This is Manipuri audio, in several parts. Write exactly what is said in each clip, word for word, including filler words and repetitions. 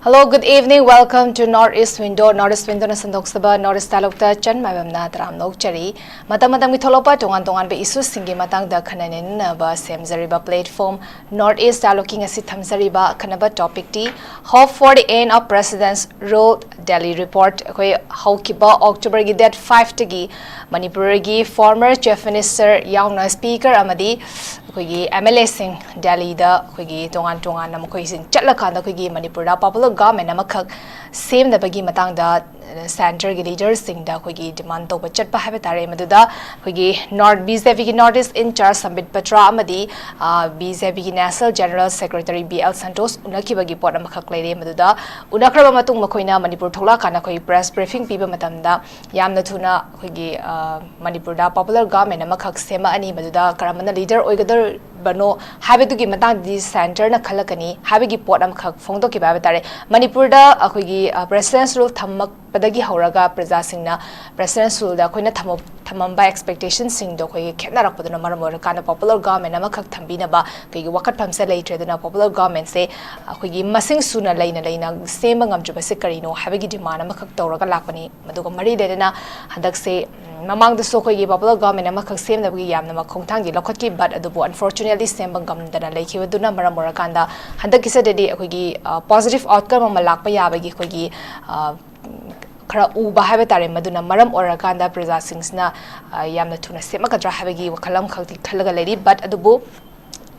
Hello, good evening. Welcome to North East Window. North East Window ꯅ ꯁꯟꯗꯣꯛꯆꯕ North East dialogue ꯇ ꯆꯟ ꯃꯥꯏꯕꯝꯅ ꯇꯔꯥꯝꯅ ꯑꯣꯛꯆꯔꯤ꯫ ꯃꯇꯝ ꯃꯇꯝꯒꯤ ꯊꯣꯛꯂꯛꯄ ꯇꯣꯉꯥꯟ ꯇꯣꯉꯥꯟꯕ issue ꯁꯤꯡꯒꯤ ꯃꯇꯥꯡꯗ ꯈꯟꯅ ꯅꯩꯅꯅꯕ ꯁꯦꯝꯖꯔꯤꯕ platform North East dialogue ꯀꯤ ꯉꯁꯤ ꯊꯝꯖꯔꯤꯕ ꯑꯈꯟꯅꯕ topic T Hope for the End of President's Rule, Delhi Report꯫ ꯑꯩꯈꯣꯏ ꯍꯧꯈꯤꯕ October ꯒꯤ date five ꯇꯒꯤ ꯃꯅꯤꯄꯨꯔꯒꯤ former Chief Minister ꯌꯥꯎꯅ Speaker ꯑꯃꯗꯤ ꯑꯩꯈꯣꯏꯒꯤ M L A ꯁꯤꯡ ꯗꯦꯜꯂꯤꯗ ꯑꯩꯈꯣꯏꯒꯤ ꯇꯣꯉꯥꯟ ꯇꯣꯉꯥꯟꯅ ꯃꯈꯣꯏꯁꯤꯡ ꯆꯠꯂꯀꯥꯟꯗ ꯑꯩꯈꯣꯏꯒꯤ ꯃꯅꯤꯄꯨꯔꯗ popular government ꯑꯃꯈꯛ ꯁꯦꯝꯅꯕꯒꯤ ꯃꯇꯥꯡꯗ centre ꯒꯤ leader ꯁꯤꯡꯗ ꯑꯩꯈꯣꯏꯒꯤ demand ꯇꯧꯕ ꯆꯠꯄ ꯍꯥꯏꯕ ꯇꯥꯔꯦ꯫ ꯃꯗꯨꯗ ꯑꯩꯈꯣꯏꯒꯤ North, B J P ꯒꯤ North East in charge ꯁꯝꯕꯤꯠ ꯄꯇ꯭ꯔꯥ ꯑꯃꯗꯤ, ꯑ, B J P ꯒꯤ National General Secretary B L Santosh ꯎꯅꯈꯤꯕꯒꯤ ꯄꯣꯠ ꯑꯃꯈꯛ ꯂꯩꯔꯦ꯫ ꯃꯗꯨꯗ ꯎꯅꯈ꯭ꯔꯕ ꯃꯇꯨꯡ ꯃꯈꯣꯏꯅ ꯃꯅꯤꯄꯨꯔ ꯊꯣꯛꯂꯛꯑꯀꯥꯟꯗ ꯑꯩꯈꯣꯏ press briefing ꯄꯤꯕ ꯃꯇꯝꯗ ꯌꯥꯝꯅ ꯊꯨꯅ ꯑꯩꯈꯣꯏꯒꯤ, ꯑ, ꯃꯅꯤꯄꯨꯔꯗ popular government ꯑꯃꯈꯛ ꯁꯦꯝꯃꯛꯑꯅꯤ, ꯃꯗꯨꯗ ꯀꯔꯝꯕꯅ leader ꯑꯣꯏꯒꯗꯧꯔꯤꯕꯅꯣ ꯍꯥꯏꯕꯗꯨꯒꯤ ꯃꯇꯥꯡꯗꯗꯤ centre ꯅ ꯈꯜꯂꯛꯀꯅꯤ ꯍꯥꯏꯕꯒꯤ ꯄꯣꯠ ꯑꯃꯈꯛ ꯐꯣꯡꯗꯣꯛꯈꯤꯕ ꯍꯥꯏꯕ ꯇꯥꯔꯦ꯫ ꯃꯅꯤꯄꯨꯔꯗ ꯑꯩꯈꯣꯏꯒꯤ, ꯑ, President's Rule ꯊꯝꯃꯛꯄꯗꯒꯤ ꯍꯧꯔꯒ ꯄ꯭ꯔꯖꯥꯁꯤꯡꯅ President's Rule ꯗ ꯑꯩꯈꯣꯏꯅ ꯊꯝꯃ-, ꯊꯝꯃꯝꯕ expectation ꯁꯤꯡꯗꯣ ꯑꯩꯈꯣꯏꯒꯤ ꯈꯦꯠꯅꯔꯛꯄꯗꯨꯅ ꯃꯔꯝ ꯑꯣꯏꯔꯀꯥꯟꯗ popular government ꯑꯃꯈꯛ ꯊꯝꯕꯤꯅꯕ ꯑꯩꯈꯣꯏꯒꯤ ꯋꯥꯀꯠꯐꯝꯁꯦ ꯂꯩꯇ꯭ꯔꯦ꯫ ꯑꯗꯨꯅ popular government ꯁꯦ ꯑꯩꯈꯣꯏꯒꯤ ꯃꯁꯤꯡ ꯁꯨꯅ ꯂꯩꯅ ꯂꯩꯅ ꯁꯦꯝꯕ ꯉꯝꯗ꯭ꯔꯤꯕꯁꯦ ꯀꯔꯤꯅꯣ ꯍꯥꯏꯕꯒꯤ demand ꯑꯃꯈꯛ ꯇꯧꯔꯒ ꯂꯥꯛꯄꯅꯤ꯫ ꯃꯗꯨꯒ ꯃꯔꯤ ꯂꯩꯅꯅ ꯍꯟꯗꯛꯁꯦ, ꯎꯝ, ꯃꯃꯥꯡꯗꯁꯨ ꯑꯩꯈꯣꯏꯒꯤ popular government ꯑꯃꯈꯛ ꯁꯦꯝꯅꯕꯒꯤ ꯌꯥꯝꯅ ꯃꯈꯣꯡ ꯊꯥꯡꯒꯤ ꯂꯧꯈꯠꯈꯤ, but ꯑꯗꯨꯕꯨ unfortunately ꯁꯦꯝꯕ ꯉꯝꯗꯅ ꯂꯩꯈꯤꯕꯗꯨꯅ ꯃꯔꯝ ꯑꯣꯏꯔꯀꯥꯟꯗ ꯍꯟꯗꯛꯀꯤꯁꯤꯗꯗꯤ ꯑꯩꯈꯣꯏꯒꯤ, ꯑ, positive outcome ꯑꯃ ꯂꯥꯛꯄ ꯌꯥꯕꯒꯤ ꯑꯩꯈꯣꯏꯒꯤ, ꯑ, ꯈꯔ ꯎꯕ ꯍꯥꯏꯕ ꯇꯥꯔꯦ꯫ ꯃꯗꯨꯅ ꯃꯔꯝ ꯑꯣꯏꯔꯀꯥꯟꯗ ꯄ꯭ꯔꯖꯥꯁꯤꯡꯁꯤꯅ, ꯑ, ꯌꯥꯝꯅ ꯊꯨꯅ ꯁꯦꯝꯃꯛꯀꯗ꯭ꯔꯥ ꯍꯥꯏꯕꯒꯤ ꯋꯥꯈꯜ ꯑꯃꯈꯛꯇꯤ ꯈꯜꯂꯒ ꯂꯩꯔꯤ꯫ But ꯑꯗꯨꯕꯨ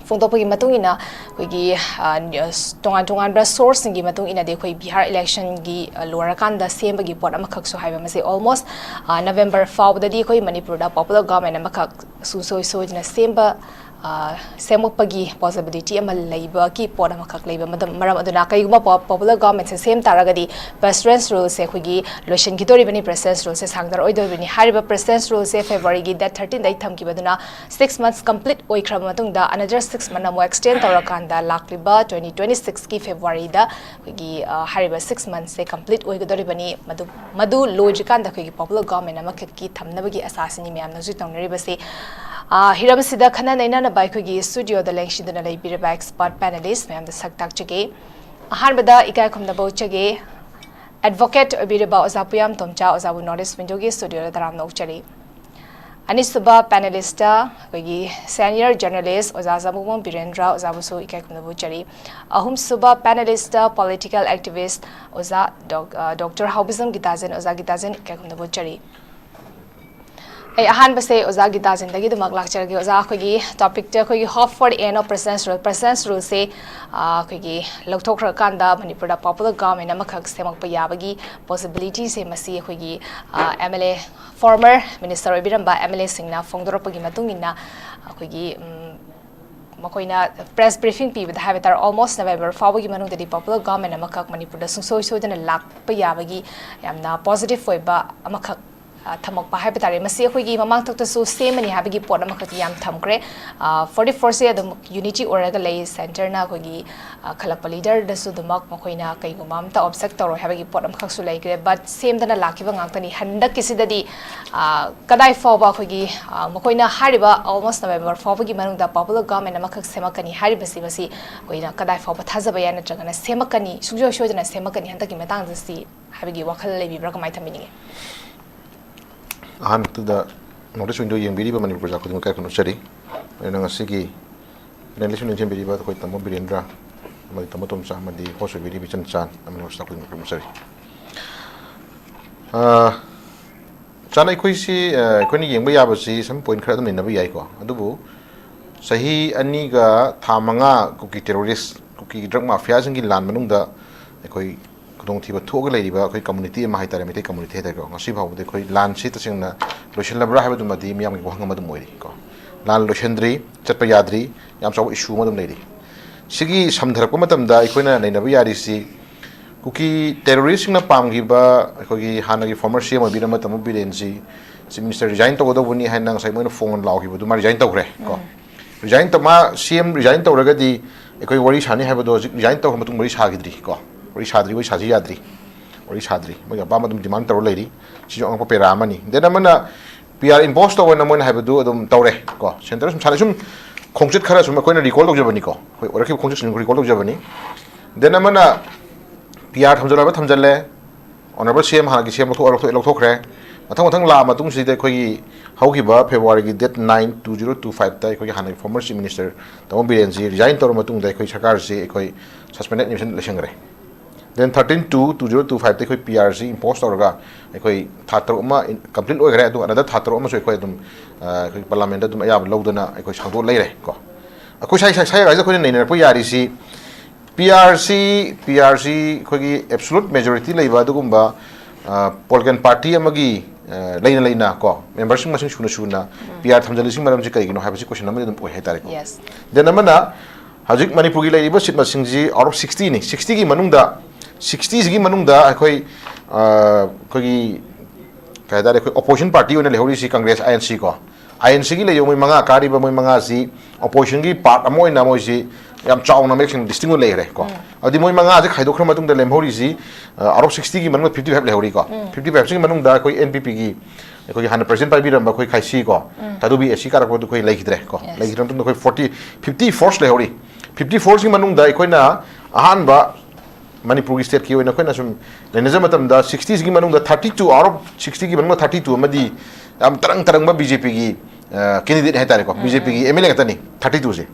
ꯐꯣꯡꯗꯣꯛꯄꯒꯤ ꯃꯇꯨꯡ ꯏꯟꯅ ꯑꯩꯈꯣꯏꯒꯤ, ꯑ, news, ꯇꯣꯉꯥꯟ ꯇꯣꯉꯥꯟꯕ source ꯁꯤꯡꯒꯤ ꯃꯇꯨꯡ ꯏꯟꯅꯗꯤ ꯑꯩꯈꯣꯏ ꯕꯤꯍꯥꯔ election ꯒꯤ, ꯑ, ꯂꯣꯏꯔꯀꯥꯟꯗ ꯁꯦꯝꯕꯒꯤ ꯄꯣꯠ ꯑꯃꯈꯛꯁꯨ ꯍꯥꯏꯕ ꯃꯁꯤ almost, ꯑ, November ꯐꯥꯎꯕꯗꯗꯤ ꯑꯩꯈꯣꯏ ꯃꯅꯤꯄꯨꯔꯗ popular government ꯑꯃꯈꯛ ꯁꯨꯡꯁꯣꯏ ꯁꯣꯏꯗꯅ ꯁꯦꯝꯕ, ꯑ, ꯁꯦꯝꯃꯛꯄꯒꯤ possibility ꯑꯃ ꯂꯩꯕꯒꯤ ꯄꯣꯠ ꯑꯃꯈꯛ ꯂꯩꯕ꯫ ꯃꯗꯝ-, ꯃꯔꯝ ꯑꯗꯨꯅ ꯀꯔꯤꯒꯨꯝꯕ po-, popular government ꯁꯦ ꯁꯦꯝ ꯇꯥꯔꯒꯗꯤ President's Rule ꯁꯦ ꯑꯩꯈꯣꯏꯒꯤ ꯂꯣꯏꯁꯤꯟꯈꯤꯗꯣꯔꯤꯕꯅꯤ, President's Rule ꯁꯦ ꯁꯥꯡꯊꯔꯛꯑꯣꯏꯗꯣꯔꯤꯕꯅꯤ꯫ ꯍꯥꯏꯔꯤꯕ President's Rule ꯁꯦ February ꯒꯤ date thirteen ꯗꯒꯤ ꯊꯝꯈꯤꯕꯗꯨꯅ six months complete ꯑꯣꯏꯈ꯭ꯔꯕ ꯃꯇꯨꯡꯗ another six month ꯑꯃꯨꯛ extend ꯇꯧꯔꯀꯥꯟꯗ ꯂꯥꯛꯂꯤꯕ twenty twenty six ꯀꯤ February ꯗ ꯑꯩꯈꯣꯏꯒꯤ, ꯑ, ꯍꯥꯏꯔꯤꯕ six months ꯁꯦ complete ꯑꯣꯏꯒꯗꯧꯔꯤꯕꯅꯤ꯫ ꯃꯗꯨ, ꯃꯗꯨ ꯂꯣꯏꯗ꯭ꯔꯤꯀꯥꯟꯗ ꯑꯩꯈꯣꯏꯒꯤ popular government ꯑꯃꯈꯛꯀꯤ ꯊꯝꯅꯕꯒꯤ ꯑꯁꯥꯁꯤꯅꯤ ꯃꯌꯥꯝꯅ ꯍꯧꯖꯤꯛ ꯇꯧꯅꯔꯤꯕꯁꯤ꯫ ꯑ, ꯍꯤꯔꯝꯁꯤꯗ ꯈꯟꯅ ꯅꯩꯅꯅꯕ ꯑꯩꯈꯣꯏꯒꯤ studio ꯗ ꯂꯦꯡꯁꯤꯟꯗꯨꯅ ꯂꯩꯕꯤꯔꯤꯕ expert panelist ꯃꯌꯥꯝꯗ ꯁꯛ ꯇꯥꯛꯆꯒꯦ꯫ ꯑꯍꯥꯟꯕꯗ ꯏꯀꯥꯏ ꯈꯨꯝꯅꯕ ꯎꯠꯆꯒꯦ꯫ ꯑꯦꯗꯚꯣꯀꯦꯠ ꯑꯣꯏꯕꯤꯔꯤꯕ ꯑꯣꯖꯥ ꯄꯨꯌꯥꯝ ꯇꯣꯝꯆꯥ, ꯑꯣꯖꯥꯕꯨ ꯅꯣꯔꯠ ꯏꯁ ꯋꯤꯟꯗꯣꯒꯤ ꯁ꯭ꯇꯨꯗꯤꯑꯣꯗ ꯇꯔꯥꯝꯅ ꯑꯣꯛꯆꯔꯤ꯫ ꯑꯅꯤꯁꯨꯕ ꯄꯦꯅꯦꯂꯤꯁꯇ ꯑꯩꯈꯣꯏꯒꯤ ꯁꯦꯅꯤꯌꯔ ꯖꯔꯅꯦꯂꯤꯁ ꯑꯣꯖꯥ ꯖꯃꯕꯨꯡ ꯕꯤꯔꯦꯟꯗ꯭ꯔ, ꯑꯣꯖꯥꯕꯨꯁꯨ ꯏꯀꯥꯏ ꯈꯨꯝꯅꯕ ꯎꯠꯆꯔꯤ꯫ ꯑꯍꯨꯝꯁꯨꯕ ꯄꯦꯅꯦꯂꯤꯁꯇ ꯄꯣꯂꯤꯇꯤꯀꯦꯜ ꯑꯦꯛꯇꯤꯚꯤꯁ꯭ꯠ ꯑꯣꯖꯥ ꯗꯣꯛ-, ꯑ, ꯗꯣꯛꯇꯔ ꯍꯥꯎꯕꯤꯖꯝ ꯒꯤꯇꯥꯖꯟ, ꯑꯣꯖꯥ ꯒꯤꯇꯥꯖꯟ ꯏꯀꯥꯏ ꯈꯨꯝꯅꯕ ꯎꯠꯆꯔꯤ꯫ ꯑꯩ ꯑꯍꯥꯟꯕꯁꯦ ꯑꯣꯖꯥ ꯒꯤꯇꯥꯖꯟꯗꯒꯤ ꯑꯗꯨꯃꯛ ꯂꯥꯛꯆꯔꯒꯦ꯫ ꯑꯣꯖꯥ, ꯑꯩꯈꯣꯏꯒꯤ ꯇꯣꯄꯤꯛꯇ ꯑꯩꯈꯣꯏꯒꯤ "Hope for the End of President's Rule", ꯄ꯭ꯔꯦꯁꯤꯗꯦꯟꯁ ꯔꯨꯜꯁꯦ, ꯑ, ꯑꯩꯈꯣꯏꯒꯤ ꯂꯧꯊꯣꯛꯈ꯭ꯔꯀꯥꯟꯗ ꯃꯅꯤꯄꯨꯔꯗ ꯄꯣꯄꯨꯂꯔ ꯒꯚꯔꯟꯃꯦꯟꯠ ꯑꯃꯈꯛ ꯁꯦꯝꯃꯛꯄ ꯌꯥꯕꯒꯤ ꯄꯣꯁꯤꯕꯤꯂꯤꯇꯤꯁꯦ, ꯃꯁꯤ ꯑꯩꯈꯣꯏꯒꯤ, ꯑ, M L A, former minister ꯑꯣꯏꯕꯤꯔꯝꯕ ꯑꯦꯝ ꯑꯦꯜ ꯑꯦꯁꯤꯡꯅ ꯐꯣꯡꯗꯣꯔꯛꯄꯒꯤ ꯃꯇꯨꯡ ꯏꯟꯅ ꯑꯩꯈꯣꯏꯒꯤ, ꯎꯝ, ꯃꯈꯣꯏꯅ ꯄ꯭ꯔꯦꯁ ꯕ꯭ꯔꯤꯐꯤꯡ ꯄꯤꯕꯗ ꯍꯥꯏꯕ ꯇꯥꯔꯦ, ꯑꯣꯜꯃꯣꯁ ꯅꯕꯦꯝꯕꯔ ꯐꯥꯎꯕꯒꯤ ꯃꯅꯨꯡꯗꯗꯤ ꯄꯣꯄꯨꯂꯔ ꯒꯚꯔꯟꯃꯦꯟꯠ ꯑꯃꯈꯛ ꯃꯅꯤꯄꯨꯔꯗ ꯁꯨꯡꯁꯣꯏ ꯁꯣꯏꯗꯅ ꯂꯥꯛꯄ ꯌꯥꯕꯒꯤ ꯌꯥꯝꯅ ꯄꯣꯖꯤꯇꯤꯚ ꯑꯣꯏꯕ ꯑꯃꯈꯛ, ꯑ, ꯊꯝꯃꯛꯄ ꯍꯥꯏꯕ ꯇꯥꯔꯦ꯫ ꯃꯁꯤ ꯑꯩꯈꯣꯏꯒꯤ ꯃꯃꯥꯡ ꯊꯛꯇꯁꯨ ꯁꯦꯝꯃꯅꯤ ꯍꯥꯏꯕꯒꯤ ꯄꯣꯠ ꯑꯃꯈꯛꯇꯤ ꯌꯥꯝ ꯊꯝꯈ꯭ꯔꯦ꯫ ꯑ, ꯐꯣꯔꯇꯤ ꯐꯣꯔꯁꯦ ꯑꯗꯨꯝ ꯌꯨꯅꯤꯇꯤ ꯑꯣꯏꯔꯒ ꯂꯩ꯫ ꯁꯦꯟꯇꯔꯅ ꯑꯩꯈꯣꯏꯒꯤ, ꯑ, ꯈꯜꯂꯛꯄ ꯂꯤꯗꯔꯗꯁꯨ ꯑꯗꯨꯃꯛ ꯃꯈꯣꯏꯅ ꯀꯩꯒꯨꯝꯕ ꯑꯝꯇ ꯑꯣꯞꯖꯦꯛ ꯇꯧꯔꯣꯏ ꯍꯥꯏꯕꯒꯤ ꯄꯣꯠ ꯑꯃꯈꯛꯁꯨ ꯂꯩꯈ꯭ꯔꯦ꯫ ꯕꯠ ꯁꯦꯝꯗꯅ ꯂꯥꯛꯈꯤꯕ ꯉꯥꯛꯇꯅꯤ꯫ ꯍꯟꯗꯛꯀꯤꯁꯤꯗꯗꯤ, ꯑ, ꯀꯗꯥꯏ ꯐꯥꯎꯕ ꯑꯩꯈꯣꯏꯒꯤ, ꯑ, ꯃꯈꯣꯏꯅ ꯍꯥꯏꯔꯤꯕ ꯑꯣꯜꯃꯣꯁ ꯅꯕꯦꯝꯕꯔ ꯐꯥꯎꯕꯒꯤ ꯃꯅꯨꯡꯗ ꯄꯣꯄꯨꯂꯔ ꯒꯚꯔꯟꯃꯦꯟꯠ ꯑꯃꯈꯛ ꯁꯦꯝꯃꯛꯀꯅꯤ ꯍꯥꯏꯔꯤꯕꯁꯤ, ꯃꯁꯤ ꯑꯩꯈꯣꯏꯅ ꯀꯗꯥꯏ ꯐꯥꯎꯕ ꯊꯥꯖꯕ ꯌꯥꯏ, ꯅꯠꯇ꯭ꯔꯒꯅ ꯁꯦꯝꯃꯛꯀꯅꯤ, ꯁꯨꯡꯁꯣꯏ ꯁꯣꯏꯗꯅ ꯁꯦꯝꯃꯛꯀꯅꯤ ꯍꯟꯗꯛꯀꯤ ꯃꯇꯥꯡꯗ ꯁꯤ ꯍꯥꯏꯕꯒꯤ ꯋꯥꯈꯜ ꯂꯩꯕꯤꯕ꯭ꯔꯥ, ꯀꯃꯥꯏꯅ ꯊꯝꯕꯤꯅꯤꯡꯉꯤ? ꯑꯍꯥꯟꯕꯗ ꯅꯣꯔꯠ ꯏꯁ ꯋꯤꯟꯗꯣ ꯌꯦꯡꯕꯤꯔꯤꯕ ꯃꯅꯤꯄꯨꯔ ꯄ꯭ꯔꯖꯥ ꯈꯨꯗꯤꯡꯃꯛ ꯏꯀꯥꯏ ꯈꯨꯝꯅꯖꯔꯤ꯫ ꯑꯩꯅ ꯉꯁꯤꯒꯤ ꯄꯦꯅꯦꯂꯤꯁ ꯂꯦꯡꯁꯤꯟꯕꯤꯔꯤꯕ ꯑꯩꯈꯣꯏ ꯇꯥꯃꯣ ꯕꯤꯔꯦꯟꯗ꯭ꯔ ꯑꯃꯗꯤ ꯇꯥꯃꯣ ꯇꯣꯝꯆꯥ ꯑꯃꯗꯤ ꯍꯣꯁ ꯑꯣꯏꯕꯤꯔꯤꯕ ꯏꯆꯟ ꯆꯥꯟ ꯑꯃꯗꯤ ꯍꯣꯁ ꯈꯨꯗꯤꯡꯃꯛ ꯏꯀꯥꯏ ꯈꯨꯝꯅꯖꯔꯤ꯫ ꯑ, ꯆꯥꯟ, ꯑꯩꯈꯣꯏꯁꯤ, ꯑ, ꯑꯩꯈꯣꯏꯅ ꯌꯦꯡꯕ ꯌꯥꯕꯁꯤ ꯁꯝ ꯄꯣꯏꯟꯠ ꯈꯔ ꯑꯗꯨꯝ ꯅꯩꯅꯕ ꯌꯥꯏꯀꯣ꯫ ꯑꯗꯨꯕꯨ ꯆꯍꯤ ꯑꯅꯤꯒ ꯊꯥ ꯃꯉꯥ ꯀꯨꯀꯤ ꯇꯦꯔꯣꯔꯤꯁ, ꯀꯨꯀꯤ ꯗ꯭ꯔꯒ ꯃꯥꯐꯤꯌꯥꯁꯤꯡꯒꯤ ꯂꯥꯟ ꯃꯅꯨꯡꯗ ꯑꯩꯈꯣꯏ ꯈꯨꯗꯣꯡꯊꯤꯕ ꯊꯣꯛꯑꯒ ꯂꯩꯔꯤꯕ ꯑꯩꯈꯣꯏ ꯀꯝꯃꯨꯅꯤꯇꯤ ꯑꯃ ꯍꯥꯏꯇꯥꯔꯦ, ꯃꯩꯇꯩ ꯀꯝꯃꯨꯅꯤꯇꯤ ꯍꯥꯏꯇꯥꯔꯦꯀꯣ, ꯉꯁꯤ ꯐꯥꯎꯕꯗ ꯑꯩꯈꯣꯏ ꯂꯥꯟꯁꯤ ꯇꯁꯦꯡꯅ ꯂꯣꯏꯁꯤꯜꯂꯕ꯭ꯔꯥ ꯍꯥꯏꯕꯗꯨꯃꯗꯤ ꯃꯤꯌꯥꯝꯒꯤ ꯋꯥꯍꯪ ꯑꯃ ꯑꯗꯨꯝ ꯑꯣꯏꯔꯤ ꯀꯣ꯫ ꯂꯥꯟ ꯂꯣꯏꯁꯤꯟꯗ꯭ꯔꯤ, ꯆꯠꯄ ꯌꯥꯗ꯭ꯔꯤ, ꯌꯥꯝ ꯆꯥꯎꯕ ꯏꯁꯨ ꯑꯃ ꯑꯗꯨꯝ ꯂꯩꯔꯤ꯫ ꯁꯤꯒꯤ ꯁꯝꯊꯔꯛꯄ ꯃꯇꯝꯗ ꯑꯩꯈꯣꯏꯅ ꯅꯩꯅꯕ ꯌꯥꯔꯤꯁꯤ, ꯀꯨꯀꯤ ꯇꯦꯔꯣꯔꯤꯁꯁꯤꯡꯅ ꯄꯥꯝꯈꯤꯕ ꯑꯩꯈꯣꯏꯒꯤ ꯍꯥꯟꯅꯒꯤ ꯐꯣꯔꯃꯔ ꯁꯤ ꯑꯦꯝ ꯑꯣꯏꯕꯤꯔꯝꯕ ꯇꯥꯃꯣ ꯕꯤꯔꯦꯟꯁꯤ ꯆꯤꯐ ꯃꯤꯅꯤꯁꯇꯔ ꯔꯤꯖꯥꯏꯟ ꯇꯧꯒꯗꯧꯕꯅꯤ ꯍꯥꯏꯅ ꯉꯁꯥꯏ ꯃꯣꯏꯅ ꯐꯣꯟ ꯂꯥꯎꯈꯤꯕꯗꯨ ꯃꯥ ꯔꯤꯖꯥꯏꯟ ꯇꯧꯈ꯭ꯔꯦ ꯀꯣ꯫ ꯎꯝ꯫ ꯔꯤꯖꯥꯏꯟ ꯇꯧ-, ꯃꯥ ꯁꯤ ꯑꯦꯝ ꯔꯤꯖꯥꯏꯟ ꯇꯧꯔꯒꯗꯤ ꯑꯩꯈꯣꯏ ꯋꯥꯔꯤ ꯁꯥꯅꯤ ꯍꯥꯏꯕꯗꯣ ꯍꯧꯖꯤꯛ ꯔꯤꯖꯥꯏꯟ ꯇꯧꯔ ꯃꯇꯨꯡ ꯋꯥꯔꯤ ꯁꯥꯈꯤꯗ꯭ꯔꯤ ꯀꯣ꯫ ꯋꯥꯔꯤ ꯁꯥꯗ꯭ꯔꯤ, ꯋꯥꯔꯤ ꯁꯥꯁꯤ ꯌꯥꯗ꯭ꯔꯤ, ꯋꯥꯔꯤ ꯁꯥꯗ꯭ꯔꯤ꯫ ꯃꯣꯏꯒꯤ ꯑꯄꯥꯝꯕ ꯑꯗꯨꯝ ꯗꯤꯃꯥꯟ ꯇꯧꯔ ꯂꯩꯔꯤ꯫ ꯁꯤꯁꯨ ꯑꯉꯛꯄ ꯄꯦꯔꯥ ꯑꯃꯅꯤ꯫ ꯗꯦꯟ ꯑꯃꯅ ꯄꯤ ꯑꯥꯔ ꯏꯝꯄꯣꯁ ꯇꯧꯕꯅ ꯃꯣꯏꯅ ꯍꯥꯏꯕꯗꯨ ꯑꯗꯨꯝ ꯇꯧꯔꯦ ꯀꯣ꯫ ꯁꯦꯟꯇꯔ ꯁꯨꯝ ꯁꯥꯟꯅ-, ꯁꯨꯝ ꯈꯣꯡꯆꯠ ꯈꯔ ꯁꯨꯝ ꯑꯩꯈꯣꯏꯅ ꯔꯤꯀꯣꯜ ꯇꯧꯖꯕꯅꯤꯀꯣ꯫ ꯑꯩꯈꯣꯏ ꯑꯣꯏꯔꯛꯈꯤꯕ ꯈꯣꯡꯆꯠꯁꯤꯡ ꯔꯤꯀꯣꯜ ꯇꯧꯖꯕꯅꯤ꯫ Then ꯑꯃꯅ P R ꯊꯝꯖꯜꯂꯕ ꯊꯝꯖꯜꯂꯦ, Honourable C M ꯍꯥꯟꯅꯒꯤ C M ꯂꯧꯊꯣꯛ-, ꯂꯧꯊꯣꯛ-, ꯂꯧꯊꯣꯛꯈ꯭ꯔꯦ꯫ ꯃꯊꯪ ꯃꯊꯪ ꯂꯥꯛꯑ ꯃꯇꯨꯡꯁꯤꯗ ꯑꯩꯈꯣꯏꯒꯤ ꯍꯧꯈꯤꯕ February ꯒꯤ date nine, two zero two five ꯇ ꯑꯩꯈꯣꯏꯒꯤ ꯍꯥꯟꯅꯒꯤ former Chief Minister ꯇꯥꯃꯣ ꯕꯤꯔꯦꯟꯁꯤ resign ꯇꯧꯔ ꯃꯇꯨꯡꯗ ꯑꯩꯈꯣꯏ ꯁꯔꯀꯥꯔꯁꯤ ꯑꯩꯈꯣꯏ suspended animation ꯂꯩꯁꯟꯈ꯭ꯔꯦ꯫ Then thirteen two two zero two five ꯇ ꯑꯩꯈꯣꯏ P R ꯁꯤ impose ꯇꯧꯔꯒ ꯑꯩꯈꯣꯏ ꯊꯥ ꯇꯔꯨꯛ ꯑꯃ in-, complete ꯑꯣꯏꯈ꯭ꯔꯦ꯫ ꯑꯗꯨꯒ another ꯊꯥ ꯇꯔꯨꯛ ꯑꯃꯁꯨ ꯑꯩꯈꯣꯏ ꯑꯗꯨꯝ, ꯑ, ꯑꯩꯈꯣꯏ Parliament ꯇ ꯑꯗꯨꯝ ꯑꯌꯥꯕ ꯂꯧꯗꯅ ꯑꯩꯈꯣꯏ ꯁꯥꯡꯗꯣꯛ ꯂꯩꯔꯦ ꯀꯣ꯫ ꯑꯩꯈꯣꯏ ꯁꯥꯏ-, ꯁꯥꯏ-, ꯁꯥꯏ ꯋꯥꯏꯁꯤꯗ ꯑꯩꯈꯣꯏꯅ ꯅꯩꯅꯔꯛꯄ ꯌꯥꯔꯤꯁꯤ P R ꯁꯤ, P R ꯁꯤ ꯑꯩꯈꯣꯏꯒꯤ absolute majority ꯂꯩꯕ ꯑꯗꯨꯒꯨꯝꯕ, ꯑ, political party ꯑꯃꯒꯤ, ꯑ, ꯂꯩꯅ ꯂꯩꯅ ꯀꯣ, member ꯁꯤꯡ ꯃꯁꯤꯡ ꯁꯨꯅ ꯁꯨꯅ P R ꯊꯝꯖꯤꯜꯂꯤꯁꯤꯒꯤ ꯃꯔꯝꯁꯤ ꯀꯔꯤꯒꯤꯅꯣ ꯍꯥꯏꯕꯁꯤ question ꯑꯃꯗꯤ ꯑꯗꯨꯝ ꯑꯣꯏ ꯍꯥꯏꯇꯥꯔꯦꯀꯣ꯫ Yes. Then ꯑꯃꯅ ꯍꯧꯖꯤꯛ ꯃꯅꯤꯄꯨꯔꯒꯤ ꯂꯩꯔꯤꯕ seat ꯃꯁꯤꯡꯁꯤ out of sixty ꯅꯤ꯫ Sixty ꯒꯤ ꯃꯅꯨꯡꯗ, sixty ꯁꯤꯒꯤ ꯃꯅꯨꯡꯗ ꯑꯩꯈꯣꯏ, ꯑ, ꯑꯩꯈꯣꯏꯒꯤ ꯀꯩ ꯍꯥꯏꯇꯥꯔꯦ, ꯑꯩꯈꯣꯏ opposition party ꯑꯣꯏꯅ ꯂꯩꯍꯧꯔꯤꯁꯤ Congress, I N C ꯀꯣ꯫ I N C ꯒꯤ ꯂꯩꯕ ꯃꯣꯏ ꯃꯉꯥ ꯀꯥꯔꯤꯕ ꯃꯣꯏ ꯃꯉꯥꯁꯤ opposition ꯒꯤ part ꯑꯃ ꯑꯣꯏꯅ ꯃꯣꯏꯁꯤ ꯌꯥꯝ ꯆꯥꯎꯅ ꯃꯌꯦꯛ ꯁꯦꯡꯅ distinct ꯑꯣꯏꯅ ꯂꯩꯈ꯭ꯔꯦ ꯀꯣ꯫ ꯑꯗꯨꯗꯤ ꯃꯣꯏ ꯃꯉꯥꯁꯦ ꯈꯥꯏꯗꯣꯛꯈ꯭ꯔ ꯃꯇꯨꯡꯗ ꯂꯦꯝꯍꯧꯔꯤꯁꯤ, ꯑ, out of sixty ꯒꯤ ꯃꯅꯨꯡꯗ fifty five ꯂꯩꯍꯧꯔꯤꯀꯣ꯫ Fifty five ꯁꯤꯒꯤ ꯃꯅꯨꯡꯗ ꯑꯩꯈꯣꯏ N P P ꯒꯤ ꯑꯩꯈꯣꯏꯒꯤ ꯍꯥꯟꯅ president ꯄꯥꯏꯕꯤꯔꯝꯕ ꯑꯩꯈꯣꯏ ꯈꯥꯏꯁꯤ ꯀꯣ, ꯊꯥꯗꯨꯕꯤ ꯑꯦ ꯁꯤ ꯀꯥꯔꯛꯄꯗꯨ ꯑꯩꯈꯣꯏ ꯂꯩꯈꯤꯗ꯭ꯔꯦ ꯀꯣ꯫ Yes. ꯂꯩꯈꯤꯗ꯭ꯔ ꯃꯇꯨꯡꯗ ꯑꯩꯈꯣꯏ forty, fifty four ꯂꯩꯍꯧꯔꯤ꯫ Fifty four ꯁꯤꯒꯤ ꯃꯅꯨꯡꯗ ꯑꯩꯈꯣꯏꯅ ꯑꯍꯥꯟꯕ ꯃꯅꯤꯄꯨꯔꯒꯤ state ꯀꯤ ꯑꯣꯏꯅ ꯑꯩꯈꯣꯏꯅ ꯁꯨꯝ ꯅꯩꯅꯖ ꯃꯇꯝꯗ sixty ꯁꯤꯒꯤ ꯃꯅꯨꯡꯗ thirty two, out of sixty ꯒꯤ ꯃꯅꯨꯡꯗ thirty two ꯑꯃꯗꯤ ꯌꯥꯝ ꯇꯔꯪ ꯇꯔꯪꯕ B J P ꯒꯤ, ꯑ, candidate ꯍꯥꯏꯇꯥꯔꯦꯀꯣ, BJ P ꯒꯤ M L A ꯉꯥꯛꯇꯅꯤ thirty two ꯁꯦ꯫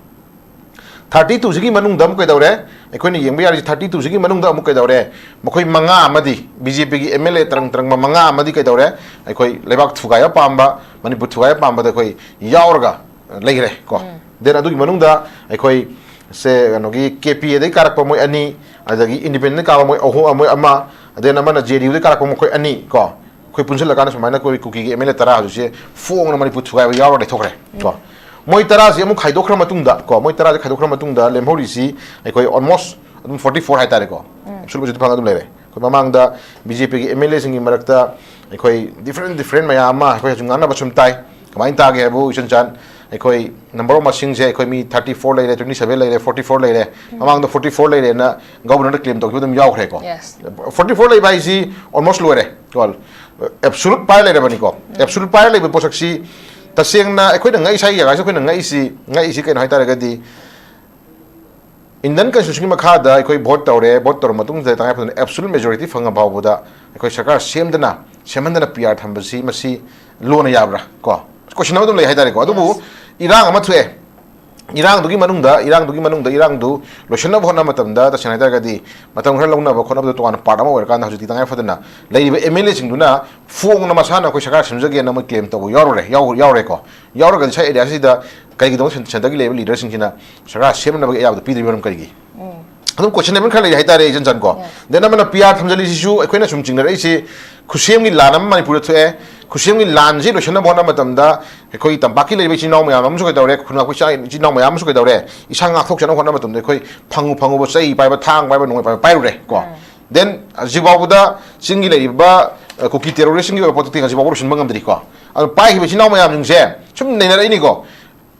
Thirty two ꯁꯤꯒꯤ ꯃꯅꯨꯡꯗ ꯑꯃꯨꯛ ꯀꯩꯗꯧꯔꯦ? ꯑꯩꯈꯣꯏꯅ ꯌꯦꯡꯕ ꯌꯥꯔꯤꯁꯤ thirty two ꯁꯤꯒꯤ ꯃꯅꯨꯡꯗ ꯑꯃꯨꯛ ꯀꯩꯗꯧꯔꯦ? ꯃꯈꯣꯏ ꯃꯉꯥ ꯑꯃꯗꯤ, B J P ꯒꯤ M L A ꯇꯔꯪ ꯇꯔꯪꯕ ꯃꯉꯥ ꯑꯃꯗꯤ ꯀꯩꯗꯧꯔꯦ? ꯑꯩꯈꯣꯏ ꯂꯩꯕꯥꯛ ꯊꯨꯒꯥꯏꯕ ꯄꯥꯝꯕ, ꯃꯅꯤꯄꯨꯔ ꯊꯨꯒꯥꯏꯕ ꯄꯥꯝꯕꯗ ꯑꯩꯈꯣꯏ ꯌꯥꯎꯔꯒ ꯂꯩꯈ꯭ꯔꯦ ꯀꯣ꯫ Then ꯑꯗꯨꯒꯤ ꯃꯅꯨꯡꯗ ꯑꯩꯈꯣꯏ ꯁꯦ ꯀꯩꯅꯣꯒꯤ K P A ꯗꯒꯤ ꯀꯥꯔꯛꯄ ꯃꯣꯏ ꯑꯅꯤ, ꯑꯗꯒꯤ independent ꯀꯥꯕ ꯃꯣꯏ ꯑꯍꯨꯝ, ꯃꯣꯏ ꯑꯃ, then ꯑꯃꯅ J D U ꯗꯒꯤ ꯀꯥꯔꯛꯄ ꯃꯈꯣꯏ ꯑꯅꯤ ꯀꯣ꯫ ꯑꯩꯈꯣꯏ ꯄꯨꯟꯁꯤꯜꯂꯀꯥꯟꯗ ꯁꯨꯃꯥꯏꯅ ꯑꯩꯈꯣꯏ ꯀꯨꯀꯤꯒꯤ M L A ꯇꯔꯥ ꯍꯧꯖꯤꯛꯁꯦ ꯐꯣꯡꯅ ꯃꯅꯤꯄꯨꯔ ꯊꯨꯒꯥꯏꯕ ꯌꯥꯎꯔ ꯂꯩꯊꯣꯛꯈ꯭ꯔꯦ ꯀꯣ꯫ ꯃꯣꯏ ꯇꯔꯥꯁꯤ ꯑꯃꯨꯛ ꯈꯥꯏꯗꯣꯛꯈ꯭ꯔ ꯃꯇꯨꯡꯗ ꯀꯣ, ꯃꯣꯏ ꯇꯔꯥꯁꯤ ꯈꯥꯏꯗꯣꯛꯈ꯭ꯔ ꯃꯇꯨꯡꯗ ꯂꯦꯝꯍꯧꯔꯤꯁꯤ ꯑꯩꯈꯣꯏ almost ꯑꯗꯨꯝ forty four ꯍꯥꯏꯇꯥꯔꯦꯀꯣ꯫ Absolute majority ꯐꯪꯉ ꯑꯗꯨꯝ ꯂꯩꯔꯦ꯫ ꯑꯩꯈꯣꯏ ꯃꯃꯥꯡꯗ B J P ꯒꯤ M L A ꯁꯤꯡꯒꯤ ꯃꯔꯛꯇ ꯑꯩꯈꯣꯏ different different ꯃꯌꯥꯝ ꯑꯃ ꯑꯩꯈꯣꯏ ꯍꯧꯖꯤꯛ ꯉꯥꯡꯅꯕ ꯁꯨꯝ ꯇꯥꯏ꯫ ꯀꯃꯥꯏꯅ ꯇꯥꯒꯦ ꯍꯥꯏꯕꯨ, ꯏꯆꯟ ꯆꯥꯟ, ꯑꯩꯈꯣꯏ number of ꯃꯁꯤꯡꯁꯦ ꯑꯩꯈꯣꯏ ꯃꯤ thirty four ꯂꯩꯔꯦ, twenty seven ꯂꯩꯔꯦ, forty four ꯂꯩꯔꯦ꯫ ꯃꯃꯥꯡꯗ forty four ꯂꯩꯔꯦꯅ governor ꯅ claim ꯇꯧꯈꯤꯕ ꯑꯗꯨꯝ ꯌꯥꯎꯈ꯭ꯔꯦꯀꯣ꯫ Yes. Forty four ꯂꯩꯕ ꯍꯥꯏꯁꯤ almost ꯂꯣꯏꯔꯦ ꯀꯣ꯫ Absolute ꯄꯥꯏꯔ ꯂꯩꯔꯕꯅꯤꯀꯣ꯫ Absolute ꯄꯥꯏꯔ ꯂꯩꯕ ꯄꯣꯠꯁꯛꯁꯤ ꯇꯁꯦꯡꯅ ꯑꯩꯈꯣꯏꯅ ꯉꯛꯏ, ꯁꯥꯏ ꯖꯒꯥꯁꯤ ꯑꯩꯈꯣꯏꯅ ꯉꯛꯏꯁꯤ, ꯉꯛꯏꯁꯤ ꯀꯩꯅꯣ ꯍꯥꯏꯇꯥꯔꯒꯗꯤ ꯏꯟꯗꯤꯌꯟ ꯀꯟꯁꯇꯤꯇ꯭ꯌꯨꯁꯟꯒꯤ ꯃꯈꯥꯗ ꯑꯩꯈꯣꯏ ꯚꯣꯠ ꯇꯧꯔꯦ, ꯚꯣꯠ ꯇꯧꯔ ꯃꯇꯨꯡꯗ ꯇꯉꯥꯏ ꯐꯗꯅ ꯑꯦꯕꯁꯣꯂꯨꯠ ꯃꯦꯖꯣꯔꯤꯇꯤ ꯐꯪꯉ ꯐꯥꯎꯕꯗ ꯑꯩꯈꯣꯏ ꯁꯔꯀꯥꯔ ꯁꯦꯝꯗꯅ, ꯁꯦꯝꯍꯟꯗꯅ ꯄꯤ ꯑꯥꯔ ꯊꯝꯕꯁꯤ, ꯃꯁꯤ ꯂꯣꯅ ꯌꯥꯕ꯭ꯔꯥ? ꯀꯣ, ꯀꯣꯏꯁꯟ ꯑꯃ ꯑꯗꯨꯝ ꯂꯩ ꯍꯥꯏꯇꯥꯔꯦꯀꯣ꯫ ꯑꯗꯨꯕꯨ ꯏꯔꯥꯡ ꯑꯃ ꯊꯣꯛꯑꯦ, ꯏꯔꯥꯡꯗꯨꯒꯤ ꯃꯅꯨꯡꯗ, ꯏꯔꯥꯡꯗꯨꯒꯤ ꯃꯅꯨꯡꯗ, ꯏꯔꯥꯡꯗꯨ ꯂꯣꯏꯁꯤꯟꯅꯕ ꯍꯣꯠꯅꯕ ꯃꯇꯝꯗ, ꯇꯁꯦꯡꯅ ꯍꯥꯏꯇꯥꯔꯒꯗꯤ, ꯃꯇꯝ ꯈꯔ ꯂꯧꯅꯕ ꯈꯣꯠꯅꯕꯗ ꯇꯣꯉꯥꯟꯅ ꯄꯥꯔꯠ ꯑꯃ ꯑꯣꯏꯔꯀꯥꯟꯗ, ꯍꯧꯖꯤꯛꯇꯤ ꯇꯉꯥꯏ ꯐꯗꯅ ꯂꯩꯔꯤꯕ ꯑꯦꯝ ꯑꯦꯜ ꯑꯦꯁꯤꯡꯗꯨꯅ ꯐꯣꯡꯅ ꯃꯁꯥꯅ ꯑꯩꯈꯣꯏ ꯁꯔꯀꯥꯔ ꯁꯦꯝꯖꯒꯦꯅ ꯃꯣꯏ ꯀ꯭ꯂꯦꯝ ꯇꯧꯕ ꯌꯥꯎꯔꯨꯔꯦ, ꯌꯥꯎ-, ꯌꯥꯎꯔꯦꯀꯣ꯫ ꯌꯥꯎꯔꯒꯗꯤ ꯁ꯭ꯋꯥꯏ ꯑꯦꯔꯤꯌꯥꯁꯤꯗ ꯀꯔꯤꯒꯤꯗꯃꯛ ꯁꯦꯟ-, ꯁꯦꯟꯇꯔꯒꯤ ꯂꯩꯔꯤꯕ ꯂꯤꯗꯔꯁꯤꯡꯁꯤꯅ ꯁꯔꯀꯥꯔ ꯁꯦꯝꯅꯕꯒꯤ ꯑꯌꯥꯕꯗꯨ ꯄꯤꯗ꯭ꯔꯤꯕ ꯃꯔꯝ ꯀꯔꯤꯒꯤ? ꯑꯗꯨꯝ ꯀꯣꯏꯁꯟ ꯈꯔ ꯂꯩꯔꯤ ꯍꯥꯏꯇꯥꯔꯦ, ꯏꯆꯟ ꯆꯟ ꯀꯣ꯫ ꯗꯦꯟ ꯑꯃꯅ ꯄꯤ ꯑꯥꯔ ꯊꯝꯖꯤꯜꯂꯤꯁꯤꯁꯨ ꯑꯩꯈꯣꯏꯅ ꯁꯨꯝ ꯆꯤꯡꯅꯔꯛꯏꯁꯤ, ꯈꯨꯠꯁꯦꯝꯒꯤ ꯂꯥꯟ ꯑꯃ ꯃꯅꯤꯄꯨꯔꯗ ꯊꯣꯛꯑꯦ꯫ ꯈꯨꯠꯁꯦꯝꯒꯤ ꯂꯥꯟꯁꯤ ꯂꯣꯏꯁꯤꯟꯅꯕ ꯍꯣꯠꯅꯕ ꯃꯇꯝꯗ ꯑꯩꯈꯣꯏ ꯇꯝꯄꯥꯛꯀꯤ ꯂꯩꯔꯤꯕ ꯏꯆꯤꯟ ꯏꯅꯥꯎ ꯃꯌꯥꯝ ꯑꯃꯁꯨ ꯀꯩꯗꯧꯔꯦ, ꯈꯨꯟ ꯉꯥꯛꯄ ꯏꯆꯥ-, ꯏꯆꯤꯟ ꯏꯅꯥꯎ ꯃꯌꯥꯝ ꯑꯃꯁꯨ ꯀꯩꯗꯧꯔꯦ, ꯏꯁꯥ ꯉꯥꯛꯊꯣꯛꯆꯅꯕ ꯍꯣꯠꯅꯕ ꯃꯇꯝꯗ ꯑꯩꯈꯣꯏ ꯐꯪꯉꯨ ꯐꯪꯉꯨꯕ ꯆꯩ ꯄꯥꯏꯕ, ꯊꯥꯡ ꯄꯥꯏꯕ, ꯅꯣꯡꯃꯩ ꯄꯥꯏꯕ ꯄꯥꯏꯔꯨꯔꯦ ꯀꯣ꯫ ꯗꯦꯟ ꯍꯧꯖꯤꯛꯐꯥꯎꯕꯗ ꯆꯤꯡꯒꯤ ꯂꯩꯔꯤꯕ, ꯑ, ꯀꯨꯀꯤ ꯇꯦꯔꯣꯔꯤꯁꯁꯤꯡꯒꯤ ꯑꯣꯏꯕ ꯄꯣꯠꯇꯨꯗꯤ ꯍꯧꯖꯤꯛꯐꯥꯎꯕ ꯂꯣꯏꯁꯤꯟꯕ ꯉꯝꯗ꯭ꯔꯤꯀꯣ꯫ ꯑꯗꯨ ꯄꯥꯏꯈꯤꯕ ꯏꯆꯤꯟ ꯏꯅꯥꯎ ꯃꯌꯥꯝꯁꯤꯡꯁꯦ ꯁꯨꯝ ꯅꯩꯅꯔꯛꯏꯅꯤꯀꯣ꯫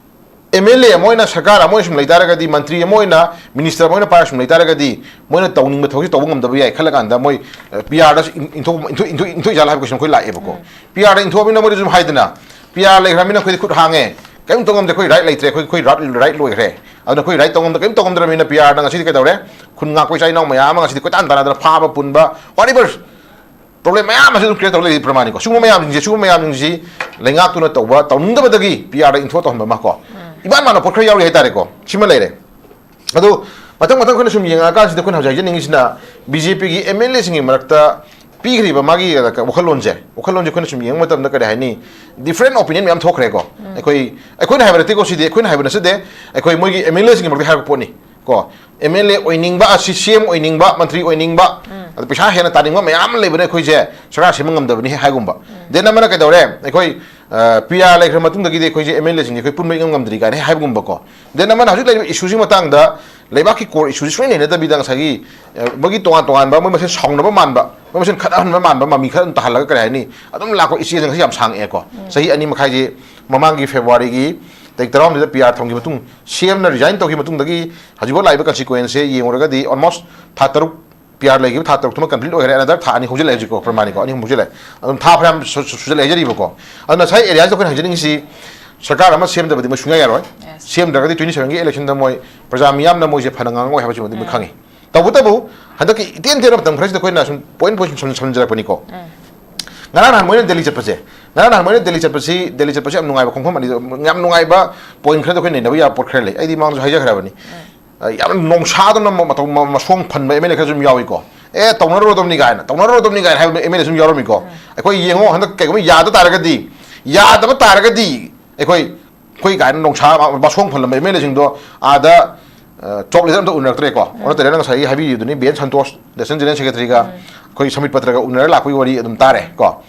ꯑꯦꯝ ꯑꯦꯜ ꯑꯦ ꯑꯃ ꯑꯣꯏꯅ, ꯁꯔꯀꯥꯔ ꯑꯃ ꯑꯣꯏꯅ ꯁꯨꯝ ꯂꯩ ꯇꯥꯔꯒꯗꯤ, ꯃꯟꯇ꯭ꯔꯤ ꯑꯃ ꯑꯣꯏꯅ, ꯃꯤꯅꯤꯁꯇꯔ ꯑꯃ ꯑꯣꯏꯅ ꯄꯥꯏꯔ ꯁꯨꯝ ꯂꯩ ꯇꯥꯔꯒꯗꯤ, ꯃꯣꯏꯅ ꯇꯧꯅꯤꯡꯕ ꯊꯕꯛꯁꯤ ꯇꯧꯕ ꯉꯝꯗꯕ ꯌꯥꯏ ꯈꯜꯂ ꯀꯥꯟꯗ, ꯃꯣꯏ, ꯑ, ꯄꯤ ꯑꯥꯔꯗ ꯏꯟ-, ꯏꯟꯊꯣꯛ-, ꯏꯟꯊꯣꯛ-, ꯏꯟꯊꯣꯛ-, ꯏꯟꯊꯣꯛꯏꯖꯥꯠꯂ ꯍꯥꯏꯕ ꯀꯣꯏꯁꯟ ꯑꯩꯈꯣꯏ ꯂꯥꯛꯑꯦꯕꯀꯣ꯫ ꯄꯤ ꯑꯥꯔꯗ ꯏꯟꯊꯣꯛꯑꯃꯤꯅ ꯃꯣꯏꯗꯤ ꯁꯨꯝ ꯍꯥꯏꯗꯅ, ꯄꯤ ꯑꯥꯔ ꯂꯩꯈ꯭ꯔꯃꯤꯅ ꯑꯩꯈꯣꯏꯗꯤ ꯈꯨꯠ ꯍꯥꯡꯉꯦ, ꯀꯔꯤꯝ ꯇꯧ ꯉꯝꯗꯦ, ꯑꯩꯈꯣꯏ ꯔꯥꯏꯠ ꯂꯩꯇ꯭ꯔꯦ, ꯑꯩꯈꯣꯏ, ꯑꯩꯈꯣꯏ ꯔꯥꯏꯠ, ꯔꯥꯏꯠ ꯂꯣꯏꯈ꯭ꯔꯦ꯫ ꯑꯗꯨꯅ ꯑꯩꯈꯣꯏ ꯔꯥꯏꯠ ꯇꯧ ꯉꯝꯗ-, ꯀꯔꯤꯝ ꯇꯧ ꯉꯝꯗ꯭ꯔꯕꯅꯤꯅ ꯄꯤ ꯑꯥꯔꯗ ꯉꯁꯤꯗꯤ ꯀꯩꯗꯧꯔꯦ? ꯈꯨꯟ ꯉꯥꯛꯄ ꯏꯆꯥ ꯏꯅꯥꯎ ꯃꯌꯥꯝ ꯑꯃ ꯉꯁꯤꯗꯤ ꯀꯣꯏꯇꯥꯟ ꯇꯥꯟꯅꯗꯅ ꯐꯥꯕ ꯄꯨꯟꯕ, whatever, ꯄ꯭ꯔꯣꯕ꯭ꯂꯦꯝ ꯃꯌꯥꯝ ꯑꯃꯁꯨ ꯑꯗꯨꯝ ꯀ꯭ꯔꯤꯌꯦꯠ ꯇꯧꯔ ꯂꯩꯔꯤ ꯄ꯭ꯔꯃꯥꯅꯤꯀꯣ꯫ ꯁꯤꯒꯨꯝꯕ ꯃꯌꯥꯝꯁꯤꯡꯁꯦ, ꯁꯤꯒꯨꯝꯕ ꯃꯌꯥꯝꯁꯤꯡꯁꯤ ꯂꯩꯉꯥꯛꯇꯨꯅ ꯇꯧꯕ, ꯇꯧꯅꯤꯡꯗꯕꯗꯒꯤ ꯄꯤ ꯑꯥꯔꯗ ꯏꯟꯊꯣꯛ ꯇꯧꯍꯟꯕ ꯑꯃ ꯀꯣ꯫ ꯏꯃꯥꯟ ꯃꯥꯟꯅꯕ ꯄꯣꯠ ꯈꯔ ꯌꯥꯎꯔꯤ ꯍꯥꯏꯇꯥꯔꯦꯀꯣ꯫ ꯁꯤꯃ ꯂꯩꯔꯦ꯫ ꯑꯗꯨ ꯃꯊꯪ ꯃꯊꯪ ꯑꯩꯈꯣꯏꯅ ꯁꯨꯝ ꯌꯦꯡꯉꯛꯑꯀꯥꯟꯁꯤꯗ ꯑꯩꯈꯣꯏꯅ ꯍꯧꯖꯤꯛ ꯍꯥꯏꯖꯅꯤꯡꯉꯤꯁꯤꯅ, ꯕꯤ ꯖꯦ ꯄꯤꯒꯤ ꯑꯦꯝ ꯑꯦꯜ ꯑꯦꯁꯤꯡꯒꯤ ꯃꯔꯛꯇ ꯄꯤꯈ꯭ꯔꯤꯕ ꯃꯥꯒꯤ ꯋꯥꯈꯜꯂꯣꯟꯁꯦ, ꯋꯥꯈꯜꯂꯣꯟꯁꯦ ꯑꯩꯈꯣꯏꯅ ꯁꯨꯝ ꯌꯦꯡꯕ ꯃꯇꯝꯗ ꯀꯔꯤ ꯍꯥꯏꯅꯤ, ꯗꯤꯐ꯭ꯔꯦꯟ ꯑꯣꯄꯤꯅꯤꯌꯟ ꯃꯌꯥꯝ ꯊꯣꯛꯈ꯭ꯔꯦꯀꯣ꯫ ꯑꯩꯈꯣꯏ, ꯑꯩꯈꯣꯏꯅ ꯍꯥꯏꯕ ꯅꯠꯇꯦꯀꯣ, ꯁꯤꯗꯤ ꯑꯩꯈꯣꯏꯅ ꯍꯥꯏꯕ ꯅꯠꯆꯗꯦ, ꯑꯩꯈꯣꯏ ꯃꯣꯏꯒꯤ ꯑꯦꯝ ꯑꯦꯜ ꯑꯦꯁꯤꯡꯒꯤ ꯃꯔꯛꯇ ꯍꯥꯏꯔꯛꯄ ꯄꯣꯠꯅꯤ ꯀꯣ꯫ ꯑꯦꯝ ꯑꯦꯜ ꯑꯦ ꯑꯣꯏꯅꯤꯡꯕ, ꯑꯁꯤ ꯁꯤ ꯑꯦꯝ ꯑꯣꯏꯅꯤꯡꯕ, ꯃꯟꯇ꯭ꯔꯤ ꯑꯣꯏꯅꯤꯡꯕ, ꯑꯗ ꯄꯩꯁꯥ ꯍꯦꯟꯅ ꯇꯥꯅꯤꯡꯕ ꯃꯌꯥꯝ ꯑꯃ ꯂꯩꯕꯅ ꯑꯩꯈꯣꯏꯁꯦ ꯁꯔꯀꯥꯔ ꯁꯦꯝꯕ ꯉꯝꯗꯕꯅꯤ ꯍꯥꯏꯒꯨꯝꯕ꯫ ꯗꯦꯟ ꯑꯃꯅ ꯀꯩꯗꯧꯔꯦ, ꯑꯩꯈꯣꯏ, ꯑ, ꯄꯤ ꯑꯥꯔ ꯂꯩꯈ꯭ꯔ ꯃꯇꯨꯡꯗꯒꯤꯗꯤ ꯑꯩꯈꯣꯏꯁꯦ ꯑꯦꯝ ꯑꯦꯜ ꯑꯦꯁꯤꯡꯁꯦ ꯑꯩꯈꯣꯏ ꯄꯨꯟꯕ ꯏꯉꯝ ꯉꯝꯗ꯭ꯔꯤ ꯀꯥꯏꯅ ꯍꯥꯏꯕꯒꯨꯝꯕꯀꯣ꯫ ꯗꯦꯟ ꯑꯃꯅ ꯍꯧꯖꯤꯛ ꯂꯩꯔꯤꯕ ꯏꯁꯨꯁꯤꯒꯤ ꯃꯇꯥꯡꯗ ꯂꯩꯕꯥꯛꯀꯤ ꯀꯣꯔ ꯏꯁꯨꯁꯤ ꯁꯨꯡꯂꯩ ꯅꯩꯅꯗꯕꯤꯗ ꯉꯁꯥꯏꯒꯤ, ꯑ, ꯃꯣꯏꯒꯤ ꯇꯣꯉꯥꯟ ꯇꯣꯉꯥꯟꯕ, ꯃꯣꯏ ꯃꯁꯦꯟ ꯁꯥꯎꯅꯕ ꯃꯥꯟꯕ, ꯃꯣꯏ ꯃꯁꯦꯟ ꯈꯠꯅꯍꯟꯕ ꯃꯥꯟꯕ ꯃꯃꯤ ꯈꯔ ꯑꯗꯨꯝ ꯇꯥꯍꯜꯂꯒ, ꯀꯔꯤ ꯍꯥꯏꯅꯤ, ꯑꯗꯨꯝ ꯂꯥꯛꯄ ꯏꯆꯦꯁꯤꯡ ꯉꯁꯤ ꯌꯥꯝ ꯁꯥꯡꯉꯛꯑꯦꯀꯣ꯫ ꯆꯍꯤ ꯑꯅꯤ ꯃꯈꯥꯏꯁꯤ ꯃꯃꯥꯡꯒꯤ ꯐꯦꯕ꯭ꯔꯨꯋꯥꯔꯤꯒꯤ ꯇꯥꯔꯤꯛ ꯇꯔꯥꯍꯨꯝꯗꯣꯏꯗ ꯄꯤ ꯑꯥꯔ ꯊꯝꯈꯤꯕ ꯃꯇꯨꯡ, ꯁꯤ ꯑꯦꯝꯅ ꯔꯤꯖꯥꯏꯟ ꯇꯧꯈꯤꯕ ꯃꯇꯨꯡꯗꯒꯤ ꯍꯧꯖꯤꯛꯐꯥꯎ ꯂꯥꯛꯏꯕ ꯀꯟꯁꯤꯀ꯭ꯋꯦꯟꯁꯁꯦ ꯌꯦꯡꯉꯨꯔꯒꯗꯤ almost ꯊꯥ ꯇꯔꯨꯛ, ꯄꯤ ꯑꯥꯔ ꯂꯩꯈꯤꯕ ꯊꯥ ꯇꯔꯨꯛꯇꯨꯃ ꯀꯝꯄ꯭ꯂꯤꯠ ꯑꯣꯏꯈ꯭ꯔꯦ, another ꯊꯥ ꯑꯅꯤ ꯍꯧꯖꯤꯜꯂꯛꯑꯦ ꯍꯧꯖꯤꯛꯀꯣ, ꯄ꯭ꯔꯃꯥꯅꯤꯀꯣ, ꯑꯅꯤ ꯑꯍꯨꯝ ꯍꯧꯖꯤꯜꯂꯛꯑꯦ꯫ ꯑꯗꯨꯝ ꯊꯥ ꯐꯅꯌꯥꯝ ꯁꯨ-, ꯁꯨ-, ꯁꯨꯖꯜꯂꯛꯑꯦ ꯍꯥꯏꯖꯔꯤꯕꯀꯣ꯫ ꯑꯗꯨꯅ ꯉꯁꯥꯏ ꯑꯦꯔꯤꯌꯥꯁꯤꯗ ꯑꯩꯈꯣꯏꯅ ꯍꯥꯏꯖꯅꯤꯡꯉꯤꯁꯤ, ꯁꯔꯀꯥꯔ ꯑꯃ ꯁꯦꯝꯗꯕꯗꯤ ꯃꯣꯏ ꯁꯨꯡꯌꯥ ꯌꯥꯔꯣꯏ꯫ Yes. ꯁꯦꯝꯗ꯭ꯔꯒꯗꯤ twenty sevenꯒꯤ electionꯗ ꯃꯣꯏ ꯄ꯭ꯔꯖꯥ ꯃꯤꯌꯥꯝꯅ ꯃꯣꯏꯁꯦ ꯐꯅ ꯉꯥꯡꯉꯣꯏ ꯍꯥꯏꯕꯁꯤꯃꯗꯤ ꯃꯣꯏ ꯎꯝ꯫ ꯈꯪꯉꯤ꯫ ꯇꯧꯕꯇꯕꯨ ꯍꯟꯗꯛꯀꯤ ꯏꯇꯦꯟ ꯇꯦꯟꯕ ꯃꯇꯝ ꯈꯔꯁꯤꯗ ꯑꯩꯈꯣꯏꯅ ꯁꯨꯝ point point ꯁꯨꯝ ꯁꯝ-, ꯁꯝꯖꯔꯛꯄꯅꯤꯀꯣ꯫ ꯎꯝ꯫ ꯉꯔꯥꯡ ꯅꯍꯥꯟ ꯃꯣꯏꯅ ꯗꯦꯜꯂꯤ ꯆꯠꯄꯁꯦ, ꯉꯔꯥꯡ ꯅꯍꯥꯟ ꯃꯣꯏꯅ ꯗꯦꯜꯂꯤ ꯆꯠꯄꯁꯤ, ꯗꯦꯜꯂꯤ ꯆꯠꯄꯁꯤ ꯌꯥꯝ ꯅꯨꯡꯉꯥꯏꯕ ꯈꯣꯡꯐꯝ ꯑꯅꯤ, ꯌꯥꯝ ꯅꯨꯡꯉꯥꯏꯕ point ꯈꯔꯗ ꯑꯩꯈꯣꯏ ꯅꯩꯅꯕ ꯌꯥꯕ ꯄꯣꯠ ꯈꯔ ꯂꯩ꯫ ꯑꯩꯗꯤ ꯃꯃꯥꯡꯗꯁꯨ ꯍꯥꯏꯖꯈ꯭ꯔꯕꯅꯤ꯫ ꯎꯝ꯫ ꯑ, ꯌꯥꯝꯅ ꯅꯣꯡꯁꯥꯗꯧꯅ ꯃ-, ꯃꯇꯧ ꯃ-, ꯃꯁꯣꯡ ꯐꯟꯕ MLA ꯈꯔꯁꯨ ꯑꯗꯨꯝ ꯌꯥꯎꯏꯀꯣ꯫ "ꯑꯦ, ꯇꯧꯅꯔꯨꯔꯗꯕꯅꯤ" ꯀꯥꯏꯅ, "ꯇꯧꯅꯔꯨꯔꯗꯕꯅꯤ" ꯀꯥꯏꯅ ꯍꯥꯏꯕ MLAꯁꯨ ꯑꯗꯨꯝ ꯌꯥꯎꯔꯝꯃꯤꯀꯣ꯫ ꯎꯝ꯫ ꯑꯩꯈꯣꯏ ꯌꯦꯡꯉꯣ, ꯍꯟꯗꯛ ꯀꯩꯒꯨꯝꯕ ꯌꯥꯗ ꯇꯥꯔꯒꯗꯤ, ꯌꯥꯗꯕ ꯇꯥꯔꯒꯗꯤ ꯑꯩꯈꯣꯏ, ꯑꯩꯈꯣꯏ ꯀꯥꯏꯅ ꯅꯣꯡꯁꯥ ꯃ-, ꯃꯁꯣꯡ ꯐꯜꯂꯝꯕ MLAꯁꯤꯡꯗꯣ ꯑꯥꯗ, ꯑ, top leader ꯑꯝꯇ ꯎꯅꯔꯛꯇ꯭ꯔꯦꯀꯣ꯫ ꯎꯝ꯫ ꯑꯣꯟꯅ ꯇꯩꯅ ꯉꯁꯥꯏꯒꯤ ꯍꯥꯏꯕꯤꯔꯤꯗꯨꯅꯤ, B N Santosh, National General Secretaryꯒ ꯎꯝ꯫ ꯑꯩꯈꯣꯏ ꯁꯃꯤꯠ ꯄꯇ꯭ꯔꯒ ꯎꯅꯔ ꯂꯥꯛꯄꯒꯤ ꯋꯥꯔꯤ ꯑꯗꯨꯝ ꯇꯥꯔꯦ ꯀꯣ꯫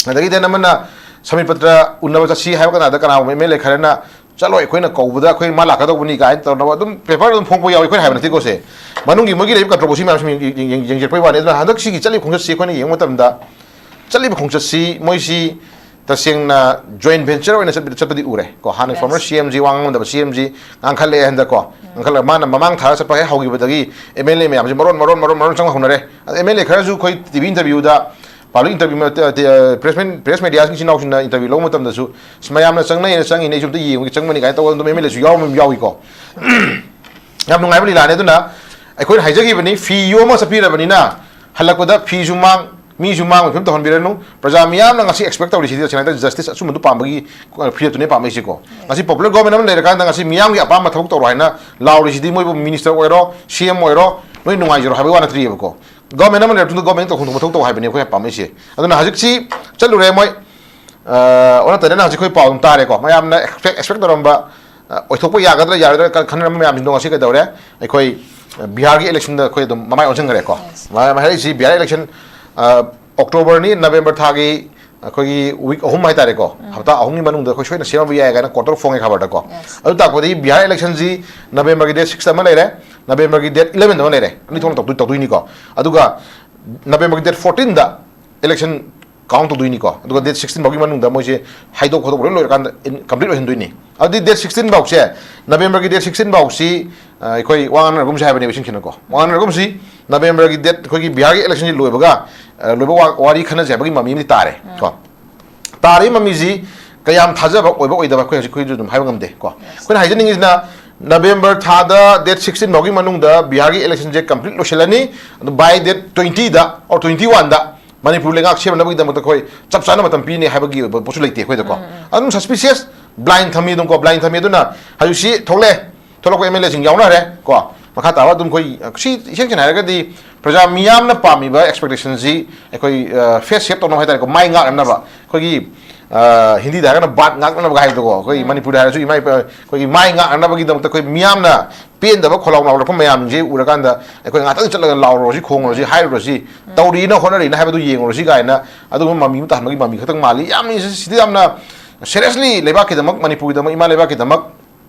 ꯑꯗꯒꯤ then ꯑꯃꯅ ꯁꯃꯤꯠ ꯄꯇ꯭ꯔ ꯎꯅꯕ ꯆꯠꯁꯤ ꯍꯥꯏꯕ ꯀꯥꯟꯗ ꯀꯅꯥꯒꯨꯝꯕ MLA ꯈꯔꯅ "ꯆꯠꯂꯣꯏ, ꯑꯩꯈꯣꯏꯅ ꯀꯧꯕꯗ ꯑꯩꯈꯣꯏ ꯃꯥ ꯂꯥꯛꯀꯗꯧꯕꯅꯤ" ꯀꯥꯏꯅ ꯇꯧꯅꯕ ꯑꯗꯨꯝ paper ꯑꯗꯨꯝ ꯐꯣꯡꯕ ꯌꯥꯎꯏ, ꯑꯩꯈꯣꯏꯅ ꯍꯥꯏꯕ ꯅꯠꯇꯦꯀꯣ ꯁꯦ꯫ ꯃꯅꯨꯡꯒꯤ ꯃꯣꯏꯒꯤ ꯂꯩꯔꯤꯕ controversy ꯃꯌꯥꯝꯁꯤ ꯌꯦꯡ-, ꯌꯦꯡ-, ꯌꯦꯡ-, ꯌꯦꯡꯖꯔꯛꯄꯒꯤ ꯋꯥꯅꯤ꯫ ꯑꯗꯨꯅ ꯍꯟꯗꯛ ꯁꯤꯒꯤ ꯆꯠꯂꯤꯕ ꯈꯣꯡꯆꯠꯁꯤ ꯑꯩꯈꯣꯏꯅ ꯌꯦꯡꯕ ꯃꯇꯝꯗ ꯆꯠꯂꯤꯕ ꯈꯣꯡꯆꯠꯁꯤ ꯃꯣꯏꯁꯤ ꯇꯁꯦꯡꯅ joint venture ꯑꯣꯏꯅ ꯆꯠꯄ-, ꯆꯠꯄꯗꯤ ꯎꯔꯦ ꯀꯣ꯫ ꯍꯥꯟꯅ Yes. former CMꯁꯤ, ꯋꯥ ꯉꯥꯡꯉꯝꯗꯕ CMꯁꯤ ꯉꯥꯡꯈꯠꯂꯛꯑꯦ ꯍꯟꯗꯛ ꯀꯣ꯫ ꯎꯝ꯫ ꯉꯥꯡꯈꯠꯂꯒ ꯃꯥꯅ ꯃꯃꯥꯡ ꯊꯥꯗ ꯆꯠꯄ ꯍꯦꯛ ꯍꯧꯈꯤꯕꯗꯒꯤ MLA ꯃꯌꯥꯝꯁꯤ ꯃꯔꯣꯟ, ꯃꯔꯣꯟ, ꯃꯔꯣꯟ, ꯃꯔꯣꯟ ꯆꯪꯕ ꯍꯧꯅꯔꯦ꯫ ꯑꯗ MLA ꯈꯔꯁꯨ ꯑꯩꯈꯣꯏ TV interviewꯗ, public interview, ꯑ, ꯇ-, ꯑ, press men-, press mediaꯁꯤꯡ ꯏꯆꯤꯟ ꯏꯅꯥꯎꯁꯤꯡꯅ interview ꯂꯧꯕ ꯃꯇꯝꯗꯁꯨ, "ꯑꯁ, ꯃꯌꯥꯝꯅ ꯆꯪꯅꯩꯅ ꯆꯪꯉꯤꯅꯦ, ꯑꯩꯁꯨ ꯑꯝꯇ ꯌꯦꯡꯉꯨꯒꯦ, ꯆꯪꯕꯅꯤ" ꯀꯥꯏꯅ ꯇꯧꯕ ꯑꯗꯨꯝ MLAꯁꯨ ꯌꯥꯎꯕ ꯑꯗꯨꯝ ꯌꯥꯎꯏꯀꯣ꯫ ꯌꯥꯝ ꯅꯨꯡꯉꯥꯏꯕ ꯂꯤꯂꯥꯅꯤ꯫ ꯑꯗꯨꯅ ꯑꯩꯈꯣꯏꯅ ꯍꯥꯏꯖꯈꯤꯕꯅꯤ, ꯐꯤ ꯌꯣꯝꯃ ꯆꯠꯄꯤꯔꯕꯅꯤꯅ ꯍꯜꯂꯛꯄꯗ ꯐꯤꯁꯨ ꯃꯥꯡ, ꯃꯤꯁꯨ ꯃꯥꯡꯕꯒꯤ ꯐꯤꯕꯝ ꯇꯧꯍꯟꯕꯤꯔꯅꯨ꯫ ꯄ꯭ꯔꯖꯥ ꯃꯤꯌꯥꯝꯅ ꯉꯁꯤ expect ꯇꯧꯔꯤꯁꯤꯗꯤ ꯇꯁꯦꯡꯅ ꯍꯥꯏꯔꯗꯤ justice ꯑꯆꯨꯝꯕꯗꯨ ꯄꯥꯝꯕꯒꯤ, ꯑ, ꯐꯤꯔꯦꯞꯇꯨꯅꯦ ꯄꯥꯝꯃꯛꯏꯁꯤꯀꯣ꯫ ꯉꯁꯤ popular government ꯑꯃ ꯂꯩꯔꯀꯥꯟꯗ ꯉꯁꯤ ꯃꯤꯌꯥꯝꯒꯤ ꯑꯄꯥꯝꯕ ꯊꯕꯛ ꯇꯧꯔꯣ ꯍꯥꯏꯅ ꯂꯥꯎꯔꯤꯁꯤꯗꯤ ꯃꯣꯏꯕꯨ minister ꯑꯣꯏꯔꯣ, CM ꯑꯣꯏꯔꯣ, ꯅꯣꯏ ꯅꯨꯡꯉꯥꯏꯖꯔꯣ ꯍꯥꯏꯕꯒꯤ ꯋꯥ ꯅꯠꯇ꯭ꯔꯤꯑꯕꯀꯣ꯫ Government ꯑꯃ ꯂꯩꯔ ꯃꯇꯨꯡꯗ government ꯇꯧꯐꯝ ꯊꯣꯛꯄ ꯃꯊꯧ ꯇꯧ ꯍꯥꯏꯕꯅꯤ ꯑꯩꯈꯣꯏ ꯄꯥꯝꯃꯛꯏꯁꯦ꯫ ꯑꯗꯨꯅ ꯍꯧꯖꯤꯛꯁꯤ ꯆꯠꯂꯨꯔꯦ ꯃꯣꯏ, ꯑ, ꯑꯣꯟꯅ ꯇꯩꯅꯅ ꯍꯧꯖꯤꯛ ꯑꯩꯈꯣꯏ ꯄꯥꯎ ꯑꯗꯨꯝ ꯇꯥꯔꯦꯀꯣ꯫ ꯃꯌꯥꯝꯅ expect, expect ꯇꯧꯔꯝꯕ, ꯑ, ꯑꯣꯏꯊꯣꯛꯄ ꯌꯥꯒꯗ꯭ꯔꯥ ꯌꯥꯔꯣꯏꯗ꯭ꯔꯥ ꯈꯟ-, ꯈꯟꯅꯔꯝꯕ ꯃꯌꯥꯝꯁꯤꯡꯗꯣ ꯉꯁꯤ ꯀꯩꯗꯧꯔꯦ? ꯑꯩꯈꯣꯏ, ꯑ, ꯕꯤꯍꯥꯔꯒꯤ electionꯗ ꯑꯩꯈꯣꯏ ꯑꯗꯨꯝ ꯃꯃꯥꯏ ꯑꯣꯟꯁꯤꯟꯈ꯭ꯔꯦꯀꯣ꯫ Yes. ꯃ-, ꯃ-, ꯍꯥꯏꯔꯛꯏꯁꯤ ꯕꯤꯍꯥꯔ election, ꯑ, Octoberꯅꯤ, November ꯊꯥꯒꯤ ꯑꯩꯈꯣꯏꯒꯤ week ꯑꯍꯨꯝ ꯍꯥꯏꯇꯥꯔꯦꯀꯣ, ꯎꯝ꯫ ꯍꯞꯇꯥ ꯑꯍꯨꯝꯒꯤ ꯃꯅꯨꯡꯗ ꯑꯩꯈꯣꯏ ꯁꯣꯏꯅ ꯁꯦꯝꯃꯕ ꯌꯥꯏ ꯀꯥꯏꯅ court of ꯐꯣꯡꯉꯦ ꯈꯕꯔꯗꯀꯣ꯫ Yes. ꯑꯗꯨ ꯇꯥꯛꯄꯗꯤ ꯕꯤꯍꯥꯔ electionꯁꯤ Novemberꯒꯤ date sixꯇ ꯑꯃ ꯂꯩꯔꯦ, Novemberꯒꯤ date elevenꯗ ꯑꯃ ꯂꯩꯔꯦ, ꯑꯅꯤ ꯊꯣꯛꯅ ꯇꯧꯗꯣꯏ-, ꯇꯧꯗꯣꯏꯅꯤꯀꯣ꯫ ꯑꯗꯨꯒ Novemberꯒꯤ date fourteenꯗ election count ꯇꯧꯗꯣꯏꯅꯤꯀꯣ꯫ ꯑꯗꯨꯒ date sixteen ꯐꯥꯎꯒꯤ ꯃꯅꯨꯡꯗ ꯃꯣꯏꯁꯦ ꯍꯥꯏꯗꯣꯛ ꯈꯣꯠꯇꯣꯛꯄ ꯂꯣꯏ ꯂꯣꯏꯔꯀꯥꯟꯗ in-, complete ꯑꯣꯏꯍꯟꯗꯣꯏꯅꯤ꯫ ꯑꯗꯨꯗꯤ date sixteen ꯐꯥꯎꯁꯦ, Novemberꯒꯤ date sixteen ꯐꯥꯎꯁꯤ, ꯑ, ꯑꯩꯈꯣꯏ ꯋꯥ ꯉꯥꯡꯅꯔꯒꯨꯝꯁꯦ ꯍꯥꯏꯕꯅꯦꯕ ꯏꯁꯤꯡ ꯈꯤꯅꯀꯣ꯫ ꯋꯥ ꯉꯥꯡꯅꯔꯒꯨꯝꯁꯤ, Novemberꯒꯤ date ꯑꯩꯈꯣꯏꯒꯤ ꯕꯤꯍꯥꯔꯒꯤ electionꯁꯤ ꯂꯣꯏꯕꯒ, ꯑ, ꯂꯣꯏꯕ ꯋꯥ-, ꯋꯥꯔꯤ ꯈꯟꯅꯁꯦ ꯍꯥꯏꯕꯒꯤ ꯃꯃꯤ ꯑꯃꯗꯤ ꯇꯥꯔꯦ ꯎꯝ꯫ ꯀꯣ꯫ ꯇꯥꯔꯤꯕ ꯃꯃꯤꯁꯤ ꯀꯌꯥꯝ ꯊꯥꯖꯕ ꯑꯣꯏꯕ ꯑꯣꯏꯗꯕ ꯑꯩꯈꯣꯏ ꯍꯧꯖꯤꯛ ꯑꯩꯈꯣꯏꯁꯨ ꯑꯗꯨꯝ ꯍꯥꯏꯕ ꯉꯝꯗꯦ ꯀꯣ꯫ ꯑꯩꯈꯣꯏꯅ ꯍꯥꯏꯖꯅꯤꯡꯉꯤꯁꯤꯅ, ꯅꯕꯦꯝꯕꯔ ꯊꯥꯗ date sixteen ꯐꯥꯎꯒꯤ ꯃꯅꯨꯡꯗ ꯕꯤꯍꯥꯔꯒꯤ election ꯁꯦ complete ꯂꯣꯏꯁꯤꯜꯂꯅꯤ꯫ ꯑꯗꯨ by date twenty the or twenty one ꯗ ꯃꯅꯤꯄꯨꯔ ꯂꯩꯉꯥꯛ ꯁꯦꯝꯅꯕꯒꯤꯗꯃꯛꯇ ꯑꯩꯈꯣꯏ ꯆꯞ ꯆꯥꯅ ꯃꯇꯝ ꯄꯤꯅꯤ ꯍꯥꯏꯕꯒꯤ ꯑꯣꯏꯕ ꯄꯣꯠꯁꯨ ꯂꯩꯇꯦ ꯑꯩꯈꯣꯏꯗꯀꯣ꯫ ꯑꯗꯨꯝ suspicious, blind ꯊꯝꯃꯤ ꯑꯗꯨꯝ ꯀꯣ, blind ꯊꯝꯃꯤ꯫ ꯑꯗꯨꯅ ꯍꯧꯖꯤꯛꯁꯤ ꯊꯣꯛꯂꯛꯑꯦ, ꯊꯣꯛꯂꯛꯄ M L A ꯁꯤꯡ ꯌꯥꯎꯅꯈ꯭ꯔꯦ ꯀꯣ꯫ ꯃꯈꯥ ꯇꯥꯕ ꯑꯗꯨꯝ ꯑꯩꯈꯣꯏ ꯁꯤ ꯏꯁꯦꯡ ꯁꯦꯡꯅ ꯍꯥꯏꯔꯒꯗꯤ ꯄ꯭ꯔꯖꯥ ꯃꯤꯌꯥꯝꯅ ꯄꯥꯝꯃꯤꯕ expectation ꯁꯤ ꯑꯩꯈꯣꯏ, ꯑ, face shape ꯇꯧꯅꯕ ꯍꯥꯏꯇꯥꯔꯦꯀꯣ, ꯃꯥꯏ ꯉꯥꯛꯅꯅꯕ ꯑꯩꯈꯣꯏꯒꯤ, ꯑ, ꯍꯤꯟꯗꯤꯗ ꯍꯥꯏꯔꯒꯅ ꯕꯥꯠ ꯉꯥꯛꯅꯅꯕ ꯍꯥꯏꯕꯗꯣꯀꯣ, ꯑꯩꯈꯣꯏꯒꯤ ꯃꯅꯤꯄꯨꯔꯗ ꯍꯥꯏꯔꯁꯨ ꯏꯃꯥ ꯏꯄꯥ ꯑꯩꯈꯣꯏꯒꯤ ꯃꯥꯏ ꯉꯥꯛꯅꯅꯕꯒꯤꯗꯃꯛꯇ ꯑꯩꯈꯣꯏ ꯃꯤꯌꯥꯝꯅ ꯄꯦꯟꯗꯕ ꯈꯣꯜꯂꯥꯎ ꯂꯥꯎꯔꯛꯄ ꯃꯌꯥꯝꯁꯦ ꯎꯔꯀꯥꯟꯗ ꯑꯩꯈꯣꯏ ꯉꯥꯛꯇꯪ ꯆꯠꯂꯒ ꯂꯥꯎꯔꯨꯔꯁꯤ, ꯈꯣꯡꯉꯨꯔꯁꯤ, ꯍꯥꯏꯔꯨꯔꯁꯤ, ꯇꯧꯔꯤꯅ ꯍꯣꯠꯅꯔꯤꯅ ꯍꯥꯏꯕꯗꯨ ꯌꯦꯡꯉꯨꯔꯁꯤ ꯀꯥꯏꯅ ꯑꯗꯨꯒꯨꯝꯕ ꯃꯃꯤ ꯑꯃ ꯇꯥꯍꯟꯕꯒꯤ ꯃꯃꯤ ꯈꯛꯇꯪ ꯃꯥꯜꯂꯤ꯫ ꯌꯥꯝꯅ ꯁꯤꯗꯤ ꯌꯥꯝꯅ seriously ꯂꯩꯕꯥꯛꯀꯤꯗꯃꯛ, ꯃꯅꯤꯄꯨꯔꯒꯤꯗꯃꯛ, ꯏꯃꯥ ꯂꯩꯕꯥꯛꯀꯤꯗꯃꯛ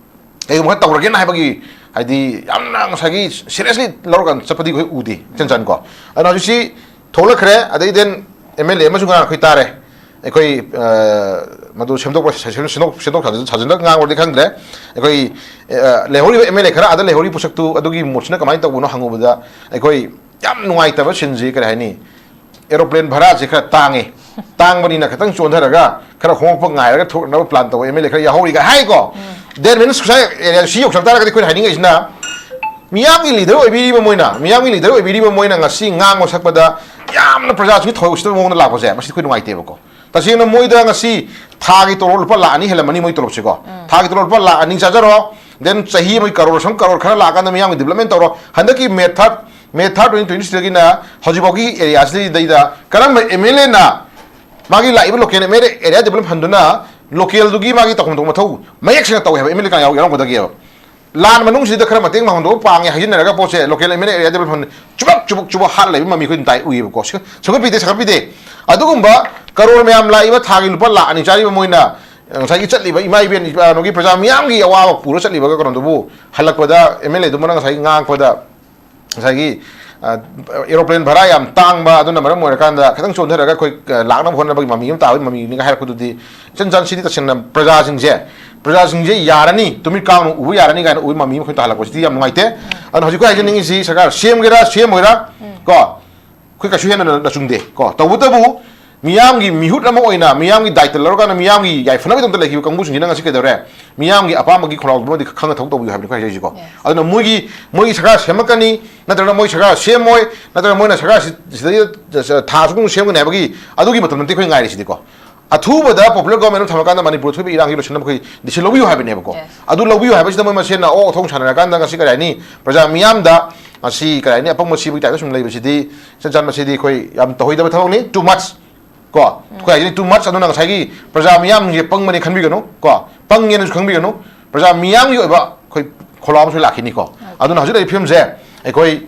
ꯀꯩꯒꯨꯝꯕ ꯈꯔ ꯇꯧꯔꯒꯦꯅ ꯍꯥꯏꯕꯒꯤ, ꯍꯥꯏꯗꯤ ꯌꯥꯝꯅ ꯉꯁꯥꯏꯒꯤ seriously ꯂꯧꯔꯒ ꯆꯠꯄꯗꯤ ꯑꯩꯈꯣꯏ ꯎꯗꯦ ꯏꯆꯟ ꯆꯟ ꯀꯣ꯫ ꯑꯗꯨꯅ ꯍꯧꯖꯤꯛꯁꯤ ꯊꯣꯛꯂꯛꯈ꯭ꯔꯦ꯫ ꯑꯗꯩ then M L A ꯑꯃꯁꯨ ꯉꯔꯥꯡ ꯑꯩꯈꯣꯏ ꯇꯥꯔꯦ꯫ ꯑꯩꯈꯣꯏ, ꯑ, ꯃꯗꯨ ꯁꯦꯝꯗꯣꯛꯄ, ꯁꯦꯝꯗꯣꯛ, ꯁꯦꯝꯗꯣꯛ ꯁꯥꯖꯤꯟ, ꯁꯥꯖꯤꯟꯗ ꯉꯥꯡꯕꯗꯤ ꯈꯪꯗ꯭ꯔꯦ꯫ ꯑꯩꯈꯣꯏ, ꯑ, ꯂꯩꯍꯧꯔꯤꯕ M L A ꯈꯔ, ꯑꯥꯗ ꯂꯩꯍꯧꯔꯤꯕ ꯄꯣꯠꯁꯛꯇꯨ ꯑꯗꯨꯒꯤ ꯃꯣꯠꯁꯤꯅ ꯀꯃꯥꯏꯅ ꯇꯧꯕꯅꯣ ꯍꯪꯉꯨꯕꯗ, ꯑꯩꯈꯣꯏ ꯌꯥꯝ ꯅꯨꯡꯉꯥꯏꯇꯕ ꯁꯤꯟꯁꯤ ꯀꯔꯤ ꯍꯥꯏꯅꯤ, aeroplane ꯚꯔꯥꯁꯦ ꯈꯔ ꯇꯥꯡꯉꯤ, ꯇꯥꯡꯕꯅꯤꯅ ꯈꯤꯇꯪ ꯆꯣꯟꯊꯔꯒ ꯈꯔ ꯍꯣꯡꯉꯛꯄ ꯉꯥꯏꯔꯒ ꯊꯣꯛꯅꯕ plan ꯇꯧꯕ M L A ꯈꯔ ꯌꯥꯎꯍꯧꯔꯤꯒ ꯍꯥꯏꯀꯣ꯫ That means ꯉꯁꯥꯏ area ꯁꯤ ꯌꯧꯁꯜꯂꯛ ꯇꯥꯔꯒꯗꯤ ꯑꯩꯈꯣꯏꯅ ꯍꯥꯏꯅꯤꯡꯉꯤꯁꯤꯅ, ꯃꯤꯌꯥꯝꯒꯤ leader ꯑꯣꯏꯕꯤꯔꯤꯕ ꯃꯣꯏꯅ, ꯃꯤꯌꯥꯝꯒꯤ leader ꯑꯣꯏꯕꯤꯔꯤꯕ ꯃꯣꯏꯅ ꯉꯁꯤ ꯉꯥꯡꯕ ꯁꯛꯄꯗ ꯌꯥꯝꯅ ꯄ꯭ꯔꯖꯥꯁꯤꯡꯒꯤ ꯊꯋꯥꯏ ꯎꯁꯤꯠꯇꯕ ꯃꯑꯣꯡꯗ ꯂꯥꯛꯄꯁꯦ, ꯃꯁꯤ ꯑꯩꯈꯣꯏ ꯅꯨꯡꯉꯥꯏꯇꯦꯕꯀꯣ꯫ ꯇꯁꯦꯡꯅ ꯃꯣꯏꯗ ꯉꯁꯤ ꯊꯥꯒꯤ ꯇꯣꯂꯣꯞ ꯂꯨꯄꯥ ꯂꯥꯈ ꯑꯅꯤ ꯍꯦꯜꯂꯝꯃꯅꯤ ꯃꯣꯏ ꯇꯣꯂꯣꯞꯁꯦꯀꯣ꯫ ꯊꯥꯒꯤ ꯇꯣꯂꯣꯞ ꯂꯨꯄꯥ ꯂꯥꯈ ꯑꯅꯤ ꯆꯥꯖꯔꯣ, then ꯆꯍꯤ ꯑꯃꯒꯤ ꯀꯔꯣꯔ ꯁꯝ ꯀꯔꯣꯔ ꯈꯔ ꯂꯥꯛꯑꯀꯥꯟꯗ ꯃꯤꯌꯥꯝꯒꯤ development ꯇꯧꯔꯣ꯫ ꯍꯟꯗꯛꯀꯤ May third, May third twenty twenty six ꯗꯒꯤꯅ ꯍꯧꯖꯤꯛꯐꯥꯎꯒꯤ area ꯁꯤꯗꯩꯗ ꯀꯔꯝꯕ M L A ꯅ ꯃꯥꯒꯤ ꯂꯥꯛꯏꯕ local M L A area develop ꯍꯟꯗꯨꯅ local ꯗꯨꯒꯤ ꯃꯥꯒꯤ ꯇꯧꯐꯝ ꯊꯣꯛꯄ ꯃꯊꯧ ꯃꯌꯦꯛ ꯁꯦꯡꯅ ꯇꯧꯋꯦ ꯍꯥꯏꯕ M L A ꯀꯅꯥ ꯌꯥꯎ-, ꯌꯥꯎꯔꯝꯒꯗꯒꯦꯕ? ꯂꯥꯟ ꯃꯅꯨꯡꯁꯤꯗ ꯈꯔ ꯃꯇꯦꯡ ꯄꯥꯡꯍꯟꯗꯣꯛꯄ ꯄꯥꯡꯉꯦ ꯍꯥꯏꯖꯤꯟꯅꯔꯒ ꯄꯣꯠꯁꯦ local M L A area development ꯆꯨꯕꯛ ꯆꯨꯕꯛ ꯆꯨꯕꯛ ꯍꯥꯠ ꯂꯩꯕ ꯃꯃꯤ ꯑꯩꯈꯣꯏ ꯑꯗꯨꯝ ꯇꯥꯏ ꯎꯏꯌꯦꯕꯀꯣ꯫ ꯁꯦ-, ꯁꯦꯝꯒꯠꯄꯤꯗꯦ, ꯁꯦꯝꯒꯠꯄꯤꯗꯦ꯫ ꯑꯗꯨꯒꯨꯝꯕ ꯀꯔꯣꯔ ꯃꯌꯥꯝ ꯂꯥꯛꯏꯕ ꯊꯥꯒꯤ ꯂꯨꯄꯥ ꯂꯥꯈ ꯑꯅꯤ ꯆꯥꯔꯤꯕ ꯃꯣꯏꯅ ꯉꯁꯥꯏꯒꯤ ꯆꯠꯂꯤꯕ ꯏꯃꯥ ꯏꯕꯦꯟ, ꯀꯩꯅꯣꯒꯤ ꯄ꯭ꯔꯖꯥ ꯃꯤꯌꯥꯝꯒꯤ ꯑꯋꯥꯕ ꯄꯨꯔ ꯆꯠꯂꯤꯕ ꯀꯩꯅꯣꯗꯨꯕꯨ ꯍꯜꯂꯛꯄꯗ M L A ꯗꯨꯃꯅ ꯉꯁꯥꯏꯒꯤ ꯉꯥꯡꯉꯛꯄꯗ ꯉꯁꯥꯏꯒꯤ, ꯑ, aeroplane ꯚꯔꯥ ꯌꯥꯝ ꯇꯥꯡꯕ, ꯑꯗꯨꯅ ꯃꯔꯝ ꯑꯣꯏꯔꯀꯥꯟꯗ ꯈꯤꯇꯪ ꯆꯣꯟꯊꯔꯒ ꯑꯩꯈꯣꯏ, ꯑ, ꯂꯥꯛꯅꯕ ꯍꯣꯠꯅꯕꯒꯤ ꯃꯃꯤ ꯑꯃ ꯇꯥꯕꯒꯤ ꯃꯃꯤꯅꯤꯒ ꯍꯥꯏꯔꯛꯄꯗꯨꯗꯤ ꯏꯆꯟ ꯆꯟ ꯁꯤꯗꯤ ꯇꯁꯦꯡꯅ ꯄ꯭ꯔꯖꯥꯁꯤꯡꯁꯦ, ꯄ꯭ꯔꯖꯥꯁꯤꯡꯁꯦ ꯌꯥꯔꯅꯤ, ꯇꯨꯃꯤꯠ ꯀꯥꯡꯅ ꯎꯕ ꯌꯥꯔꯅꯤ ꯀꯥꯏꯅ ꯎꯕꯒꯤ ꯃꯃꯤ ꯑꯃ ꯑꯩꯈꯣꯏ ꯇꯥꯍꯜꯂꯛꯄꯁꯤꯗꯤ ꯌꯥꯝ ꯅꯨꯡꯉꯥꯏꯇꯦ꯫ ꯑꯗꯨꯅ ꯍꯧꯖꯤꯛ ꯑꯩꯈꯣꯏ ꯍꯥꯏꯖꯅꯤꯡꯉꯤꯁꯤ ꯁꯔꯀꯥꯔ ꯁꯦꯝꯒꯦꯔꯥ ꯁꯦꯝꯃꯣꯏꯔꯥ ꯀꯣ, ꯑꯩꯈꯣꯏ ꯀꯩꯁꯨ ꯍꯦꯟꯅ ꯂꯆꯨꯡꯗꯦ ꯀꯣ꯫ ꯇꯧꯕꯇꯕꯨ ꯃꯤꯌꯥꯝꯒꯤ ꯃꯤꯍꯨꯠ ꯑꯃ ꯑꯣꯏꯅ, ꯃꯤꯌꯥꯝꯒꯤ ꯗꯥꯏꯇ ꯂꯧꯔꯀꯥꯟꯗ ꯃꯤꯌꯥꯝꯒꯤ ꯌꯥꯏꯐꯅꯕꯒꯤꯗꯃꯛꯇ ꯂꯩꯈꯤꯕ ꯀꯥꯡꯕꯨꯁꯤꯡꯁꯤꯅ ꯉꯁꯤ ꯀꯩꯗꯧꯔꯦ? ꯃꯤꯌꯥꯝꯒꯤ ꯑꯄꯥꯝꯕꯒꯤ ꯈꯣꯡꯂꯥꯎꯗꯨꯃꯗꯤ ꯈꯪꯅ ꯊꯕꯛ ꯇꯧꯕꯤꯌꯨ ꯍꯥꯏꯕꯅꯤ ꯑꯩꯈꯣꯏ ꯍꯥꯏꯖꯔꯤꯁꯤꯀꯣ꯫ ꯑꯗꯨꯅ ꯃꯣꯏꯒꯤ, ꯃꯣꯏꯒꯤ ꯁꯔꯀꯥꯔ ꯁꯦꯝꯃꯛꯀꯅꯤ, ꯅꯠꯇ꯭ꯔꯒꯅ ꯃꯣꯏ ꯁꯔꯀꯥꯔ ꯁꯦꯝꯃꯣꯏ, ꯅꯠꯇ꯭ꯔꯒ ꯃꯣꯏꯅ ꯁꯔꯀꯥꯔ ꯁꯤ-, ꯁꯤꯗꯩꯗ ꯊꯥ ꯑꯁꯨꯛ ꯁꯦꯝꯒꯅꯤ ꯍꯥꯏꯕꯒꯤ ꯑꯗꯨꯒꯤ ꯃꯇꯝ ꯅꯠꯇꯦ ꯑꯩꯈꯣꯏ ꯉꯥꯏꯔꯤꯁꯤꯗꯤꯀꯣ꯫ ꯑꯊꯨꯕꯗ popular government ꯑꯃ ꯊꯝꯃꯀꯥꯟꯗ ꯃꯅꯤꯄꯨꯔ ꯊꯣꯛꯏꯕ ꯏꯔꯥꯡꯁꯤ ꯂꯣꯏꯁꯤꯟꯅꯕ ꯑꯩꯈꯣꯏ decision ꯂꯧꯕꯤꯌꯨ ꯍꯥꯏꯕꯅꯦꯕꯀꯣ꯫ ꯑꯗꯨ ꯂꯧꯕꯤꯌꯨ ꯍꯥꯏꯕꯁꯤꯗ ꯃꯣꯏ ꯃꯁꯦꯟꯅ ꯑꯣꯛ ꯑꯊꯣꯡ ꯁꯥꯟꯅꯔꯀꯥꯟꯗ ꯉꯁꯤ ꯀꯔꯤ ꯍꯥꯏꯅꯤ, ꯄ꯭ꯔꯖꯥ ꯃꯤꯌꯥꯝꯗ ꯉꯁꯤ ꯀꯔꯤ ꯍꯥꯏꯅꯤ, ꯑꯄꯪꯕ ꯁꯤꯕꯒꯤ ꯇꯥꯏꯞꯇ ꯁꯨꯝ ꯂꯩꯕꯁꯤꯗꯤ, ꯏꯆꯟ ꯆꯟ, ꯃꯁꯤꯗꯤ ꯑꯩꯈꯣꯏ ꯌꯥꯝ ꯇꯧꯍꯩꯗꯕ ꯊꯕꯛꯅꯤ, too much꯫ ꯀꯣ, ꯑꯩꯈꯣꯏ ꯍꯥꯏꯁꯤꯅꯤ, too much꯫ ꯑꯗꯨꯅ ꯉꯁꯥꯏꯒꯤ ꯄ꯭ꯔꯖꯥ ꯃꯤꯌꯥꯝꯁꯦ ꯄꯪꯕꯅꯤ ꯈꯟꯕꯤꯒꯅꯨ ꯀꯣ, ꯄꯪꯉꯦꯅꯁꯨ ꯈꯟꯕꯤꯒꯅꯨ꯫ ꯄ꯭ꯔꯖꯥ ꯃꯤꯌꯥꯝꯒꯤ ꯑꯣꯏꯕ ꯑꯩꯈꯣꯏ ꯈꯣꯜꯂꯥꯎ ꯑꯃꯁꯨ ꯂꯥꯛꯈꯤꯅꯤꯀꯣ꯫ ꯑꯗꯨꯅ ꯍꯧꯖꯤꯛ ꯂꯩꯔꯤꯕ ꯐꯤꯕꯝꯁꯦ ꯑꯩꯈꯣꯏ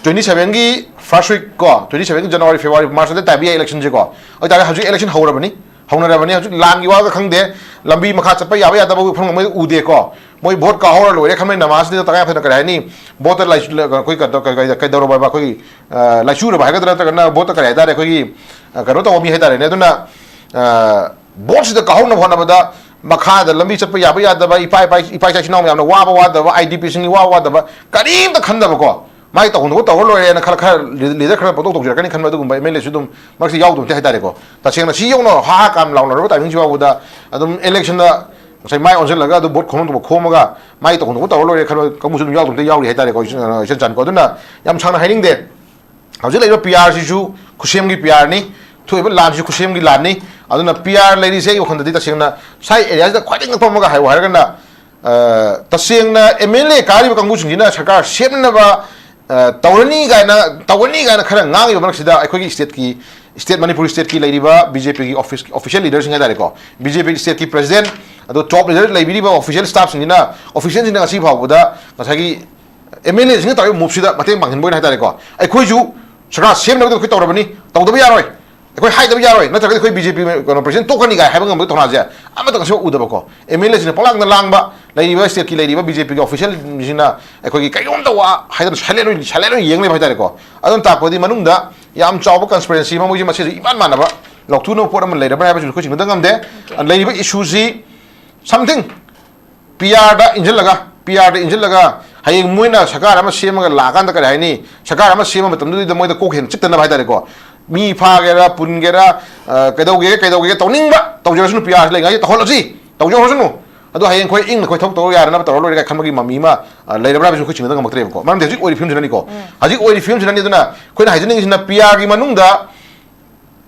twenty sevenꯒꯤ first week ꯀꯣ, twenty sevenꯒꯤ January, February, March ꯑꯗ ꯇꯥꯏꯕ ꯌꯥꯏ electionꯁꯦꯀꯣ꯫ ꯑꯗꯨ ꯇꯥꯔꯗꯤ ꯍꯧꯖꯤꯛ election ꯍꯧꯔꯕꯅꯤ, ꯍꯧꯅꯔꯕꯅꯤ꯫ ꯍꯧꯖꯤꯛ ꯂꯥꯟꯒꯤ ꯋꯥꯒ ꯈꯪꯗꯦ, ꯂꯝꯕꯤ ꯃꯈꯥ ꯆꯠꯄ ꯌꯥꯕ ꯌꯥꯗꯕ ꯎꯐꯝ ꯃꯣꯏ ꯎꯗꯦꯀꯣ꯫ ꯃꯣꯏ vote ꯀꯥꯍꯧꯔ ꯂꯣꯏꯔꯦ ꯈꯟꯕꯩ ꯅꯃꯥꯁꯤꯗ ꯇꯉꯥꯏ ꯐꯗꯅ ꯀꯔꯤ ꯍꯥꯏꯅꯤ, voteꯇ ꯂꯥꯏ-, ꯑꯩꯈꯣꯏ ꯀꯩꯗꯧ-, ꯀꯩꯗꯧ-, ꯀꯩꯗꯧꯔꯕ ꯍꯥꯏꯕ, ꯑꯩꯈꯣꯏꯒꯤ, ꯑ, ꯂꯥꯏꯆꯨꯔꯕ ꯍꯥꯏꯒꯗ꯭ꯔꯥ, ꯅꯠꯇ꯭ꯔꯒꯅ voteꯇ ꯀꯔꯤ ꯍꯥꯏꯇꯥꯔꯦ, ꯑꯩꯈꯣꯏꯒꯤ, ꯑ, ꯀꯩꯅꯣ ꯇꯧꯕ ꯃꯤ ꯍꯥꯏꯇꯥꯔꯦꯅꯦ꯫ ꯑꯗꯨꯅ, ꯑ, voteꯁꯤꯗ ꯀꯥꯍꯧꯅꯕ ꯍꯣꯠꯅꯕꯗ ꯃꯈꯥꯗ ꯂꯝꯕꯤ ꯆꯠꯄ ꯌꯥꯕ ꯌꯥꯗꯕ, ꯏꯄꯥ ꯏꯄꯥ ꯏꯄꯥ ꯏꯆꯥ ꯏꯆꯤꯟ ꯏꯅꯥꯎ ꯃꯌꯥꯝꯅ ꯋꯥꯕ ꯋꯥꯗꯕ, IDPꯁꯤꯡꯒꯤ ꯋꯥꯕ ꯋꯥꯗꯕ ꯀꯔꯤꯝꯇ ꯈꯟꯗꯕꯀꯣ꯫ ꯃꯥꯏ ꯇꯧꯐꯝ ꯊꯣꯛꯄ ꯇꯧꯔ ꯂꯣꯏꯔꯦꯅ ꯈꯔ, ꯈꯔ leader ꯈꯔ ꯄꯪꯇꯧ ꯇꯧꯖꯔꯛꯀꯅꯤ ꯈꯟꯕ ꯑꯗꯨꯒꯨꯝꯕ MLAꯁꯨ ꯑꯗꯨꯝ ꯃꯔꯛꯇ ꯌꯥꯎꯗꯕ ꯅꯠꯇꯦ ꯍꯥꯏꯇꯥꯔꯦꯀꯣ꯫ ꯇꯁꯦꯡꯅ ꯁꯤ ꯌꯧꯅ ꯍꯥ ꯍꯥ ꯀꯥꯝ ꯂꯥꯎꯅꯔꯕ timingꯁꯤ ꯐꯥꯎꯕꯗ ꯑꯗꯨꯝ electionꯗ ꯉꯁꯥꯏ ꯃꯥꯏ ꯑꯣꯟꯁꯤꯜꯂꯒ ꯑꯗꯨ vote ꯈꯣꯝꯐꯝ ꯊꯣꯛꯄ ꯈꯣꯝꯃꯒ ꯃꯥꯏ ꯇꯧꯐꯝ ꯊꯣꯛꯄ ꯇꯧꯔ ꯂꯣꯏꯔꯦ ꯈꯟꯕ ꯀꯥꯡꯕꯨꯁꯨ ꯑꯗꯨꯝ ꯌꯥꯎꯗꯕ ꯅꯠꯇꯦ, ꯌꯥꯎꯔꯤ ꯍꯥꯏꯇꯥꯔꯦꯀꯣ, ꯏꯆꯟ, ꯏꯆꯟ ꯆꯟꯀꯣ꯫ ꯑꯗꯨꯅ ꯌꯥꯝ ꯁꯥꯡꯅ ꯍꯥꯏꯅꯤꯡꯗꯦ꯫ ꯍꯧꯖꯤꯛ ꯂꯩꯔꯤꯕ PRꯁꯤꯁꯨ ꯈꯨꯠꯁꯦꯝꯒꯤ PRꯅꯤ, ꯊꯣꯛꯏꯕ ꯂꯥꯟꯁꯤ ꯈꯨꯠꯁꯦꯝꯒꯤ ꯂꯥꯟꯅꯤ꯫ ꯑꯗꯨꯅ PR ꯂꯩꯔꯤꯁꯦ ꯑꯩ ꯋꯥꯈꯜꯗꯗꯤ ꯇꯁꯦꯡꯅ ꯁꯥꯏ areaꯁꯤꯗ ꯈ꯭ꯋꯥꯏꯗꯒꯤ ꯉꯛꯄ ꯑꯃꯒ ꯍꯥꯏꯌꯨ ꯍꯥꯏꯔꯒꯅ, ꯑ, ꯇꯁꯦꯡꯅ MLA ꯀꯥꯔꯤꯕ ꯀꯥꯡꯕꯨꯁꯤꯡꯁꯤꯅ ꯁꯔꯀꯥꯔ ꯁꯦꯝꯅꯕ, ꯑ, ꯇꯧꯔꯅꯤ ꯀꯥꯏꯅ, ꯇꯧꯒꯅꯤ ꯀꯥꯏꯅ ꯈꯔ ꯉꯥꯡꯉꯤꯕ ꯃꯔꯛꯁꯤꯗ ꯑꯩꯈꯣꯏꯒꯤ stateꯀꯤ, state, ꯃꯅꯤꯄꯨꯔ stateꯀꯤ ꯂꯩꯔꯤꯕ BJPꯒꯤ office, official leaderꯁꯤꯡ ꯍꯥꯏꯇꯥꯔꯦꯀꯣ, BJP stateꯀꯤ president, ꯑꯗꯣ top leader ꯂꯩꯕꯤꯔꯤꯕ official staffꯁꯤꯡꯁꯤꯅ, officialꯁꯤꯡꯅ ꯉꯁꯤ ꯐꯥꯎꯕꯗ ꯉꯁꯥꯏꯒꯤ MLAꯁꯤꯡꯅ ꯇꯧꯔꯤꯕ moveꯁꯤꯗ ꯃꯇꯦꯡ ꯄꯥꯡꯁꯤꯟꯕ ꯑꯣꯏꯅ ꯍꯥꯏꯇꯥꯔꯦꯀꯣ, ꯑꯩꯈꯣꯏꯁꯨ ꯁꯔꯀꯥꯔ ꯁꯦꯝꯅꯕꯒꯤꯗꯃꯛ ꯑꯩꯈꯣꯏ ꯇꯧꯔꯕꯅꯤ, ꯇꯧꯗꯕ ꯌꯥꯔꯣꯏ, ꯑꯩꯈꯣꯏ ꯍꯥꯏꯗꯕ ꯌꯥꯔꯣꯏ, ꯅꯠꯇ꯭ꯔꯒꯗꯤ ꯑꯩꯈꯣꯏ BJP ꯀꯩꯅꯣ president ꯇꯣꯛꯀꯅꯤ ꯀꯥꯏ ꯍꯥꯏꯕ ꯉꯝꯕꯒꯤ ꯊꯧꯅꯥꯁꯦ ꯑꯃꯠꯇ ꯉꯁꯤꯐꯥꯎ ꯎꯗꯕꯀꯣ꯫ MLAꯁꯤꯡꯅ ꯄꯪꯂꯥꯡꯗ ꯂꯥꯡꯕ, ꯂꯩꯔꯤꯕ stateꯀꯤ ꯂꯩꯔꯤꯕ BJPꯒꯤ officialꯁꯤꯡꯁꯤꯅ ꯑꯩꯈꯣꯏꯒꯤ ꯀꯩꯅꯣꯝꯇ ꯋꯥ ꯍꯥꯏꯗꯅ silent ꯑꯣꯏꯅ, silent ꯑꯣꯏꯅ ꯌꯦꯡ ꯂꯩꯕ ꯍꯥꯏꯇꯥꯔꯦꯀꯣ꯫ ꯑꯗꯨꯅ ꯇꯥꯛꯄꯗꯤ ꯃꯅꯨꯡꯗ ꯌꯥꯝ ꯆꯥꯎꯕ conspiracy ꯑꯃ, ꯃꯣꯏꯁꯦ ꯃꯁꯤꯁꯨ ꯏꯃꯥꯟ ꯃꯥꯟꯅꯕ ꯂꯧꯊꯣꯛꯅꯕ ꯄꯣꯠ ꯑꯃ ꯂꯩꯔꯕ꯭ꯔꯥ ꯍꯥꯏꯕꯁꯤꯁꯨ ꯑꯩꯈꯣꯏ ꯆꯤꯡꯅꯗ ꯉꯝꯗꯦ꯫ ꯂꯩꯔꯤꯕ issueꯁꯤ something PRꯗ ꯏꯟꯁꯤꯜꯂꯒ, PRꯗ ꯏꯟꯁꯤꯜꯂꯒ ꯍꯌꯦꯡ ꯃꯣꯏꯅ ꯁꯔꯀꯥꯔ ꯑꯃ ꯁꯦꯝꯃꯒ ꯂꯥꯛꯑꯀꯥꯟꯗ ꯀꯔꯤ ꯍꯥꯏꯅꯤ, ꯁꯔꯀꯥꯔ ꯑꯃ ꯁꯦꯝꯕ ꯃꯇꯝꯗꯨꯗ ꯃꯣꯏꯗ ꯀꯣꯛ ꯍꯦꯟꯅ ꯆꯤꯛꯇꯅꯕ ꯍꯥꯏꯇꯥꯔꯦꯀꯣ, ꯃꯤ ꯐꯥꯒꯦꯔꯥ, ꯄꯨꯟꯒꯦꯔꯥ, ꯑ, ꯀꯩꯗꯧꯒꯦ, ꯀꯩꯗꯧꯒꯦ, ꯇꯧꯅꯤꯡꯕ ꯇꯧꯖꯔꯁꯅꯨ, ꯄꯤꯌꯥꯔꯁꯤ ꯂꯩꯉꯥꯏꯁꯤ ꯇꯧꯍꯜꯂꯁꯤ, ꯇꯧꯖꯍꯧꯔꯁꯅꯨ꯫ ꯑꯗꯣ ꯍꯌꯦꯡ ꯑꯩꯈꯣꯏ ꯏꯪꯅ ꯑꯩꯈꯣꯏ ꯊꯕꯛ ꯇꯧꯔ ꯌꯥꯅꯅꯕ ꯇꯧꯔ ꯂꯣꯏꯔꯦ ꯀꯥꯏ ꯈꯟꯕꯒꯤ ꯃꯃꯤ ꯑꯃ, ꯑ, ꯂꯩꯔꯕ꯭ꯔꯥ ꯍꯥꯏꯕꯁꯤ ꯑꯩꯈꯣꯏ ꯆꯤꯡꯅꯗ ꯉꯝꯃꯛꯇ꯭ꯔꯦꯕꯀꯣ꯫ ꯃꯔꯝꯗꯤ ꯍꯧꯖꯤꯛ ꯑꯣꯏꯔꯤ ꯐꯤꯕꯝꯁꯤꯅꯅꯤꯀꯣ꯫ ꯎꯝ꯫ ꯍꯧꯖꯤꯛ ꯑꯣꯏꯔꯤ ꯐꯤꯕꯝꯁꯤꯅꯅꯤ꯫ ꯑꯗꯨꯅ ꯑꯩꯈꯣꯏꯅ ꯍꯥꯏꯖꯅꯤꯡꯉꯤꯁꯤꯅ ꯄꯤꯌꯥꯔꯒꯤ ꯃꯅꯨꯡꯗ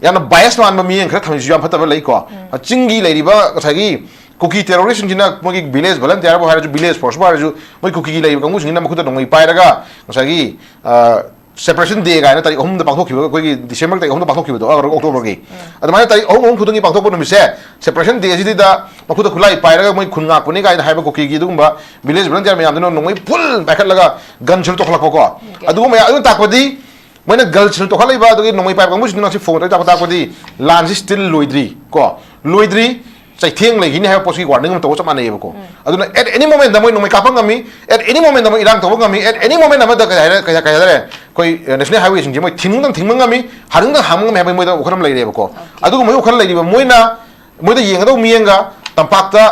ꯌꯥꯝꯅ ꯕꯥꯏꯁ ꯃꯥꯟꯕ ꯃꯤꯠꯌꯦꯡ ꯈꯔ ꯊꯝꯕꯁꯤꯁꯨ ꯌꯥꯝ ꯐꯠꯇꯕ ꯂꯩꯀꯣ꯫ ꯎꯝ꯫ ꯆꯤꯡꯒꯤ ꯂꯩꯔꯤꯕ ꯉꯁꯥꯏꯒꯤ ꯀꯨꯀꯤ ꯇꯦꯔꯣꯔꯤꯁꯁꯤꯡꯁꯤꯅ ꯃꯣꯏꯒꯤ ꯚꯤꯂꯦꯖ ꯚꯣꯂꯟꯇꯤꯌꯥꯔꯕꯨ ꯍꯥꯏꯔꯁꯨ, ꯚꯤꯂꯦꯖ ꯐꯣꯔꯁꯄꯨ ꯍꯥꯏꯔꯁꯨ, ꯃꯣꯏ ꯀꯨꯀꯤꯒꯤ ꯂꯩꯔꯤꯕ ꯀꯥꯡꯕꯨꯁꯤꯡꯁꯤꯅ ꯃꯈꯨꯠꯇ ꯅꯣꯡꯃꯩ ꯄꯥꯏꯔꯒ ꯉꯁꯥꯏꯒꯤ, ꯑ, ꯁꯦꯄꯔꯦꯁꯟ ꯗꯦ ꯀꯥꯏꯅ ꯇꯥꯔꯤꯛ ꯑꯍꯨꯝꯗ ꯄꯥꯡꯊꯣꯛꯈꯤꯕ, ꯑꯩꯈꯣꯏꯒꯤ ꯗꯤꯁꯦꯝꯕꯔ ꯇꯥꯔꯤꯛ ꯑꯍꯨꯝꯗ ꯄꯥꯡꯊꯣꯛꯈꯤꯕꯗꯣ, ꯑ, ꯑꯣꯛꯇꯣꯕꯔꯒꯤ꯫ ꯎꯝ꯫ ꯑꯗꯨꯃꯥꯏꯅ ꯇꯥꯔꯤꯛ ꯑꯍꯨꯝ, ꯑꯍꯨꯝ ꯈꯨꯗꯤꯡꯒꯤ ꯄꯥꯡꯊꯣꯛꯄ ꯅꯨꯃꯤꯠꯁꯦ, ꯁꯦꯄꯔꯦꯁꯟ ꯗꯦ ꯑꯁꯤꯗ ꯃꯈꯨꯠꯇ ꯈꯨꯠꯂꯥꯏ ꯄꯥꯏꯔꯒ ꯃꯣꯏ ꯈꯨꯟ ꯉꯥꯛꯄꯅꯤ ꯀꯥꯏꯅ ꯍꯥꯏꯕ ꯀꯨꯀꯤꯒꯤ ꯑꯗꯨꯒꯨꯝꯕ ꯚꯤꯂꯦꯖ ꯚꯣꯂꯟꯇꯤꯌꯥꯔ ꯃꯌꯥꯝꯗꯨꯅ ꯅꯣꯡꯃꯩ ꯐꯨꯜ ꯄꯥꯏꯈꯠꯂꯒ ꯒꯟ ꯁꯦꯜ ꯇꯧꯈꯠꯂꯛꯄꯀꯣ꯫ ꯑꯣꯀꯦ꯫ ꯑꯗꯨꯒꯨꯝꯕ ꯃꯌꯥꯝ ꯑꯗꯨꯅ ꯇꯥꯛꯄꯗꯤ ꯃꯣꯏꯅ ꯒꯟ ꯁꯦꯜ ꯇꯧꯈꯠꯂꯛꯏꯕ ꯑꯗꯨꯒꯤ ꯅꯣꯡꯃꯩ ꯄꯥꯏꯕ ꯀꯥꯡꯕꯨꯁꯤꯡꯗꯨꯅ ꯉꯁꯤ ꯐꯣꯟ ꯇꯧꯔ ꯇꯥꯛꯄ ꯇꯥꯛꯄꯗꯤ ꯂꯥꯟꯁꯤ ꯁ꯭ꯇꯤꯜ ꯂꯣꯏꯗ꯭ꯔꯤ ꯀꯣ, ꯂꯣꯏꯗ꯭ꯔꯤ꯫ ꯆꯩꯊꯦꯡ ꯂꯩꯈꯤꯅꯤ ꯍꯥꯏꯕ ꯄꯣꯠꯁꯤꯒꯤ ꯋꯥꯔꯅꯤꯡ ꯑꯃ ꯇꯧꯕ ꯆꯞ ꯃꯥꯟꯅꯩꯌꯦꯕꯀꯣ꯫ ꯎꯝ꯫ ꯑꯗꯨꯅ at any moment ꯃꯣꯏ ꯅꯣꯡꯃꯩ ꯀꯥꯞꯄ ꯉꯝꯃꯤ, at any moment ꯃꯣꯏ ꯏꯔꯥꯡ ꯇꯧꯕ ꯉꯝꯃꯤ, at any moment ꯑꯃꯗ ꯀꯩ ꯍꯥꯏꯔꯦ, ꯀꯩ ꯀꯩ ꯍꯥꯏꯇꯥꯔꯦ, ꯑꯩꯈꯣꯏ, ꯑ, ꯅꯦꯁꯅꯦꯜ ꯍꯥꯏꯋꯦꯁꯤꯡꯁꯦ ꯃꯣꯏ ꯊꯤꯡꯕ ꯃꯇꯝ ꯊꯤꯡꯕ ꯉꯝꯃꯤ, ꯍꯥꯡꯅꯤꯡ ꯃꯇꯝ ꯍꯥꯡꯕ ꯉꯝꯃꯤ ꯍꯥꯏꯕꯒꯤ ꯃꯣꯏꯗ ꯋꯥꯈꯜ ꯑꯃ ꯂꯩꯔꯦꯕꯀꯣ꯫ ꯑꯣꯀꯦ꯫ ꯑꯗꯨꯒꯨꯝꯕꯒꯤ ꯋꯥꯈꯜ ꯂꯩꯔꯤꯕ ꯃꯣꯏꯅ, ꯃꯣꯏꯗ ꯌꯦꯡꯒꯗꯧꯕ ꯃꯤꯠꯌꯦꯡꯒ ꯇꯝꯄꯥꯛꯇ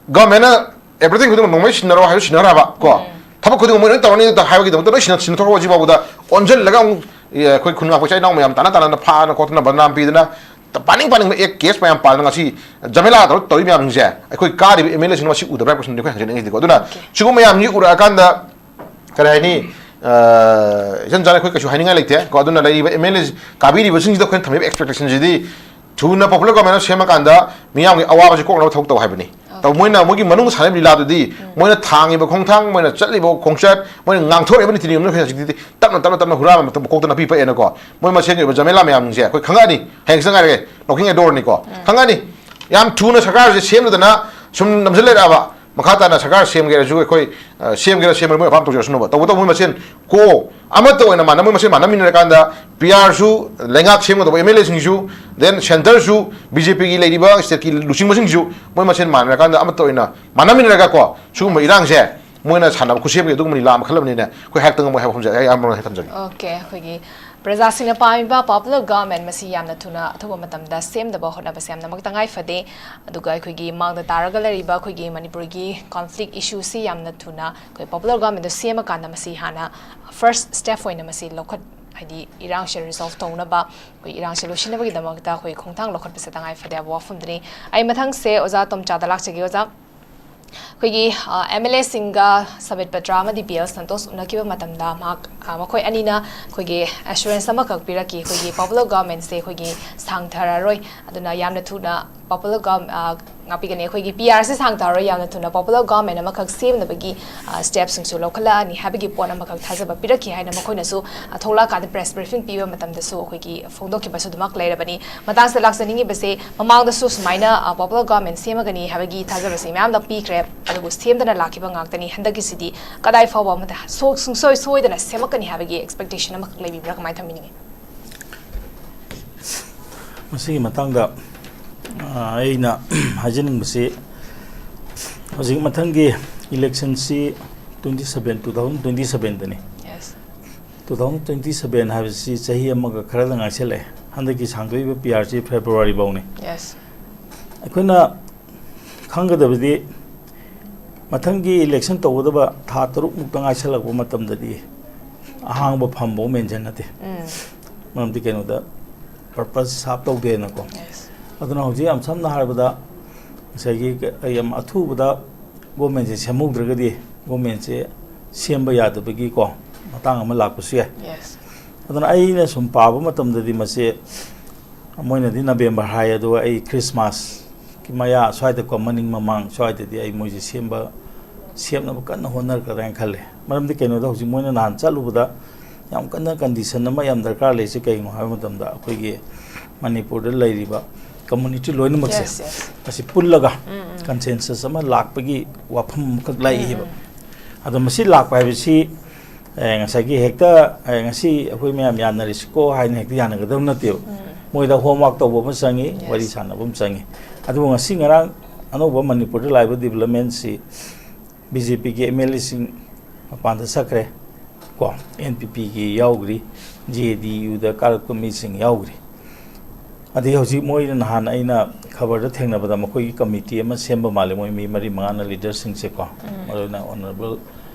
ꯒꯚꯔꯟꯃꯦꯟꯠꯅ everything ꯈꯨꯗꯤꯡꯃꯛ ꯅꯣꯡꯃꯩ ꯁꯤꯟꯅꯔꯣ ꯍꯥꯏꯔꯁꯨ ꯁꯤꯟꯅꯔꯕ ꯀꯣ꯫ ꯎꯝ꯫ ꯊꯕꯛ ꯈꯨꯗꯤꯡꯃꯛ ꯃꯣꯏ ꯂꯣꯏ ꯇꯧꯔꯅꯤ ꯍꯥꯏꯕꯒꯤꯗꯃꯛꯇ ꯂꯣꯏ ꯁꯤꯟꯅ-, ꯁꯤꯟꯅꯊꯣꯛꯈ꯭ꯔꯣ ꯍꯧꯖꯤꯛ ꯐꯥꯎꯕꯗ꯫ ꯑꯣꯟꯁꯤꯜꯂꯒ ꯑꯃꯨꯛ, ꯑꯦ, ꯑꯩꯈꯣꯏ ꯈꯨꯟ ꯉꯥꯛꯄ ꯏꯆꯤꯜ ꯏꯅꯥꯎ ꯃꯌꯥꯝ ꯇꯥꯟꯅ ꯇꯥꯟꯅꯅ ꯐꯥꯗꯅ ꯈꯣꯠꯇꯅ ꯕꯗꯅꯥꯝ ꯄꯤꯗꯅ ꯄꯥꯅꯤꯡ ꯄꯥꯅꯤꯡꯕ ꯑꯦ ꯀꯦꯁ ꯃꯌꯥꯝ ꯄꯥꯗꯅ ꯉꯁꯤ ꯖꯃꯦꯂꯥ ꯇꯧꯔ ꯇꯧꯔꯤ ꯃꯌꯥꯝꯁꯤꯡꯁꯦ ꯑꯩꯈꯣꯏ ꯀꯥꯔꯤꯕ ꯑꯦꯝ ꯑꯦꯜ ꯑꯦꯁꯤꯡꯅ ꯃꯁꯤ ꯎꯗꯕ꯭ꯔꯥ ꯍꯥꯏꯕ ꯀꯣꯏꯁꯟꯗꯤ ꯑꯩꯈꯣꯏ ꯍꯪꯖꯅꯤꯡꯉꯤꯁꯤꯀꯣ꯫ ꯑꯗꯨꯅ ꯑꯣꯀꯦ꯫ ꯁꯤꯒꯨꯝꯕ ꯃꯌꯥꯝꯁꯤ ꯎꯔꯛꯑꯀꯥꯟꯗ ꯀꯔꯤ ꯍꯥꯏꯅꯤ, ꯑ, ꯏꯆꯝ ꯆꯝꯅ ꯑꯩꯈꯣꯏ ꯀꯩꯁꯨ ꯍꯥꯏꯅꯤꯡꯉꯥꯏ ꯂꯩꯇꯦ ꯀꯣ꯫ ꯑꯗꯨꯅ ꯂꯩꯔꯤꯕ ꯑꯦꯝ ꯑꯦꯜ ꯑꯦ ꯀꯥꯕꯤꯔꯤꯕꯁꯤꯡꯁꯤꯗ ꯑꯩꯈꯣꯏꯅ ꯊꯝꯃꯤꯕ ꯑꯦꯛꯁꯄꯦꯛꯇꯦꯁꯟꯁꯤꯗꯤ ꯊꯨꯅ ꯄꯣꯄꯨꯂꯔ ꯒꯣꯚꯔꯟꯃꯦꯟꯠ ꯁꯦꯝꯃꯀꯥꯟꯗ ꯃꯤꯌꯥꯝꯒꯤ ꯑꯋꯥꯕꯁꯤ ꯀꯣꯛꯅꯕ ꯊꯕꯛ ꯇꯧ ꯍꯥꯏꯕꯅꯤ꯫ ꯑꯣꯀꯦ꯫ ꯇꯧꯕ ꯃꯣꯏꯅ ꯃꯣꯏꯒꯤ ꯃꯅꯨꯡꯗ ꯁꯥꯟꯅꯔꯤꯕ ꯂꯤꯂꯥꯗꯨꯗꯤ ꯎꯝ꯫ ꯃꯣꯏꯅ ꯊꯥꯡꯉꯤꯕ ꯈꯣꯡꯊꯥꯡ, ꯃꯣꯏꯅ ꯆꯠꯂꯤꯕ ꯈꯣꯡꯆꯠ, ꯃꯣꯏꯅ ꯉꯥꯡꯊꯣꯔꯛꯏꯕ ꯅꯤꯇꯤ ꯅꯤꯌꯣꯝꯗꯨꯅ ꯑꯩꯈꯣꯏ ꯍꯧꯖꯤꯛꯇꯤ ꯇꯞꯅ ꯇꯞꯅ ꯇꯞꯅ ꯍꯨꯔꯥꯟꯕ ꯃꯇꯝ ꯃꯀꯣꯛꯇ ꯅꯥꯄꯤ ꯄꯛꯑꯦꯅꯀꯣ꯫ ꯃꯣꯏ ꯃꯁꯦꯟꯒꯤ ꯑꯣꯏꯕ ꯖꯃꯦꯂꯥ ꯃꯌꯥꯝꯁꯤꯡꯁꯦ ꯑꯩꯈꯣꯏ ꯈꯪꯉꯛꯑꯅꯤ, ꯍꯌꯦꯡ ꯆꯪꯉꯥꯏꯔꯒꯦ, ꯅꯣꯀꯤꯡ ꯑꯦ ꯗꯣꯔꯅꯤꯀꯣ꯫ ꯎꯝ꯫ ꯈꯪꯉꯛꯑꯅꯤ꯫ ꯌꯥꯝ ꯊꯨꯅ ꯁꯔꯀꯥꯔꯁꯦ ꯁꯦꯝꯗꯗꯅ ꯁꯨꯝ ꯅꯝꯁꯤꯜ ꯂꯩꯔꯛꯑꯕ, ꯃꯈꯥ ꯇꯥꯅ ꯁꯔꯀꯥꯔ ꯁꯦꯝꯒꯦꯔꯁꯨ ꯑꯩꯈꯣꯏ, ꯑ, ꯁꯦꯝꯒꯦꯔꯥ ꯁꯦꯝꯃꯣꯏꯔꯥ ꯃꯣꯏ ꯑꯄꯥꯝꯕ ꯇꯧꯖꯔꯁꯅꯨꯕ꯫ ꯇꯧꯕꯇꯕꯨ ꯃꯣꯏ ꯃꯁꯦꯟ ꯀꯣ ꯑꯃꯠꯇ ꯑꯣꯏꯅ ꯃꯥꯟꯅ, ꯃꯣꯏ ꯃꯁꯦꯟ ꯃꯥꯟꯅꯃꯤꯟꯅꯔꯀꯥꯟꯗ ꯄꯤ ꯑꯥꯔꯁꯨ ꯂꯩꯉꯥꯛ ꯁꯦꯝꯒꯗꯧꯕ ꯑꯦꯝ ꯑꯦꯜ ꯑꯦꯁꯤꯡꯁꯨ, then ꯁꯦꯟꯇꯔꯁꯨ, ꯕꯤ ꯖꯦ ꯄꯤꯒꯤ ꯂꯩꯔꯤꯕ ꯁ꯭ꯇꯦꯠꯀꯤ ꯂꯨꯆꯤꯡꯕꯁꯤꯡꯁꯨ ꯃꯣꯏ ꯃꯁꯦꯟ ꯃꯥꯟꯅꯔꯀꯥꯟꯗ ꯑꯃꯠꯇ ꯑꯣꯏꯅ ꯃꯥꯟꯅꯃꯤꯟꯅꯔꯒ ꯀꯣ ꯁꯤꯒꯨꯝꯕ ꯏꯔꯥꯡꯁꯦ ꯃꯣꯏꯅ ꯁꯥꯟꯅꯕ ꯈꯨꯠꯁꯦꯝꯒꯤ ꯑꯗꯨꯒꯨꯝꯕ ꯂꯤꯂꯥ ꯃꯈꯜ ꯑꯃꯅꯤꯅ ꯑꯩꯈꯣꯏ ꯍꯥꯏꯔꯛꯇ ꯉꯝꯃꯣꯏ ꯍꯥꯏꯕ ꯋꯥꯐꯝꯁꯦ ꯑꯩ ꯑꯌꯥꯝꯕ ꯃꯔꯣꯜ ꯍꯥꯏ ꯊꯝꯖꯒꯦ꯫ ꯑꯣꯀꯦ, ꯑꯩꯈꯣꯏꯒꯤ ꯄ꯭ꯔꯖꯥꯁꯤꯡꯅ ꯄꯥꯝꯃꯤꯕ ꯄꯣꯄꯨꯂꯔ ꯒꯚꯔꯟꯃꯦꯟꯠ ꯃꯁꯤ ꯌꯥꯝꯅ ꯊꯨꯅ ꯑꯊꯨꯕ ꯃꯇꯝꯗ ꯁꯦꯝꯅꯕ ꯍꯣꯠꯅꯕꯁꯦ ꯌꯥꯝꯅꯃꯛ ꯇꯉꯥꯏ ꯐꯗꯦ꯫ ꯑꯗꯨꯒ ꯑꯩꯈꯣꯏꯒꯤ ꯃꯥꯡꯗ ꯇꯥꯔꯒ ꯂꯩꯔꯤꯕ ꯑꯩꯈꯣꯏꯒꯤ ꯃꯅꯤꯄꯨꯔꯒꯤ ꯀꯣꯟꯐ꯭ꯂꯤꯛ ꯏꯁꯨꯁꯤ ꯌꯥꯝꯅ ꯊꯨꯅ ꯑꯩꯈꯣꯏ ꯄꯣꯄꯨꯂꯔ ꯒꯚꯔꯟꯃꯦꯟꯠꯇ ꯁꯦꯝꯃꯀꯥꯟꯗ ꯃꯁꯤ ꯍꯥꯟꯅ ꯐꯥꯔꯁꯠ ꯁ꯭ꯇꯦꯞ ꯑꯣꯏꯅ ꯃꯁꯤ ꯂꯧꯈꯠ-, ꯍꯥꯏꯗꯤ ꯏꯔꯥꯡꯁꯦ ꯔꯤꯖꯣꯜꯐ ꯇꯧꯅꯕ, ꯑꯩꯈꯣꯏ ꯏꯔꯥꯡꯁꯦ ꯂꯣꯏꯁꯤꯟꯅꯕꯒꯤꯗꯃꯛꯇ ꯑꯩꯈꯣꯏ ꯈꯣꯡꯊꯥꯡ ꯂꯧꯈꯠꯄꯁꯦ ꯇꯉꯥꯏ ꯐꯗꯦ ꯍꯥꯏꯕ ꯋꯥꯐꯝꯗꯨꯅꯤ꯫ ꯑꯩ ꯃꯊꯪꯁꯦ ꯑꯣꯖꯥ ꯇꯣꯝꯆꯥꯗ ꯂꯥꯛꯆꯒꯦ꯫ ꯑꯣꯖꯥ, ꯑꯩꯈꯣꯏꯒꯤ ꯑꯦꯝ ꯑꯦꯜ ꯑꯦꯁꯤꯡꯒ ꯁꯕꯤꯠ ꯄꯇ꯭ꯔꯥ ꯑꯃꯗꯤ ꯕꯤ ꯑꯦꯜ ꯁꯟꯇꯣꯁ ꯎꯅꯈꯤꯕ ꯃꯇꯝꯗ ꯃꯍꯥꯛ, ꯑ, ꯃꯈꯣꯏ ꯑꯅꯤꯅ ꯑꯩꯈꯣꯏꯒꯤ ꯑꯦꯁꯨꯔꯦꯟꯁ ꯑꯃꯈꯛ ꯄꯤꯔꯛꯈꯤ, ꯑꯩꯈꯣꯏꯒꯤ ꯄꯣꯄꯨꯂꯔ ꯒꯚꯔꯟꯃꯦꯟꯁꯦ ꯑꯩꯈꯣꯏꯒꯤ ꯁꯥꯡꯊꯔꯔꯣꯏ, ꯑꯗꯨꯅ ꯌꯥꯝꯅ ꯊꯨꯅ ꯄꯣꯄꯨꯂꯔ ꯒꯚꯔꯟ ꯉꯥꯛꯄꯤꯒꯅꯤ, ꯑꯩꯈꯣꯏꯒꯤ ꯄꯤ ꯑꯥꯔꯁꯤ ꯁꯥꯡꯊꯔꯔꯣꯏ, ꯌꯥꯝꯅ ꯊꯨꯅ ꯄꯣꯄꯨꯂꯔ ꯒꯚꯔꯟꯃꯦꯟ ꯑꯃꯈꯛ ꯁꯦꯝꯅꯕꯒꯤ ꯁ꯭ꯇꯦꯞꯁꯤꯡꯁꯨ ꯂꯧꯈꯠꯂꯛꯑꯅꯤ ꯍꯥꯏꯕꯒꯤ ꯄꯣꯠ ꯑꯃꯈꯛ ꯊꯥꯖꯕ ꯄꯤꯔꯛꯈꯤ ꯍꯥꯏꯅ ꯃꯈꯣꯏꯅꯁꯨ, ꯑ, ꯊꯣꯛꯂꯛꯑꯀꯥꯟꯗ ꯄ꯭ꯔꯦꯁ ꯕ꯭ꯔꯤꯐꯤꯡ ꯄꯤꯕ ꯃꯇꯝꯗꯁꯨ ꯑꯩꯈꯣꯏꯒꯤ ꯐꯣꯡꯗꯣꯛꯈꯤꯕꯁꯨ ꯑꯗꯨꯃꯛ ꯂꯩꯔꯕꯅꯤ꯫ ꯃꯇꯥꯡꯁꯤꯗ ꯂꯥꯛꯆꯅꯤꯡꯉꯤꯕꯁꯦ, ꯃꯃꯥꯡꯗꯁꯨ ꯁꯨꯃꯥꯏꯅ, ꯑ, ꯄꯣꯄꯨꯂꯔ ꯒꯚꯔꯟꯃꯦꯟ ꯁꯦꯝꯃꯒꯅꯤ ꯍꯥꯏꯕꯒꯤ ꯊꯥꯖꯕꯁꯤ ꯃꯌꯥꯝꯗ ꯄꯤꯈ꯭ꯔꯦ, ꯑꯗꯨꯕꯨ ꯁꯦꯝꯗꯅ ꯂꯥꯛꯈꯤꯕ ꯉꯥꯛꯇꯅꯤ꯫ ꯍꯟꯗꯛꯀꯤꯁꯤꯗꯤ ꯀꯗꯥꯏ ꯐꯥꯎꯕ ꯑꯃꯗ ꯁꯣ-, ꯁꯨꯡꯁꯣꯏ ꯁꯣꯏꯗꯅ ꯁꯦꯝꯃꯛꯀꯅꯤ ꯍꯥꯏꯕꯒꯤ ꯑꯦꯛꯁꯄꯦꯛꯇꯦꯁꯟ ꯑꯃꯈꯛ ꯂꯩꯕꯤꯕ꯭ꯔꯥ? ꯀꯃꯥꯏꯅ ꯊꯝꯕꯤꯅꯤꯡꯉꯤ? ꯃꯁꯤꯒꯤ ꯃꯇꯥꯡꯗ, ꯑ, ꯑꯩꯅ ꯍꯥꯏꯖꯅꯤꯡꯕꯁꯤ, ꯍꯧꯖꯤꯛ ꯃꯊꯪꯒꯤ ꯏꯂꯦꯛꯁꯟꯁꯤ twenty seven, two thousand twenty sevenꯗꯅꯤ꯫ Yes. Two thousand twenty seven ꯍꯥꯏꯕꯁꯤ ꯆꯍꯤ ꯑꯃꯒ ꯈꯔꯗ ꯉꯥꯏꯁꯜꯂꯛꯑꯦ꯫ ꯍꯟꯗꯛꯀꯤ ꯁꯥꯡꯗꯣꯛꯏꯕ ꯄꯤ ꯑꯥꯔꯁꯤ ꯐꯦꯕ꯭ꯔꯨꯋꯥꯔꯤ ꯐꯥꯎꯅꯤ꯫ Yes. ꯑꯩꯈꯣꯏꯅ ꯈꯪꯒꯗꯕꯗꯤ, ꯃꯊꯪꯒꯤ ꯏꯂꯦꯛꯁꯟ ꯇꯧꯒꯗꯕ ꯊꯥ ꯇꯔꯨꯛꯃꯨꯛꯇ ꯉꯥꯏꯁꯜꯂꯛꯄ ꯃꯇꯝꯗꯗꯤ ꯑꯍꯥꯡꯕ ꯐꯝꯐꯥꯎ ꯃꯦꯟꯁꯤꯟ ꯅꯠꯇꯦ꯫ ꯎꯝ꯫ ꯃꯔꯝꯗꯤ ꯀꯩꯅꯣꯗ, ꯄꯔꯄꯁ ꯁꯥꯞ ꯇꯧꯗꯦꯅꯀꯣ꯫ Yes. ꯑꯗꯨꯅ ꯍꯧꯖꯤꯛ ꯌꯥꯝ ꯁꯝꯅ ꯍꯥꯏꯔꯕꯗ, ꯉꯁꯥꯏꯒꯤ ꯀ-, ꯌꯥꯝ ꯑꯊꯨꯕꯗ ꯒꯣꯔꯃꯦꯟꯁꯦ ꯁꯦꯝꯍꯧꯗ꯭ꯔꯒꯗꯤ ꯒꯣꯔꯃꯦꯟꯁꯦ ꯁꯦꯝꯕ ꯌꯥꯗꯕꯒꯤꯀꯣ ꯃꯇꯥꯡ ꯑꯃ ꯂꯥꯛꯄꯁꯨ ꯌꯥꯏ꯫ Yes. ꯑꯗꯨꯅ ꯑꯩꯅ ꯁꯨꯝ ꯄꯥꯕ ꯃꯇꯝꯗꯗꯤ ꯃꯁꯦ, ꯃꯣꯏꯅꯗꯤ ꯅꯕꯦꯝꯕꯔ ꯍꯥꯏ, ꯑꯗꯨꯒ ꯑꯩ ꯈ꯭ꯔꯤꯁꯃꯥꯁꯀꯤ ꯃꯌꯥ ꯁ꯭ꯋꯥꯏꯗꯀꯣ, ꯃꯅꯤꯡ ꯃꯃꯥꯡ ꯁ꯭ꯋꯥꯏꯗꯗꯤ ꯑꯩ ꯃꯣꯏꯁꯦ ꯁꯦꯝꯕ, ꯁꯦꯝꯅꯕ ꯀꯟꯅ ꯍꯣꯠꯅꯔꯛꯀꯗ꯭ꯔꯥ ꯍꯥꯏꯅ ꯈꯜꯂꯦ꯫ ꯃꯔꯝꯗꯤ ꯀꯩꯅꯣꯗ, ꯍꯧꯖꯤꯛ ꯃꯣꯏꯅ ꯅꯍꯥꯟ ꯆꯠꯂꯨꯕꯗ ꯌꯥꯝ ꯀꯟꯅ ꯀꯟꯗꯤꯁꯟ ꯑꯃ ꯌꯥꯝ ꯗꯔꯀꯥꯔ ꯂꯩꯔꯤꯁꯦ ꯀꯩꯒꯤꯅꯣ ꯍꯥꯏꯕ ꯃꯇꯝꯗ, ꯑꯩꯈꯣꯏꯒꯤ ꯃꯅꯤꯄꯨꯔꯗ ꯂꯩꯔꯤꯕ ꯀꯝꯃꯨꯅꯤꯇꯤ ꯂꯣꯏꯅꯃꯛꯁꯦ, Yes, yes. ꯃꯁꯤ ꯄꯨꯜꯂꯒ ꯎꯝ, ꯎꯝ. ꯀꯟꯁꯦꯟꯁꯁ ꯑꯃ ꯂꯥꯛꯄꯒꯤ ꯋꯥꯐꯝ ꯑꯃꯈꯛ ꯂꯥꯛꯏꯕ꯫ ꯎꯝ, ꯑꯗꯣ ꯃꯁꯤ ꯂꯥꯛꯄ ꯍꯥꯏꯕꯁꯤ, ꯑꯦ, ꯉꯁꯥꯏꯒꯤ ꯍꯦꯛꯇ, ꯑꯦ, ꯉꯁꯤ ꯑꯩꯈꯣꯏ ꯃꯌꯥꯝ ꯌꯥꯅꯔꯤꯁꯤꯀꯣ ꯍꯥꯏꯅ ꯍꯦꯛꯇ ꯌꯥꯅꯒꯗꯕ ꯅꯠꯇꯦꯕ꯫ ꯎꯝ. ꯃꯣꯏꯗ ꯍꯣꯝꯋꯥꯛ ꯇꯧꯕ ꯑꯃ ꯆꯪꯉꯤ, Yes. ꯋꯥꯔꯤ ꯁꯥꯟꯅꯕ ꯑꯃ ꯆꯪꯉꯤ꯫ ꯑꯗꯨꯕꯨ ꯉꯁꯤ ꯉꯔꯥꯡ ꯑꯅꯧꯕ ꯃꯅꯤꯄꯨꯔꯗ ꯂꯥꯛꯏꯕ ꯗꯤꯕꯂꯞꯃꯦꯟꯁꯤ ꯕꯤ ꯖꯦ ꯄꯤꯒꯤ ꯑꯦꯝ ꯑꯦꯜ ꯑꯦꯁꯤꯡ ꯃꯄꯥꯟꯗ ꯆꯠꯈ꯭ꯔꯦ ꯀꯣ, ꯑꯦꯟ ꯄꯤ ꯄꯤꯒꯤ ꯌꯥꯎꯈ꯭ꯔꯤ, ꯖꯦ ꯗꯤ ꯌꯨꯗ ꯀꯥꯔꯛꯄ ꯃꯤꯁꯤꯡ ꯌꯥꯎꯈ꯭ꯔꯤ꯫ ꯑꯗꯒꯤ ꯍꯧꯖꯤꯛ ꯃꯣꯏꯅ ꯅꯍꯥꯟ ꯑꯩꯅ ꯈꯕꯔꯗ ꯊꯦꯡꯅꯕꯗ ꯃꯈꯣꯏꯒꯤ ꯀꯃꯤꯇꯤ ꯑꯃ ꯁꯦꯝꯕ ꯃꯥꯜꯂꯦ, ꯃꯣꯏ ꯃꯤ ꯃꯔꯤ ꯃꯉꯥꯅ ꯂꯤꯗꯔꯁꯤꯡꯁꯦꯀꯣ, ꯎꯝ. ꯃꯔꯨꯑꯣꯏꯅ ꯑꯣꯅꯔꯦꯕꯜ,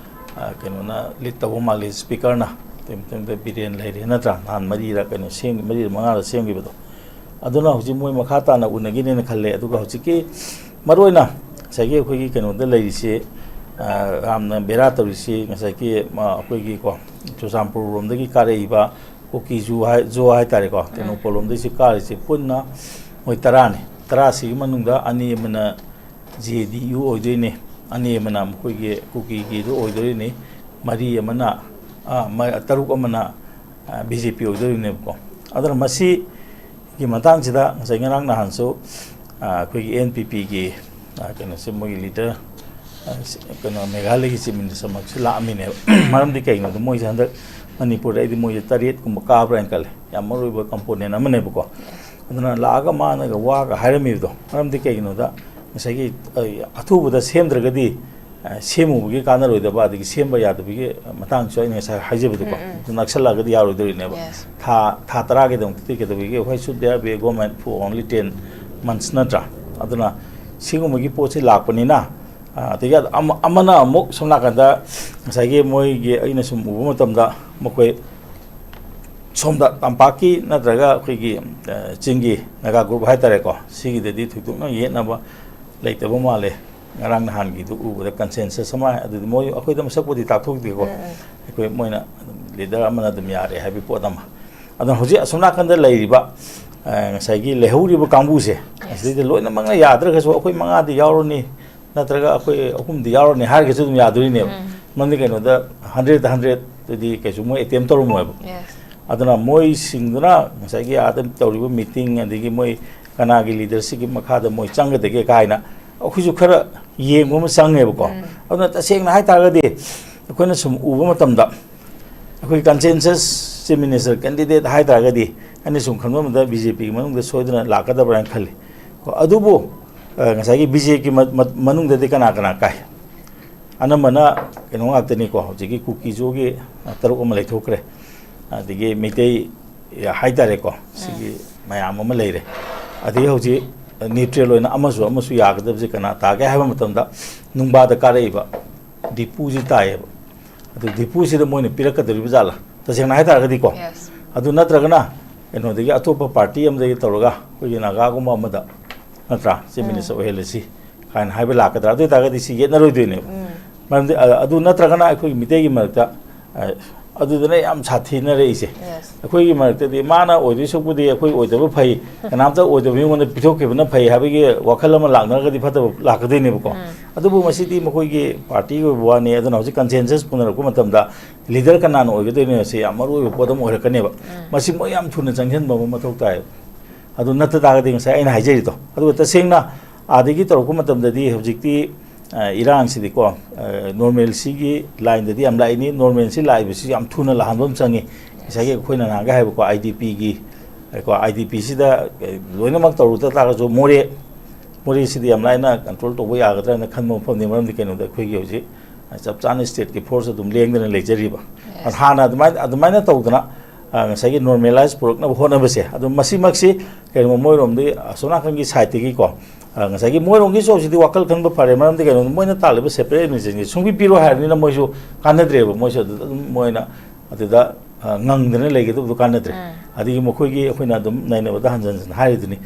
ꯑ, ꯀꯩꯅꯣꯅ ꯂꯤꯗ ꯇꯧꯕ ꯃꯥꯜꯂꯤ, ꯁ꯭ꯄꯤꯀꯔꯅ꯫ ꯃꯊꯪꯗ ꯕꯤꯔꯦꯟ ꯂꯩꯔꯦ ꯅꯠꯇ꯭ꯔꯥ? ꯅꯍꯥꯟ ꯃꯔꯤꯔ ꯀꯩꯅꯣ ꯁꯦꯝ-, ꯃꯔꯤꯔ ꯃꯉꯥꯔ ꯁꯦꯝꯈꯤꯕꯗꯣ꯫ ꯑꯗꯨꯅ ꯍꯧꯖꯤꯛ ꯃꯣꯏ ꯃꯈꯥ ꯇꯥꯅ ꯎꯅꯒꯤꯅꯦꯅ ꯈꯜꯂꯦ꯫ ꯑꯗꯨꯒ ꯍꯧꯖꯤꯛꯀꯤ ꯃꯔꯨꯑꯣꯏꯅ ꯉꯁꯥꯏꯒꯤ ꯑꯩꯈꯣꯏꯒꯤ ꯀꯩꯅꯣꯗ ꯂꯩꯔꯤꯁꯦ, ꯑ, ꯌꯥꯝꯅ ꯕꯦꯔꯥ ꯇꯧꯔꯤꯁꯤ ꯉꯁꯥꯏꯒꯤ, ꯑ, ꯑꯩꯈꯣꯏꯒꯤ ꯀꯣ, ꯆꯨꯔꯆꯥꯟꯄꯨꯔ ꯔꯣꯝꯗꯒꯤ ꯀꯥꯔꯛꯏꯕ ꯀꯨꯀꯤ ꯖꯨ ꯍꯥꯏ-, ꯖꯣ ꯍꯥꯏꯇꯥꯔꯦꯀꯣ, ꯎꯝ꯫ ꯇꯦꯡꯅꯧꯄꯜ ꯂꯣꯝꯗꯒꯤꯁꯨ ꯀꯥꯔꯤꯁꯦ ꯄꯨꯟꯅ ꯃꯣꯏ ꯇꯔꯥꯅꯤ꯫ ꯇꯔꯥꯁꯤꯒꯤ ꯃꯅꯨꯡꯗ ꯑꯅꯤ ꯑꯃꯅ ꯖꯦ ꯗꯤ ꯌꯨ ꯑꯣꯏꯗꯣꯏꯅꯤ, ꯑꯅꯤ ꯑꯃꯅ ꯃꯈꯣꯏꯒꯤ ꯀꯨꯀꯤꯒꯤꯗꯨ ꯑꯣꯏꯗꯣꯔꯤꯅꯤ, ꯃꯔꯤ ꯑꯃꯅ, ꯑ, ꯃ-, ꯇꯔꯨꯛ ꯑꯃꯅ, ꯑ, ꯕꯤ ꯖꯦ ꯄꯤ ꯑꯣꯏꯗꯣꯔꯤꯕꯅꯦꯕꯀꯣ꯫ ꯑꯗꯨꯅ ꯃꯁꯤꯒꯤ ꯃꯇꯥꯡꯁꯤꯗ ꯉꯁꯥꯏ ꯉꯔꯥꯡ ꯅꯍꯥꯟꯁꯨ, ꯑ, ꯑꯩꯈꯣꯏꯒꯤ ꯑꯦꯟ ꯄꯤ ꯄꯤꯒꯤ, ꯑ, ꯀꯩꯅꯣꯁꯦ, ꯃꯣꯏꯒꯤ ꯂꯤꯗꯔ, ꯑ, ꯁꯤ-, ꯀꯩꯅꯣ, ꯃꯦꯘꯥꯂꯌꯒꯤ ꯆꯤꯐ ꯃꯤꯅꯤꯁꯇꯔꯃꯛꯁꯨ ꯂꯥꯛꯑꯝꯃꯤꯅꯦꯕ꯫ ꯃꯔꯝꯗꯤ ꯀꯩꯒꯤꯅꯣꯗ ꯃꯣꯏꯁꯦ ꯍꯟꯗꯛ ꯃꯅꯤꯄꯨꯔꯗ ꯑꯩꯗꯤ ꯃꯣꯏꯁꯦ ꯇꯔꯦꯠꯀꯨꯝꯕ ꯀꯥꯕ꯭ꯔꯥ ꯍꯥꯏꯅ ꯈꯜꯂꯦ꯫ ꯌꯥꯝ ꯃꯔꯨ ꯑꯣꯏꯕ ꯀꯝꯄꯣꯅꯦꯟ ꯑꯃꯅꯦꯕꯀꯣ꯫ ꯑꯗꯨꯅ ꯂꯥꯛꯑꯒ ꯃꯥꯅꯒ ꯋꯥꯒ ꯍꯥꯏꯔꯝꯃꯤꯕꯗꯣ ꯃꯔꯝꯗꯤ ꯀꯩꯒꯤꯅꯣꯗ ꯉꯁꯥꯏꯒꯤ, ꯑ, ꯑꯊꯨꯕꯗ ꯁꯦꯝꯗ꯭ꯔꯒꯗꯤ, ꯑ, ꯁꯦꯝꯃꯨꯕꯒꯤ ꯀꯥꯟꯅꯔꯣꯏꯗꯕ, ꯑꯗꯒꯤ ꯁꯦꯝꯕ ꯌꯥꯗꯕꯒꯤ ꯃꯇꯥꯡꯁꯨ ꯑꯩꯅ ꯉꯁꯥꯏ ꯍꯥꯏꯖꯕꯗꯣꯀꯣ, ꯎꯝ, ꯎꯝ꯫ ꯑꯗꯨ ꯅꯛꯁꯜꯂꯛꯑꯒꯗꯤ ꯌꯥꯔꯣꯏꯗꯧꯔꯤꯅꯦꯕ꯫ Yes. ꯊꯥ, ꯊꯥ ꯇꯔꯥꯒꯤꯗꯃꯛꯇꯗꯤ ꯀꯩꯗꯧꯕꯤꯒꯦ? Why should there be a government for only ten months ꯅꯠꯇ꯭ꯔꯥ? ꯑꯗꯨꯅ ꯁꯤꯒꯨꯝꯕꯒꯤ ꯄꯣꯠꯁꯤ ꯂꯥꯛꯄꯅꯤꯅ, ꯑ, ꯑꯗꯒꯤ ꯑꯃ-, ꯑꯃꯅ ꯑꯃꯨꯛ ꯁꯣꯝ ꯅꯥꯀꯟꯗ ꯉꯁꯥꯏꯒꯤ ꯃꯣꯏꯒꯤ ꯑꯩꯅ ꯁꯨꯝ ꯎꯕ ꯃꯇꯝꯗ ꯃꯈꯣꯏ ꯁꯣꯝꯗ ꯇꯝꯄꯥꯛꯀꯤ ꯅꯠꯇ꯭ꯔꯒ ꯑꯩꯈꯣꯏꯒꯤ, ꯑ, ꯆꯤꯡꯒꯤ ꯅꯥꯒꯥ ꯒ꯭ꯔꯨꯞ ꯍꯥꯏꯇꯥꯔꯦꯀꯣ, ꯁꯤꯒꯤꯗꯗꯤ ꯊꯣꯏꯗꯣꯛꯅ ꯌꯦꯠꯅꯕ ꯂꯩꯇꯕ ꯃꯥꯜꯂꯦ꯫ ꯉꯔꯥꯡ ꯅꯍꯥꯟꯒꯤꯗꯨ ꯎꯕꯗ ꯀꯟꯁꯦꯟꯁꯁ ꯑꯃ, ꯑꯗꯨꯗꯤ ꯃꯣꯏ ꯑꯩꯈꯣꯏꯗ ꯃꯁꯛꯄꯨꯗꯤ ꯇꯥꯛꯊꯣꯛꯇꯦꯀꯣ꯫ ꯎꯝ, ꯎꯝ꯫ ꯑꯩꯈꯣꯏ ꯃꯣꯏꯅ ꯑꯗꯨꯝ ꯂꯤꯗꯔ ꯑꯃꯅ ꯑꯗꯨꯝ ꯌꯥꯔꯦ ꯍꯥꯏꯕꯒꯤ ꯄꯣꯠ ꯑꯃ꯫ ꯑꯗꯨꯅ ꯍꯧꯖꯤꯛ ꯑꯁꯣꯝ ꯅꯥꯀꯟꯗ ꯂꯩꯔꯤꯕ, ꯑ, ꯉꯁꯥꯏꯒꯤ ꯂꯩꯍꯧꯔꯤꯕ ꯀꯥꯡꯕꯨꯁꯦ, ꯑꯁꯤꯗꯩꯗ ꯂꯣꯏꯅꯃꯛꯅ ꯌꯥꯗ꯭ꯔꯒꯁꯨ ꯑꯩꯈꯣꯏ ꯃꯉꯥꯗꯤ ꯌꯥꯎꯔꯅꯤ, ꯅꯠꯇ꯭ꯔꯒ ꯑꯩꯈꯣꯏ ꯑꯍꯨꯝꯗꯤ ꯌꯥꯎꯔꯅꯤ ꯍꯥꯏꯔꯒꯁꯨ ꯑꯗꯨꯝ ꯌꯥꯗꯣꯔꯤꯅꯦꯕ꯫ ꯎꯝ꯫ ꯃꯔꯝꯗꯤ ꯀꯩꯅꯣꯗ ꯍꯟꯗ꯭ꯔꯦꯠꯇ ꯍꯟꯗ꯭ꯔꯦꯠꯇꯨꯗꯤ ꯀꯩꯁꯨ ꯃꯣꯏ ꯑꯦꯇꯦꯝ ꯇꯧꯔꯝꯃꯣꯏꯕ꯫ Yes. ꯑꯗꯨꯅ ꯃꯣꯏꯁꯤꯡꯗꯨꯅ ꯉꯁꯥꯏꯒꯤ ꯑꯥꯗ ꯇꯧꯔꯤꯕ ꯃꯤꯇꯤꯡ, ꯑꯗꯒꯤ ꯃꯣꯏ ꯀꯅꯥꯒꯤ ꯂꯤꯗꯔꯁꯤꯞꯀꯤ ꯃꯈꯥꯗ ꯃꯣꯏ ꯆꯪꯒꯗꯒꯦ ꯀꯥꯏꯅ ꯑꯩꯈꯣꯏꯁꯨ ꯈꯔ ꯌꯦꯡꯕ ꯑꯃ ꯆꯪꯉꯦꯕꯀꯣ꯫ ꯎꯝ꯫ ꯑꯗꯨꯅ ꯇꯁꯦꯡꯅ ꯍꯥꯏꯇꯥꯔꯒꯗꯤ ꯑꯩꯈꯣꯏꯅ ꯁꯨꯝ ꯎꯕ ꯃꯇꯝꯗ ꯑꯩꯈꯣꯏ ꯀꯟꯁꯦꯟꯁꯁ ꯆꯤꯐ ꯃꯤꯅꯤꯁꯇꯔ ꯀꯦꯟꯗꯤꯗꯦꯠ ꯍꯥꯏꯇꯥꯔꯒꯗꯤ ꯑꯩꯅ ꯁꯨꯝ ꯈꯟꯕ ꯃꯇꯝꯗ ꯕꯤ ꯖꯦ ꯄꯤꯒꯤ ꯃꯅꯨꯡꯗ ꯁꯣꯏꯗꯅ ꯂꯥꯛꯀꯗꯕ꯭ꯔꯥ ꯍꯥꯏꯅ ꯈꯜꯂꯤ꯫ ꯀꯣ, ꯑꯗꯨꯕꯨ, ꯑ, ꯉꯁꯥꯏꯒꯤ ꯕꯤ ꯖꯦ ꯄꯤꯒꯤ ꯃ-, ꯃ-, ꯃꯅꯨꯡꯗꯗꯤ ꯀꯅꯥ ꯀꯅꯥ ꯀꯥꯏ? ꯑꯅꯝꯕꯅ ꯀꯩꯅꯣ ꯉꯥꯛꯇꯅꯤꯀꯣ, ꯍꯧꯖꯤꯛꯀꯤ ꯀꯨꯀꯤꯖꯣꯒꯤ, ꯑ, ꯇꯔꯨꯛ ꯑꯃ ꯂꯩꯊꯣꯛꯈ꯭ꯔꯦ, ꯑꯗꯒꯤ ꯃꯩꯇꯩ, ꯑ, ꯍꯥꯏꯇꯥꯔꯦꯀꯣ, ꯁꯤꯒꯤ ꯃꯌꯥꯝ ꯑꯃ ꯂꯩꯔꯦ꯫ ꯑꯗꯒꯤ ꯍꯧꯖꯤꯛ ꯅ꯭ꯌꯨꯇ꯭ꯔꯦꯜ ꯑꯣꯏꯅ ꯑꯃꯁꯨ ꯑꯃꯁꯨ ꯌꯥꯒꯗꯕꯁꯦ ꯀꯅꯥ ꯇꯥꯒꯦ ꯍꯥꯏꯕ ꯃꯇꯝꯗ ꯅꯨꯡꯕꯥꯗ ꯀꯥꯔꯛꯏꯕ ꯗꯤꯄꯨꯁꯤ ꯇꯥꯏꯌꯦꯕ꯫ ꯑꯗꯨ ꯗꯤꯄꯨꯁꯤꯗ ꯃꯣꯏꯅ ꯄꯤꯔꯛꯀꯗꯧꯔꯤꯕ ꯖꯥꯠꯂꯥ? ꯇꯁꯦꯡꯅ ꯍꯥꯏꯇꯥꯔꯒꯗꯤꯀꯣ꯫ Yes. ꯑꯗꯨ ꯅꯠꯇ꯭ꯔꯒꯅ ꯀꯩꯅꯣꯗꯒꯤ ꯑꯇꯣꯞꯄ ꯄꯥꯔꯇꯤ ꯑꯃꯗꯒꯤ ꯇꯧꯔꯒ ꯑꯩꯈꯣꯏꯒꯤ ꯅꯥꯒꯥꯒꯨꯝꯕ ꯑꯃꯗ, ꯅꯠꯇ꯭ꯔꯥ, ꯆꯤꯐ ꯃꯤꯅꯤꯁꯇꯔ ꯑꯣꯏꯍꯜꯂꯁꯤ ꯀꯥꯏꯅ ꯍꯥꯏꯕ ꯂꯥꯛꯀꯗ꯭ꯔꯥ? ꯑꯗꯨ ꯑꯣꯏꯇꯥꯔꯒꯗꯤ ꯁꯤ ꯌꯦꯠꯅꯔꯣꯏꯗꯣꯏꯅꯦꯕ꯫ ꯃꯔꯝꯗꯤ ꯑ- ꯑꯗꯨ ꯅꯠꯇ꯭ꯔꯒꯅ ꯑꯩꯈꯣꯏꯒꯤ ꯃꯤꯇꯩꯒꯤ ꯃꯔꯛꯇ ꯑ, ꯑꯗꯨꯗꯅ ꯌꯥꯝ ꯁꯥꯊꯤꯅꯔꯛꯏꯁꯦ꯫ Yes. ꯑꯩꯈꯣꯏꯒꯤ ꯃꯔꯛꯇꯗꯤ ꯃꯥꯅ ꯑꯣꯏꯗꯣꯏ ꯁꯔꯨꯛꯄꯨꯗꯤ ꯑꯩꯈꯣꯏ ꯑꯣꯏꯗꯕ ꯐꯩ, ꯀꯅꯥꯝꯇ ꯑꯣꯏꯗꯕ ꯃꯤꯉꯣꯟꯗ ꯄꯤꯊꯣꯛꯈꯤꯕꯅ ꯐꯩ ꯍꯥꯏꯕꯒꯤ ꯋꯥꯈꯜ ꯑꯃ ꯂꯥꯛꯅꯔꯒꯗꯤ ꯐꯠꯇꯕ ꯂꯥꯛꯀꯗꯣꯏꯅꯦꯕꯀꯣ꯫ ꯑꯗꯨꯕꯨ ꯃꯁꯤꯗꯤ ꯃꯈꯣꯏꯒꯤ ꯄꯥꯔꯇꯤꯒꯤ ꯑꯣꯏꯕ ꯋꯥꯅꯤ꯫ ꯑꯗꯨꯅ ꯍꯧꯖꯤꯛ ꯀꯟꯁꯦꯟꯁꯁ ꯄꯨꯅꯔꯛꯄ ꯃꯇꯝꯗ ꯂꯤꯗꯔ ꯀꯅꯥꯅ ꯑꯣꯏꯒꯗꯣꯏꯅꯣ ꯁꯤ ꯌꯥꯝ ꯃꯔꯨ ꯑꯣꯏꯕ ꯄꯣꯠ ꯑꯃ ꯑꯣꯏꯔꯛꯀꯅꯦꯕ꯫ ꯃꯁꯤ ꯃꯣꯏ ꯌꯥꯝ ꯊꯨꯅ ꯆꯪꯁꯤꯟꯕ ꯑꯃ ꯃꯊꯧ ꯇꯥꯏ꯫ ꯑꯗꯨ ꯅꯠꯇ ꯇꯥꯔꯒꯗꯤ ꯉꯁꯥꯏ ꯑꯩꯅ ꯍꯥꯏꯖꯔꯤꯗꯣ, ꯑꯗꯨꯒ ꯇꯁꯦꯡꯅ ꯑꯥꯗꯒꯤ ꯇꯧꯔꯛꯄ ꯃꯇꯝꯗꯗꯤ ꯍꯧꯖꯤꯛꯇꯤ ꯑ, ꯏꯔꯥꯡꯁꯤꯗꯤꯀꯣ, ꯑ, ꯅꯣꯔꯃꯦꯜꯁꯤꯒꯤ ꯂꯥꯏꯟꯗꯗꯤ ꯌꯥꯝ ꯂꯥꯛꯏꯅꯤ꯫ ꯅꯣꯔꯃꯦꯜꯁꯤ ꯂꯥꯛꯏꯕꯁꯤ ꯌꯥꯝ ꯊꯨꯅ ꯂꯥꯛꯍꯟꯕ ꯑꯃ ꯆꯪꯉꯤ꯫ ꯉꯁꯥꯏꯒꯤ ꯑꯩꯈꯣꯏꯅ ꯅꯍꯥꯟꯒ ꯍꯥꯏꯕꯀꯣ, ꯑꯥꯏ ꯗꯤ ꯄꯤꯒꯤ, ꯀꯣ, ꯑꯥꯏ ꯗꯤ ꯄꯤꯁꯤꯗ ꯂꯣꯏꯅꯃꯛ ꯇꯧꯔꯨꯗ ꯇꯥꯔꯒꯁꯨ ꯃꯣꯔꯦ, ꯃꯣꯔꯦꯁꯤꯗꯤ ꯌꯥꯝ ꯂꯥꯏꯅ ꯀꯟꯇ꯭ꯔꯣꯜ ꯇꯧꯕ ꯌꯥꯒꯗ꯭ꯔꯥ ꯍꯥꯏꯅ ꯈꯟꯕ ꯃꯐꯝꯅꯤ꯫ ꯃꯔꯝꯗꯤ ꯀꯩꯅꯣꯗ ꯑꯩꯈꯣꯏꯒꯤ ꯍꯧꯖꯤꯛ ꯆꯞ ꯆꯥꯅ ꯁ꯭ꯇꯦꯠꯀꯤ ꯐꯣꯔꯁ ꯑꯗꯨꯝ ꯂꯦꯡꯗꯅ ꯂꯩꯖꯔꯤꯕ꯫ ꯍꯥꯟꯅ ꯑꯗꯨꯃꯥꯏꯅ, ꯑꯗꯨꯃꯥꯏꯅ ꯇꯧꯗꯅ, ꯑ, ꯉꯁꯥꯏꯒꯤ ꯅꯣꯔꯃꯦꯂꯥꯏꯁ ꯄꯨꯔꯛꯅꯕ ꯍꯣꯠꯅꯕꯁꯦ, ꯑꯗꯨ ꯃꯁꯤꯃꯛꯁꯤ ꯀꯩꯒꯨꯝꯕ ꯃꯣꯏꯔꯣꯝꯗꯤ ꯑꯁꯣꯝ ꯅꯥꯀꯟꯒꯤ ꯁꯥꯏꯠꯇꯒꯤꯀꯣ, ꯑ, ꯉꯁꯥꯏꯒꯤ ꯃꯣꯏꯔꯣꯝꯒꯤꯁꯨ ꯍꯧꯖꯤꯛꯇꯤ ꯋꯥꯈꯜ ꯈꯟꯕ ꯐꯔꯦ꯫ ꯃꯔꯝꯗꯤ ꯀꯩꯅꯣ, ꯃꯣꯏꯅ ꯇꯥꯜꯂꯤꯕ ꯁꯦꯄꯔꯦꯠ ꯑꯦꯗꯃꯤꯅꯤꯁꯇ꯭ꯔꯦꯁꯟꯒꯤ ꯁꯨꯡꯄꯤ ꯄꯤꯔꯣꯏ ꯍꯥꯏꯔꯕꯅꯤꯅ ꯃꯣꯏꯁꯨ ꯀꯥꯟꯅꯗ꯭ꯔꯦꯕ꯫ ꯃꯣꯏꯁꯨ ꯑꯗꯨꯗ ꯑꯗꯨꯝ ꯃꯣꯏꯅ ꯑꯗꯨꯗ, ꯑ, ꯉꯪꯗꯅ ꯂꯩꯒꯗꯕꯗꯣ ꯀꯥꯟꯅꯗ꯭ꯔꯦ꯫ ꯑꯗꯒꯤ ꯃꯈꯣꯏꯒꯤ ꯑꯩꯈꯣꯏꯅ ꯑꯗꯨꯝ ꯅꯩꯅꯕꯗ ꯍꯟꯖꯟ ꯍꯟꯖꯟ ꯍꯥꯏꯔꯤꯗꯨꯅꯤ꯫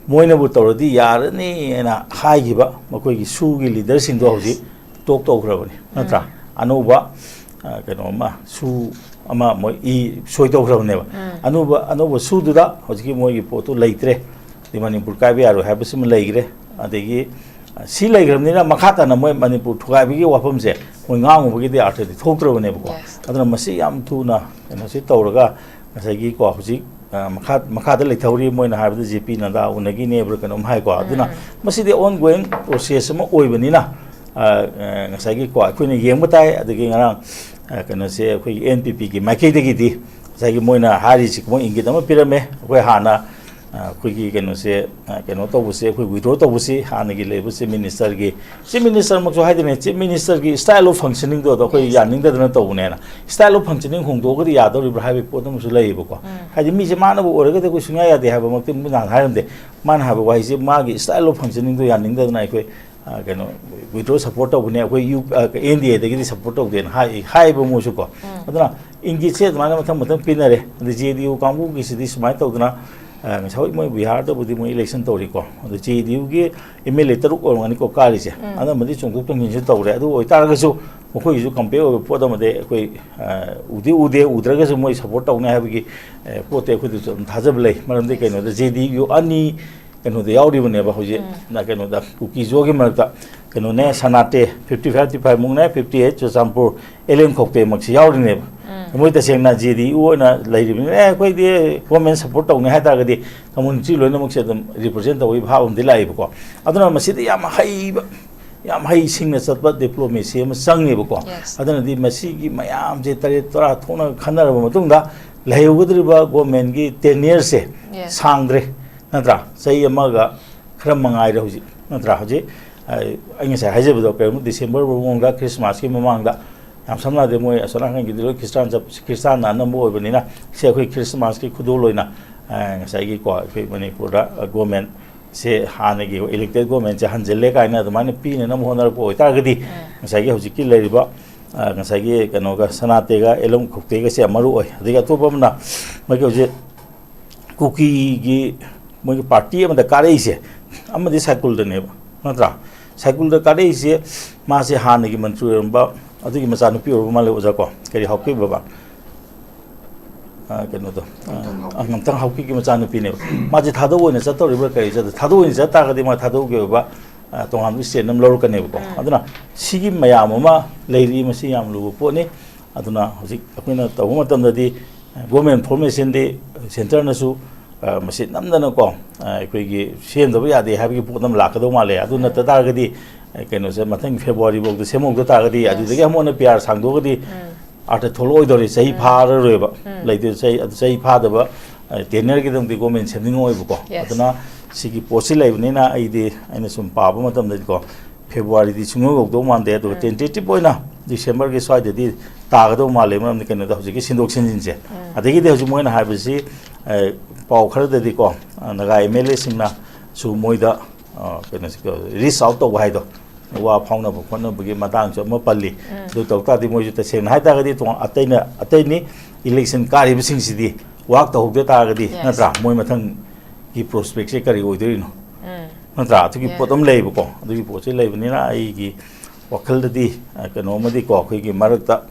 ꯃꯣꯏꯅꯕꯨ ꯇꯧꯔꯗꯤ ꯌꯥꯔꯅꯤ ꯍꯥꯏꯅ ꯍꯥꯏꯈꯤꯕ ꯃꯈꯣꯏꯒꯤ ꯁꯨꯒꯤ ꯂꯤꯗꯔꯁꯤꯡꯗꯣ ꯍꯧꯖꯤꯛ ꯇꯣꯛ ꯇꯧꯈ꯭ꯔꯕꯅꯤ, ꯅꯠꯇ꯭ꯔꯥ? ꯑꯅꯧꯕ, ꯑ, ꯀꯩꯅꯣ ꯑꯃ, ꯁꯨ ꯑꯃ ꯃꯣꯏ ꯏ ꯁꯣꯏ ꯇꯧꯈ꯭ꯔꯕꯅꯦꯕ꯫ ꯑꯅꯧꯕ, ꯑꯅꯧꯕ ꯁꯨꯗꯨꯗ ꯍꯧꯖꯤꯛꯀꯤ ꯃꯣꯏꯒꯤ ꯄꯣꯠꯇꯨ ꯂꯩꯇ꯭ꯔꯦ꯫ ꯑꯗꯩ ꯃꯅꯤꯄꯨꯔ ꯀꯥꯏꯕ ꯌꯥꯔꯣꯏ ꯍꯥꯏꯕꯁꯤꯃ ꯂꯩꯈ꯭ꯔꯦ꯫ ꯑꯗꯒꯤ, ꯑ, ꯁꯤ ꯂꯩꯈ꯭ꯔꯕꯅꯤꯅ ꯃꯈꯥ ꯇꯥꯅ ꯃꯣꯏ ꯃꯅꯤꯄꯨꯔ ꯊꯨꯒꯥꯏꯕꯒꯤ ꯋꯥꯐꯝꯁꯦ ꯃꯣꯏ ꯉꯥꯡꯉꯨꯕꯒꯤꯗꯤ ꯑꯥꯔꯊꯗꯤ ꯊꯣꯛꯇ꯭ꯔꯕꯅꯦꯕꯀꯣ꯫ Yes. ꯑꯗꯨꯅ ꯃꯁꯤ ꯌꯥꯝ ꯊꯨꯅ ꯀꯩꯅꯣꯁꯤ ꯇꯧꯔꯒ ꯉꯁꯥꯏꯒꯤꯀꯣ ꯍꯧꯖꯤꯛ, ꯑ, ꯃꯈꯥ, ꯃꯈꯥꯗ ꯂꯩꯊꯍꯧꯔꯤ ꯃꯣꯏꯅ ꯍꯥꯏꯕꯗ ꯖꯦ ꯄꯤ ꯅꯗꯥ ꯎꯅꯈꯤꯅꯦꯕ꯭ꯔꯥ ꯀꯩꯅꯣꯝ ꯍꯥꯏꯀꯣ꯫ ꯑꯗꯨꯅ ꯃꯁꯤꯗꯤ ꯑꯣꯟ ꯒꯣꯋꯤꯡ ꯄ꯭ꯔꯣꯁꯦꯁ ꯑꯃ ꯑꯣꯏꯕꯅꯤꯅ, ꯑ, ꯑ, ꯉꯁꯥꯏꯒꯤꯀꯣ ꯑꯩꯈꯣꯏꯅ ꯌꯦꯡꯕ ꯇꯥꯏ꯫ ꯑꯗꯒꯤ ꯉꯔꯥꯡ, ꯑ, ꯀꯩꯅꯣꯁꯦ ꯑꯩꯈꯣꯏꯒꯤ ꯑꯦꯟ ꯄꯤ ꯄꯤꯒꯤ ꯃꯥꯏꯀꯩꯗꯒꯤꯗꯤ ꯉꯁꯥꯏꯒꯤ ꯃꯣꯏꯅ ꯍꯥꯏꯔꯤꯁꯤ ꯃꯣꯏ ꯏꯪꯒꯤꯠ ꯑꯃ ꯄꯤꯔꯝꯃꯦ꯫ ꯑꯩꯈꯣꯏ ꯍꯥꯟꯅ, ꯑ, ꯑꯩꯈꯣꯏꯒꯤ ꯀꯩꯅꯣꯁꯦ, ꯑ, ꯀꯩꯅꯣ ꯇꯧꯕꯁꯦ, ꯑꯩꯈꯣꯏ ꯋꯤꯗ꯭ꯔꯣ ꯇꯧꯕꯁꯤ ꯍꯥꯟꯅꯒꯤ ꯂꯩꯕ ꯆꯤꯐ ꯃꯤꯅꯤꯁꯇꯔꯒꯤ, ꯆꯤꯐ ꯃꯤꯅꯤꯁꯇꯔꯃꯛꯁꯨ ꯍꯥꯏꯗꯅꯦ, ꯆꯤꯐ ꯃꯤꯅꯤꯁꯇꯔꯒꯤ style of functioningꯗꯣ ꯑꯗꯣ ꯑꯩꯈꯣꯏ ꯌꯥꯅꯤꯡꯗꯗꯅ ꯇꯧꯕꯅꯦꯅ꯫ Style of functioning ꯍꯣꯡꯗꯣꯛꯑꯒꯗꯤ ꯌꯥꯗꯧꯔꯤꯕ꯭ꯔꯥ ꯍꯥꯏꯕꯒꯤ ꯄꯣꯠ ꯑꯃꯁꯨ ꯂꯩꯌꯦꯕꯀꯣ꯫ ꯍꯥꯏꯗꯤ ꯃꯤꯁꯦ ꯃꯥꯅꯕꯨ ꯑꯣꯏꯔꯒꯗꯤ ꯑꯩꯈꯣꯏ ꯁꯨꯡꯌꯥ ꯌꯥꯗꯦ ꯍꯥꯏꯕꯃꯛꯇꯤ ꯃꯣꯏ ꯅꯍꯥꯟ ꯍꯥꯏꯔꯝꯗꯦ꯫ ꯃꯥꯅ ꯍꯥꯏꯕ ꯋꯥꯍꯩꯁꯦ ꯃꯥꯒꯤ style of functioningꯗꯣ ꯌꯥꯅꯤꯡꯗꯗꯅ ꯑꯩꯈꯣꯏ, ꯑ, ꯀꯩꯅꯣ, ꯋꯤꯗ꯭ꯔꯣ ꯁꯞꯄꯣꯔꯠ ꯇꯧꯕꯅꯦ, ꯑꯩꯈꯣꯏ ꯌꯨ-, ꯑ, ꯑꯦꯟ ꯗꯤ ꯑꯦꯗꯒꯤꯗꯤ ꯁꯞꯄꯣꯔꯠ ꯇꯧꯗꯦꯅ ꯍꯥꯏ-, ꯍꯥꯏꯌꯦꯕ ꯃꯣꯏꯁꯨ ꯀꯣ꯫ ꯎꯝ꯫ ꯑꯗꯨꯅ ꯏꯪꯒꯤꯠꯁꯦ ꯑꯗꯨꯃꯥꯏꯅ ꯃꯊꯪ ꯃꯊꯪ ꯄꯤꯅꯔꯦ꯫ ꯑꯗ ꯖꯦ ꯗꯤ ꯌꯨ ꯀꯥꯡꯕꯨꯒꯤꯁꯤꯗꯤ ꯁꯨꯃꯥꯏꯅ ꯇꯧꯗꯅ, ꯑ, ꯉꯁꯥꯏ ꯃꯣꯏ ꯕꯤꯍꯥꯔꯗꯕꯨꯗꯤ ꯃꯣꯏ ꯏꯂꯦꯛꯁꯟ ꯇꯧꯔꯤꯀꯣ꯫ ꯑꯗ ꯖꯦ ꯗꯤ ꯌꯨꯒꯤ ꯑꯦꯝ ꯑꯦꯜ ꯑꯦ ꯇꯔꯨꯛ ꯑꯣꯏꯔꯝꯒꯅꯤꯀꯣ ꯀꯥꯔꯤꯁꯦ꯫ ꯎꯝ꯫ ꯑꯅꯝꯕꯗꯤ ꯆꯣꯡꯊꯣꯛ ꯆꯣꯡꯁꯤꯟꯁꯨ ꯇꯧꯔꯦ꯫ ꯑꯗꯨ ꯑꯣꯏꯇꯥꯔꯒꯁꯨ ꯃꯈꯣꯏꯒꯤꯁꯨ ꯀꯝꯄꯦꯌꯔ ꯑꯣꯏꯕ ꯄꯣꯠ ꯑꯃꯗꯤ ꯑꯩꯈꯣꯏ, ꯑ, ꯎꯗꯤ ꯎꯗꯦ, ꯎꯗ꯭ꯔꯒꯁꯨ ꯃꯣꯏ ꯁꯞꯄꯣꯔꯠ ꯇꯧꯅꯤ ꯍꯥꯏꯕꯒꯤ, ꯑ, ꯄꯣꯠꯇꯤ ꯑꯩꯈꯣꯏꯗꯁꯨ ꯑꯗꯨꯝ ꯊꯥꯖꯕ ꯂꯩ꯫ ꯃꯔꯝꯗꯤ ꯀꯩꯅꯣꯗ ꯖꯦ ꯗꯤ ꯌꯨ ꯑꯅꯤ ꯀꯩꯅꯣꯗ ꯌꯥꯎꯔꯤꯕꯅꯦꯕ ꯍꯧꯖꯤꯛ꯫ ꯎꯝ꯫ ꯅ-, ꯀꯩꯅꯣꯗ, ꯀꯨꯀꯤꯖꯣꯒꯤ ꯃꯔꯛꯇ ꯀꯩꯅꯣꯅꯦ, ꯁꯅꯥꯇꯦ, fifty five fifty five ꯃꯨꯛꯅꯦ, fifty eight Churachandpur, L N ꯈꯣꯛꯇꯦꯃꯛꯁꯤ ꯌꯥꯎꯔꯤꯅꯦꯕ꯫ ꯎꯝ꯫ ꯃꯣꯏ ꯇꯁꯦꯡꯅ ꯖꯦ ꯗꯤ ꯌꯨ ꯑꯣꯏꯅ ꯂꯩꯔꯤꯕꯅꯤꯅ, "ꯑꯦ, ꯑꯩꯈꯣꯏꯗꯤ ꯒꯣꯔꯃꯦꯟ ꯁꯞꯄꯣꯔꯠ ꯇꯧꯅꯤ" ꯍꯥꯏ ꯇꯥꯔꯒꯗꯤ ꯀꯝꯃꯨꯅꯤꯇꯤ ꯂꯣꯏꯅꯃꯛꯁꯦ ꯑꯗꯨꯝ ꯔꯤꯄ꯭ꯔꯖꯦꯟ ꯇꯧꯕꯒꯤ ꯚꯥꯕ ꯑꯃꯗꯤ ꯂꯥꯛꯑꯦꯕꯀꯣ꯫ ꯑꯗꯨꯅ ꯃꯁꯤꯗ ꯌꯥꯝ ꯍꯩꯕ, ꯌꯥꯝ ꯍꯩ ꯁꯤꯡꯅ ꯆꯠꯄ ꯗꯤꯄ꯭ꯂꯣꯃꯦꯁꯤ ꯑꯃ ꯆꯪꯉꯦꯕꯀꯣ꯫ Yes. ꯑꯗꯨꯅꯗꯤ ꯃꯁꯤꯒꯤ ꯃꯌꯥꯝꯁꯦ ꯇꯔꯦꯠ ꯇꯔꯥ ꯊꯣꯛꯅ ꯈꯟꯅꯔꯕ ꯃꯇꯨꯡꯗ ꯂꯩꯍꯧꯒꯗꯧꯔꯤꯕ ꯒꯣꯔꯃꯦꯟꯒꯤ ꯇꯦꯅꯤꯌꯔꯁꯦ Yes. ꯁꯥꯡꯗ꯭ꯔꯦ, ꯅꯠꯇ꯭ꯔꯥ? ꯆꯍꯤ ꯑꯃꯒ ꯈꯔ ꯃꯉꯥꯏꯔꯦ ꯍꯧꯖꯤꯛ, ꯅꯠꯇ꯭ꯔꯥ? ꯍꯧꯖꯤꯛ, ꯑ, ꯑꯩ ꯉꯁꯥꯏ ꯍꯥꯏꯖꯕꯗꯣ, ꯀꯔꯤꯒꯨꯝꯕ ꯗꯤꯁꯦꯝꯕꯔ ꯐꯥꯎꯕ ꯃꯅꯨꯡꯗ, ꯈ꯭ꯔꯤꯁꯃꯥꯁꯀꯤ ꯃꯃꯥꯡꯗ, ꯌꯥꯝ ꯁꯝꯅ ꯍꯥꯏꯔꯕꯗ ꯃꯣꯏ ꯑꯁꯣꯝ ꯅꯥꯀꯟꯒꯤꯗꯤ ꯂꯣꯏ ꯈ꯭ꯔꯤꯁꯇꯥꯟ ꯆꯠ-, ꯈ꯭ꯔꯤꯁꯇꯥꯟꯅ ꯑꯅꯝꯕ ꯑꯣꯏꯕꯅꯤꯅ, ꯁꯤ ꯑꯩꯈꯣꯏ ꯈ꯭ꯔꯤꯁꯃꯥꯁꯀꯤ ꯈꯨꯗꯣꯜ ꯑꯣꯏꯅ, ꯑ, ꯉꯁꯥꯏꯒꯤꯀꯣ, ꯑꯩꯈꯣꯏ ꯃꯅꯤꯄꯨꯔꯗ, ꯑ, ꯒꯣꯔꯃꯦꯟꯁꯦ, ꯍꯥꯟꯅꯒꯤ ꯏꯂꯦꯛꯇꯦꯠ ꯒꯣꯔꯃꯦꯟꯁꯦ ꯍꯟꯖꯤꯜꯂꯦ ꯀꯥꯏꯅ ꯑꯗꯨꯃꯥꯏꯅ ꯄꯤꯅꯅꯕ ꯍꯣꯠꯅꯔꯛꯄ ꯑꯣꯏꯇꯥꯔꯒꯗꯤ, ꯎꯝ꯫ ꯉꯁꯥꯏꯒꯤ ꯍꯧꯖꯤꯛꯀꯤ ꯂꯩꯔꯤꯕ, ꯑ, ꯉꯁꯥꯏꯒꯤ ꯀꯩꯅꯣꯒ, ꯁꯅꯥꯇꯦꯒ ꯑꯦꯂꯝ ꯈꯨꯛꯇꯦꯒꯁꯦ ꯌꯥꯝ ꯃꯔꯨ ꯑꯣꯏ꯫ ꯑꯗꯒꯤ ꯑꯇꯣꯞꯄ ꯑꯃꯅ, ꯃꯣꯏꯒꯤ ꯍꯧꯖꯤꯛ ꯀꯨꯀꯤꯒꯤ ꯃꯣꯏꯒꯤ ꯄꯥꯔꯇꯤ ꯑꯃꯗ ꯀꯥꯔꯛꯏꯁꯦ, ꯑꯃꯗꯤ ꯁꯥꯏꯀꯨꯜꯗꯅꯦꯕ, ꯅꯠꯇ꯭ꯔꯥ? ꯁꯥꯏꯀꯨꯜꯗ ꯀꯥꯔꯛꯏꯁꯦ, ꯃꯥꯁꯦ ꯍꯥꯟꯅꯒꯤ ꯃꯟꯇ꯭ꯔꯤ ꯑꯣꯏꯔꯝꯕ ꯑꯗꯨꯒꯤ ꯃꯆꯥꯅꯨꯄꯤ ꯑꯣꯏꯕ ꯃꯥꯜꯂꯦ, ꯑꯣꯖꯥ ꯀꯣ, ꯀꯔꯤ, ꯍꯥꯎꯀꯤ ꯕꯕꯥ? ꯑ, ꯀꯩꯅꯣꯗꯣ, ꯑ, ꯉꯝꯊꯪ ꯍꯥꯎꯀꯤ꯫ ꯑ, ꯉꯝꯊꯪ ꯍꯥꯎꯀꯤꯒꯤ ꯃꯆꯥꯅꯨꯄꯤꯅꯦꯕ꯫ ꯃꯥꯁꯦ ꯊꯥꯗꯣꯛ ꯑꯣꯏꯅ ꯆꯠꯇꯧꯔꯤꯕ꯭ꯔꯥ ꯀꯔꯤ ꯆꯠꯇ-, ꯊꯥꯗꯣꯛ ꯑꯣꯏꯅ ꯆꯠ ꯇꯥꯔꯒꯗꯤ ꯃꯥ ꯊꯥꯗꯣꯛꯀꯤ ꯑꯣꯏꯕ, ꯑ, ꯇꯣꯉꯥꯟꯕ ꯁ꯭ꯇꯦꯠ ꯑꯃ ꯂꯧꯔꯛꯀꯅꯦꯕꯀꯣ꯫ ꯎꯝ꯫ ꯑꯗꯨꯅ ꯁꯤꯒꯤ ꯃꯌꯥꯝ ꯑꯃ ꯂꯩꯔꯤ, ꯃꯁꯤ ꯌꯥꯝ ꯂꯨꯕ ꯄꯣꯠꯅꯤ꯫ ꯑꯗꯨꯅ ꯍꯧꯖꯤꯛ ꯑꯩꯈꯣꯏꯅ ꯇꯧꯕ ꯃꯇꯝꯗꯗꯤ, ꯑ, ꯒꯣꯔꯃꯦꯟ ꯐꯣꯔꯃꯦꯁꯟꯗꯤ ꯁꯦꯟꯇꯔꯅꯁꯨ, ꯑ, ꯃꯁꯤ ꯅꯝꯗꯅꯀꯣ, ꯑ, ꯑꯩꯈꯣꯏꯒꯤ ꯁꯦꯝꯗꯕ ꯌꯥꯗꯦ ꯍꯥꯏꯕꯒꯤ ꯄꯣꯠ ꯑꯃ ꯂꯥꯛꯀꯗꯧ ꯃꯥꯜꯂꯦ꯫ ꯑꯗꯨ ꯅꯠꯇ ꯇꯥꯔꯒꯗꯤ, ꯑ, ꯀꯩꯅꯣꯁꯦ ꯃꯊꯪ ꯐꯦꯕ꯭ꯔꯨꯋꯥꯔꯤ ꯐꯥꯎꯗ ꯁꯦꯝꯍꯧꯗ ꯇꯥꯔꯒꯗꯤ, Yes. ꯑꯗꯨꯗꯒꯤ ꯑꯃꯨꯛ ꯍꯟꯅ ꯄꯤ ꯑꯥꯔ ꯁꯥꯡꯗꯣꯛꯑꯒꯗꯤ ꯎꯝ꯫ ꯑꯥꯔꯊ ꯊꯣꯛꯂꯛꯑꯣꯏꯗꯧꯔꯤ, ꯆꯍꯤ ꯎꯝ꯫ ꯐꯥꯔꯔꯣꯏꯕ꯫ ꯎꯝ꯫ ꯂꯩꯗꯣꯏ ꯆꯍꯤ, ꯑꯗꯨ ꯆꯍꯤ ꯐꯥꯗꯕ, ꯑ, ꯇꯦꯅꯔꯒꯤꯗꯃꯛꯇꯤ ꯒꯣꯔꯃꯦꯟ ꯁꯦꯝꯅꯤꯡꯉꯛꯑꯣꯏꯕꯀꯣ꯫ Yes. ꯑꯗꯨꯅ ꯁꯤꯒꯤ ꯄꯣꯠꯁꯤ ꯂꯩꯕꯅꯤꯅ ꯑꯩꯗꯤ, ꯑꯩꯅ ꯁꯨꯝ ꯄꯥꯕ ꯃꯇꯝꯗꯗꯤꯀꯣ, ꯐꯦꯕ꯭ꯔꯨꯋꯥꯔꯤꯗꯤ ꯁꯨꯡꯌꯧ ꯌꯧꯗꯧ ꯃꯥꯟꯗꯦ꯫ ꯑꯗꯨꯒ ꯎꯝ꯫ ꯇꯦꯟꯇꯦꯇꯤꯞ ꯑꯣꯏꯅ ꯗꯤꯁꯦꯝꯕꯔꯒꯤ ꯁ꯭ꯋꯥꯏꯗꯗꯤ ꯇꯥꯒꯗꯧ ꯃꯥꯜꯂꯦ꯫ ꯃꯔꯝꯗꯤ ꯀꯩꯅꯣꯗ ꯍꯧꯖꯤꯛꯀꯤ ꯁꯤꯟꯗꯣꯛ ꯁꯤꯟꯖꯤꯟꯁꯦ꯫ ꯎꯝ꯫ ꯑꯗꯒꯤꯗꯤ ꯍꯧꯖꯤꯛ ꯃꯣꯏꯅ ꯍꯥꯏꯕꯁꯤ, ꯑ, ꯄꯥꯎ ꯈꯔꯗꯗꯤꯀꯣ, ꯑ, ꯅꯥꯒꯥ ꯑꯦꯝ ꯑꯦꯜ ꯑꯦꯁꯤꯡꯅꯁꯨ ꯃꯣꯏꯗ ꯑ, ꯀꯩꯅꯣꯁꯤ, reach out ꯇꯧꯕ ꯍꯥꯏꯗꯣ, ꯋꯥ ꯐꯥꯎꯅꯕ ꯈꯣꯠꯅꯕꯒꯤ ꯃꯇꯥꯡꯁꯨ ꯑꯃ ꯄꯜꯂꯤ꯫ ꯑꯗꯨ ꯇꯧ ꯇꯥꯔꯗꯤ ꯃꯣꯏꯁꯨ ꯇꯁꯦꯡꯅ ꯍꯥꯏ ꯇꯥꯔꯒꯗꯤ ꯇꯣꯉꯥꯟ-, ꯑꯇꯩꯅ, ꯑꯇꯩꯅꯤ election ꯀꯥꯔꯤꯕꯁꯤꯡꯁꯤꯗꯤ work ꯇꯧꯍꯧꯗ ꯇꯥꯔꯒꯗꯤ, Yes. ꯅꯠꯇ꯭ꯔꯥ? ꯃꯣꯏ ꯃꯊꯪꯒꯤ prospectꯁꯦ ꯀꯔꯤ ꯑꯣꯏꯗꯣꯏꯅꯣ? ꯎꯝ꯫ ꯅꯠꯇ꯭ꯔꯥ? ꯑꯗꯨꯒꯤ Yeah. ꯄꯣꯠ ꯑꯃ ꯂꯩꯌꯦꯕꯀꯣ꯫ ꯑꯗꯨꯒꯤ ꯄꯣꯠꯁꯦ ꯂꯩꯕꯅꯤꯅ ꯑꯩꯒꯤ ꯋꯥꯈꯜꯗꯗꯤ, ꯑ, ꯀꯩꯅꯣ ꯑꯃꯗꯤꯀꯣ, ꯑꯩꯈꯣꯏꯒꯤ ꯃꯔꯛꯇ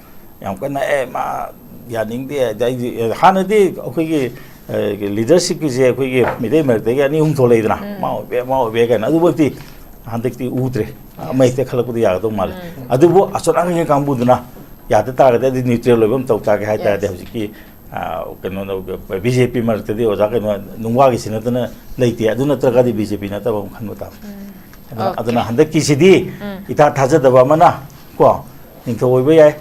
ꯌꯥꯝ ꯀꯟꯅ, "ꯑꯦ, ꯃꯥ ꯌꯥꯅꯤꯡꯗꯦ", ꯑꯗꯩꯗꯤ, ꯑ, ꯍꯥꯟꯅꯗꯤ ꯑꯩꯈꯣꯏꯒꯤ, ꯑ, leadershipꯀꯤꯁꯦ ꯑꯩꯈꯣꯏꯒꯤ ꯃꯤꯇꯩ ꯃꯔꯛꯇꯒꯤ ꯑꯅꯤ ꯑꯍꯨꯝ ꯊꯣꯛꯂꯛꯏꯗꯅ, ꯎꯝ꯫ "ꯃꯥ ꯑꯣꯏꯕ ꯌꯥꯏ, ꯃꯥ ꯑꯣꯏꯕ ꯌꯥꯏ" ꯀꯥꯏꯅ꯫ ꯑꯗꯨꯃꯛꯇꯤ ꯍꯟꯗꯛꯇꯤ ꯎꯗ꯭ꯔꯦ꯫ Yes. ꯑꯃ ꯍꯦꯛꯇ ꯈꯜꯂꯛꯄꯗ ꯌꯥꯒꯗꯧ ꯃꯥꯜꯂꯦ꯫ ꯎꯝ꯫ ꯑꯗꯨꯕꯨ ꯑꯁꯣꯝ ꯅꯥꯀꯟꯒꯤ ꯀꯥꯡꯕꯨꯗꯨꯅ ꯌꯥꯗ ꯇꯥꯔꯒꯗꯤ, ꯑꯗꯨ neutral ꯑꯣꯏꯕ ꯑꯃ ꯇꯧ ꯇꯥꯔꯒꯦ ꯍꯥꯏ ꯇꯥꯔꯗꯤ, Yes. ꯍꯧꯖꯤꯛꯀꯤ, ꯑ, ꯀꯩꯅꯣ, BJP ꯃꯔꯛꯇꯗꯤ ꯑꯣꯖꯥ ꯀꯩꯅꯣ, ꯅꯨꯡꯋꯥꯒꯤꯁꯤ ꯅꯠꯇꯅ ꯂꯩꯇꯦ꯫ ꯑꯗꯨ ꯅꯠꯇ꯭ꯔꯒꯗꯤ BJP ꯅꯠꯇꯕ ꯑꯃ ꯈꯟꯕ ꯇꯥꯕꯅꯤ꯫ ꯎꯝ꯫ ꯑꯗꯨꯅ, Okay. ꯑꯗꯨꯅ ꯍꯟꯗꯛꯀꯤꯁꯤꯗꯤ ꯎꯝ꯫ ꯏꯊꯥ ꯊꯥꯖꯗꯕ ꯑꯃꯅ, ꯀꯣ, ꯅꯤꯡꯊꯧ ꯑꯣꯏꯕ ꯌꯥꯏ꯫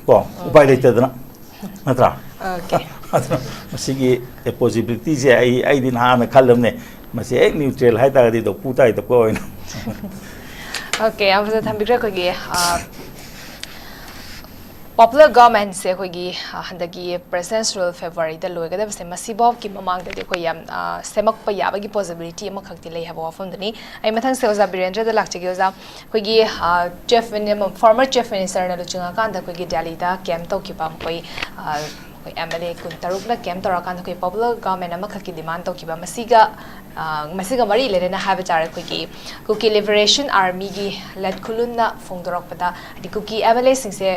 ꯀꯣ, ꯎꯄꯥꯏ Okay. ꯂꯩꯇꯗꯅ, ꯅꯠꯇ꯭ꯔꯥ? Okay. ꯑꯗꯨꯅ ꯃꯁꯤꯒꯤ possibilityꯁꯦ ꯑꯩ, ꯑꯩꯗꯤ ꯅꯍꯥꯟꯅ ꯈꯜꯂꯕꯅꯦ, ꯃꯁꯤ ꯍꯦꯛ neutral ꯍꯥꯏꯇꯥꯔꯒꯗꯤ ꯗꯣꯛꯄꯨ ꯇꯥꯏ, ꯗꯣꯛꯄꯨ ꯑꯣꯏꯅ꯫ Okay, ꯌꯥꯝ ꯐꯖꯅ ꯊꯝꯕꯤꯈ꯭ꯔꯦ꯫ ꯑꯩꯈꯣꯏꯒꯤ, ꯑ, popular governmentꯁꯦ ꯑꯩꯈꯣꯏꯒꯤ, ꯑ, ꯍꯟꯗꯛꯀꯤ presidential Februaryꯗ ꯂꯣꯏꯒꯗꯕꯁꯦ, ꯃꯁꯤꯐꯥꯎꯒꯤ ꯃꯃꯥꯡꯗꯗꯤ ꯑꯩꯈꯣꯏ ꯌꯥꯝ, ꯑ, ꯁꯦꯝꯃꯛꯄ ꯌꯥꯕꯒꯤ possibility ꯑꯃꯈꯛꯇꯤ ꯂꯩ ꯍꯥꯏꯕ ꯋꯥꯐꯝꯗꯨꯅꯤ꯫ ꯑꯩ ꯃꯊꯪꯁꯦ ꯑꯣꯖꯥ ꯕꯤꯔꯦꯟꯗ꯭ꯔꯗ ꯂꯥꯛꯆꯒꯦ꯫ ꯑꯣꯖꯥ, ꯑꯩꯈꯣꯏꯒꯤ, ꯑ, Chief Min-, former Chief Ministerꯅ ꯂꯨꯆꯤꯡꯉꯀꯥꯟꯗ ꯑꯩꯈꯣꯏꯒꯤ ꯗꯦꯜꯂꯤꯗ camp ꯇꯧꯈꯤꯕ ꯃꯈꯣꯏ, ꯑ, ꯑꯩꯈꯣꯏ MLA ꯀꯨꯟꯇꯔꯨꯛꯅ camp ꯇꯧꯔꯀꯥꯟꯗ ꯑꯩꯈꯣꯏ popular government ꯑꯃꯈꯛꯀꯤ demand ꯇꯧꯈꯤꯕ, ꯃꯁꯤꯒ, ꯑ, ꯃꯁꯤꯒ ꯃꯔꯤ ꯂꯩꯅꯅ ꯍꯥꯏꯕ ꯇꯥꯔꯦ, ꯑꯩꯈꯣꯏꯒꯤ Kuki Liberation Armyꯒꯤ ꯂꯦꯠꯈꯨꯂꯨꯟꯅ ꯐꯣꯡꯗꯣꯔꯛꯄꯗ, ꯍꯥꯏꯗꯤ ꯀꯨꯀꯤ MLAꯁꯤꯡꯁꯦ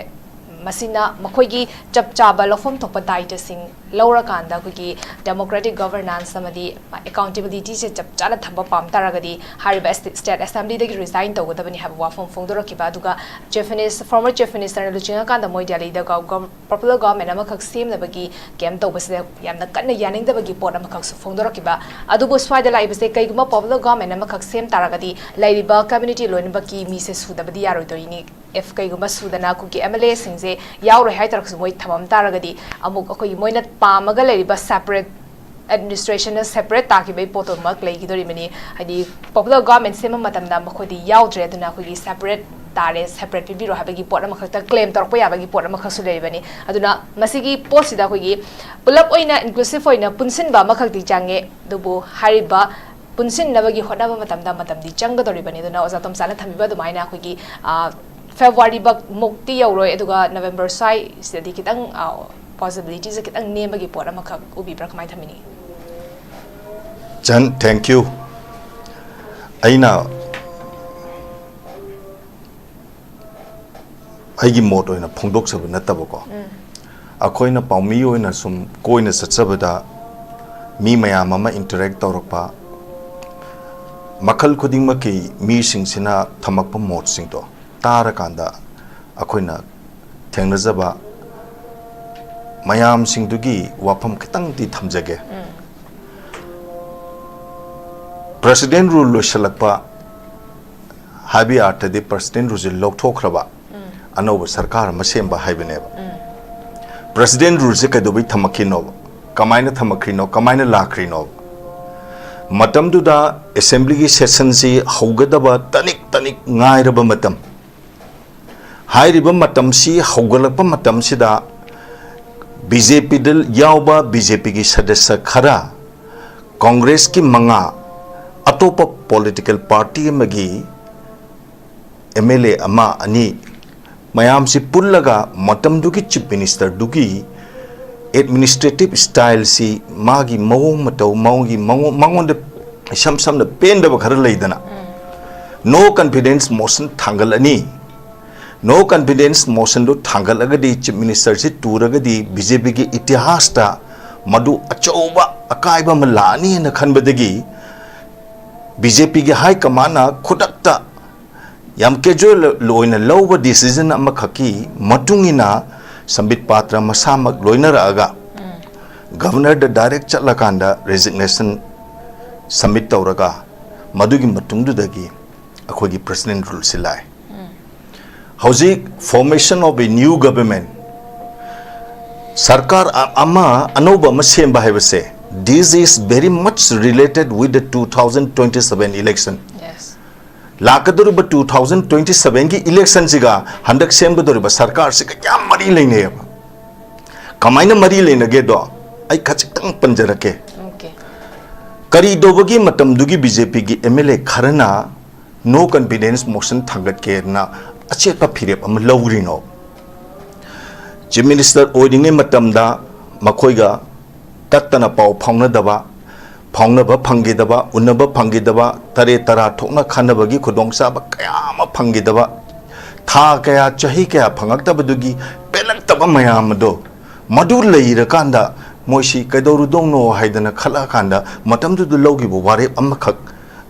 ꯃꯁꯤꯅ ꯃꯈꯣꯏꯒꯤ ꯆꯞ ꯆꯥꯕ ꯂꯧꯐꯝ ꯊꯣꯛꯄ ꯗꯥꯏꯇꯁꯤꯡ ꯂꯧꯔꯀꯥꯟꯗ ꯑꯩꯈꯣꯏꯒꯤ democratic governance ꯑꯃꯗꯤ accountabilityꯁꯦ ꯆꯞ ꯆꯥꯅ ꯊꯝꯕ ꯄꯥꯝ ꯇꯥꯔꯒꯗꯤ ꯍꯥꯏꯔꯤꯕ ꯁ꯭ꯇꯦ-, state assemblyꯗꯒꯤ resign ꯇꯧꯒꯗꯕꯅꯤ ꯍꯥꯏꯕ ꯋꯥꯐꯝ ꯐꯣꯡꯗꯣꯔꯛꯈꯤꯕ꯫ ꯑꯗꯨꯒ Chief Minister, former Chief Ministerꯅ ꯂꯨꯆꯤꯡꯉꯀꯥꯟꯗ ꯃꯣꯏ ꯗꯦꯜꯂꯤꯗ ꯒ-, ꯒ-, popular government ꯑꯃꯈꯛ ꯁꯦꯝꯅꯕꯒꯤ camp ꯇꯧꯕꯁꯤꯗ ꯌꯥꯝꯅ ꯀꯟꯅ ꯌꯥꯅꯤꯡꯗꯕꯒꯤ ꯄꯣꯠ ꯑꯃꯈꯛꯁꯨ ꯐꯣꯡꯗꯣꯔꯛꯈꯤꯕ꯫ ꯑꯗꯨꯕꯨ ꯁ꯭ꯋꯥꯏꯗ ꯂꯥꯛꯏꯕꯁꯦ ꯀꯩꯒꯨꯝꯕ popular government ꯑꯃꯈꯛ ꯁꯦꯝ ꯇꯥꯔꯒꯗꯤ ꯂꯩꯔꯤꯕ community ꯂꯣꯏꯅꯃꯛꯀꯤ ꯃꯤꯁꯦ ꯁꯨꯗꯕꯗꯤ ꯌꯥꯔꯣꯏꯗꯣꯏꯅꯤ꯫ If ꯀꯩꯒꯨꯝꯕ ꯁꯨꯗꯅ ꯀꯨꯀꯤ MLAꯁꯤꯡꯁꯦ ꯌꯥꯎꯔꯣꯏ ꯍꯥꯏ ꯇꯥꯔꯒꯁꯨ ꯃꯣꯏ ꯊꯝꯃꯝ ꯇꯥꯔꯒꯗꯤ ꯑꯃꯨꯛ ꯑꯩꯈꯣꯏꯒꯤ ꯃꯣꯏꯅ ꯄꯥꯝꯃꯒ ꯂꯩꯔꯤꯕ separate administrationꯅ separate ꯇꯥꯈꯤꯕꯒꯤ ꯄꯣꯠꯇꯨꯃꯛ ꯂꯩꯈꯤꯗꯣꯔꯤꯕꯅꯤ꯫ ꯍꯥꯏꯗꯤ popular government ꯁꯦꯝꯕ ꯃꯇꯝꯗ ꯃꯈꯣꯏꯗꯤ ꯌꯥꯎꯗ꯭ꯔꯦ, ꯑꯗꯨꯅ ꯑꯩꯈꯣꯏꯒꯤ separate ꯇꯥꯔꯦ, separate ꯄꯤꯕꯤꯔꯣ ꯍꯥꯏꯕꯒꯤ ꯄꯣꯠ ꯑꯃꯈꯛꯇ claim ꯇꯧꯔꯛꯄ ꯌꯥꯕꯒꯤ ꯄꯣꯠ ꯑꯃꯈꯛꯁꯨ ꯂꯩꯔꯤꯕꯅꯤ꯫ ꯑꯗꯨꯅ ꯃꯁꯤꯒꯤ ꯄꯣꯠꯁꯤꯗ ꯑꯩꯈꯣꯏꯒꯤ ꯄꯨꯂꯞ ꯑꯣꯏꯅ inclusive ꯑꯣꯏꯅ ꯄꯨꯟꯁꯤꯟꯕ ꯑꯃꯈꯛꯇꯤ ꯆꯪꯉꯦ, ꯑꯗꯨꯕꯨ ꯍꯥꯏꯔꯤꯕ ꯄꯨꯟꯁꯤꯟꯅꯕꯒꯤ ꯍꯣꯠꯅꯕ ꯃꯇꯝꯗ ꯃꯇꯝꯗꯤ ꯆꯪꯒꯗꯧꯔꯤꯕꯅꯤ꯫ ꯑꯗꯨꯅ ꯑꯣꯖꯥ ꯇꯣꯝꯆꯥꯅ ꯊꯝꯕꯤꯕ ꯑꯗꯨꯃꯥꯏꯅ ꯑꯩꯈꯣꯏꯒꯤ, ꯑ, ꯐꯦꯕ꯭ꯔꯨꯋꯥꯔꯤ ꯃꯛꯇꯤ ꯌꯧꯔꯣꯏ, ꯑꯗꯨꯒ ꯅꯕꯦꯝꯕꯔ ꯁ꯭ꯋꯥꯏꯁꯤꯗꯗꯤ ꯈꯤꯇꯪ, ꯑ, ꯄꯣꯁꯤꯕꯤꯂꯤꯇꯤꯁꯦ ꯈꯤꯇꯪ ꯅꯦꯝꯕꯒꯤ ꯄꯣꯠ ꯑꯃꯈꯛ ꯎꯕꯤꯕ꯭ꯔꯥ? ꯀꯃꯥꯏꯅ ꯊꯝꯕꯤꯅꯤ? ꯆꯟ, thank you꯫ ꯑꯩꯅ ꯑꯩꯒꯤ ꯃꯣꯠ ꯑꯣꯏꯅ ꯐꯣꯡꯗꯣꯛꯆꯕ ꯅꯠꯇꯕꯀꯣ, ꯑꯩꯈꯣꯏꯅ ꯄꯥꯎꯃꯤ ꯑꯣꯏꯅ ꯁꯨꯝ ꯀꯣꯏꯅ ꯆꯠꯆꯕꯗ ꯃꯤ ꯃꯌꯥꯝ ꯑꯃ ꯏꯟꯇꯔꯦꯛ ꯇꯧꯔꯛꯄ, ꯃꯈꯜ ꯈꯨꯗꯤꯡꯃꯛꯀꯤ ꯃꯤꯁꯤꯡꯁꯤꯅ ꯊꯝꯃꯛꯄ ꯃꯣꯠꯁꯤꯡꯗꯣ ꯇꯥꯔꯀꯥꯟꯗ ꯑꯩꯈꯣꯏꯅ ꯊꯦꯡꯅꯖꯕ ꯃꯌꯥꯝꯁꯤꯡꯗꯨꯒꯤ ꯋꯥꯐꯝ ꯈꯤꯇꯪꯗꯤ ꯊꯝꯖꯒꯦ꯫ ꯄ꯭ꯔꯦꯁꯤꯗꯦꯟ ꯔꯨꯜ ꯂꯣꯏꯁꯤꯜꯂꯛꯄ ꯍꯥꯏꯕꯒꯤ ꯑꯥꯔꯊꯗꯤ ꯄ꯭ꯔꯦꯁꯤꯗꯦꯟ ꯔꯨꯜꯁꯦ ꯂꯧꯊꯣꯛꯈ꯭ꯔꯕ, ꯑꯅꯧꯕ ꯁꯔꯀꯥꯔ ꯑꯃ ꯁꯦꯝꯕ ꯍꯥꯏꯕꯅꯦꯕ꯫ ꯄ꯭ꯔꯦꯁꯤꯗꯦꯟ ꯔꯨꯜꯁꯦ ꯀꯩꯗꯧꯕꯩ ꯊꯝꯃꯛꯈꯤꯅꯣꯕ? ꯀꯃꯥꯏꯅ ꯊꯝꯃꯛꯈ꯭ꯔꯤꯅꯣ? ꯀꯃꯥꯏꯅ ꯂꯥꯛꯈ꯭ꯔꯤꯅꯣꯕ? ꯃꯇꯝꯗꯨꯗ ꯑꯦꯁꯦꯝꯕ꯭ꯂꯤꯒꯤ ꯁꯦꯁꯟꯁꯤ ꯍꯧꯒꯗꯕ ꯇꯅꯤꯛ ꯇꯅꯤꯛ ꯉꯥꯏꯔꯕ ꯃꯇꯝ, ꯍꯥꯏꯔꯤꯕ ꯃꯇꯝꯁꯤ ꯍꯧꯒꯠꯂꯛꯄ ꯃꯇꯝꯁꯤꯗ ꯕꯤ ꯖꯦ ꯄꯤꯗ ꯌꯥꯎꯕ ꯕꯤ ꯖꯦ ꯄꯤꯒꯤ ꯁꯗꯁ꯭ꯌ ꯈꯔ, ꯀꯣꯡꯒ꯭ꯔꯦꯁꯀꯤ ꯃꯉꯥ, ꯑꯇꯣꯞꯄ ꯄꯣꯂꯤꯇꯤꯀꯦꯜ ꯄꯥꯔꯇꯤ ꯑꯃꯒꯤ ꯑꯦꯝ ꯑꯦꯜ ꯑꯦ ꯑꯃ ꯑꯅꯤ, ꯃꯌꯥꯝꯁꯤ ꯄꯨꯜꯂꯒ ꯃꯇꯝꯗꯨꯒꯤ ꯆꯤꯐ ꯃꯤꯅꯤꯁꯇꯔꯗꯨꯒꯤ ꯑꯦꯗꯃꯤꯅꯤꯁꯇ꯭ꯔꯦꯇꯤꯚ ꯁ꯭ꯇꯥꯏꯜꯁꯤ, ꯃꯥꯒꯤ ꯃꯑꯣꯡ ꯃꯇꯧ, ꯃꯥꯒꯤ ꯃꯉꯣ-, ꯃꯉꯣꯟꯗ ꯏꯁꯝ ꯁꯝꯅ ꯄꯦꯟꯗꯕ ꯈꯔ ꯂꯩꯗꯅ, ꯅꯣ ꯀꯟꯐꯤꯗꯦꯟꯁ ꯃꯣꯁꯟ ꯊꯥꯡꯒꯠꯂꯅꯤ꯫ ꯅꯣ ꯀꯟꯐꯤꯗꯦꯟꯁ ꯃꯣꯁꯟꯗꯨ ꯊꯥꯡꯒꯠꯂꯒꯗꯤ, ꯆꯤꯐ ꯃꯤꯅꯤꯁꯇꯔꯁꯤ ꯇꯨꯔꯒꯗꯤ, ꯕꯤ ꯖꯦ ꯄꯤꯒꯤ ꯏꯇꯤꯍꯥꯁꯇ ꯃꯗꯨ ꯑꯆꯧꯕ ꯑꯀꯥꯏꯕ ꯑꯃ ꯂꯥꯛꯑꯅꯤ ꯍꯥꯏꯅ ꯈꯟꯕꯗꯒꯤ, ꯕꯤ ꯖꯦ ꯄꯤꯒꯤ ꯍꯥꯏ ꯀꯃꯥꯟꯅ ꯈꯨꯗꯛꯇ ꯌꯥꯝ ꯀꯦꯖꯨꯋꯦꯜ ꯑꯣꯏꯅ ꯂꯧꯕ ꯗꯤꯁꯤꯖꯟ ꯑꯃꯈꯛꯀꯤ ꯃꯇꯨꯡ ꯏꯟꯅ ꯁꯝꯕꯤꯠ ꯄꯥꯇ꯭ꯔ ꯃꯁꯥꯃꯛ ꯂꯣꯏꯅꯔꯛꯑꯒ ꯒꯚꯔꯅꯔꯗ ꯗꯥꯏꯔꯦꯛ ꯆꯠꯂꯀꯥꯟꯗ ꯔꯦꯖꯤꯒꯅꯦꯁꯟ ꯁꯝꯃꯤꯠ ꯇꯧꯔꯒ, ꯃꯗꯨꯒꯤ ꯃꯇꯨꯡꯗꯨꯗꯒꯤ ꯑꯩꯈꯣꯏꯒꯤ ꯄ꯭ꯔꯦꯁꯤꯗꯦꯟ ꯔꯨꯜꯁꯤ ꯂꯥꯛꯑꯦ꯫ ꯍꯧꯖꯤꯛ formation of a new government, ꯁꯔꯀꯥꯔ ꯑ-, ꯑꯃ ꯑꯅꯧꯕ ꯑꯃ ꯁꯦꯝꯕ ꯍꯥꯏꯕꯁꯦ, this is very much related with the two thousand twenty-seven election꯫ Yes. ꯂꯥꯛꯀꯗꯧꯔꯤꯕ two thousand twenty-sevenꯒꯤ ꯏꯂꯦꯛꯁꯟꯁꯤꯒ ꯍꯟꯗꯛ ꯁꯦꯝꯒꯗꯧꯔꯤꯕ ꯁꯔꯀꯥꯔꯁꯤꯒ ꯌꯥꯝ ꯃꯔꯤ ꯂꯩꯅꯩꯌꯦꯕ꯫ ꯀꯃꯥꯏꯅ ꯃꯔꯤ ꯂꯩꯅꯒꯦꯗꯣ ꯑꯩ ꯈꯖꯤꯛꯇꯪ ꯄꯟꯖꯔꯛꯀꯦ꯫ Okay. ꯀꯔꯤ ꯇꯧꯕꯒꯤ ꯃꯇꯝꯗꯨꯒꯤ ꯕꯤ ꯖꯦ ꯄꯤꯒꯤ ꯑꯦꯝ ꯑꯦꯜ ꯑꯦ ꯈꯔꯅ no confidence motion ꯊꯥꯡꯒꯠꯀꯦꯅ ꯑꯆꯦꯠꯄ ꯐꯤꯔꯦꯞ ꯑꯃ ꯂꯧꯔꯤꯅꯣ? ꯆꯤꯐ ꯃꯤꯅꯤꯁꯇꯔ ꯑꯣꯏꯔꯤꯉꯩ ꯃꯇꯝꯗ ꯃꯈꯣꯏꯒ ꯇꯠꯇꯅ ꯄꯥꯎ ꯐꯥꯎꯅꯗꯕ, ꯐꯥꯎꯅꯕ ꯐꯪꯈꯤꯗꯕ, ꯎꯅꯕ ꯐꯪꯈꯤꯗꯕ, ꯇꯔꯦꯠ ꯇꯔꯥ ꯊꯣꯛꯅ ꯈꯟꯅꯕꯒꯤ ꯈꯨꯗꯣꯡꯆꯥꯕ ꯀꯌꯥ ꯑꯃ ꯐꯪꯈꯤꯗꯕ, ꯊꯥ ꯀꯌꯥ, ꯆꯍꯤ ꯀꯌꯥ ꯐꯪꯉꯛꯇꯕꯗꯨꯒꯤ ꯄꯦꯜꯂꯛꯇꯕ ꯃꯌꯥꯝ ꯑꯗꯣ, ꯃꯗꯨ ꯂꯩꯔꯀꯥꯟꯗ ꯃꯣꯏꯁꯤ ꯀꯩꯗꯧꯔꯨꯗꯧꯅꯣ ꯍꯥꯏꯗꯅ ꯈꯜꯂꯛꯑꯀꯥꯟꯗ, ꯃꯇꯝꯗꯨꯗ ꯂꯧꯈꯤꯕ ꯋꯥꯔꯦꯞ ꯑꯃꯈꯛ,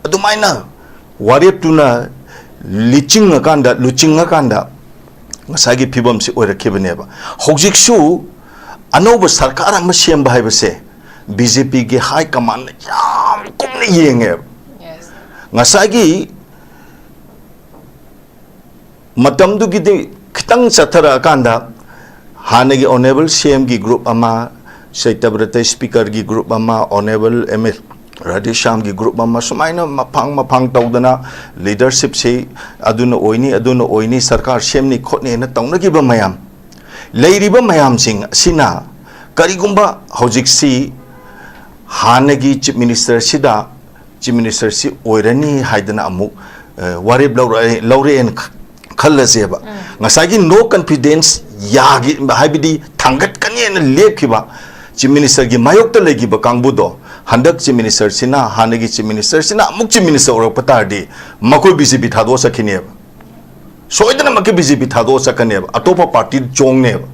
ꯑꯗꯨꯃꯥꯏꯅ ꯋꯥꯔꯦꯞꯇꯨꯅ ꯂꯤꯆꯤꯡꯉꯀꯥꯟꯗ, ꯂꯨꯆꯤꯡꯉꯀꯥꯟꯗ ꯉꯁꯥꯏꯒꯤ ꯐꯤꯕꯝꯁꯤ ꯑꯣꯏꯔꯛꯈꯤꯕꯅꯦꯕ꯫ ꯍꯧꯖꯤꯛꯁꯨ ꯑꯅꯧꯕ ꯁꯔꯀꯥꯔ ꯑꯃ ꯁꯦꯝꯕ ꯍꯥꯏꯕꯁꯦ ꯕꯤ ꯖꯦ ꯄꯤꯒꯤ ꯍꯥꯏ ꯀꯃꯥꯟꯅ ꯌꯥꯝ ꯀꯨꯞꯅ ꯌꯦꯡꯉꯦꯕ꯫ Yes. ꯉꯁꯥꯏꯒꯤ ꯃꯇꯝꯗꯨꯒꯤꯗꯤ ꯈꯤꯇꯪ ꯆꯠꯊꯔꯛꯑꯀꯥꯟꯗ ꯍꯥꯟꯅꯒꯤ ꯑꯣꯅꯦꯕꯜ ꯁꯤ ꯑꯦꯝꯒꯤ ꯒ꯭ꯔꯨꯞ ꯑꯃ, ꯁꯇ꯭ꯌꯕ꯭ꯔꯇ ꯁ꯭ꯄꯤꯀꯔꯒꯤ ꯒ꯭ꯔꯨꯞ ꯑꯃ, ꯑꯣꯅꯦꯕꯜ ꯑꯦꯝ ꯑꯦꯜ ꯔꯥꯙꯦꯁ꯭ꯌꯥꯝꯒꯤ ꯒ꯭ꯔꯨꯞ ꯑꯃ, ꯁꯨꯃꯥꯏꯅ ꯃꯐꯥꯡ ꯃꯐꯥꯡ ꯇꯧꯗꯅ ꯂꯤꯗꯔꯁꯤꯞꯁꯤ ꯑꯗꯨꯅ ꯑꯣꯏꯅꯤ, ꯑꯗꯨꯅ ꯑꯣꯏꯅꯤ, ꯁꯔꯀꯥꯔ ꯁꯦꯝꯅꯤ ꯈꯣꯠꯅꯤꯅ ꯇꯧꯅꯈꯤꯕ ꯃꯌꯥꯝ, ꯂꯩꯔꯤꯕ ꯃꯌꯥꯝꯁꯤꯡ ꯑꯁꯤꯅ ꯀꯔꯤꯒꯨꯝꯕ ꯍꯧꯖꯤꯛꯁꯤ ꯍꯥꯟꯅꯒꯤ ꯆꯤꯐ ꯃꯤꯅꯤꯁꯇꯔꯁꯤꯗ ꯆꯤꯐ ꯃꯤꯅꯤꯁꯇꯔꯁꯤ ꯑꯣꯏꯔꯅꯤ ꯍꯥꯏꯗꯅ ꯑꯃꯨꯛ, ꯑ, ꯋꯥꯔꯦꯞ ꯂꯧꯔꯛꯑꯦ, ꯂꯧꯔꯛꯑꯦꯅ ꯈ-, ꯈꯜꯂꯁꯦꯕ꯫ ꯉꯁꯥꯏꯒꯤ no confidence ꯌꯥꯒꯤ, ꯍꯥꯏꯕꯗꯤ ꯊꯥꯡꯒꯠꯀꯅꯤꯅ ꯂꯦꯞꯈꯤꯕ ꯆꯤꯐ ꯃꯤꯅꯤꯁꯇꯔꯒꯤ ꯃꯥꯌꯣꯛꯇ ꯂꯩꯈꯤꯕ ꯀꯥꯡꯕꯨꯗꯣ, ꯍꯟꯗꯛ ꯆꯤꯐ ꯃꯤꯅꯤꯁꯇꯔꯁꯤꯅ, ꯍꯥꯟꯅꯒꯤ ꯆꯤꯐ ꯃꯤꯅꯤꯁꯇꯔꯁꯤꯅ ꯑꯃꯨꯛ ꯆꯤꯐ ꯃꯤꯅꯤꯁꯇꯔ ꯑꯣꯏꯔꯛꯄ ꯇꯥꯔꯗꯤ, ꯃꯈꯣꯏ ꯕꯤ ꯖꯦ ꯄꯤ ꯊꯥꯗꯣꯛꯑ ꯆꯠꯈꯤꯅꯦꯕ꯫ ꯁꯣꯏꯗꯅꯃꯛꯀꯤ ꯕꯤ ꯖꯦ ꯄꯤ ꯊꯥꯗꯣꯛꯑ ꯆꯠꯀꯅꯦꯕ, ꯑꯇꯣꯞꯄ ꯄꯥꯔꯇꯤ ꯆꯣꯡꯅꯦꯕ꯫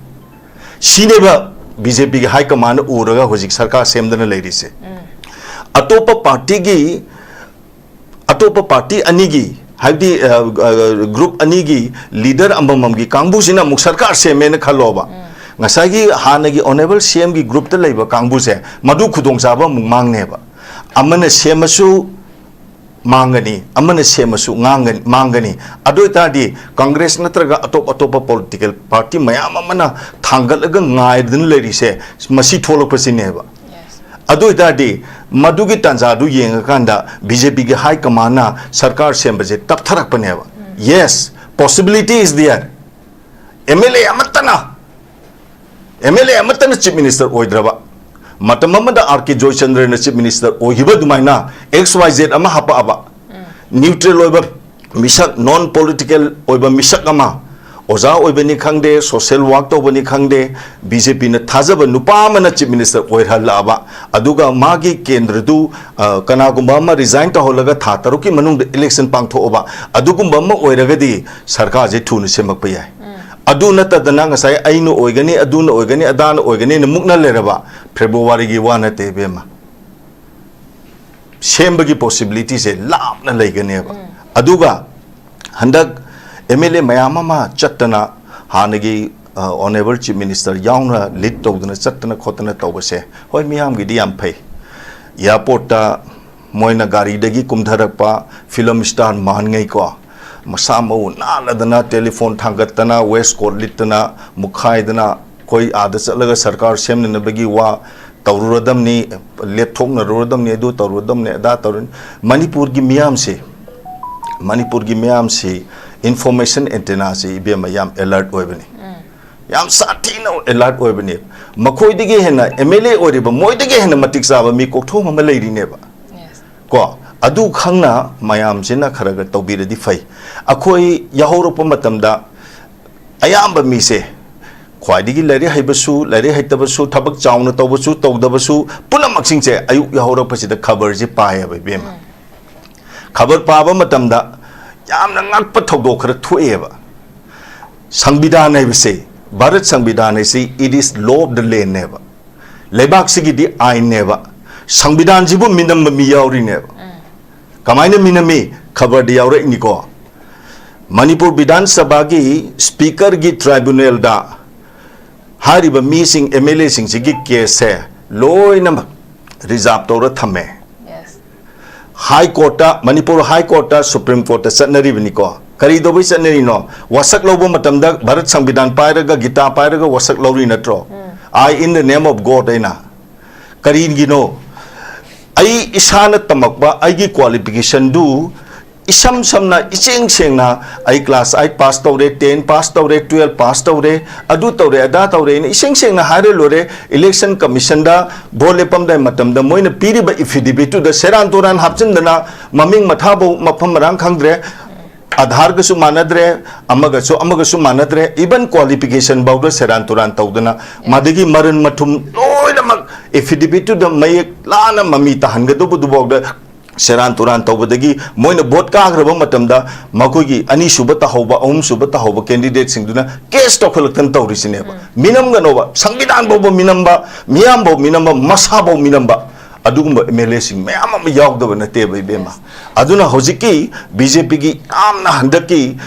ꯁꯤꯅꯦꯕ ꯕꯤ ꯖꯦ ꯄꯤꯒꯤ ꯍꯥꯏ ꯀꯃꯥꯟꯅ ꯎꯔꯒ ꯍꯧꯖꯤꯛ ꯁꯔꯀꯥꯔ ꯁꯦꯝꯗꯅ ꯂꯩꯔꯤꯁꯦ꯫ ꯑꯇꯣꯞꯄ ꯄꯥꯔꯇꯤꯒꯤ, ꯑꯇꯣꯞꯄ ꯄꯥꯔꯇꯤ ꯑꯅꯤꯒꯤ, ꯍꯥꯏꯕꯗꯤ, ꯑ, ꯑ, ꯒ꯭ꯔꯨꯞ ꯑꯅꯤꯒꯤ ꯂꯤꯗꯔ ꯑꯃꯃꯝꯒꯤ ꯀꯥꯡꯕꯨꯁꯤꯅ ꯑꯃꯨꯛ ꯁꯔꯀꯥꯔ ꯁꯦꯝꯃꯦꯅ ꯈꯜꯂꯣꯕ꯫ ꯉꯁꯥꯏꯒꯤ ꯍꯥꯟꯅꯒꯤ ꯑꯣꯅꯦꯕꯜ ꯁꯤ ꯑꯦꯝꯒꯤ ꯒ꯭ꯔꯨꯞꯇ ꯂꯩꯕ ꯀꯥꯡꯕꯨꯁꯦ ꯃꯗꯨ ꯈꯨꯗꯣꯡꯆꯥꯕ ꯑꯃꯨꯛ ꯃꯥꯡꯅꯦꯕ꯫ ꯑꯃꯅ ꯁꯦꯝꯃꯁꯨ ꯃꯥꯡꯒꯅꯤ, ꯑꯃꯅ ꯁꯦꯝꯃꯁꯨ ꯉꯥꯡꯒꯅꯤ, ꯃꯥꯡꯒꯅꯤ꯫ ꯑꯗꯨ ꯑꯣꯏꯇꯥꯔꯗꯤ ꯀꯪꯒ꯭ꯔꯦꯁ ꯅꯠꯇ꯭ꯔꯒ ꯑꯇꯣꯞ ꯑꯇꯣꯞꯄ ꯄꯣꯂꯤꯇꯤꯀꯦꯜ ꯄꯥꯔꯇꯤ ꯃꯌꯥꯝ ꯑꯃꯅ ꯊꯥꯡꯒꯠꯂꯒ ꯉꯥꯏꯗꯨꯅ ꯂꯩꯔꯤꯁꯦ ꯃꯁꯤ ꯊꯣꯛꯂꯛꯄꯁꯤꯅꯦꯕ꯫ Yes. ꯑꯗꯨ ꯑꯣꯏꯇꯥꯔꯗꯤ ꯃꯗꯨꯒꯤ ꯇꯥꯟꯖꯥꯗꯨ ꯌꯦꯡꯉꯀꯥꯟꯗ ꯕꯤ ꯖꯦ ꯄꯤꯒꯤ ꯍꯥꯏ ꯀꯃꯥꯟꯅ ꯁꯔꯀꯥꯔ ꯁꯦꯝꯕꯁꯦ ꯇꯞꯊꯔꯛꯄꯅꯦꯕ꯫ Yes, possibility is there. M L ꯑꯦ ꯑꯃꯠꯇꯅ, ꯑꯦꯝ ꯑꯦꯜ ꯑꯦ ꯑꯃꯠꯇꯅ ꯆꯤꯐ ꯃꯤꯅꯤꯁꯇꯔ ꯑꯣꯏꯗ꯭ꯔꯕ, ꯃꯇꯝ ꯑꯃꯗ ꯑꯥꯔ ꯀꯦ ꯖꯣꯏꯆꯟꯗ꯭ꯔꯅ ꯆꯤꯐ ꯃꯤꯅꯤꯁꯇꯔ ꯑꯣꯏꯈꯤꯕ ꯑꯗꯨꯃꯥꯏꯅ ꯑꯦꯛꯁ ꯋꯥꯏ ꯖꯦꯠ ꯑꯃ ꯍꯥꯄꯛꯑꯕ, ꯅ꯭ꯌꯨꯇ꯭ꯔꯦꯜ ꯑꯣꯏꯕ ꯃꯤꯁꯛ, ꯅꯣꯟ ꯄꯣꯂꯤꯇꯤꯀꯦꯜ ꯑꯣꯏꯕ ꯃꯤꯁꯛ ꯑꯃ, ꯑꯣꯖꯥ ꯑꯣꯏꯕꯅꯤ ꯈꯪꯗꯦ, ꯁꯣꯁꯦꯜ ꯋꯥꯔꯛ ꯇꯧꯕꯅꯤ ꯈꯪꯗꯦ, ꯕꯤ ꯖꯦ ꯄꯤꯅ ꯊꯥꯖꯕ ꯅꯨꯄꯥ ꯑꯃꯅ ꯆꯤꯐ ꯃꯤꯅꯤꯁꯇꯔ ꯑꯣꯏꯍꯜꯂꯛꯑꯕ, ꯑꯗꯨꯒ ꯃꯥꯒꯤ ꯀꯦꯟꯗ꯭ꯔꯗꯨ, ꯑ, ꯀꯅꯥꯒꯨꯝꯕ ꯑꯃ ꯔꯤꯖꯥꯏꯟ ꯇꯧꯍꯜꯂꯒ ꯊꯥ ꯇꯔꯨꯛꯀꯤ ꯃꯅꯨꯡꯗ ꯏꯂꯦꯛꯁꯟ ꯄꯥꯡꯊꯣꯛꯑꯕ, ꯑꯗꯨꯒꯨꯝꯕ ꯑꯃ ꯑꯣꯏꯔꯒꯗꯤ ꯁꯔꯀꯥꯔꯁꯦ ꯊꯨꯅ ꯁꯦꯝꯃꯛꯄ ꯌꯥꯏ꯫ ꯑꯗꯨ ꯅꯠꯇꯗꯅ ꯉꯁꯥꯏ ꯑꯩꯅ ꯑꯣꯏꯒꯅꯤ, ꯑꯗꯨꯅ ꯑꯣꯏꯒꯅꯤ, ꯑꯗꯥꯅ ꯑꯣꯏꯒꯅꯤꯅ ꯃꯨꯛꯅ ꯂꯩꯔꯕ ꯐꯦꯕ꯭ꯔꯨꯋꯥꯔꯤꯒꯤ ꯋꯥ ꯅꯠꯇꯦ, ꯏꯕꯦꯝꯃ꯫ ꯁꯦꯝꯕꯒꯤ ꯄꯣꯁꯤꯕꯤꯂꯤꯇꯤꯁꯦ ꯂꯥꯞꯅ ꯂꯩꯒꯅꯦꯕ꯫ ꯑꯗꯨꯒ ꯍꯟꯗꯛ ꯑꯦꯝ ꯑꯦꯜ ꯑꯦ ꯃꯌꯥꯝ ꯑꯃ ꯆꯠꯇꯅ, ꯍꯥꯟꯅꯒꯤ, ꯑ, ꯑꯣꯅꯦꯕꯜ ꯆꯤꯐ ꯃꯤꯅꯤꯁꯇꯔ ꯌꯥꯎꯅ ꯂꯤꯗ ꯇꯧꯗꯅ ꯆꯠꯇꯅ ꯈꯣꯠꯇꯅ ꯇꯧꯕꯁꯦ, ꯍꯣꯏ, ꯃꯤꯌꯥꯝꯒꯤꯗꯤ ꯌꯥꯝ ꯐꯩ꯫ ꯑꯦꯌꯥꯔꯄꯣꯔꯠꯇ ꯃꯣꯏꯅ ꯒꯥꯔꯤꯗꯒꯤ ꯀꯨꯝꯊꯔꯛꯄ ꯐꯤꯂꯝ ꯁ꯭ꯇꯥꯔ ꯃꯥꯟꯉꯩꯀꯣ, ꯃꯁꯥ ꯃꯎ ꯅꯥꯜꯂꯗꯅ, ꯇꯦꯂꯤꯐꯣꯟ ꯊꯥꯡꯒꯠꯇꯅ, ꯋꯦꯁ ꯀꯣꯠ ꯂꯤꯠꯇꯅ, ꯃꯨꯛꯈꯥꯏꯗꯅ, ꯑꯩꯈꯣꯏ ꯑꯥꯗ ꯆꯠꯂꯒ ꯁꯔꯀꯥꯔ ꯁꯦꯝꯅꯅꯕꯒꯤ ꯋꯥ ꯇꯧꯔꯨꯔꯗꯝꯅꯤ, ꯂꯦꯞꯊꯣꯛꯅꯔꯨꯔꯗꯝꯅꯤ, ꯑꯗꯨ ꯇꯧꯔꯨꯔꯗꯝꯅꯤ, ꯑꯗꯥ ꯇꯧꯔꯅꯤ꯫ ꯃꯅꯤꯄꯨꯔꯒꯤ ꯃꯤꯌꯥꯝꯁꯤ, ꯃꯅꯤꯄꯨꯔꯒꯤ ꯃꯤꯌꯥꯝꯁꯤ ꯏꯟꯐꯣꯔꯃꯦꯁꯟ ꯑꯦꯟꯇꯦꯅꯥꯁꯤ, ꯏꯕꯦꯝꯃ, ꯌꯥꯝ ꯑꯦꯂꯔꯠ ꯑꯣꯏꯕꯅꯤ꯫ ꯌꯥꯝ ꯁꯥꯊꯤꯅ ꯑꯦꯂꯔꯠ ꯑꯣꯏꯕꯅꯦ꯫ ꯃꯈꯣꯏꯗꯒꯤ ꯍꯦꯟꯅ ꯑꯦꯝ ꯑꯦꯜ ꯑꯦ ꯑꯣꯏꯔꯤꯕ, ꯃꯣꯏꯗꯒꯤ ꯍꯦꯟꯅ ꯃꯇꯤꯛ ꯆꯥꯕ ꯃꯤ ꯀꯣꯛꯊꯣꯡ ꯑꯃ ꯂꯩꯔꯤꯅꯦꯕ꯫ ꯀꯣ, ꯑꯗꯨ ꯈꯪꯅ ꯃꯌꯥꯝꯁꯤꯅ ꯈꯔ ꯈꯔ ꯇꯧꯕꯤꯔꯗꯤ ꯐꯩ꯫ ꯑꯩꯈꯣꯏ ꯌꯥꯍꯧꯔꯛꯄ ꯃꯇꯝꯗ ꯑꯌꯥꯝꯕ ꯃꯤꯁꯦ, ꯈ꯭ꯋꯥꯏꯗꯒꯤ ꯂꯥꯏꯔꯤꯛ ꯍꯩꯕꯁꯨ, ꯂꯥꯏꯔꯤꯛ ꯍꯩꯇꯕꯁꯨ, ꯊꯕꯛ ꯆꯥꯎꯅ ꯇꯧꯕꯁꯨ, ꯇꯧꯗꯕꯁꯨ, ꯄꯨꯝꯅꯃꯛꯁꯤꯡꯁꯦ ꯑꯌꯨꯛ ꯌꯥꯍꯧꯔꯛꯄꯁꯤꯗ ꯈꯕꯔꯁꯤ ꯄꯥꯏꯌꯦꯕ, ꯏꯕꯦꯝꯃ꯫ ꯈꯕꯔ ꯄꯥꯕ ꯃꯇꯝꯗ ꯌꯥꯝꯅ ꯉꯛꯄ ꯊꯧꯗꯣꯛ ꯈꯔ ꯊꯣꯛꯑꯦꯕ꯫ ꯁꯪꯕꯤꯙꯥꯟ ꯍꯥꯏꯕꯁꯦ, ꯚꯥꯔꯠ ꯁꯪꯕꯤꯙꯥꯟ ꯍꯥꯏꯁꯤ, it is law of the land ꯅꯦꯕ꯫ ꯂꯩꯕꯥꯛꯁꯤꯒꯤꯗꯤ ꯑꯥꯏꯟꯅꯦꯕ꯫ ꯁꯪꯕꯤꯙꯥꯟꯁꯤꯕꯨ ꯃꯤꯅꯝꯕ ꯃꯤ ꯌꯥꯎꯔꯤꯅꯦꯕ꯫ ꯀꯃꯥꯏꯅ ꯃꯤꯅꯝꯃꯤ? ꯈꯕꯔꯗ ꯌꯥꯎꯔꯛꯏꯅꯤꯀꯣ꯫ ꯃꯅꯤꯄꯨꯔ ꯕꯤꯙꯥꯟ ꯁꯚꯥꯒꯤ ꯁ꯭ꯄꯤꯀꯔꯒꯤ ꯇ꯭ꯔꯥꯏꯕꯨꯅꯦꯜꯗ ꯍꯥꯏꯔꯤꯕ ꯃꯤꯁꯤꯡ, ꯑꯦꯝ ꯑꯦꯜ ꯑꯦꯁꯤꯡꯁꯤꯒꯤ ꯀꯦꯁꯁꯦ ꯂꯣꯏꯅꯃꯛ ꯔꯤꯖꯥꯔꯚ ꯇꯧꯔ ꯊꯝꯃꯦ꯫ ꯍꯥꯏ ꯀꯣꯔꯠꯇ, ꯃꯅꯤꯄꯨꯔ ꯍꯥꯏ ꯀꯣꯔꯠꯇ, ꯁꯨꯄ꯭ꯔꯤꯝ ꯀꯣꯔꯠꯇ ꯆꯠꯅꯔꯤꯕꯅꯤꯀꯣ꯫ ꯀꯔꯤꯗꯧꯕꯩ ꯆꯠꯅꯔꯤꯅꯣ? ꯋꯥꯁꯛ ꯂꯧꯕ ꯃꯇꯝꯗ ꯚꯥꯔꯠ ꯁꯪꯕꯤꯙꯥꯟ ꯄꯥꯏꯔꯒ, ꯒꯤꯇꯥ ꯄꯥꯏꯔꯒ ꯋꯥꯁꯛ ꯂꯧꯔꯤ ꯅꯠꯇ꯭ꯔꯣ? "I in the name of God" ꯍꯥꯏꯅ꯫ ꯀꯔꯤꯒꯤꯅꯣ? ꯑꯩ ꯏꯁꯥꯅ ꯇꯝꯃꯛꯄ ꯑꯩꯒꯤ ꯀ꯭ꯋꯥꯂꯤꯐꯤꯀꯦꯁꯟꯗꯨ ꯏꯁꯝ ꯁꯝꯅ, ꯏꯁꯦꯡ ꯁꯦꯡꯅ, "ꯑꯩ class eight pass ꯇꯧꯔꯦ, ten pass ꯇꯧꯔꯦ, twelve pass ꯇꯧꯔꯦ, ꯑꯗꯨ ꯇꯧꯔꯦ, ꯑꯗꯥ ꯇꯧꯔꯦ" ꯍꯥꯏꯅ ꯏꯁꯦꯡ ꯁꯦꯡꯅ ꯍꯥꯏꯔ ꯂꯣꯏꯔꯦ꯫ Election Commission ꯗ vote ꯂꯦꯞꯄꯝꯗꯥꯏ ꯃꯇꯝꯗ ꯃꯣꯏꯅ ꯄꯤꯔꯤꯕ affidavit ꯇꯨꯗ ꯁꯦꯔꯥꯟ ꯇꯨꯔꯥꯟ ꯍꯥꯞꯆꯤꯟꯗꯅ, ꯃꯃꯤꯡ ꯃꯊꯥꯐꯧ ꯃꯐꯝ ꯃꯔꯥꯡ ꯈꯪꯗ꯭ꯔꯦ, ꯑꯥꯙꯥꯔꯒꯁꯨ ꯃꯥꯟꯅꯗ꯭ꯔꯦ, ꯑꯃꯒꯁꯨ ꯑꯃꯒꯁꯨ ꯃꯥꯟꯅꯗ꯭ꯔꯦ, even qualification ꯐꯥꯎꯗ ꯁꯦꯔꯥꯟ ꯇꯨꯔꯥꯟ ꯇꯧꯗꯅ, ꯃꯗꯒꯤ ꯃꯔꯟ ꯃꯊꯨꯝ ꯂꯣꯏꯅꯃꯛ affidavit ꯇꯨꯗ ꯃꯌꯦꯛ ꯂꯥꯅ ꯃꯃꯤ ꯇꯥꯍꯟꯒꯗꯧꯕꯗꯨꯐꯥꯎꯗ ꯁꯦꯔꯥꯟ ꯇꯨꯔꯥꯟ ꯇꯧꯕꯗꯒꯤ ꯃꯣꯏꯅ vote ꯀꯥꯈ꯭ꯔꯕ ꯃꯇꯝꯗ ꯃꯈꯣꯏꯒꯤ ꯑꯅꯤꯁꯨꯕ ꯇꯥꯍꯧꯕ, ꯑꯍꯨꯝꯁꯨꯕ ꯇꯥꯍꯧꯕ candidate ꯁꯤꯡꯗꯨꯅ case ꯇꯧꯈꯠꯂꯛꯇꯅ ꯇꯧꯔꯤꯁꯤꯅꯦꯕ꯫ ꯃꯤꯅꯝꯒꯅꯣꯕ, ꯁꯪꯕꯤꯙꯥꯟ ꯐꯥꯎꯕ ꯃꯤꯅꯝꯕ, ꯃꯤꯌꯥꯝ ꯐꯥꯎ ꯃꯤꯅꯝꯕ, ꯃꯁꯥ ꯐꯥꯎ ꯃꯤꯅꯝꯕ, ꯑꯗꯨꯒꯨꯝꯕ MLA ꯁꯤꯡ ꯃꯌꯥꯝ ꯑꯃ ꯌꯥꯎꯗꯕ ꯅꯠꯇꯦꯕ, ꯏꯕꯦꯝꯃ꯫ ꯑꯗꯨꯅ ꯍꯧꯖꯤꯛꯀꯤ BJP ꯒꯤ ꯌꯥꯝꯅ ꯍꯟꯗꯛꯀꯤ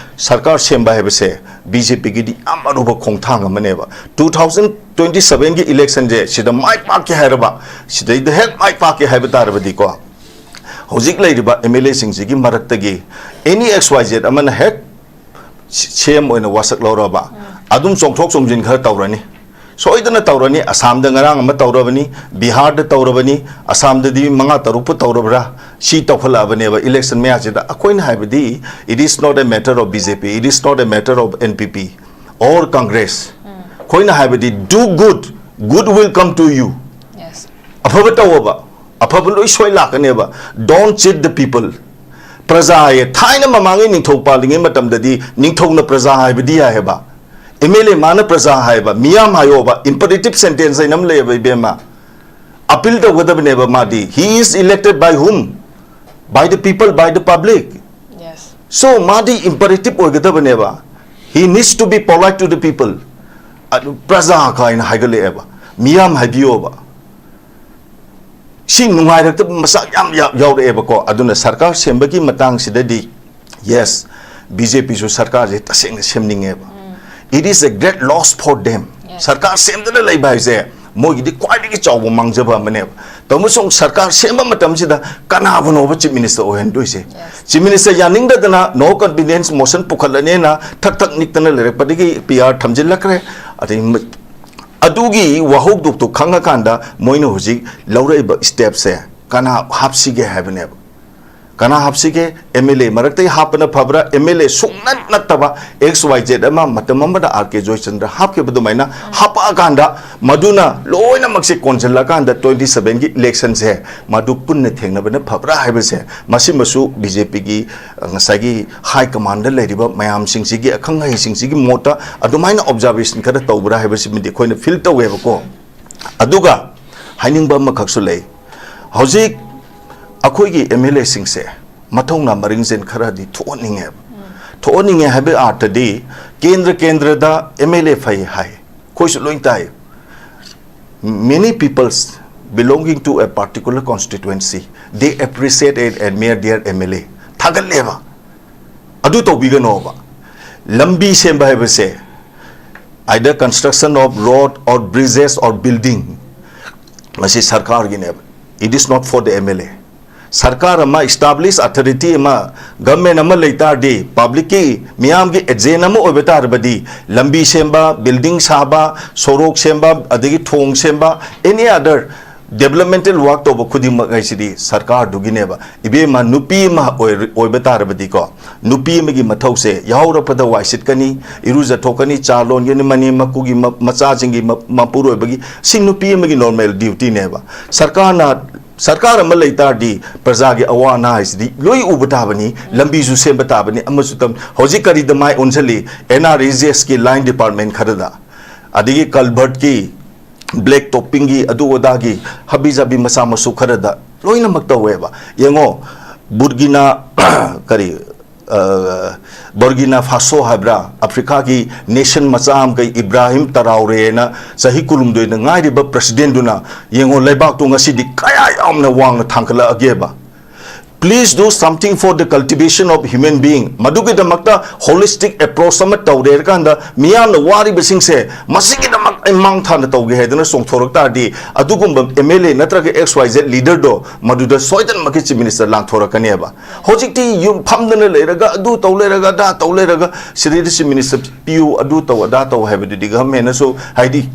ꯁꯔꯀꯥꯔ ꯁꯦꯝꯕ ꯍꯥꯏꯕꯁꯦ BJP ꯒꯤꯗꯤ ꯌꯥꯝ ꯑꯔꯨꯕ ꯈꯣꯡꯊꯥꯡ ꯑꯃꯅꯦꯕ꯫ Two thousand twenty seven ꯒꯤ election ꯁꯦ ꯁꯤꯗ ꯃꯥꯏ ꯄꯥꯛꯀꯦ ꯍꯥꯏꯔꯕ, ꯁꯤꯗꯩꯗ ꯍꯦꯛ ꯃꯥꯏ ꯄꯥꯛꯀꯦ ꯍꯥꯏꯕ ꯇꯥꯔꯕꯗꯤꯀꯣ, ꯍꯧꯖꯤꯛ ꯂꯩꯔꯤꯕ MLA ꯁꯤꯡꯁꯤꯒꯤ ꯃꯔꯛꯇꯒꯤ any XYZ ꯑꯃꯅ ꯍꯦꯛ CM ꯑꯣꯏꯅ ꯋꯥꯁꯛ ꯂꯧꯔꯕ, ꯑꯗꯨꯝ ꯆꯣꯡꯊꯣꯛ ꯆꯣꯡꯁꯤꯟ ꯈꯔ ꯇꯧꯔꯅꯤ, ꯁꯣꯏꯗꯅ ꯇꯧꯔꯅꯤ꯫ ꯑꯁꯥꯝꯗ ꯉꯔꯥꯡ ꯑꯃ ꯇꯧꯔꯕꯅꯤ, ꯕꯤꯍꯥꯔꯗ ꯇꯧꯔꯕꯅꯤ, ꯑꯁꯥꯝꯗꯗꯤ ꯃꯉꯥ ꯇꯔꯨꯛꯄꯨ ꯇꯧꯔꯕ꯭ꯔꯥ? ꯁꯤ ꯇꯧꯈꯠꯂꯛꯑꯕꯅꯦꯕ election ꯃꯌꯥꯁꯤꯗ꯫ ꯑꯩꯈꯣꯏꯅ ꯍꯥꯏꯕꯗꯤ, it is not a matter of BJP, it is not a matter of NPP or Congress. ꯑꯩꯈꯣꯏꯅ ꯍꯥꯏꯕꯗꯤ, do good, good will come to you. ꯑꯐꯕ ꯇꯧꯑꯣꯕ, ꯑꯐꯕ ꯂꯣꯏ ꯁꯣꯏ ꯂꯥꯛꯀꯅꯦꯕ꯫ Don't cheat the people. ꯄ꯭ꯔꯖꯥ ꯍꯥꯏꯌꯦ, ꯊꯥꯏꯅ ꯃꯃꯥꯡꯉꯩ ꯅꯤꯡꯊꯧ ꯄꯥꯜꯂꯤꯉꯩ ꯃꯇꯝꯗꯗꯤ ꯅꯤꯡꯊꯧꯅ ꯄ꯭ꯔꯖꯥ ꯍꯥꯏꯕꯗꯤ ꯌꯥꯏꯑꯕ꯫ MLA ꯃꯥꯅ ꯄ꯭ꯔꯖꯥ ꯍꯥꯏꯕ, ꯃꯤꯌꯥꯝ ꯍꯥꯏꯌꯣꯕ, imperative sentence ꯍꯥꯏꯅ ꯑꯃ ꯂꯩꯌꯦꯕ, ꯏꯕꯦꯝꯃ꯫ Appeal ꯇꯧꯒꯗꯕꯅꯦꯕ ꯃꯥꯗꯤ꯫ He is elected by whom? By the people, by the public. So, ꯃꯥꯗꯤ imperative ꯑꯣꯏꯒꯗꯕꯅꯦꯕ꯫ He needs to be polite to the people. ꯑꯗꯨ ꯄ꯭ꯔꯖꯥ ꯀꯥꯏꯅ ꯍꯥꯏꯒꯠꯂꯛꯑꯦꯕ, ꯃꯤꯌꯥꯝ ꯍꯥꯏꯕꯤꯌꯣꯕ꯫ ꯁꯤ ꯅꯨꯡꯉꯥꯏꯔꯛꯇꯕ ꯃꯆꯥꯛ ꯌꯥꯝ ꯌꯥꯎ-, ꯌꯥꯎꯔꯛꯑꯦꯕꯀꯣ꯫ ꯑꯗꯨꯅ ꯁꯔꯀꯥꯔ ꯁꯦꯝꯕꯒꯤ ꯃꯇꯥꯡꯁꯤꯗꯗꯤ, yes, BJP ꯁꯨ ꯁꯔꯀꯥꯔꯁꯦ ꯇꯁꯦꯡꯅ ꯁꯦꯝꯅꯤꯡꯉꯦꯕ꯫ It is a great loss for them. ꯁꯔꯀꯥꯔ ꯁꯦꯝꯗꯅ ꯂꯩꯕ ꯍꯥꯏꯁꯦ ꯃꯣꯏꯒꯤꯗꯤ ꯈ꯭ꯋꯥꯏꯗꯒꯤ ꯆꯥꯎꯕ ꯃꯥꯡꯖꯕ ꯑꯃꯅꯦꯕ꯫ ꯇꯧꯕꯁꯨ ꯁꯔꯀꯥꯔ ꯁꯦꯝꯕ ꯃꯇꯝꯁꯤꯗ ꯀꯅꯥꯕꯨꯅꯣꯕ Chief Minister ꯑꯣꯏꯍꯟꯗꯣꯏꯁꯦ? Chief Minister ꯌꯥꯅꯤꯡꯗꯗꯅ no confidence motion ꯄꯨꯈꯠꯂꯅꯦꯅ ꯊꯛ ꯊꯛ ꯅꯤꯛꯇꯅ ꯂꯩꯔꯛꯄꯗꯒꯤ PR ꯊꯝꯖꯤꯜꯂꯛꯈ꯭ꯔꯦ꯫ ꯑꯗꯩ ꯃ-, ꯑꯗꯨꯒꯤ ꯋꯥꯍꯧꯗꯣꯛꯇꯣ ꯈꯪꯉꯀꯥꯟꯗ ꯃꯣꯏꯅ ꯍꯧꯖꯤꯛ ꯂꯧꯔꯛꯏꯕ step ꯁꯦ ꯀꯅꯥ ꯍꯥꯞꯁꯤꯒꯦ ꯍꯥꯏꯕꯅꯦꯕ꯫ ꯀꯅꯥ ꯍꯥꯞꯁꯤꯒꯦ? ꯑꯦꯝ ꯑꯦꯜ ꯑꯦ ꯃꯔꯛꯇꯒꯤ ꯍꯥꯞꯄꯅ ꯐꯕ꯭ꯔꯥ? ꯑꯦꯝ ꯑꯦꯜ ꯑꯦ ꯁꯨꯡꯅꯠ ꯅꯠꯇꯕ ꯑꯦꯛꯁ ꯋꯥꯏ ꯖꯦꯠ ꯑꯃ ꯃꯇꯝ ꯑꯃꯗ ꯑꯥꯔ ꯀꯦ ꯖꯣꯏꯆꯟꯗ꯭ꯔ ꯍꯥꯞꯈꯤꯕ ꯑꯗꯨꯃꯥꯏꯅ ꯍꯥꯞꯄꯛꯑꯀꯥꯟꯗ ꯃꯗꯨꯅ ꯂꯣꯏꯅꯃꯛꯁꯦ ꯀꯣꯟꯁꯤꯜꯂꯀꯥꯟꯗ ꯇ꯭ꯋꯦꯟꯇꯤ ꯁꯚꯦꯟꯒꯤ ꯏꯂꯦꯛꯁꯟꯁꯦ ꯃꯗꯨ ꯄꯨꯟꯅ ꯊꯦꯡꯅꯕꯅ ꯐꯕ꯭ꯔꯥ ꯍꯥꯏꯕꯁꯦ, ꯃꯁꯤꯃꯁꯨ ꯕꯤ ꯖꯦ ꯄꯤꯒꯤ ꯉꯁꯥꯏꯒꯤ ꯍꯥꯏ ꯀꯃꯥꯟꯗ ꯂꯩꯔꯤꯕ ꯃꯌꯥꯝꯁꯤꯡꯁꯤꯒꯤ, ꯑꯈꯪ ꯑꯍꯩꯁꯤꯡꯁꯤꯒꯤ ꯃꯣꯠꯇ ꯑꯗꯨꯃꯥꯏꯅ ꯑꯣꯕꯖꯥꯔꯕꯦꯁꯟ ꯈꯔ ꯇꯧꯕ꯭ꯔꯥ ꯍꯥꯏꯕꯁꯤꯃꯗꯤ ꯑꯩꯈꯣꯏꯅ ꯐꯤꯜ ꯇꯧꯋꯦꯕꯀꯣ꯫ ꯑꯗꯨꯒ ꯍꯥꯏꯅꯤꯡꯕ ꯑꯃꯈꯛꯁꯨ ꯂꯩ, ꯍꯧꯖꯤꯛ ꯑꯩꯈꯣꯏꯒꯤ ꯑꯦꯝ ꯑꯦꯜ ꯑꯦꯁꯤꯡꯁꯦ ꯃꯊꯧꯅꯥ ꯃꯔꯤꯡꯖꯦꯜ ꯈꯔꯗꯤ ꯊꯣꯛꯍꯟꯅꯤꯡꯉꯦꯕ꯫ ꯊꯣꯛꯍꯟꯅꯤꯡꯉꯦ ꯍꯥꯏꯕꯒꯤ ꯑꯥꯔꯊꯗꯤ, ꯀꯦꯟꯗ꯭ꯔ ꯀꯦꯟꯗ꯭ꯔꯗ ꯑꯦꯝ ꯑꯦꯜ ꯑꯦ ꯐꯩ ꯍꯥꯏ, ꯑꯩꯈꯣꯏꯁꯨ ꯂꯣꯏ ꯇꯥꯏ꯫ Many peoples belonging to a particular constituency, they appreciate and admire their M L A. ꯊꯥꯒꯠꯂꯦꯕ꯫ ꯑꯗꯨ ꯇꯧꯕꯤꯒꯅꯣꯕ꯫ ꯂꯝꯕꯤ ꯁꯦꯝꯕ ꯍꯥꯏꯕꯁꯦ, either construction of road or bridges or building, ꯃꯁꯤ ꯁꯔꯀꯥꯔꯒꯤꯅꯦꯕ, it is not for the M L A. ꯁꯔꯀꯥꯔ ꯑꯃ, ꯏꯁꯇꯥꯕ꯭ꯂꯤꯁ ꯑꯣꯊꯣꯔꯤꯇꯤ ꯑꯃ, ꯒꯚꯔꯟꯃꯦꯟ ꯑꯃ ꯂꯩ ꯇꯥꯔꯗꯤ, ꯄꯕ꯭ꯂꯤꯛꯀꯤ, ꯃꯤꯌꯥꯝꯒꯤ ꯑꯦꯖꯦꯟ ꯑꯃ ꯑꯣꯏꯕ ꯇꯥꯔꯕꯗꯤ, ꯂꯝꯕꯤ ꯁꯦꯝꯕ, ꯕꯤꯜꯗꯤꯡ ꯁꯥꯕ, ꯁꯣꯔꯣꯛ ꯁꯦꯝꯕ, ꯑꯗꯒꯤ ꯊꯣꯡ ꯁꯦꯝꯕ, any other developmental work ꯇꯧꯕ ꯈꯨꯗꯤꯡꯃꯛ ꯍꯥꯏꯁꯤꯗꯤ ꯁꯔꯀꯥꯔꯗꯨꯒꯤꯅꯦꯕ꯫ ꯏꯕꯦꯝꯃ, ꯅꯨꯄꯤ ꯑꯃ ꯑꯣꯏ-, ꯑꯣꯏꯕ ꯇꯥꯔꯕꯗꯤꯀꯣ, ꯅꯨꯄꯤ ꯑꯃꯒꯤ ꯃꯊꯧꯁꯦ ꯌꯥꯍꯧꯔꯛꯄꯗ ꯋꯥꯏ ꯁꯤꯠꯀꯅꯤ, ꯏꯔꯨꯖꯊꯣꯛꯀꯅꯤ, ꯆꯥ ꯂꯣꯟꯒꯅꯤ, ꯃꯅꯦꯝ ꯃꯀꯨꯒꯤ ꯃ-, ꯃꯆꯥꯁꯤꯡꯒꯤ ꯃ-, ꯃꯄꯨꯔꯣꯏꯕꯒꯤ, ꯁꯤ ꯅꯨꯄꯤ ꯑꯃꯒꯤ ꯅꯣꯔꯃꯦꯜ ꯗ꯭ꯌꯨꯇꯤꯅꯦꯕ꯫ ꯁꯔꯀꯥꯔꯅ, ꯁꯔꯀꯥꯔ ꯑꯃ ꯂꯩ ꯇꯥꯔꯗꯤ ꯄ꯭ꯔꯖꯥꯒꯤ ꯑꯋꯥ ꯑꯅꯥ ꯍꯥꯏꯁꯤꯗꯤ ꯂꯣꯏ ꯎꯕ ꯇꯥꯕꯅꯤ, ꯂꯝꯕꯤꯁꯨ ꯁꯦꯝꯕ ꯇꯥꯕꯅꯤ, ꯑꯃꯁꯨ ꯇꯝ-, ꯍꯧꯖꯤꯛ ꯀꯔꯤꯗ ꯃꯥꯏ ꯑꯣꯟꯁꯤꯜꯂꯤ? ꯑꯦꯟ ꯑꯥꯔ ꯏ ꯖꯤ ꯑꯦꯁꯀꯤ ꯂꯥꯏꯟ ꯗꯤꯄꯥꯔꯠꯃꯦꯟ ꯈꯔꯗ, ꯑꯗꯒꯤ ꯀꯜꯚꯔꯠꯀꯤ, ꯕ꯭ꯂꯦꯛ ꯇꯣꯞꯄꯤꯡꯒꯤ, ꯑꯗꯨ ꯑꯗꯥꯒꯤ ꯍꯥꯕꯤ ꯖꯥꯕꯤ ꯃꯆꯥ ꯃꯁꯨ ꯈꯔꯗ ꯂꯣꯏꯅꯃꯛ ꯇꯧꯋꯦꯕ꯫ ꯌꯦꯡꯉꯣ, ꯕꯨꯔꯒꯤꯅꯥ, ꯀꯔꯤ, ꯑ, ꯕꯔꯒꯤꯅꯥ ꯐꯥꯁꯣ ꯍꯥꯏꯕ꯭ꯔꯥ, ꯑꯐ꯭ꯔꯤꯀꯥꯒꯤ ꯅꯦꯁꯟ ꯃꯆꯥ ꯑꯃꯈꯩ, ꯏꯕ꯭ꯔꯥꯍꯤꯝ ꯇꯔꯥꯎꯔꯦꯅ, ꯆꯍꯤ ꯀꯨꯟꯍꯨꯝꯗꯣꯏꯗ ꯉꯥꯏꯔꯤꯕ ꯄ꯭ꯔꯁꯤꯗꯦꯟꯗꯨꯅ, ꯌꯦꯡꯉꯣ, ꯂꯩꯕꯥꯛꯇꯨ ꯉꯁꯤꯗꯤ ꯀꯌꯥ ꯌꯥꯝꯅ ꯋꯥꯡꯅ ꯊꯥꯡꯒꯠꯂꯛꯑꯒꯦꯕ꯫ Please do something for the cultivation of human being. ꯃꯗꯨꯒꯤꯗꯃꯛꯇ ꯍꯣꯂꯤꯁꯇꯤꯛ ꯑꯦꯄ꯭ꯔꯣꯆ ꯑꯃ ꯇꯧꯔꯦ ꯍꯥꯏꯔꯀꯥꯟꯗ, ꯃꯤꯌꯥꯝꯅ ꯋꯥꯔꯤꯕꯁꯤꯡꯁꯦ ꯃꯁꯤꯒꯤꯗꯃꯛ ꯑꯩ ꯃꯥꯡ ꯊꯥꯅ ꯇꯧꯒꯦ ꯍꯥꯏꯗꯅ ꯆꯣꯡꯊꯣꯔꯛ ꯇꯥꯔꯗꯤ, ꯑꯗꯨꯒꯨꯝꯕ ꯑꯦꯝ ꯑꯦꯜ ꯑꯦ ꯅꯠꯇ꯭ꯔꯒ ꯑꯦꯛꯁ ꯋꯥꯏ ꯖꯦꯠ ꯂꯤꯗꯔꯗꯣ ꯃꯗꯨꯗ ꯁꯣꯏꯗꯅꯃꯛꯀꯤ ꯆꯤꯐ ꯃꯤꯅꯤꯁꯇꯔ ꯂꯥꯟꯊꯣꯔꯛꯀꯅꯦꯕ꯫ ꯍꯧꯖꯤꯛꯇꯤ ꯌꯨꯝ ꯐꯝꯗꯅ ꯂꯩꯔꯒ, ꯑꯗꯨ ꯇꯧ ꯂꯩꯔꯒ, ꯑꯗꯥ ꯇꯧ ꯂꯩꯔꯒ, ꯁꯤꯗꯩꯗ ꯆꯤꯐ ꯃꯤꯅꯤꯁꯇꯔ ꯄꯤꯌꯨ, ꯑꯗꯨ ꯇꯧ, ꯑꯗꯥ ꯇꯧ ꯍꯥꯏꯕꯗꯨꯗꯤ ꯒꯚꯔꯟꯃꯦꯟꯅꯁꯨ, ꯍꯥꯏꯗꯤ,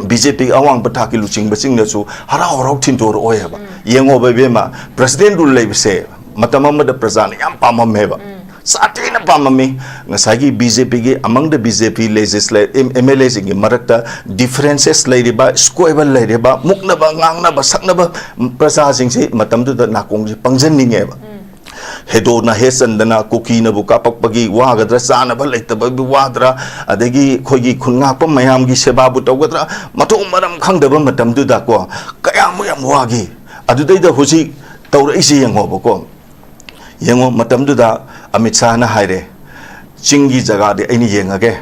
ꯕꯤ ꯖꯦ ꯄꯤꯒꯤ ꯑꯋꯥꯡꯕ ꯊꯥꯛꯀꯤ ꯂꯨꯆꯤꯡꯕꯁꯤꯡꯅꯁꯨ ꯍꯔꯥꯎ ꯍꯔꯥꯎ ꯊꯤꯟꯗꯣꯔꯛꯑꯣꯏ ꯍꯥꯏꯕ꯫ ꯌꯦꯡꯉꯣꯕ ꯏꯕꯦꯝꯃ, ꯄ꯭ꯔꯁꯤꯗꯦꯟ ꯔꯨꯜ ꯂꯩꯕꯁꯦ, ꯃꯇꯝ ꯑꯃꯗ ꯄ꯭ꯔꯖꯥꯅ ꯌꯥꯝ ꯄꯥꯝꯃꯝꯃꯦꯕ, ꯁꯥꯊꯤꯅ ꯄꯥꯝꯃꯝꯃꯤ꯫ ꯉꯁꯥꯏꯒꯤ BJPꯒꯤ, among the BJP legislate, MLAꯁꯤꯡꯒꯤ ꯃꯔꯛꯇ differences ꯂꯩꯔꯤꯕ, squabble ꯂꯩꯔꯤꯕ, ꯃꯨꯛꯅꯕ, ꯉꯥꯡꯅꯕ, ꯁꯛꯅꯕ ꯄ꯭ꯔꯖꯥꯁꯤꯡꯁꯤ ꯃꯇꯝꯗꯨꯗ ꯅꯥꯀꯣꯡꯁꯤ ꯄꯪꯖꯟꯅꯤꯡꯉꯦꯕ꯫ ꯍꯦꯗꯣꯅ ꯍꯦ ꯆꯟꯗꯅ ꯀꯨꯀꯤꯅꯕꯨ ꯀꯥꯞꯄꯛꯄꯒꯤ ꯋꯥꯒꯗ꯭ꯔꯥ, ꯆꯥꯅꯕ ꯂꯩꯇꯕꯒꯤ ꯋꯥꯗ꯭ꯔꯥ, ꯑꯗꯒꯤ ꯑꯩꯈꯣꯏꯒꯤ ꯈꯨꯟ ꯉꯥꯛꯄ ꯃꯌꯥꯝꯒꯤ ꯁꯦꯕꯥꯕꯨ ꯇꯧꯒꯗ꯭ꯔꯥ, ꯃꯊꯣꯡ ꯃꯔꯝ ꯈꯪꯗꯕ ꯃꯇꯝꯗꯨꯗꯀꯣ, ꯀꯌꯥꯃꯨꯛ ꯌꯥꯝ ꯋꯥꯈꯤ꯫ ꯑꯗꯨꯗꯩꯗ ꯍꯧꯖꯤꯛ ꯇꯧꯔꯛꯏꯁꯦ ꯌꯦꯡꯉꯣꯕꯀꯣ꯫ ꯌꯦꯡꯉꯣ, ꯃꯇꯝꯗꯨꯗ ꯑꯃꯤꯠ ꯁꯥꯍꯅ ꯍꯥꯏꯔꯦ, "ꯆꯤꯡꯒꯤ ꯖꯒꯥꯗꯤ ꯑꯩꯅ ꯌꯦꯡꯉꯒꯦ,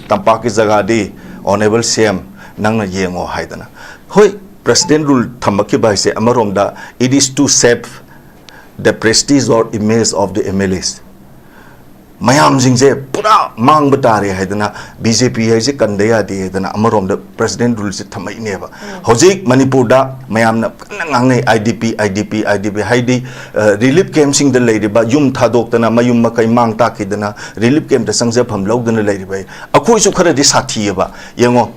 ꯇꯝꯄꯥꯛꯀꯤ ꯖꯒꯥꯗꯤ Honourable CM ꯅꯪꯅ ꯌꯦꯡꯉꯣ" ꯍꯥꯏꯗꯅ꯫ ꯍꯣꯏ, President rule ꯊꯝꯃꯛꯈꯤꯕ ꯍꯥꯏꯁꯦ ꯑꯃꯔꯣꯝꯗ, it is to save the prestige or image of the MLAs꯫ ꯃꯌꯥꯝꯁꯤꯡꯁꯦ ꯄꯨꯔꯥ ꯃꯥꯡꯕ ꯇꯥꯔꯦ ꯍꯥꯏꯗꯅ, BJP ꯍꯥꯏꯁꯦ ꯀꯟꯗ ꯌꯥꯗꯦ ꯍꯥꯏꯗꯅ ꯑꯃꯔꯣꯝꯗ President ruleꯁꯦ ꯊꯝꯃꯛꯏꯅꯦꯕ꯫ ꯍꯧꯖꯤꯛ ꯃꯅꯤꯄꯨꯔꯗ ꯃꯌꯥꯝꯅ ꯀꯟꯅ ꯉꯥꯡꯅꯩ, IDP, IDP, IDP ꯍꯥꯏꯗꯤ, ꯑ, relief campꯁꯤꯡꯗ ꯂꯩꯔꯤꯕ, ꯌꯨꯝ ꯊꯥꯗꯣꯛꯇꯅ, ꯃꯌꯨꯝ ꯃꯀꯩ ꯃꯥꯡ ꯇꯥꯛꯈꯤꯗꯅ, relief campꯇ ꯆꯪꯖꯐꯝ ꯂꯧꯗꯅ ꯂꯩꯔꯤꯕ ꯑꯩꯈꯣꯏꯁꯨ ꯈꯔꯗꯤ ꯁꯥꯊꯤꯑꯕ꯫ ꯌꯦꯡꯉꯣ,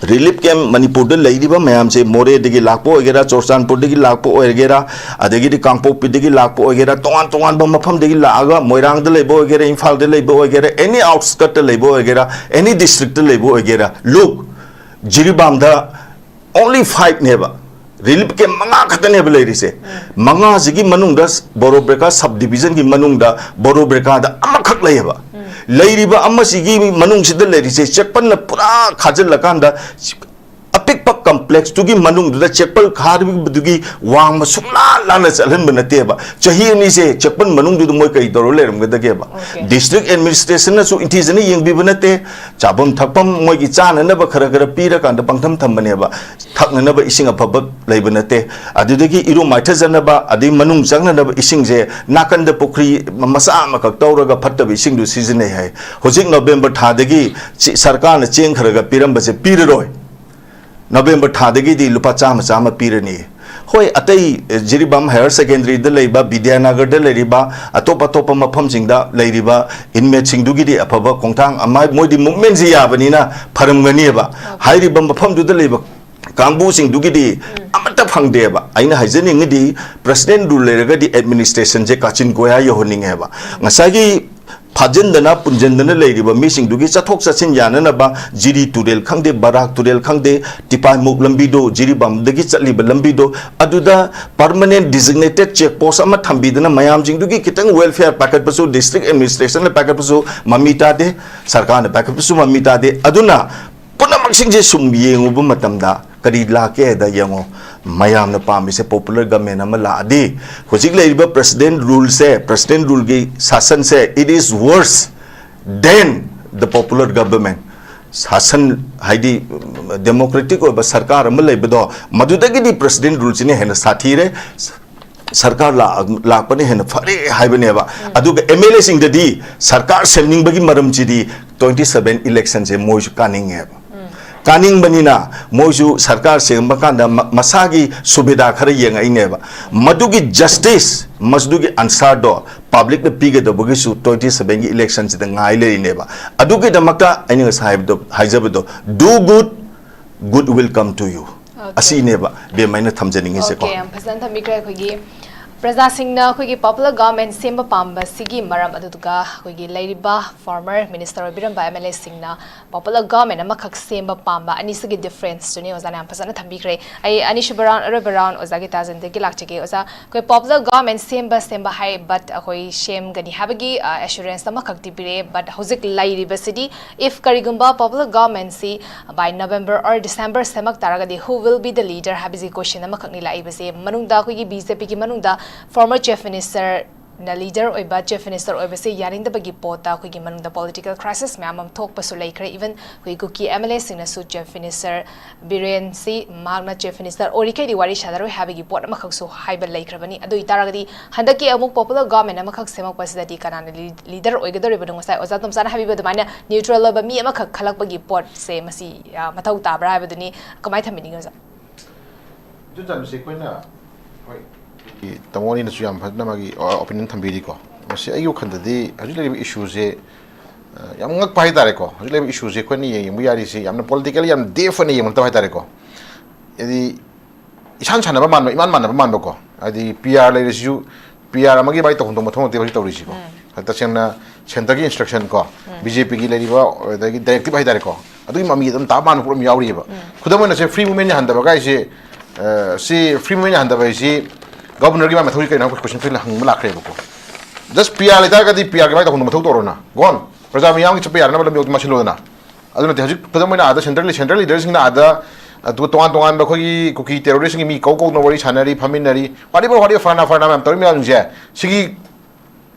relief camp ꯃꯅꯤꯄꯨꯔꯗ ꯂꯩꯔꯤꯕ ꯃꯌꯥꯝꯁꯦ, ꯃꯣꯔꯦꯗꯒꯤ ꯂꯥꯛꯄ ꯑꯣꯏꯒꯦꯔꯥ, ꯆꯨꯔꯆꯥꯟꯄꯨꯔꯗꯒꯤ ꯂꯥꯛꯄ ꯑꯣꯏꯒꯦꯔꯥ, ꯑꯗꯒꯤꯗꯤ ꯀꯥꯡꯄꯣꯛꯄꯤꯗꯒꯤ ꯂꯥꯛꯄ ꯑꯣꯏꯒꯦꯔꯥ, ꯇꯣꯉꯥꯟ ꯇꯣꯉꯥꯟꯕ ꯃꯐꯝꯗꯒꯤ ꯂꯥꯛꯑꯒ, ꯃꯣꯏꯔꯥꯡꯗ ꯂꯩꯕ ꯑꯣꯏꯒꯦꯔꯥ, ꯏꯝꯐꯥꯜꯗ ꯂꯩꯕ ꯑꯣꯏꯒꯦꯔꯥ, any outskirtꯇ ꯂꯩꯕ ꯑꯣꯏꯒꯦꯔꯥ, any districtꯇ ꯂꯩꯕ ꯑꯣꯏꯒꯦꯔꯥ, look, ꯖꯤꯔꯤꯕꯥꯝꯗ only fiveꯅꯦꯕ, relief camp ꯃꯉꯥ ꯈꯛꯇꯅꯦꯕ ꯂꯩꯔꯤꯁꯦ꯫ ꯃꯉꯥꯁꯤꯒꯤ ꯃꯅꯨꯡꯗ ꯕꯣꯔꯣꯕ꯭ꯔꯦꯀꯥ sub divisionꯒꯤ ꯃꯅꯨꯡꯗ ꯕꯣꯔꯣꯕ꯭ꯔꯦꯀꯥꯗ ꯑꯃꯈꯛ ꯂꯩꯌꯦꯕ꯫ ꯂꯩꯔꯤꯕ ꯑꯃꯁꯤꯒꯤ ꯃꯅꯨꯡꯁꯤꯗ ꯂꯩꯔꯤꯁꯦ ꯆꯦꯛꯄꯟꯅ ꯄꯨꯔꯥ ꯈꯥꯖꯤꯜꯂꯀꯥꯟꯗ ꯑꯄꯤꯛꯄ complexꯇꯨꯒꯤ ꯃꯅꯨꯡꯗꯨꯗ ꯆꯦꯛꯄꯜ ꯈꯥꯔꯤꯕꯗꯨꯒꯤ ꯋꯥꯡꯃ ꯁꯨꯡꯂꯥ ꯂꯥꯟꯅ ꯆꯠꯍꯟꯕ ꯅꯠꯇꯦꯕ꯫ ꯆꯍꯤ ꯑꯅꯤꯁꯦ ꯆꯦꯛꯄꯟ ꯃꯅꯨꯡꯗꯨꯗ ꯃꯣꯏ ꯀꯔꯤ ꯇꯧꯔ ꯂꯩꯔꯝꯒꯗꯒꯦꯕ? Okay. District administrationꯅꯁꯨ ꯏꯟꯊꯤꯖꯅ ꯌꯦꯡꯕꯤꯕ ꯅꯠꯇꯦ꯫ ꯆꯥꯐꯝ ꯊꯛꯐꯝ ꯃꯣꯏꯒꯤ ꯆꯥꯅꯅꯕ ꯈꯔ ꯈꯔ ꯄꯤꯔꯀꯥꯟꯗ ꯄꯪꯊꯝ ꯊꯝꯕꯅꯦꯕ꯫ ꯊꯛꯅꯅꯕ ꯏꯁꯤꯡ ꯑꯐꯕ ꯂꯩꯕ ꯅꯠꯇꯦ꯫ ꯑꯗꯨꯗꯒꯤ ꯏꯔꯨ ꯃꯥꯏꯊꯖꯅꯕ, ꯑꯗꯩ ꯃꯅꯨꯡ ꯆꯪꯅꯅꯕ ꯏꯁꯤꯡꯁꯦ ꯅꯥꯀꯟꯗ ꯄꯨꯈ꯭ꯔꯤ ꯃꯆꯥ ꯑꯃꯈꯛ ꯇꯧꯔꯒ ꯐꯠꯇꯕ ꯏꯁꯤꯡꯗꯨ ꯁꯤꯖꯤꯟꯅꯩ ꯍꯥꯏ꯫ ꯍꯧꯖꯤꯛ ꯅꯕꯦꯝꯕꯔ ꯊꯥꯗꯒꯤ ꯁꯤ-, ꯁꯔꯀꯥꯔꯅ ꯆꯦꯡ ꯈꯔ ꯈꯔ ꯄꯤꯔꯝꯕꯁꯦ ꯄꯤꯔꯔꯣꯏ꯫ ꯅꯕꯦꯝꯕꯔ ꯊꯥꯗꯒꯤꯗꯤ ꯂꯨꯄꯥ ꯆꯥꯝꯃ ꯆꯥꯝꯃ ꯄꯤꯔꯅꯤ꯫ ꯍꯣꯏ, ꯑꯇꯩ, ꯑꯦ, ꯖꯤꯔꯤꯕꯥꯝ Higher Secondary ꯗ ꯂꯩꯕ, ꯕꯤꯗ꯭ꯌꯥꯅꯒꯔꯗ ꯂꯩꯔꯤꯕ, ꯑꯇꯣꯞ ꯑꯇꯣꯞꯄ ꯃꯐꯝꯁꯤꯡꯗ ꯂꯩꯔꯤꯕ inmateꯁꯤꯡꯗꯨꯒꯤꯗꯤ ꯑꯐꯕ ꯈꯣꯡꯊꯥꯡ ꯑꯃ, ꯃꯣꯏꯗꯤ movementꯁꯤ ꯌꯥꯕꯅꯤꯅ ꯐꯔꯝꯒꯅꯤꯕ꯫ ꯍꯥꯏꯔꯤꯕ ꯃꯐꯝꯗꯨꯗ ꯂꯩꯕ ꯀꯥꯡꯕꯨꯁꯤꯡꯗꯨꯒꯤꯗꯤ ꯑꯃꯠꯇ ꯐꯪꯗꯦꯕ꯫ ꯑꯩꯅ ꯍꯥꯏꯖꯅꯤꯡꯉꯤꯗꯤ, president rule ꯂꯩꯔꯒꯗꯤ administration ꯁꯦ ꯀꯥꯆꯤꯟ ꯀꯣꯌꯥ ꯌꯧꯍꯟꯅꯤꯡꯉꯦꯕ꯫ ꯉꯁꯥꯏꯒꯤ ꯐꯥꯖꯤꯟꯗꯅ ꯄꯨꯟꯁꯤꯟꯗꯅ ꯂꯩꯔꯤꯕ ꯃꯤꯁꯤꯡꯗꯨꯒꯤ ꯆꯠꯊꯣꯛ ꯆꯠꯁꯤꯟ ꯌꯥꯅꯅꯕ ꯖꯤꯔꯤ ꯇꯨꯔꯦꯜ ꯈꯪꯗꯦ, ꯕꯔꯥꯛ ꯇꯨꯔꯦꯜ ꯈꯪꯗꯦ, ꯇꯤꯄꯥꯏꯃꯨꯛ ꯂꯝꯕꯤꯗꯣ, ꯖꯤꯔꯤꯕꯥꯝꯗꯒꯤ ꯆꯠꯂꯤꯕ ꯂꯝꯕꯤꯗꯣ, ꯑꯗꯨꯗ permanent designated check post ꯑꯃ ꯊꯝꯕꯤꯗꯅ ꯃꯌꯥꯝꯁꯤꯡꯗꯨꯒꯤ ꯈꯤꯇꯪ welfare ꯄꯥꯏꯈꯠꯄꯁꯨ, district administration ꯅ ꯄꯥꯏꯈꯠꯄꯁꯨ ꯃꯃꯤ ꯇꯥꯗꯦ, ꯁꯔꯀꯥꯔꯅ ꯄꯥꯏꯈꯠꯄꯁꯨ ꯃꯃꯤ ꯇꯥꯗꯦ꯫ ꯑꯗꯨꯅ ꯄꯨꯝꯅꯃꯛꯁꯤꯡꯁꯦ ꯁꯨꯝ ꯌꯦꯡꯉꯨꯕ ꯃꯇꯝꯗ ꯀꯔꯤ ꯂꯥꯛꯀꯦ ꯍꯥꯏꯗ ꯌꯦꯡꯉꯣ, ꯃꯌꯥꯝꯅ ꯄꯥꯝꯃꯤꯁꯦ popular government ꯑꯃ ꯂꯥꯛꯑꯗꯤ, ꯍꯧꯖꯤꯛ ꯂꯩꯔꯤꯕ president rule ꯁꯦ, president rule ꯒꯤ ꯁꯥꯁꯟꯁꯦ, it is worse than the popular government꯫ ꯁꯥꯁꯟ ꯍꯥꯏꯗꯤ democratic ꯑꯣꯏꯕ ꯁꯔꯀꯥꯔ ꯑꯃ ꯂꯩꯕꯗꯣ, ꯃꯗꯨꯗꯒꯤꯗꯤ president rule ꯁꯤꯅ ꯍꯦꯟꯅ ꯁꯥꯊꯤꯔꯦ꯫ ꯁꯔꯀꯥꯔ ꯂꯥꯛ-, ꯂꯥꯛꯄꯅ ꯍꯦꯟꯅ ꯐꯔꯦ ꯍꯥꯏꯕꯅꯦꯕ꯫ ꯑꯗꯨꯒ MLA ꯁꯤꯡꯗꯗꯤ ꯁꯔꯀꯥꯔ ꯁꯦꯝꯅꯤꯡꯕꯒꯤ ꯃꯔꯝꯁꯤꯗꯤ twenty seven election ꯁꯦ ꯃꯣꯏꯁꯨ ꯀꯥꯅꯤꯡꯉꯦꯕ꯫ ꯀꯥꯅꯤꯡꯕꯅꯤꯅ ꯃꯣꯏꯁꯨ ꯁꯔꯀꯥꯔ ꯁꯦꯝꯕ ꯀꯥꯟꯗ ꯃ-, ꯃꯁꯥꯒꯤ ꯁꯨꯕꯤꯗꯥ ꯈꯔ ꯌꯦꯡꯉꯛꯏꯅꯦꯕ꯫ ꯃꯗꯨꯒꯤ justice, ꯃꯗꯨꯒꯤ answer ꯗꯣ public ꯅ ꯄꯤꯒꯗꯧꯕꯒꯤꯁꯨ twenty seven ꯒꯤ election ꯁꯤꯗ ꯉꯥꯏ ꯂꯩꯔꯤꯅꯦꯕ꯫ ꯑꯗꯨꯒꯤꯗꯃꯛꯇ ꯑꯩꯅ ꯉꯁꯥꯏ ꯍꯥꯏꯕꯗꯣ, ꯍꯥꯏꯖꯕꯗꯣ, "Do good, good will come to you"꯫ ꯑꯁꯤꯅꯦꯕ ꯕꯦꯝ ꯑꯩꯅ ꯊꯝꯖꯅꯤꯡꯉꯤꯁꯦꯀꯣ꯫ Okay, ꯌꯥꯝ ꯐꯖꯅ ꯊꯝꯕꯤꯈ꯭ꯔꯦ꯫ ꯑꯩꯈꯣꯏꯒꯤ ꯄ꯭ꯔꯖꯥꯁꯤꯡꯅ ꯑꯩꯈꯣꯏꯒꯤ popular government ꯁꯦꯝꯕ ꯄꯥꯝꯕꯁꯤꯒꯤ ꯃꯔꯝ, ꯑꯗꯨꯗꯨꯒ ꯑꯩꯈꯣꯏꯒꯤ ꯂꯩꯔꯤꯕ former minister ꯑꯣꯏꯕꯤꯔꯝꯕ MLA ꯁꯤꯡꯅ popular government ꯑꯃꯈꯛ ꯁꯦꯝꯕ ꯄꯥꯝꯕ, ꯑꯅꯤꯁꯤꯒꯤ difference ꯇꯨꯅꯤ ꯑꯣꯖꯥꯅ ꯌꯥꯝ ꯐꯖꯅ ꯊꯝꯕꯤꯈ꯭ꯔꯦ꯫ ꯑꯩ ꯑꯅꯤꯁꯨꯕ round, ꯑꯔꯣꯏꯕ round ꯑꯣꯖꯥꯒꯤ ꯇꯥꯖꯟꯗꯒꯤ ꯂꯥꯛꯆꯒꯦ꯫ ꯑꯣꯖꯥ, ꯑꯩꯈꯣꯏ popular government ꯁꯦꯝꯕ, ꯁꯦꯝꯕ ꯍꯥꯏ, but ꯑꯩꯈꯣꯏ ꯁꯦꯝꯒꯅꯤ ꯍꯥꯏꯕꯒꯤ, ꯑ, assurance ꯑꯃꯈꯛꯇꯤ ꯄꯤꯔꯛꯑꯦ, but ꯍꯧꯖꯤꯛ ꯂꯩꯔꯤꯕꯁꯤꯗꯤ, if ꯀꯔꯤꯒꯨꯝꯕ popular government ꯁꯤ by November or December ꯁꯦꯝꯃꯛ ꯇꯥꯔꯒꯗꯤ, who will be the leader ꯍꯥꯏꯕꯁꯤ question ꯑꯃꯈꯛꯅꯤ ꯂꯥꯛꯏꯕꯁꯦ꯫ ꯃꯅꯨꯡꯗ ꯑꯩꯈꯣꯏꯒꯤ BJP ꯒꯤ ꯃꯅꯨꯡꯗ former chief minister ꯅ leader ꯑꯣꯏꯕ, chief minister ꯑꯣꯏꯕꯁꯦ ꯌꯥꯅꯤꯡꯗꯕꯒꯤ ꯄꯣꯠꯇ ꯑꯩꯈꯣꯏꯒꯤ ꯃꯅꯨꯡꯗ political crisis ꯃꯌꯥꯝ ꯑꯃ ꯊꯣꯛꯄꯁꯨ ꯂꯩꯈ꯭ꯔꯦ꯫ Even ꯑꯩꯈꯣꯏ ꯀꯨꯀꯤ MLA ꯁꯤꯡꯅꯁꯨ chief minister ꯕꯤꯔꯦꯟꯁꯤ ꯃꯍꯥꯛꯅ chief minister ꯑꯣꯏꯔꯤꯈꯩꯗꯤ ꯋꯥꯔꯤ ꯁꯥꯟꯅꯔꯣꯏ ꯍꯥꯏꯕꯒꯤ ꯄꯣꯠ ꯑꯃꯈꯛꯁꯨ ꯍꯥꯏꯕ ꯂꯩꯈ꯭ꯔꯕꯅꯤ꯫ ꯑꯗꯨ ꯑꯣꯏꯇꯥꯔꯒꯗꯤ ꯍꯟꯗꯛꯀꯤ ꯑꯃꯨꯛ popular government ꯑꯃꯈꯛ ꯁꯦꯝꯃꯛꯄꯁꯤꯗꯗꯤ ꯀꯅꯥꯅ ꯂꯤ-, leader ꯑꯣꯏꯒꯗꯧꯔꯤꯕꯅꯣ? ꯉꯁꯥꯏ ꯑꯣꯖꯥ ꯇꯣꯝꯆꯥꯅ ꯍꯥꯏꯕꯤꯕ ꯑꯗꯨꯃꯥꯏꯅ neutral ꯑꯣꯏꯕ ꯃꯤ ꯑꯃꯈꯛ ꯈꯜꯂꯛꯄꯒꯤ ꯄꯣꯠꯁꯦ ꯃꯁꯤ, ꯑ, ꯃꯊꯧ ꯇꯥꯕ꯭ꯔꯥ ꯍꯥꯏꯕꯗꯨꯅꯤ꯫ ꯀꯃꯥꯏꯅ ꯊꯝꯕꯤꯅꯤꯡꯉꯤ ꯑꯣꯖꯥ? ꯏꯆꯝ ꯆꯝꯕꯁꯦ ꯑꯩꯈꯣꯏꯅ, ꯍꯣꯏ, ꯑꯩꯈꯣꯏꯒꯤ ꯇꯥꯃꯣ ꯑꯅꯤꯅꯁꯨ ꯌꯥꯝ ꯐꯖꯅ ꯃꯥꯒꯤ, ꯑ, opinion ꯊꯝꯕꯤꯔꯤꯀꯣ꯫ ꯃꯁꯤ ꯑꯩꯒꯤ ꯋꯥꯈꯜꯗꯗꯤ ꯍꯧꯖꯤꯛ ꯂꯩꯔꯤꯕ issue ꯁꯦ, ꯑ, ꯌꯥꯝ ꯉꯛꯄ ꯍꯥꯏꯇꯥꯔꯦꯀꯣ꯫ ꯍꯧꯖꯤꯛ ꯂꯩꯔꯤꯕ issue ꯁꯦ ꯑꯩꯈꯣꯏꯅ ꯌꯦꯡ-, ꯌꯦꯡꯕ ꯌꯥꯔꯤꯁꯦ ꯌꯥꯝꯅ political, ꯌꯥꯝ deep ꯑꯣꯏꯅ ꯌꯦꯡꯕ ꯅꯠꯇꯕ ꯍꯥꯏꯇꯥꯔꯦꯀꯣ꯫ ꯍꯥꯏꯗꯤ ꯏꯁꯥꯟ ꯁꯥꯟꯅꯕ ꯃꯥꯟꯕ, ꯏꯃꯥꯟ ꯃꯥꯟꯅꯕ ꯃꯥꯟꯕꯀꯣ꯫ ꯍꯥꯏꯗꯤ ꯄꯤ ꯑꯥꯔ ꯂꯩꯔꯤꯁꯤꯁꯨ, ꯄꯤ ꯑꯥꯔ ꯑꯃꯒꯤ ꯃꯥꯏ ꯇꯧꯐꯝ ꯊꯣꯛꯄ ꯃꯊꯧ ꯅꯠꯇꯦ ꯍꯧꯖꯤꯛ ꯇꯧꯔꯤꯁꯤꯀꯣ꯫ ꯇꯁꯦꯡꯅ ꯁꯦꯟꯇꯔꯒꯤ ꯏꯟꯁꯇ꯭ꯔꯛꯁꯟ ꯀꯣ, ꯕꯤ ꯖꯦ ꯄꯤꯒꯤ ꯂꯩꯔꯤꯕ ꯑꯗꯒꯤ ꯗꯥꯏꯔꯦꯛꯇꯤꯞ ꯍꯥꯏꯇꯥꯔꯦꯀꯣ, ꯑꯗꯨꯒꯤ ꯃꯃꯤ ꯑꯗꯨꯝ ꯇꯥ ꯃꯥꯟꯕ ꯄꯣꯠ ꯑꯃ ꯌꯥꯎꯔꯤꯑꯕ꯫ ꯈꯨꯗꯝ ꯑꯣꯏꯅ ꯁꯦ, ꯐ꯭ꯔꯤ ꯃꯨꯚꯃꯦꯟ ꯌꯥꯍꯟꯗꯕ ꯀꯥꯏꯁꯦ, ꯑ, ꯁꯤ ꯐ꯭ꯔꯤ ꯃꯨꯚꯃꯦꯟ ꯌꯥꯍꯟꯗꯕ ꯍꯥꯏꯁꯤ ꯒꯕꯔꯅꯔꯒꯤ ꯃꯥꯏ ꯃꯊꯧꯁꯤ ꯀꯩꯅꯣ ꯍꯥꯏꯕ ꯀꯣꯏꯁꯟ ꯑꯩꯈꯣꯏꯅ ꯍꯪꯕ ꯂꯥꯛꯈ꯭ꯔꯦꯕꯀꯣ꯫ ꯖꯁ ꯄꯤ ꯑꯥꯔ ꯂꯩꯇꯥꯔꯒꯗꯤ ꯄꯤ ꯑꯥꯔꯒꯤ ꯃꯥꯏ ꯇꯧꯐꯝꯗ ꯃꯊꯧ ꯇꯧꯔꯣꯅ꯫ ꯒꯣꯟ, ꯄ꯭ꯔꯖꯥ ꯃꯤꯌꯥꯝꯒꯤ ꯆꯠꯄ ꯌꯥꯅꯅꯕ ꯂꯝꯕꯤ ꯑꯗꯨꯝ ꯃꯥꯁꯤꯜꯂꯣꯗꯅ꯫ ꯑꯗꯨ ꯅꯠꯇꯦ, ꯍꯧꯖꯤꯛ ꯈꯨꯗꯝ ꯑꯣꯏꯅ ꯑꯥꯗ ꯁꯦꯟꯇ꯭ꯔꯦꯜ, ꯁꯦꯟꯇ꯭ꯔꯦꯜ ꯂꯤꯗꯔꯁꯤꯡꯅ ꯑꯥꯗ, ꯑꯗꯨꯒ ꯇꯣꯉꯥꯟ ꯇꯣꯉꯥꯟꯕ ꯑꯩꯈꯣꯏꯒꯤ ꯀꯨꯀꯤ ꯇꯦꯔꯣꯔꯤꯁ꯭ꯠꯁꯤꯡꯒꯤ ꯃꯤ ꯀꯧ ꯀꯧꯗꯅ ꯋꯥꯔꯤ ꯁꯥꯟꯅꯔꯤ, ꯐꯝꯃꯤꯟꯅꯔꯤ, whatever, whatever, ꯐꯔꯅꯥ ꯐꯔꯅꯥ ꯃꯌꯥꯝ ꯇꯧꯔꯤ ꯃꯌꯥꯝꯁꯦ, ꯁꯤꯒꯤ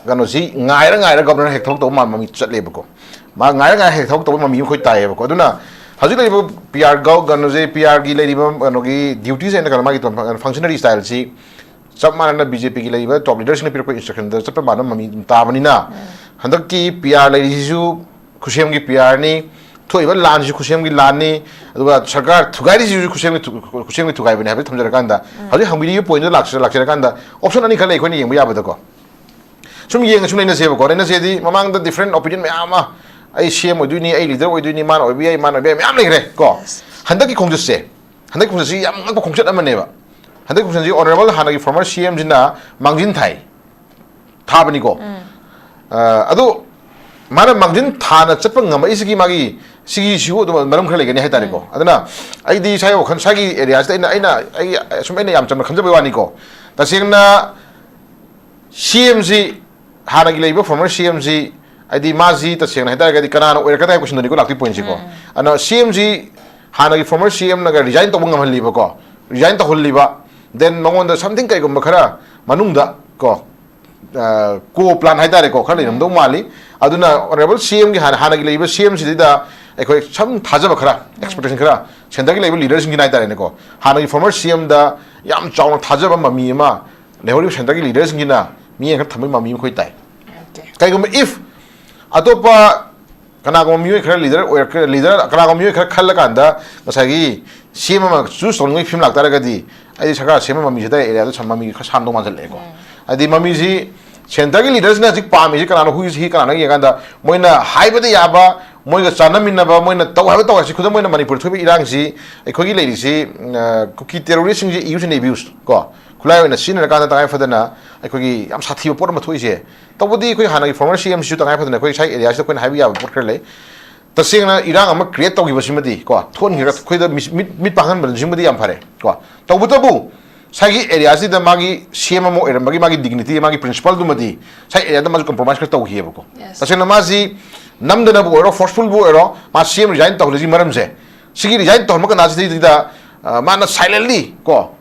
ꯀꯩꯅꯣꯁꯤ ꯉꯥꯏꯔ ꯉꯥꯏꯔ ꯒꯕꯔꯅꯔ ꯍꯦꯛ ꯊꯕꯛ ꯇꯧꯕ ꯃꯥꯟꯕ ꯃꯤ ꯆꯠꯂꯦꯕꯀꯣ꯫ ꯃꯥ ꯉꯥꯏꯔ ꯉꯥꯏꯔ ꯍꯦꯛ ꯊꯕꯛ ꯇꯧꯕ ꯃꯃꯤ ꯑꯩꯈꯣꯏ ꯇꯥꯏꯌꯦꯕꯀꯣ꯫ ꯑꯗꯨꯅ ꯍꯧꯖꯤꯛ ꯂꯩꯔꯤꯕ ꯄꯤ ꯑꯥꯔ ꯒꯧ-, ꯀꯩꯅꯣꯁꯦ, ꯄꯤ ꯑꯥꯔꯒꯤ ꯂꯩꯔꯤꯕ ꯀꯩꯅꯣꯒꯤ ꯗ꯭ꯌꯨꯇꯤꯁ ꯑꯦꯟ ꯀꯩꯅꯣ ꯃꯥꯒꯤ ꯐꯪꯁꯅꯔꯤ ꯁ꯭ꯇꯥꯏꯜꯁꯤ ꯆꯞ ꯃꯥꯟꯅꯅ ꯕꯤ ꯖꯦ ꯄꯤꯒꯤ ꯂꯩꯔꯤꯕ ꯇꯣꯞ ꯂꯤꯗꯔꯁꯤꯡꯅ ꯄꯤꯔꯛꯄ ꯏꯟꯁꯇ꯭ꯔꯛꯁꯟꯗ ꯆꯠꯄ ꯃꯥꯟꯕ ꯃꯃꯤ ꯑꯗꯨꯝ ꯇꯥꯕꯅꯤꯅ, ꯍꯟꯗꯛꯀꯤ ꯄꯤ ꯑꯥꯔ ꯂꯩꯔꯤꯁꯤꯁꯨ ꯈꯨꯠꯁꯦꯝꯒꯤ ꯄꯤ ꯑꯥꯔꯅꯤ, ꯊꯣꯛꯏꯕ ꯂꯥꯟꯁꯤꯁꯨ ꯈꯨꯠꯁꯦꯝꯒꯤ ꯂꯥꯟꯅꯤ, ꯑꯗꯨꯒ ꯁꯔꯀꯥꯔ ꯊꯨꯒꯥꯏꯔꯤꯁꯤꯁꯨ ꯈꯨꯠꯁꯦꯝꯒꯤ ꯊꯨ-, ꯈꯨꯠꯁꯦꯝꯒꯤ ꯊꯨꯒꯥꯏꯕꯅꯤ ꯍꯥꯏꯕꯗꯨ ꯊꯝꯖꯔꯀꯥꯟꯗ, ꯍꯧꯖꯤꯛ ꯍꯪꯕꯤꯔꯤꯕ ꯄꯣꯏꯟꯗꯨꯗ ꯂꯥꯛꯆ-, ꯂꯥꯛꯆꯔꯀꯥꯟꯗ ꯑꯣꯞꯁꯟ ꯑꯅꯤꯈꯛ ꯂꯩ ꯑꯩꯈꯣꯏꯅ ꯌꯦꯡꯕ ꯌꯥꯕꯗꯀꯣ꯫ ꯁꯨꯝ ꯌꯦꯡꯉꯁꯨ ꯅꯩꯅꯁꯦꯕꯀꯣ, ꯅꯩꯅꯁꯦꯗꯤ ꯃꯃꯥꯡꯗ ꯗꯤꯐ꯭ꯔꯦꯟ ꯑꯣꯄꯤꯅꯤꯌꯟ ꯃꯌꯥꯝ ꯑꯃ, "ꯑꯩ ꯁꯤ ꯑꯦꯝ ꯑꯣꯏꯗꯣꯏꯅꯤ, ꯑꯩ ꯂꯤꯗꯔ ꯑꯣꯏꯗꯣꯏꯅꯤ, ꯃꯥꯅ ꯑꯣꯏꯕ ꯌꯥꯏ, ꯃꯥꯅ ꯑꯣꯏꯕ ꯌꯥꯏ", ꯃꯌꯥꯝ ꯂꯩꯈ꯭ꯔꯦ ꯀꯣ꯫ ꯍꯟꯗꯛꯀꯤ ꯈꯣꯡꯆꯠꯁꯦ, ꯍꯟꯗꯛꯀꯤ ꯈꯣꯡꯆꯠꯁꯤ ꯌꯥꯝ ꯉꯛꯄ ꯈꯣꯡꯆꯠ ꯑꯃꯅꯦꯕ꯫ ꯍꯟꯗꯛꯀꯤ ꯈꯣꯡꯆꯠꯁꯤ ꯑꯣꯅꯔꯦꯕꯜ ꯍꯥꯟꯅꯒꯤ ꯐꯣꯔꯃꯔ ꯁꯤ ꯑꯦꯝꯁꯤꯅ ꯃꯥꯡꯖꯤꯟ ꯊꯥꯏ, ꯊꯥꯕꯅꯤꯀꯣ꯫ ꯑ, ꯑꯗꯣ ꯃꯥꯅ ꯃꯥꯡꯖꯤꯟ ꯊꯥꯅ ꯆꯠꯄ ꯉꯝꯃꯛꯏꯁꯤꯒꯤ ꯃꯥꯒꯤ ꯁꯤꯒꯤꯁꯤꯕꯨ ꯑꯗꯨꯝ ꯃꯔꯝ ꯈꯔ ꯂꯩꯒꯅꯤ ꯍꯥꯏꯇꯥꯔꯦꯀꯣ꯫ ꯑꯗꯨꯅ ꯑꯩꯗꯤ ꯏꯁꯥꯒꯤ ꯋꯥꯈꯜ, ꯏꯁꯥꯒꯤ ꯑꯦꯔꯤꯌꯥꯁꯤꯗ ꯑꯩꯅ, ꯑꯩꯅ, ꯑꯩ ꯁꯨꯝ ꯑꯩꯅ ꯌꯥꯝ ꯆꯝꯅ ꯈꯟꯖꯕꯩ ꯋꯥꯅꯤꯀꯣ꯫ ꯇꯁꯦꯡꯅ ꯁꯤ ꯑꯦꯝꯁꯤ, ꯍꯥꯟꯅꯒꯤ ꯂꯩꯔꯤꯕ ꯐꯣꯔꯃꯔ ꯁꯤ ꯑꯦꯝꯁꯤ, ꯍꯥꯏꯗꯤ ꯃꯥꯁꯤ ꯇꯁꯦꯡꯅ ꯍꯥꯏꯇꯥꯔꯒꯗꯤ ꯀꯅꯥꯅ ꯑꯣꯏꯔꯛꯀꯗꯥ ꯍꯥꯏꯕ ꯀꯣꯏꯁꯟꯗꯨꯅꯤꯀꯣ ꯂꯥꯛꯇꯣꯏ ꯄꯣꯏꯟꯁꯤꯀꯣ꯫ ꯑꯗꯨꯅ ꯁꯤ ꯑꯦꯝꯁꯤ ꯍꯥꯟꯅꯒꯤ ꯐꯣꯔꯃꯔ ꯁꯤ ꯑꯦꯝꯅꯒ ꯔꯤꯖꯥꯏꯟ ꯇꯧꯕ ꯉꯝꯍꯜꯂꯤꯕꯀꯣ, ꯔꯤꯖꯥꯏꯟ ꯇꯧꯍꯜꯂꯤꯕ, ꯗꯦꯟ ꯃꯉꯣꯟꯗ ꯁꯝꯊꯤꯡ ꯀꯩꯒꯨꯝꯕ ꯈꯔ ꯃꯅꯨꯡꯗ ꯀꯣ, ꯀꯣ ꯄ꯭ꯂꯥꯟ ꯍꯥꯏꯇꯥꯔꯦꯀꯣ, ꯈꯔ ꯂꯩꯔꯝꯗꯧ ꯃꯥꯜꯂꯤ꯫ ꯑꯗꯨꯅ ꯑꯣꯅꯔꯦꯕꯜ ꯁꯤ ꯑꯦꯝꯒꯤ ꯍꯥꯟꯅ, ꯍꯥꯟꯅꯒꯤ ꯂꯩꯔꯤꯕ ꯁꯤ ꯑꯦꯝꯁꯤꯗ ꯑꯩꯈꯣꯏ ꯁꯝ ꯊꯥꯖꯕ ꯈꯔ, ꯑꯦꯛꯁꯄꯦꯛꯇꯦꯁꯟ ꯈꯔ, ꯁꯦꯟꯇꯔꯒꯤ ꯂꯩꯔꯤꯕ ꯂꯤꯗꯔꯁꯤꯡꯒꯤꯅ ꯍꯥꯏꯇꯥꯔꯦꯅꯦꯀꯣ, ꯍꯥꯟꯅꯒꯤ ꯐꯣꯔꯃꯔ ꯁꯤ ꯑꯦꯝꯗ ꯌꯥꯝ ꯆꯥꯎꯅ ꯊꯥꯖꯕ ꯃꯃꯤ ꯑꯃ ꯂꯩꯍꯧꯔꯤꯕ ꯁꯦꯟꯇꯔꯒꯤ ꯂꯤꯗꯔꯁꯤꯡꯁꯤꯅ ꯃꯤꯠꯌꯦꯡ ꯈꯔ ꯊꯝꯕꯒꯤ ꯃꯃꯤ ꯑꯃ ꯑꯩꯈꯣꯏ ꯇꯥꯏ꯫ ꯀꯩꯒꯨꯝꯕ if ꯑꯇꯣꯞꯄ ꯀꯅꯥꯒꯨꯝꯕ ꯃꯤꯑꯣꯏ ꯈꯔ ꯂꯤꯗꯔ ꯑꯣꯏꯔꯛ-, ꯂꯤꯗꯔ, ꯀꯅꯥꯒꯨꯝꯕ ꯃꯤꯑꯣꯏ ꯈꯔ ꯈꯜꯂꯀꯥꯟꯗ ꯉꯁꯥꯏꯒꯤ ꯁꯤ ꯑꯦꯝ ꯑꯃ ꯆꯨꯁ ꯇꯧꯅꯤꯡꯕꯒꯤ ꯐꯤꯕꯝ ꯂꯥꯛꯇꯥꯔꯒꯗꯤ, ꯑꯩꯗꯤ ꯁꯔꯀꯥꯔ ꯁꯤ ꯑꯦꯝ ꯑꯃ ꯃꯃꯤꯁꯤꯗ ꯑꯦꯔꯤꯌꯥꯗ ꯁꯝ ꯃꯃꯤ ꯈꯔ ꯁꯥꯡꯗꯧ ꯃꯥꯟꯁꯤꯜꯂꯛꯑꯦꯀꯣ꯫ ꯍꯥꯏꯗꯤ ꯃꯃꯤꯁꯤ ꯁꯦꯟꯇꯔꯒꯤ ꯂꯤꯗꯔꯁꯤꯅ ꯍꯧꯖꯤꯛ ꯄꯥꯝꯃꯤꯁꯤ ꯀꯅꯥꯅꯣ, who is he, ꯀꯅꯥꯅꯣ ꯌꯦꯡꯀꯥꯟꯗ ꯃꯣꯏꯅ ꯍꯥꯏꯕꯗ ꯌꯥꯕ, ꯃꯣꯏꯒ ꯆꯥꯟꯅꯃꯤꯟꯅꯕ, ꯃꯣꯏꯅ ꯇꯧ ꯍꯥꯏꯕ ꯇꯧ ꯍꯥꯏꯁꯤ, ꯈꯨꯗꯝ ꯑꯣꯏꯅ ꯃꯅꯤꯄꯨꯔꯗ ꯊꯣꯛꯏꯕ ꯏꯔꯥꯡꯁꯤ, ꯑꯩꯈꯣꯏꯒꯤ ꯂꯩꯔꯤꯁꯤ, ꯑ, ꯀꯨꯀꯤ terroristꯁꯤꯡꯁꯦ use and abuse ꯀꯣ, ꯈꯨꯠꯂꯥꯏ ꯑꯣꯏꯅ ꯁꯤꯖꯤꯟꯅꯔꯀꯥꯟꯗ ꯇꯉꯥꯏ ꯐꯗꯅ ꯑꯩꯈꯣꯏꯒꯤ ꯌꯥꯝ ꯁꯥꯊꯤꯕ ꯄꯣꯠ ꯑꯃ ꯊꯣꯛꯏꯁꯦ꯫ ꯇꯧꯕꯗꯤ ꯑꯩꯈꯣꯏ ꯍꯥꯟꯅꯒꯤ former CMꯁꯤꯁꯨ ꯇꯉꯥꯏ ꯐꯗꯅ ꯑꯩꯈꯣꯏ ꯁ꯭ꯋꯥꯏ areaꯁꯤꯗ ꯑꯩꯈꯣꯏꯅ ꯍꯥꯏꯕ ꯌꯥꯕ ꯄꯣꯠ ꯈꯔ ꯂꯩ꯫ ꯇꯁꯦꯡꯅ ꯏꯔꯥꯡ ꯑꯃ create ꯇꯧꯈꯤꯕꯁꯤꯃꯗꯤ ꯀꯣ, ꯊꯣꯛꯍꯟꯈꯤꯕ, ꯑꯩꯈꯣꯏꯗ ꯃꯤꯠ, ꯃꯤꯠ, ꯃꯤꯠ ꯄꯥꯡꯍꯟꯕꯁꯤꯃꯗꯤ ꯌꯥꯝ ꯐꯔꯦ ꯀꯣ꯫ ꯇꯧꯕꯇꯕꯨ ꯉꯁꯥꯏꯒꯤ areaꯁꯤꯗ ꯃꯥꯒꯤ CM ꯑꯃ ꯑꯣꯏꯔꯝꯕꯒꯤ ꯃꯥꯒꯤ dignity, ꯃꯥꯒꯤ principleꯗꯨꯃꯗꯤ ꯉꯁꯥꯏ areaꯗ ꯃꯥꯁꯨ compromise ꯈꯔ ꯇꯧꯈꯤꯑꯕꯀꯣ꯫ Yes. ꯇꯁꯦꯡꯅ ꯃꯥꯁꯤ ꯅꯝꯗꯅꯕꯨ ꯑꯣꯏꯔꯣ, forcefulꯕꯨ ꯑꯣꯏꯔꯣ, ꯃꯥ CM resign ꯇꯧꯍꯜꯂꯤꯁꯤꯒꯤ ꯃꯔꯝꯁꯦ, ꯁꯤꯒꯤ resign ꯇꯧꯍꯟꯕ ꯀꯅꯥꯁꯤꯗꯩꯗ, ꯑ, ꯃꯥꯅ silently ꯀꯣ,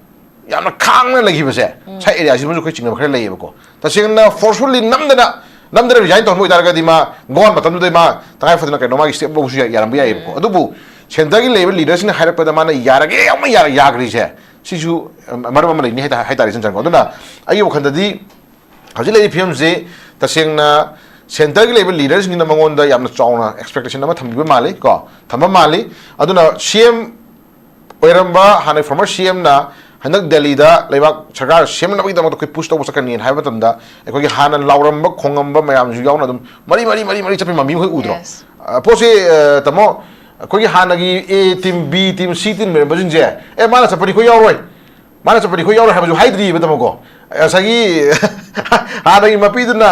ꯌꯥꯝꯅ ꯈꯥꯡꯅ ꯂꯩꯈꯤꯕꯁꯦ, ꯉꯁꯥꯏ areaꯁꯤꯃꯁꯨ ꯑꯩꯈꯣꯏ ꯆꯤꯡꯅꯕ ꯈꯔ ꯂꯩꯌꯦꯕꯀꯣ꯫ ꯇꯁꯦꯡꯅ forcefully ꯅꯝꯗꯅ, ꯅꯝꯗꯅ resign ꯇꯧꯍꯟꯕ ꯑꯣꯏꯇꯥꯔꯒꯗꯤ ꯃꯥ ꯒꯣꯟ ꯃꯇꯝꯗꯨꯗ ꯃꯥ ꯇꯉꯥꯏ ꯐꯗꯅ ꯀꯩꯅꯣ ꯃꯥꯒꯤ step ꯂꯧꯕꯁꯨ ꯌꯥ-, ꯌꯥꯔꯝꯕ ꯌꯥꯏꯌꯦꯕꯀꯣ꯫ ꯑꯗꯨꯕꯨ centreꯒꯤ ꯂꯩꯔꯤꯕ leaderꯁꯤꯡꯅ ꯍꯥꯏꯔꯛꯄꯗ ꯃꯥꯅ ꯌꯥꯔꯒꯦ ꯌꯥꯎꯅ ꯌꯥꯔ-, ꯌꯥꯈ꯭ꯔꯤꯁꯦ, ꯁꯤꯁꯨ, ꯑ, ꯃꯔꯝ ꯑꯃ ꯂꯩꯅꯤ ꯍꯥꯏꯇꯥ-, ꯍꯥꯏꯇꯥꯔꯦ, ꯏꯆꯟ ꯆꯟꯀꯣ꯫ ꯑꯗꯨꯅ ꯑꯩꯒꯤ ꯋꯥꯈꯜꯗꯗꯤ ꯍꯧꯖꯤꯛ ꯂꯩꯔꯤꯕ ꯐꯤꯕꯝꯁꯤ ꯇꯁꯦꯡꯅ centreꯒꯤ ꯂꯩꯕ leaderꯁꯤꯡꯁꯤꯅ ꯃꯉꯣꯟꯗ ꯌꯥꯝꯅ ꯆꯥꯎꯅ expectation ꯑꯃ ꯊꯝꯕꯤꯕ ꯃꯥꯜꯂꯤ ꯀꯣ, ꯊꯝꯕ ꯃꯥꯜꯂꯤ꯫ ꯑꯗꯨꯅ CM ꯑꯣꯏꯔꯝꯕ ꯍꯥꯟꯅ former CMꯅ ꯍꯟꯗꯛ ꯗꯦꯜꯂꯤꯗ ꯂꯩꯕꯥꯛ ꯁꯔꯀꯥꯔ ꯁꯦꯝꯅꯕꯒꯤꯗꯃꯛꯇ ꯑꯩꯈꯣꯏ push ꯇꯧꯕ ꯆꯠꯀꯅꯤ ꯍꯥꯏꯕ ꯃꯇꯝꯗ ꯑꯩꯈꯣꯏꯒꯤ ꯍꯥꯟꯅ ꯂꯥꯎꯔꯝꯕ ꯈꯣꯡꯉꯝꯕ ꯃꯌꯥꯝꯁꯨ ꯌꯥꯎꯅ ꯑꯗꯨꯝ ꯃꯔꯤ, ꯃꯔꯤ, ꯃꯔꯤ, ꯃꯔꯤ ꯆꯠꯄꯒꯤ ꯃꯃꯤ ꯑꯩꯈꯣꯏ ꯎꯗ꯭ꯔꯣ? Yes. ꯑ, ꯄꯣꯠꯁꯤ, ꯑ, ꯇꯥꯃꯣ, ꯑꯩꯈꯣꯏꯒꯤ ꯍꯥꯟꯅꯒꯤ A team, B team, C team ꯂꯩꯔꯝꯕꯁꯤꯡꯁꯦ, "ꯑꯦ, ꯃꯥꯅ ꯆꯠꯄꯗꯤ ꯑꯩꯈꯣꯏ ꯌꯥꯎꯔꯣꯏ, ꯃꯥꯅ ꯆꯠꯄꯗꯤ ꯑꯩꯈꯣꯏ ꯌꯥꯎꯔꯣꯏ" ꯍꯥꯏꯕꯁꯨ ꯍꯥꯏꯗ꯭ꯔꯤꯕ, ꯇꯥꯃꯣꯀꯣ꯫ ꯉꯁꯥꯏꯒꯤ ꯍꯥꯟꯅꯒꯤ ꯃꯄꯤꯗꯨꯅ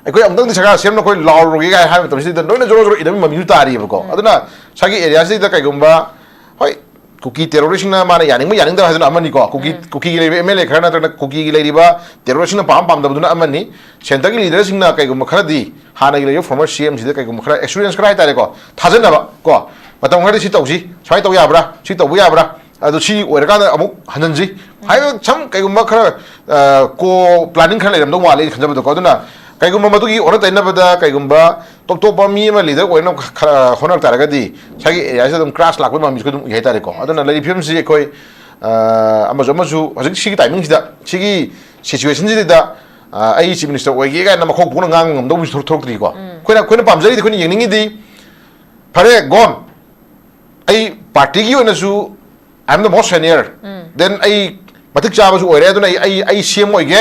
"ꯑꯩꯈꯣꯏ ꯑꯃꯨꯛꯇꯪꯗꯤ ꯁꯔꯀꯥꯔ ꯁꯦꯝꯅ ꯑꯩꯈꯣꯏ ꯂꯥꯎꯔꯨꯔꯒꯦ" ꯀꯥꯏ ꯍꯥꯏꯕ ꯃꯇꯝꯁꯤꯗ ꯂꯣꯏꯅ ꯖꯣꯔꯣ ꯖꯣꯔꯣ ꯏꯟꯅꯕꯒꯤ ꯃꯃꯤꯁꯨ ꯇꯥꯔꯤꯕꯀꯣ꯫ ꯎꯝ꯫ ꯑꯗꯨꯅ ꯉꯁꯥꯏꯒꯤ areaꯁꯤꯗ ꯀꯩꯒꯨꯝꯕ, ꯍꯣꯏ, ꯀꯨꯀꯤ terroristꯅ ꯃꯥꯅ ꯌꯥꯅꯤꯡꯕ ꯌꯥꯅꯤꯡꯗꯕ ꯍꯥꯏꯗꯨꯅ ꯑꯃꯅꯤꯀꯣ, ꯀꯨꯀꯤ, ꯎꯝ꯫ ꯀꯨꯀꯤꯒꯤ ꯂꯩꯔꯤꯕ MLA ꯈꯔ ꯅꯠꯇ꯭ꯔꯒꯅ ꯀꯨꯀꯤꯒꯤ ꯂꯩꯔꯤꯕ terroristꯅ ꯄꯥꯝ ꯄꯥꯝꯗꯕꯗꯨꯅ ꯑꯃꯅꯤ꯫ Centreꯒꯤ leaderꯁꯤꯡꯅ ꯀꯩꯒꯨꯝꯕ ꯈꯔꯗꯤ ꯍꯥꯟꯅꯒꯤ ꯂꯩꯔꯤꯕ former CMꯁꯤꯗ ꯀꯩꯒꯨꯝꯕ ꯈꯔ experience ꯈꯔ ꯍꯥꯏꯇꯥꯔꯦꯀꯣ, ꯊꯥꯖꯅꯕ ꯀꯣ, ꯃꯇꯝ ꯈꯔꯗꯤ ꯁꯤ ꯇꯧꯁꯤ, ꯁꯨꯃꯥꯏꯅ ꯇꯧ ꯌꯥꯕ꯭ꯔꯥ, ꯁꯤ ꯇꯧꯕ ꯌꯥꯕ꯭ꯔꯥ, ꯑꯗꯨ ꯁꯤ ꯑꯣꯏꯔꯀꯥꯟꯗ ꯑꯃꯨꯛ ꯍꯟꯖꯤꯟꯁꯤ ꯍꯥꯏꯕ ꯁꯨꯝ ꯀꯩꯒꯨꯝꯕ ꯈꯔ, ꯑ, co planning ꯈꯔ ꯂꯩꯔꯝꯗꯧ ꯃꯥꯜꯂꯦ ꯑꯩꯅ ꯈꯟꯖꯕꯗꯀꯣ꯫ ꯑꯗꯨꯅ ꯀꯩꯒꯨꯝꯕ ꯃꯗꯨꯒꯤ ꯑꯣꯟꯅ ꯇꯩꯅꯕꯗ ꯀꯩꯒꯨꯝꯕ ꯇꯣꯞ ꯇꯣꯞꯄ ꯃꯤ ꯑꯃ leader ꯑꯣꯏꯅ ꯈꯔ ꯍꯣꯠꯅꯔꯛ ꯇꯥꯔꯒꯗꯤ ꯉꯁꯥꯏꯒꯤ areaꯁꯤꯗ ꯑꯗꯨꯝ clash ꯂꯥꯛꯄꯒꯤ ꯃꯃꯤꯁꯨ ꯑꯗꯨꯝ ꯎꯏ ꯍꯥꯏꯇꯥꯔꯦꯀꯣ꯫ ꯑꯗꯨꯅ ꯂꯩꯔꯤꯕ ꯐꯤꯕꯝꯁꯤ ꯑꯩꯈꯣꯏ, ꯑ, ꯑꯃꯁꯨ ꯑꯃꯁꯨ ꯍꯧꯖꯤꯛ ꯁꯤꯒꯤ timingꯁꯤꯗ, ꯁꯤꯒꯤ situationꯁꯤꯗ, ꯑ, "ꯑꯩ chief minister ꯑꯣꯏꯒꯦ" ꯀꯥꯏꯅ ꯃꯈꯣꯛ ꯄꯣꯛꯅ ꯉꯥꯡꯕ ꯉꯝꯗꯧꯕꯁꯨ ꯊꯣꯛ-, ꯊꯣꯛꯇ꯭ꯔꯤꯀꯣ꯫ ꯎꯝ꯫ ꯑꯩꯈꯣꯏꯅ, ꯑꯩꯈꯣꯏꯅ ꯄꯥꯝꯖꯔꯤꯗꯤ, ꯑꯩꯈꯣꯏꯅ ꯌꯦꯡꯅꯤꯡꯉꯤꯗꯤ, ꯐꯔꯦ, ꯒꯣꯟ, ꯑꯩ partyꯒꯤ ꯑꯣꯏꯅꯁꯨ I am the most senior, um. Then ꯑꯩ ꯃꯇꯤꯛ ꯆꯥꯕꯁꯨ ꯑꯣꯏꯔꯦ, ꯑꯗꯨꯅ ꯑꯩ, ꯑꯩ, ꯑꯩ CM ꯑꯣꯏꯒꯦ,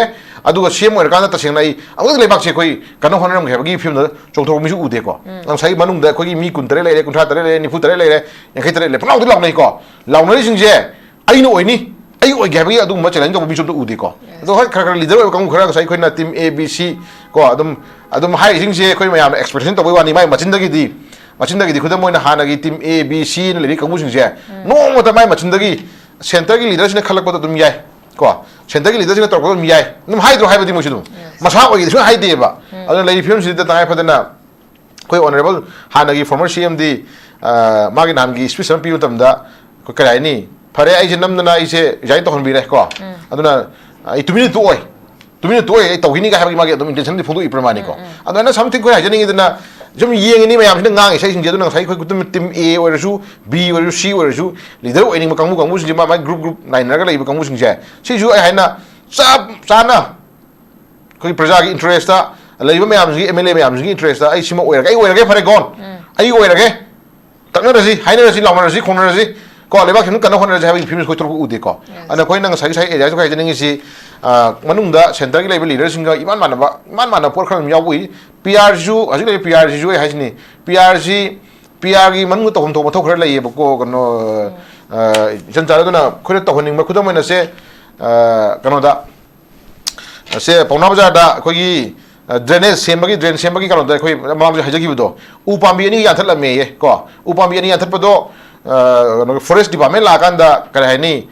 ꯑꯗꯨꯒ ꯁꯤ ꯑꯦꯝ ꯑꯣꯏꯔꯀꯥꯟꯗ ꯇꯁꯦꯡꯅ ꯑꯩ ꯑꯃꯨꯛꯇꯪ ꯂꯩꯕꯥꯛꯁꯦ ꯑꯩꯈꯣꯏ ꯀꯟꯅ ꯍꯣꯠꯅꯔꯝꯒꯦ ꯍꯥꯏꯕꯒꯤ ꯐꯤꯕꯝꯗ ꯆꯣꯡꯊꯣꯔꯛꯄ ꯃꯤꯁꯨ ꯎꯗꯦꯀꯣ꯫ ꯉꯁꯥꯏꯒꯤ ꯃꯅꯨꯡꯗ ꯑꯩꯈꯣꯏꯒꯤ ꯃꯤ ꯀꯨꯟꯇꯔꯦꯠ ꯂꯩꯔꯦ, ꯀꯨꯟꯊ꯭ꯔꯥ ꯇꯔꯦꯠ ꯂꯩꯔꯦ, ꯅꯤꯐꯨ ꯇꯔꯦꯠ ꯂꯩꯔꯦ, ꯌꯥꯡꯈꯩ ꯇꯔꯦꯠ ꯂꯩꯔꯦ, ꯄꯨꯡꯂꯥꯎꯗꯤ ꯂꯥꯎꯅꯩꯀꯣ꯫ ꯂꯥꯎꯅꯔꯤꯁꯤꯡꯁꯦ ꯑꯩꯅ ꯑꯣꯏꯅꯤ, ꯑꯩ ꯑꯣꯏꯒꯦ ꯍꯥꯏꯕꯒꯤ ꯑꯗꯨꯒꯨꯝꯕ ꯆꯦꯂꯦꯟꯖ ꯇꯧꯕ ꯃꯤꯁꯨ ꯑꯝꯇ ꯎꯗꯦꯀꯣ꯫ ꯑꯗꯣ ꯍꯣꯏ, ꯈꯔ ꯈꯔ ꯂꯤꯗꯔ ꯑꯣꯏꯕ ꯀꯥꯡꯕꯨ ꯈꯔ, ꯉꯁꯥꯏ ꯑꯩꯈꯣꯏꯅ ꯇꯤꯝ ꯑꯦ, ꯕꯤ, ꯁꯤ ꯀꯣ, ꯑꯗꯨꯝ, ꯑꯗꯨꯝ ꯍꯥꯏꯔꯤꯁꯤꯡꯁꯦ ꯑꯩꯈꯣꯏ ꯃꯌꯥꯝꯅ ꯑꯦꯛꯁꯄꯦꯛꯇꯦꯁꯟ ꯇꯧꯕꯩ ꯋꯥꯅꯤ, ꯃꯥꯏ ꯃꯆꯤꯟꯗꯒꯤꯗꯤ, ꯃꯆꯤꯟꯗꯒꯤꯗꯤ ꯈꯨꯗꯝ ꯑꯣꯏꯅ ꯍꯥꯟꯅꯒꯤ ꯇꯤꯝ ꯑꯦ, ꯕꯤ, ꯁꯤ ꯅ ꯂꯩꯔꯤ ꯀꯥꯡꯕꯨꯁꯤꯡꯁꯦ ꯅꯣꯡꯃꯇ ꯃꯥꯏ ꯃꯆꯤꯟꯗꯒꯤ ꯁꯦꯟꯇꯔꯒꯤ ꯂꯤꯗꯔꯁꯤꯅ ꯈꯜꯂꯛꯄꯗ ꯑꯗꯨꯝ ꯌꯥꯏ ꯀꯣ, ꯁꯦꯟꯇꯔꯒꯤ ꯂꯤꯗꯔꯁꯤꯅ ꯇꯧꯔꯛꯄꯗ ꯑꯗꯨꯝ ꯌꯥꯏ, ꯑꯗꯨꯝ ꯍꯥꯏꯗ꯭ꯔꯣ ꯍꯥꯏꯕꯗꯤ ꯃꯣꯏꯁꯨ ꯑꯗꯨꯝ ꯃꯁꯥ ꯑꯣꯏꯒꯤꯗꯤ ꯁꯨꯡꯍꯥꯏ ꯍꯥꯏꯗꯦꯕ꯫ ꯑꯗꯨꯅ ꯂꯩꯔꯤ ꯐꯤꯕꯝꯁꯤꯗ ꯇꯉꯥꯏ ꯐꯗꯅ ꯑꯩꯈꯣꯏ ꯑꯣꯅꯔꯦꯕꯜ ꯍꯥꯟꯅꯒꯤ ꯐꯣꯔꯃꯔ ꯁꯤ ꯑꯦꯝꯗꯤ ꯃꯥꯒꯤ ꯅꯍꯥꯟꯒꯤ ꯁ꯭ꯄꯤꯆ ꯑꯃ ꯄꯤꯕ ꯃꯇꯝꯗ ꯑꯩꯈꯣꯏ ꯀꯔꯤ ꯍꯥꯏꯅꯤ, "ꯐꯔꯦ, ꯑꯩꯁꯦ ꯅꯝꯗꯅ ꯑꯩꯁꯦ ꯔꯤꯖꯥꯏꯟ ꯇꯧꯍꯟꯕꯤꯔꯦ ꯀꯣ, ꯑꯗꯨꯅ ꯑꯩ ꯇꯨꯃꯤꯟꯅ ꯇꯣꯛꯑꯣꯏ, ꯇꯨꯃꯤꯟꯅ ꯇꯣꯛꯑꯣꯏ, ꯑꯩ ꯇꯧꯈꯤꯅꯤꯒ" ꯍꯥꯏꯕꯒꯤ ꯃꯥꯒꯤ ꯑꯗꯨꯝ ꯏꯟꯇꯦꯟꯁꯟꯗꯤ ꯐꯣꯡꯗꯣꯛꯏ ꯄ꯭ꯔꯃꯥꯅꯤꯀꯣ꯫ ꯑꯗꯨꯃꯥꯏꯅ ꯁꯝꯊꯤꯡ ꯑꯩꯈꯣꯏ ꯍꯥꯏꯖꯅꯤꯡꯉꯤꯗꯅ, ꯁꯨꯝ ꯌꯦꯡꯉꯤꯅꯤ ꯃꯌꯥꯝꯁꯤꯅ ꯉꯥꯡꯉꯤ ꯏꯁꯩꯁꯤꯡꯁꯦ꯫ ꯑꯗꯨꯅ ꯉꯁꯥꯏ ꯑꯩꯈꯣꯏ ꯇꯤꯝ ꯑꯦ ꯑꯣꯏꯔꯁꯨ, ꯕꯤ ꯑꯣꯏꯔꯁꯨ, ꯁꯤ ꯑꯣꯏꯔꯁꯨ, ꯂꯤꯗꯔ ꯑꯣꯏꯅꯤꯡꯕ ꯀꯥꯡꯕꯨ, ꯀꯥꯡꯕꯨꯁꯤꯡꯁꯦ ꯃꯥ ꯃꯥꯒꯤ ꯒ꯭ꯔꯨꯞ ꯒ꯭ꯔꯨꯞ ꯅꯥꯏꯅꯔꯒ ꯂꯩꯕ ꯀꯥꯡꯕꯨꯁꯤꯡꯁꯦ, ꯁꯤꯁꯨ ꯑꯩ ꯍꯥꯏꯅ ꯆꯞ ꯆꯥꯅ ꯑꯩꯈꯣꯏ ꯄ꯭ꯔꯖꯥꯒꯤ ꯏꯟꯇꯔꯦꯁꯇ, ꯂꯩꯔꯤꯕ ꯃꯌꯥꯝꯁꯤꯒꯤ, ꯑꯦꯝ ꯑꯦꯜ ꯑꯦ ꯃꯌꯥꯝꯁꯤꯒꯤ ꯏꯟꯇꯔꯦꯁꯇ ꯑꯩ ꯁꯤꯃ ꯑꯣꯏꯔꯒꯦ, ꯑꯩ ꯑꯣꯏꯔꯒꯦ, ꯐꯔꯦ ꯒꯣꯟ, ꯑꯩ ꯑꯣꯏꯔꯒꯦ, ꯇꯛꯅꯔꯁꯤ, ꯍꯥꯏꯅꯔꯁꯤ, ꯂꯥꯎꯅꯔꯁꯤ, ꯈꯣꯡꯅꯔꯁꯤ ꯀꯣ, ꯂꯩꯕꯥꯛꯁꯤꯡ ꯀꯟꯅ ꯍꯣꯠꯅꯔꯁꯤ ꯍꯥꯏꯕꯒꯤ ꯐꯤꯕꯝꯁꯤ ꯑꯩꯈꯣꯏ ꯊꯣꯛꯂꯛꯄ ꯎꯗꯦꯀꯣ꯫ ꯑꯗꯨꯅ ꯑꯩꯈꯣꯏꯅ ꯉꯁꯥꯏꯒꯤ ꯉꯁꯥꯏ ꯑꯦꯔꯤꯌꯥꯁꯨ ꯍꯥꯏꯖꯅꯤꯡꯉꯤꯁꯤ, ꯑ, ꯃꯅꯨꯡꯗ ꯁꯦꯟꯇꯔꯒꯤ ꯂꯩꯕ ꯂꯤꯗꯔꯁꯤꯡꯒ ꯏꯃꯥꯟ ꯃꯥꯟꯅꯕ, ꯏꯃꯥꯟ ꯃꯥꯟꯅꯕ ꯄꯣꯠ ꯈꯔ ꯑꯗꯨꯝ ꯌꯥꯎꯕ ꯎꯏ꯫ ꯄꯤ ꯑꯥꯔꯁꯤꯁꯨ, ꯍꯧꯖꯤꯛ ꯂꯩꯔꯤꯕ ꯄꯤ ꯑꯥꯔꯁꯤꯁꯨ ꯑꯩ ꯍꯥꯏꯁꯤꯅꯤ, ꯄꯤ ꯑꯥꯔꯁꯤ, ꯄꯤ ꯑꯥꯔꯒꯤ ꯃꯅꯨꯡꯗ ꯇꯧꯐꯝ ꯊꯣꯛꯄ ꯃꯊꯧ ꯈꯔ ꯂꯩꯌꯦꯕꯀꯣ, ꯀꯩꯅꯣ, ꯑ, ꯏꯆꯟ ꯆꯥꯟꯅꯗꯨꯅ ꯑꯩꯈꯣꯏꯅ ꯇꯧꯍꯟꯅꯤꯡꯕ, ꯈꯨꯗꯝ ꯑꯣꯏꯅ ꯁꯦ, ꯑ, ꯀꯩꯅꯣꯗ, ꯁꯦ ꯄꯥꯎꯅꯥ ꯕꯖꯥꯔꯗ ꯑꯩꯈꯣꯏꯒꯤ, ꯑ, ꯗ꯭ꯔꯦꯅꯦꯖ ꯁꯦꯝꯕꯒꯤ, ꯗ꯭ꯔꯦꯟ ꯁꯦꯝꯕꯒꯤ ꯀꯩꯅꯣꯗ ꯑꯩꯈꯣꯏ ꯃꯃꯥꯡꯗꯁꯨ ꯍꯥꯏꯖꯈꯤꯕꯗꯣ, ꯎ ꯄꯥꯝꯕꯤ ꯑꯅꯤ ꯌꯥꯟꯊꯠꯂꯝꯃꯦꯌꯦ ꯀꯣ꯫ ꯎ ꯄꯥꯝꯕꯤ ꯑꯅꯤ ꯌꯥꯟꯊꯠꯄꯗꯣ, ꯑ, ꯀꯩꯅꯣꯒꯤ ꯐꯣꯔꯦꯁ ꯗꯤꯄꯥꯔꯠꯃꯦꯟ ꯂꯥꯛꯑꯀꯥꯟꯗ, ꯀꯔꯤ ꯍꯥꯏꯅꯤ,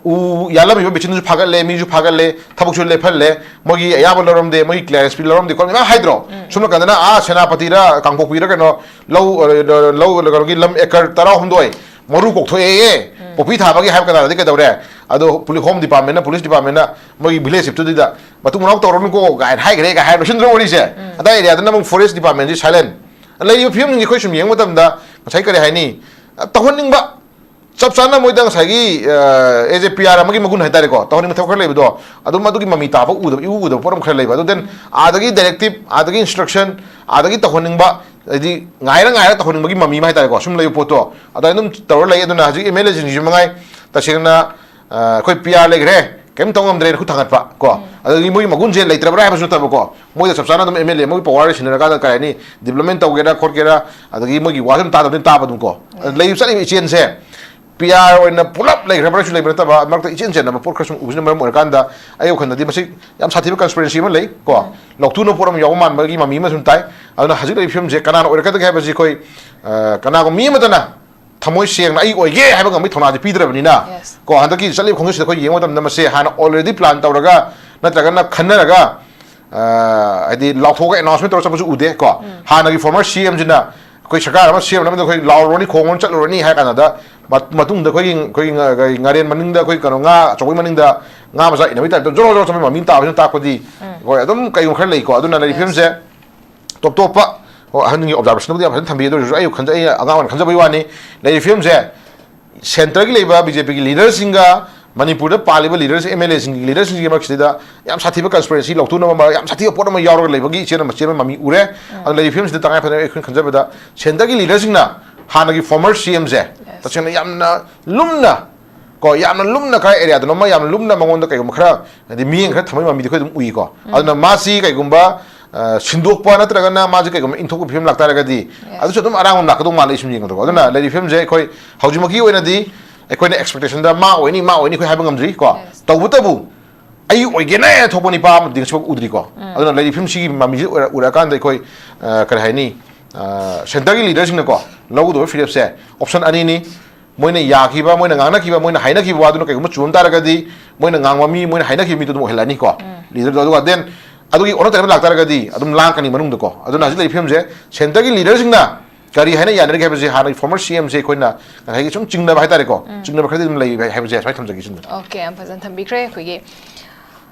ꯎ ꯌꯥꯜꯂꯝꯃꯤꯕ ꯃꯦꯆꯤꯟꯗꯨꯁꯨ ꯐꯥꯒꯠꯂꯦ, ꯃꯤꯁꯨ ꯐꯥꯒꯠꯂꯦ, ꯊꯕꯛꯁꯨ ꯂꯦꯞꯍꯜꯂꯦ, ꯃꯣꯏꯒꯤ ꯑꯌꯥꯕ ꯂꯧꯔꯝꯗꯦ, ꯃꯣꯏꯒꯤ ꯀ꯭ꯂꯤꯌꯥꯔꯦꯟꯁ ꯐꯤ ꯂꯧꯔꯝꯗꯦ ꯈꯣꯠꯂꯦ ꯃꯌꯥꯝ ꯍꯥꯏꯗ꯭ꯔꯣ? ꯁꯣꯝ ꯅꯥꯀꯟꯗꯅ ꯑꯥ ꯁꯦꯅꯥꯄꯇꯤꯔ ꯀꯥꯡꯄꯣꯛꯄꯤꯔ ꯀꯩꯅꯣ ꯂꯧ, ꯑ, ꯂꯧ, ꯀꯩꯅꯣꯒꯤ ꯂꯝ ꯑꯦꯀꯔ ꯇꯔꯥꯍꯨꯝꯗꯣꯏ ꯃꯔꯨ ꯀꯣꯛꯊꯣꯛꯑꯦꯌꯦ꯫ ꯄꯣꯄꯤ ꯊꯥꯕꯒꯤ ꯍꯥꯏꯕ ꯀꯅꯥꯗꯗꯤ ꯀꯩꯗꯧꯔꯦ? ꯑꯗꯣ ꯄꯨꯂꯤ-, ꯍꯣꯝ ꯗꯤꯄꯥꯔꯠꯃꯦꯟꯅ, ꯄꯨꯂꯤꯁ ꯗꯤꯄꯥꯔꯠꯃꯦꯟꯅ ꯃꯣꯏꯒꯤ ꯚꯤꯂꯦꯖ ꯆꯤꯞꯇꯨꯗ "ꯃꯇꯨꯡ ꯃꯅꯥꯎ ꯇꯧꯔꯅꯨꯀꯣ" ꯀꯥꯏꯅ ꯍꯥꯏꯈ꯭ꯔꯦ ꯀꯥꯏ ꯍꯥꯏꯕ ꯁꯤꯟꯗ꯭ꯔꯣ ꯋꯥꯔꯤꯁꯦ? ꯑꯗꯥꯏ ꯑꯦꯔꯤꯌꯥꯗꯅ ꯑꯃꯨꯛ ꯐꯣꯔꯦꯁ ꯗꯤꯄꯥꯔꯠꯃꯦꯟꯁꯤ ꯁꯥꯏꯂꯦꯟ꯫ ꯂꯩꯔꯤꯕ ꯐꯤꯕꯝꯁꯤꯡꯁꯦ ꯑꯩꯈꯣꯏ ꯁꯨꯝ ꯌꯦꯡꯕ ꯃꯇꯝꯗ ꯉꯁꯥꯏ ꯀꯔꯤ ꯍꯥꯏꯅꯤ? ꯇꯧꯍꯟꯅꯤꯡꯕ, ꯆꯞ ꯆꯥꯅ ꯃꯣꯏꯗ ꯉꯁꯥꯏꯒꯤ, ꯑ, ꯑꯦꯖ ꯑꯦ ꯄꯤ ꯑꯥꯔ ꯑꯃꯒꯤ ꯃꯒꯨꯟ ꯍꯥꯏꯇꯥꯔꯦꯀꯣ, ꯇꯧꯍꯟꯅꯤꯡꯕ ꯊꯕꯛ ꯈꯔ ꯂꯩꯕꯗꯣ, ꯑꯗꯨꯝ ꯑꯗꯨꯒꯤ ꯃꯃꯤ ꯇꯥꯕ ꯎꯗꯕ, ꯏꯎ ꯎꯗꯕ ꯄꯣꯠ ꯑꯃ ꯈꯔ ꯂꯩꯕ꯫ ꯑꯗꯨ then ꯑꯥꯗꯒꯤ ꯗꯥꯏꯔꯦꯛꯇꯤꯞ, ꯑꯥꯗꯒꯤ ꯏꯟꯁꯇ꯭ꯔꯛꯁꯟ, ꯑꯥꯗꯒꯤ ꯇꯧꯍꯟꯅꯤꯡꯕ, ꯍꯥꯏꯗꯤ ꯉꯥꯏꯔ ꯉꯥꯏꯔ ꯇꯧꯍꯟꯅꯤꯡꯕꯒꯤ ꯃꯃꯤ ꯑꯃ ꯍꯥꯏꯇꯥꯔꯦꯀꯣ, ꯁꯨꯝ ꯂꯩꯕ ꯄꯣꯠꯇꯣ ꯑꯗꯨꯃꯥꯏꯅ ꯑꯗꯨꯝ ꯇꯧꯔ ꯂꯩ꯫ ꯑꯗꯨꯅ ꯍꯧꯖꯤꯛ ꯑꯦꯝ ꯑꯦꯜ ꯑꯦꯁꯤꯡꯁꯤꯁꯨ ꯃꯉꯥꯏ, ꯇꯁꯦꯡꯅ, ꯑ, ꯑꯩꯈꯣꯏ ꯄꯤ ꯑꯥꯔ ꯂꯩꯈ꯭ꯔꯦ, ꯀꯩꯝ ꯇꯧ ꯉꯝꯗ꯭ꯔꯦꯅ ꯈꯨꯠ ꯊꯥꯡꯒꯠꯄ ꯀꯣ꯫ ꯑꯗꯒꯤ ꯃꯣꯏꯒꯤ ꯃꯒꯨꯟꯁꯦ ꯂꯩꯇ꯭ꯔꯕ꯭ꯔꯥ ꯍꯥꯏꯕꯁꯨ ꯅꯠꯇꯕꯀꯣ, ꯃꯣꯏꯗ ꯆꯞ ꯆꯥꯅ ꯑꯗꯨꯝ ꯑꯦꯝ ꯑꯦꯜ ꯑꯦ ꯃꯣꯏꯒꯤ ꯄꯋꯥꯔ ꯁꯤꯟꯅꯔꯀꯥꯟꯗ ꯀꯩ ꯍꯥꯏꯅꯤ, ꯗꯤꯕ꯭ꯂꯞꯃꯦꯟ ꯇꯧꯒꯦꯔꯥ ꯈꯣꯠꯀꯦꯔꯥ, ꯑꯗꯒꯤ ꯃꯣꯏꯒꯤ ꯋꯥꯁꯨ ꯑꯗꯨꯝ ꯇꯥꯗꯕꯗꯤ ꯇꯥꯕ ꯑꯗꯨꯝ ꯀꯣ꯫ ꯂꯩꯕ ꯆꯠꯂꯤꯕ ꯏꯆꯦꯟꯁꯦ ꯄꯤ ꯑꯥꯔ ꯑꯣꯏꯅ ꯄꯨꯂꯞ ꯂꯩꯈ꯭ꯔꯕ꯭ꯔꯥꯁꯨ ꯂꯩꯕ ꯅꯠꯇꯕ, ꯃꯔꯛꯇ ꯏꯆꯦꯟ ꯆꯦꯟꯅꯕ ꯄꯣꯠ ꯈꯔ ꯁꯨꯝ ꯎꯕꯁꯤꯅ ꯃꯔꯝ ꯑꯣꯏꯔꯀꯥꯟꯗ ꯑꯩ ꯋꯥꯈꯜꯗꯗꯤ ꯃꯁꯤ ꯌꯥꯝ ꯁꯥꯊꯤꯕ ꯀꯟꯁꯄꯤꯔꯦꯟꯁꯤ ꯑꯃ ꯂꯩ ꯀꯣ꯫ ꯂꯧꯊꯣꯛꯅꯕ ꯄꯣꯠ ꯑꯃ ꯌꯥꯎꯕ ꯃꯥꯟꯕꯒꯤ ꯃꯃꯤ ꯑꯃ ꯁꯨꯝ ꯇꯥꯏ꯫ ꯑꯗꯨꯅ ꯍꯧꯖꯤꯛ ꯂꯩꯔꯤꯕ ꯐꯤꯕꯝꯁꯦ ꯀꯅꯥꯅ ꯑꯣꯏꯔꯛꯀꯗꯒꯦ ꯍꯥꯏꯕꯁꯤ ꯑꯩꯈꯣꯏ, ꯑ, ꯀꯅꯥꯒꯨꯝꯕ ꯃꯤ ꯑꯃꯠꯇꯅ ꯊꯃꯣꯏ ꯁꯦꯡꯅ ꯑꯩ ꯑꯣꯏꯒꯦ ꯍꯥꯏꯕ ꯉꯝꯕꯒꯤ ꯊꯧꯅꯥꯁꯦ ꯄꯤꯗ꯭ꯔꯕꯅꯤꯅ ꯀꯣ, ꯍꯟꯗꯛꯀꯤ ꯆꯠꯂꯤꯕ ꯈꯣꯡꯆꯠꯁꯤꯗ ꯑꯩꯈꯣꯏ ꯌꯦꯡꯕ ꯃꯇꯝꯗ ꯃꯁꯦ ꯍꯥꯟꯅ already plan ꯇꯧꯔꯒ ꯅꯠꯇ꯭ꯔꯒꯅ ꯈꯟꯅꯔꯒ, ꯑ, ꯍꯥꯏꯗꯤ ꯂꯥꯎꯊꯣꯛꯑꯒ ꯑꯦꯅꯥꯎꯟꯁꯃꯦꯟ ꯇꯧꯔꯒ ꯆꯠꯄꯁꯨ ꯎꯗꯦ ꯀꯣ꯫ ꯍꯥꯟꯅꯒꯤ ꯐꯣꯔꯃꯔ ꯁꯤ ꯑꯦꯝꯁꯤꯅ ꯑꯩꯈꯣꯏ ꯁꯔꯀꯥꯔ ꯑꯃ ꯁꯦꯝꯅꯕꯗ ꯑꯩꯈꯣꯏ ꯂꯥꯎꯔꯨꯔꯅꯤ, ꯈꯣꯡꯉꯨꯔꯅꯤ, ꯆꯠꯂꯨꯔꯅꯤ ꯍꯥꯏ ꯀꯥꯟꯗ ꯃꯠ-, ꯃꯇꯨꯡꯗ ꯑꯩꯈꯣꯏꯒꯤ, ꯑꯩꯈꯣꯏꯒꯤ ꯉ-, ꯀꯔꯤ, ꯉꯥꯔꯦꯟ ꯃꯅꯤꯡꯗ ꯑꯩꯈꯣꯏ ꯀꯩꯅꯣ ꯉꯥ ꯑꯆꯧꯕꯒꯤ ꯃꯅꯤꯡꯗ ꯉꯥ ꯃꯆꯥ ꯏꯟꯅꯕꯒꯤ ꯇꯥꯏꯞꯇ ꯖꯣꯔꯣ ꯖꯣꯔꯣ ꯆꯠꯄꯒꯤ ꯃꯃꯤ ꯑꯃ ꯇꯥꯕꯁꯤꯅ ꯇꯥꯛꯄꯗꯤ ꯍꯣꯏ ꯑꯗꯨꯝ ꯀꯩꯒꯨꯝꯕ ꯈꯔ ꯂꯩꯀꯣ꯫ ꯑꯗꯨꯅ ꯂꯩꯔꯤꯕ ꯐꯤꯕꯝꯁꯦ ꯇꯣꯞ ꯇꯣꯞꯄ, ꯍꯣꯏ, ꯑꯍꯟꯒꯤ ꯑꯣꯕꯖꯥꯔꯕꯦꯁꯟꯕꯨꯗꯤ ꯌꯥꯝ ꯐꯖꯅ ꯊꯝꯕꯤ, ꯑꯗꯨ ꯑꯣꯏꯔꯁꯨ ꯑꯩ ꯈꯟꯖ-, ꯑꯩ ꯑꯉꯥꯡ ꯑꯣꯏꯅ ꯈꯟꯖꯕꯒꯤ ꯋꯥꯅꯤ꯫ ꯂꯩꯔꯤꯕ ꯐꯤꯕꯝꯁꯦ ꯁꯦꯟꯇꯔꯒꯤ ꯂꯩꯕ ꯕꯤ ꯖꯦ ꯄꯤꯒꯤ ꯂꯤꯗꯔꯁꯤꯡꯒ ꯃꯅꯤꯄꯨꯔꯗ ꯄꯥꯜꯂꯤꯕ ꯂꯤꯗꯔꯁ, ꯑꯦꯝ ꯑꯦꯜ ꯑꯦꯁꯤꯡꯒꯤ ꯂꯤꯗꯔꯁꯤꯡꯒꯤ ꯃꯔꯛꯁꯤꯗ ꯌꯥꯝ ꯁꯥꯊꯤꯕ ꯀꯟꯁꯄꯤꯔꯦꯟꯁꯤ ꯂꯧꯊꯣꯛꯅꯕ ꯑꯃ, ꯌꯥꯝ ꯁꯥꯊꯤꯕ ꯄꯣꯠ ꯑꯃ ꯌꯥꯎꯔꯒ ꯂꯩꯕꯒꯤ ꯏꯆꯦꯜ ꯑꯃ, ꯆꯦꯟꯕ ꯃꯃꯤ ꯎꯔꯦ꯫ ꯑꯗꯨꯅ ꯂꯩꯔꯤꯕ ꯐꯤꯕꯝꯁꯤꯗ ꯇꯉꯥꯏ ꯐꯗꯅ ꯑꯩꯈꯣꯏꯅ ꯈꯟꯖꯕꯗ ꯁꯦꯟꯇꯔꯒꯤ ꯂꯤꯗꯔꯁꯤꯡꯅ ꯍꯥꯟꯅꯒꯤ ꯐꯣꯔꯃꯔ ꯁꯤ ꯑꯦꯝꯁꯦ ꯇꯁꯦꯡꯅ ꯌꯥꯝꯅ ꯂꯨꯝꯅ ꯀꯣ, ꯌꯥꯝꯅ ꯂꯨꯝꯅ ꯈꯔ ꯑꯦꯔꯤꯌꯥꯗꯅꯣꯃ ꯌꯥꯝꯅ ꯂꯨꯝꯅ ꯃꯉꯣꯟꯗ ꯀꯩꯒꯨꯝꯕ ꯈꯔ ꯍꯥꯏꯗꯤ ꯃꯤꯠꯌꯦꯡ ꯈꯔ ꯊꯝꯕꯒꯤ ꯃꯃꯤꯗꯤ ꯑꯩꯈꯣꯏ ꯑꯗꯨꯝ ꯎꯏꯀꯣ꯫ ꯑꯗꯨꯅ ꯃꯥꯁꯤ ꯀꯩꯒꯨꯝꯕ, ꯑ, ꯁꯤꯟꯗꯣꯛꯄ ꯅꯠꯇ꯭ꯔꯒꯅ ꯃꯥꯁꯤ ꯀꯩꯒꯨꯝꯕ ꯏꯟꯊꯣꯛꯄ ꯐꯤꯕꯝ ꯂꯥꯛꯇꯥꯔꯒꯗꯤ ꯑꯗꯨꯁꯨ ꯑꯗꯨꯝ ꯑꯔꯥꯡꯕ ꯑꯃ ꯂꯥꯛꯀꯗꯧ ꯃꯥꯜꯂꯦ, ꯑꯩ ꯁꯨꯝ ꯌꯦꯡꯕꯗꯀꯣ꯫ ꯑꯗꯨꯅ ꯂꯩꯔꯤꯕ ꯐꯤꯕꯝꯁꯦ ꯑꯩꯈꯣꯏ ꯍꯧꯖꯤꯛꯃꯛꯀꯤ ꯑꯣꯏꯅꯗꯤ ꯑꯩꯈꯣꯏꯅ ꯑꯦꯛꯁꯄꯦꯛꯇꯦꯁꯟꯗ ꯃꯥ ꯑꯣꯏꯅꯤ, ꯃꯥ ꯑꯣꯏꯅꯤ ꯑꯩꯈꯣꯏ ꯍꯥꯏꯕ ꯉꯝꯗ꯭ꯔꯤ ꯀꯣ꯫ ꯇꯧꯕꯇꯕꯨ ꯑꯩ ꯑꯣꯏꯒꯦꯅ ꯊꯣꯛꯄ ꯅꯤꯄꯥ ꯑꯃꯗꯤ ꯉꯁꯤꯐꯥꯎ ꯎꯗ꯭ꯔꯤꯀꯣ꯫ ꯑꯗꯨꯅ ꯂꯩꯔꯤꯕ ꯐꯤꯕꯝꯁꯤꯒꯤ ꯃꯃꯤꯁꯤ ꯎꯔ-, ꯎꯔꯛꯑꯀꯥꯟꯗ ꯑꯩꯈꯣꯏ, ꯑ, ꯀꯔꯤ ꯍꯥꯏꯅꯤ, ꯑ, ꯁꯦꯟꯇꯔꯒꯤ ꯂꯤꯗꯔꯁꯤꯡꯅꯀꯣ ꯂꯧꯒꯗꯧꯕ ꯐꯤꯔꯦꯞꯁꯦ ꯑꯣꯞꯁꯟ ꯑꯅꯤꯅꯤ꯫ ꯃꯣꯏꯅ ꯌꯥꯈꯤꯕ, ꯃꯣꯏꯅ ꯉꯥꯡꯅꯈꯤꯕ, ꯃꯣꯏꯅ ꯍꯥꯏꯅꯈꯤꯕ ꯋꯥꯗꯨꯅ ꯀꯩꯒꯨꯝꯕ ꯆꯨꯝ ꯇꯥꯔꯒꯗꯤ ꯃꯣꯏꯅ ꯉꯥꯡꯕ ꯃꯤ, ꯃꯣꯏꯅ ꯍꯥꯏꯅꯈꯤꯕ ꯃꯤꯗꯨ ꯑꯗꯨꯝ ꯑꯣꯏꯍꯜꯂꯅꯤꯀꯣ꯫ ꯂꯤꯗꯔꯗꯣ ꯑꯗꯨꯒ then ꯑꯗꯨꯒꯤ ꯑꯣꯟꯅ ꯇꯩꯅꯕ ꯂꯥꯛꯇꯥꯔꯒꯗꯤ ꯑꯗꯨꯝ ꯂꯥꯡꯀꯅꯤ ꯃꯅꯨꯡꯗꯀꯣ꯫ ꯑꯗꯨꯅ ꯍꯧꯖꯤꯛ ꯂꯩꯔꯤꯕ ꯐꯤꯕꯝꯁꯦ ꯁꯦꯟꯇꯔꯒꯤ ꯂꯤꯗꯔꯁꯤꯡꯅ ꯀꯔꯤ ꯍꯥꯏꯅ ꯌꯥꯅꯔꯤꯒꯦ ꯍꯥꯏꯕꯁꯦ ꯍꯥꯟꯅꯒꯤ ꯐꯣꯔꯃꯔ ꯁꯤ ꯑꯦꯝꯁꯦ ꯑꯩꯈꯣꯏꯅ ꯉꯁꯥꯏꯒꯤ ꯁꯨꯝ ꯆꯤꯡꯅꯕ ꯍꯥꯏꯇꯥꯔꯦꯀꯣ, ꯆꯤꯡꯅꯕ ꯈꯔꯗꯤ ꯑꯗꯨꯝ ꯂꯩ ꯍꯥꯏꯕꯁꯦ ꯁꯨꯃꯥꯏꯅ ꯊꯝꯖꯒꯦ ꯁꯤꯅꯤ꯫ ꯑꯣꯀꯦ, ꯌꯥꯝ ꯐꯖꯅ ꯊꯝꯕꯤꯈ꯭ꯔꯦ꯫ ꯑꯩꯈꯣꯏꯒꯤ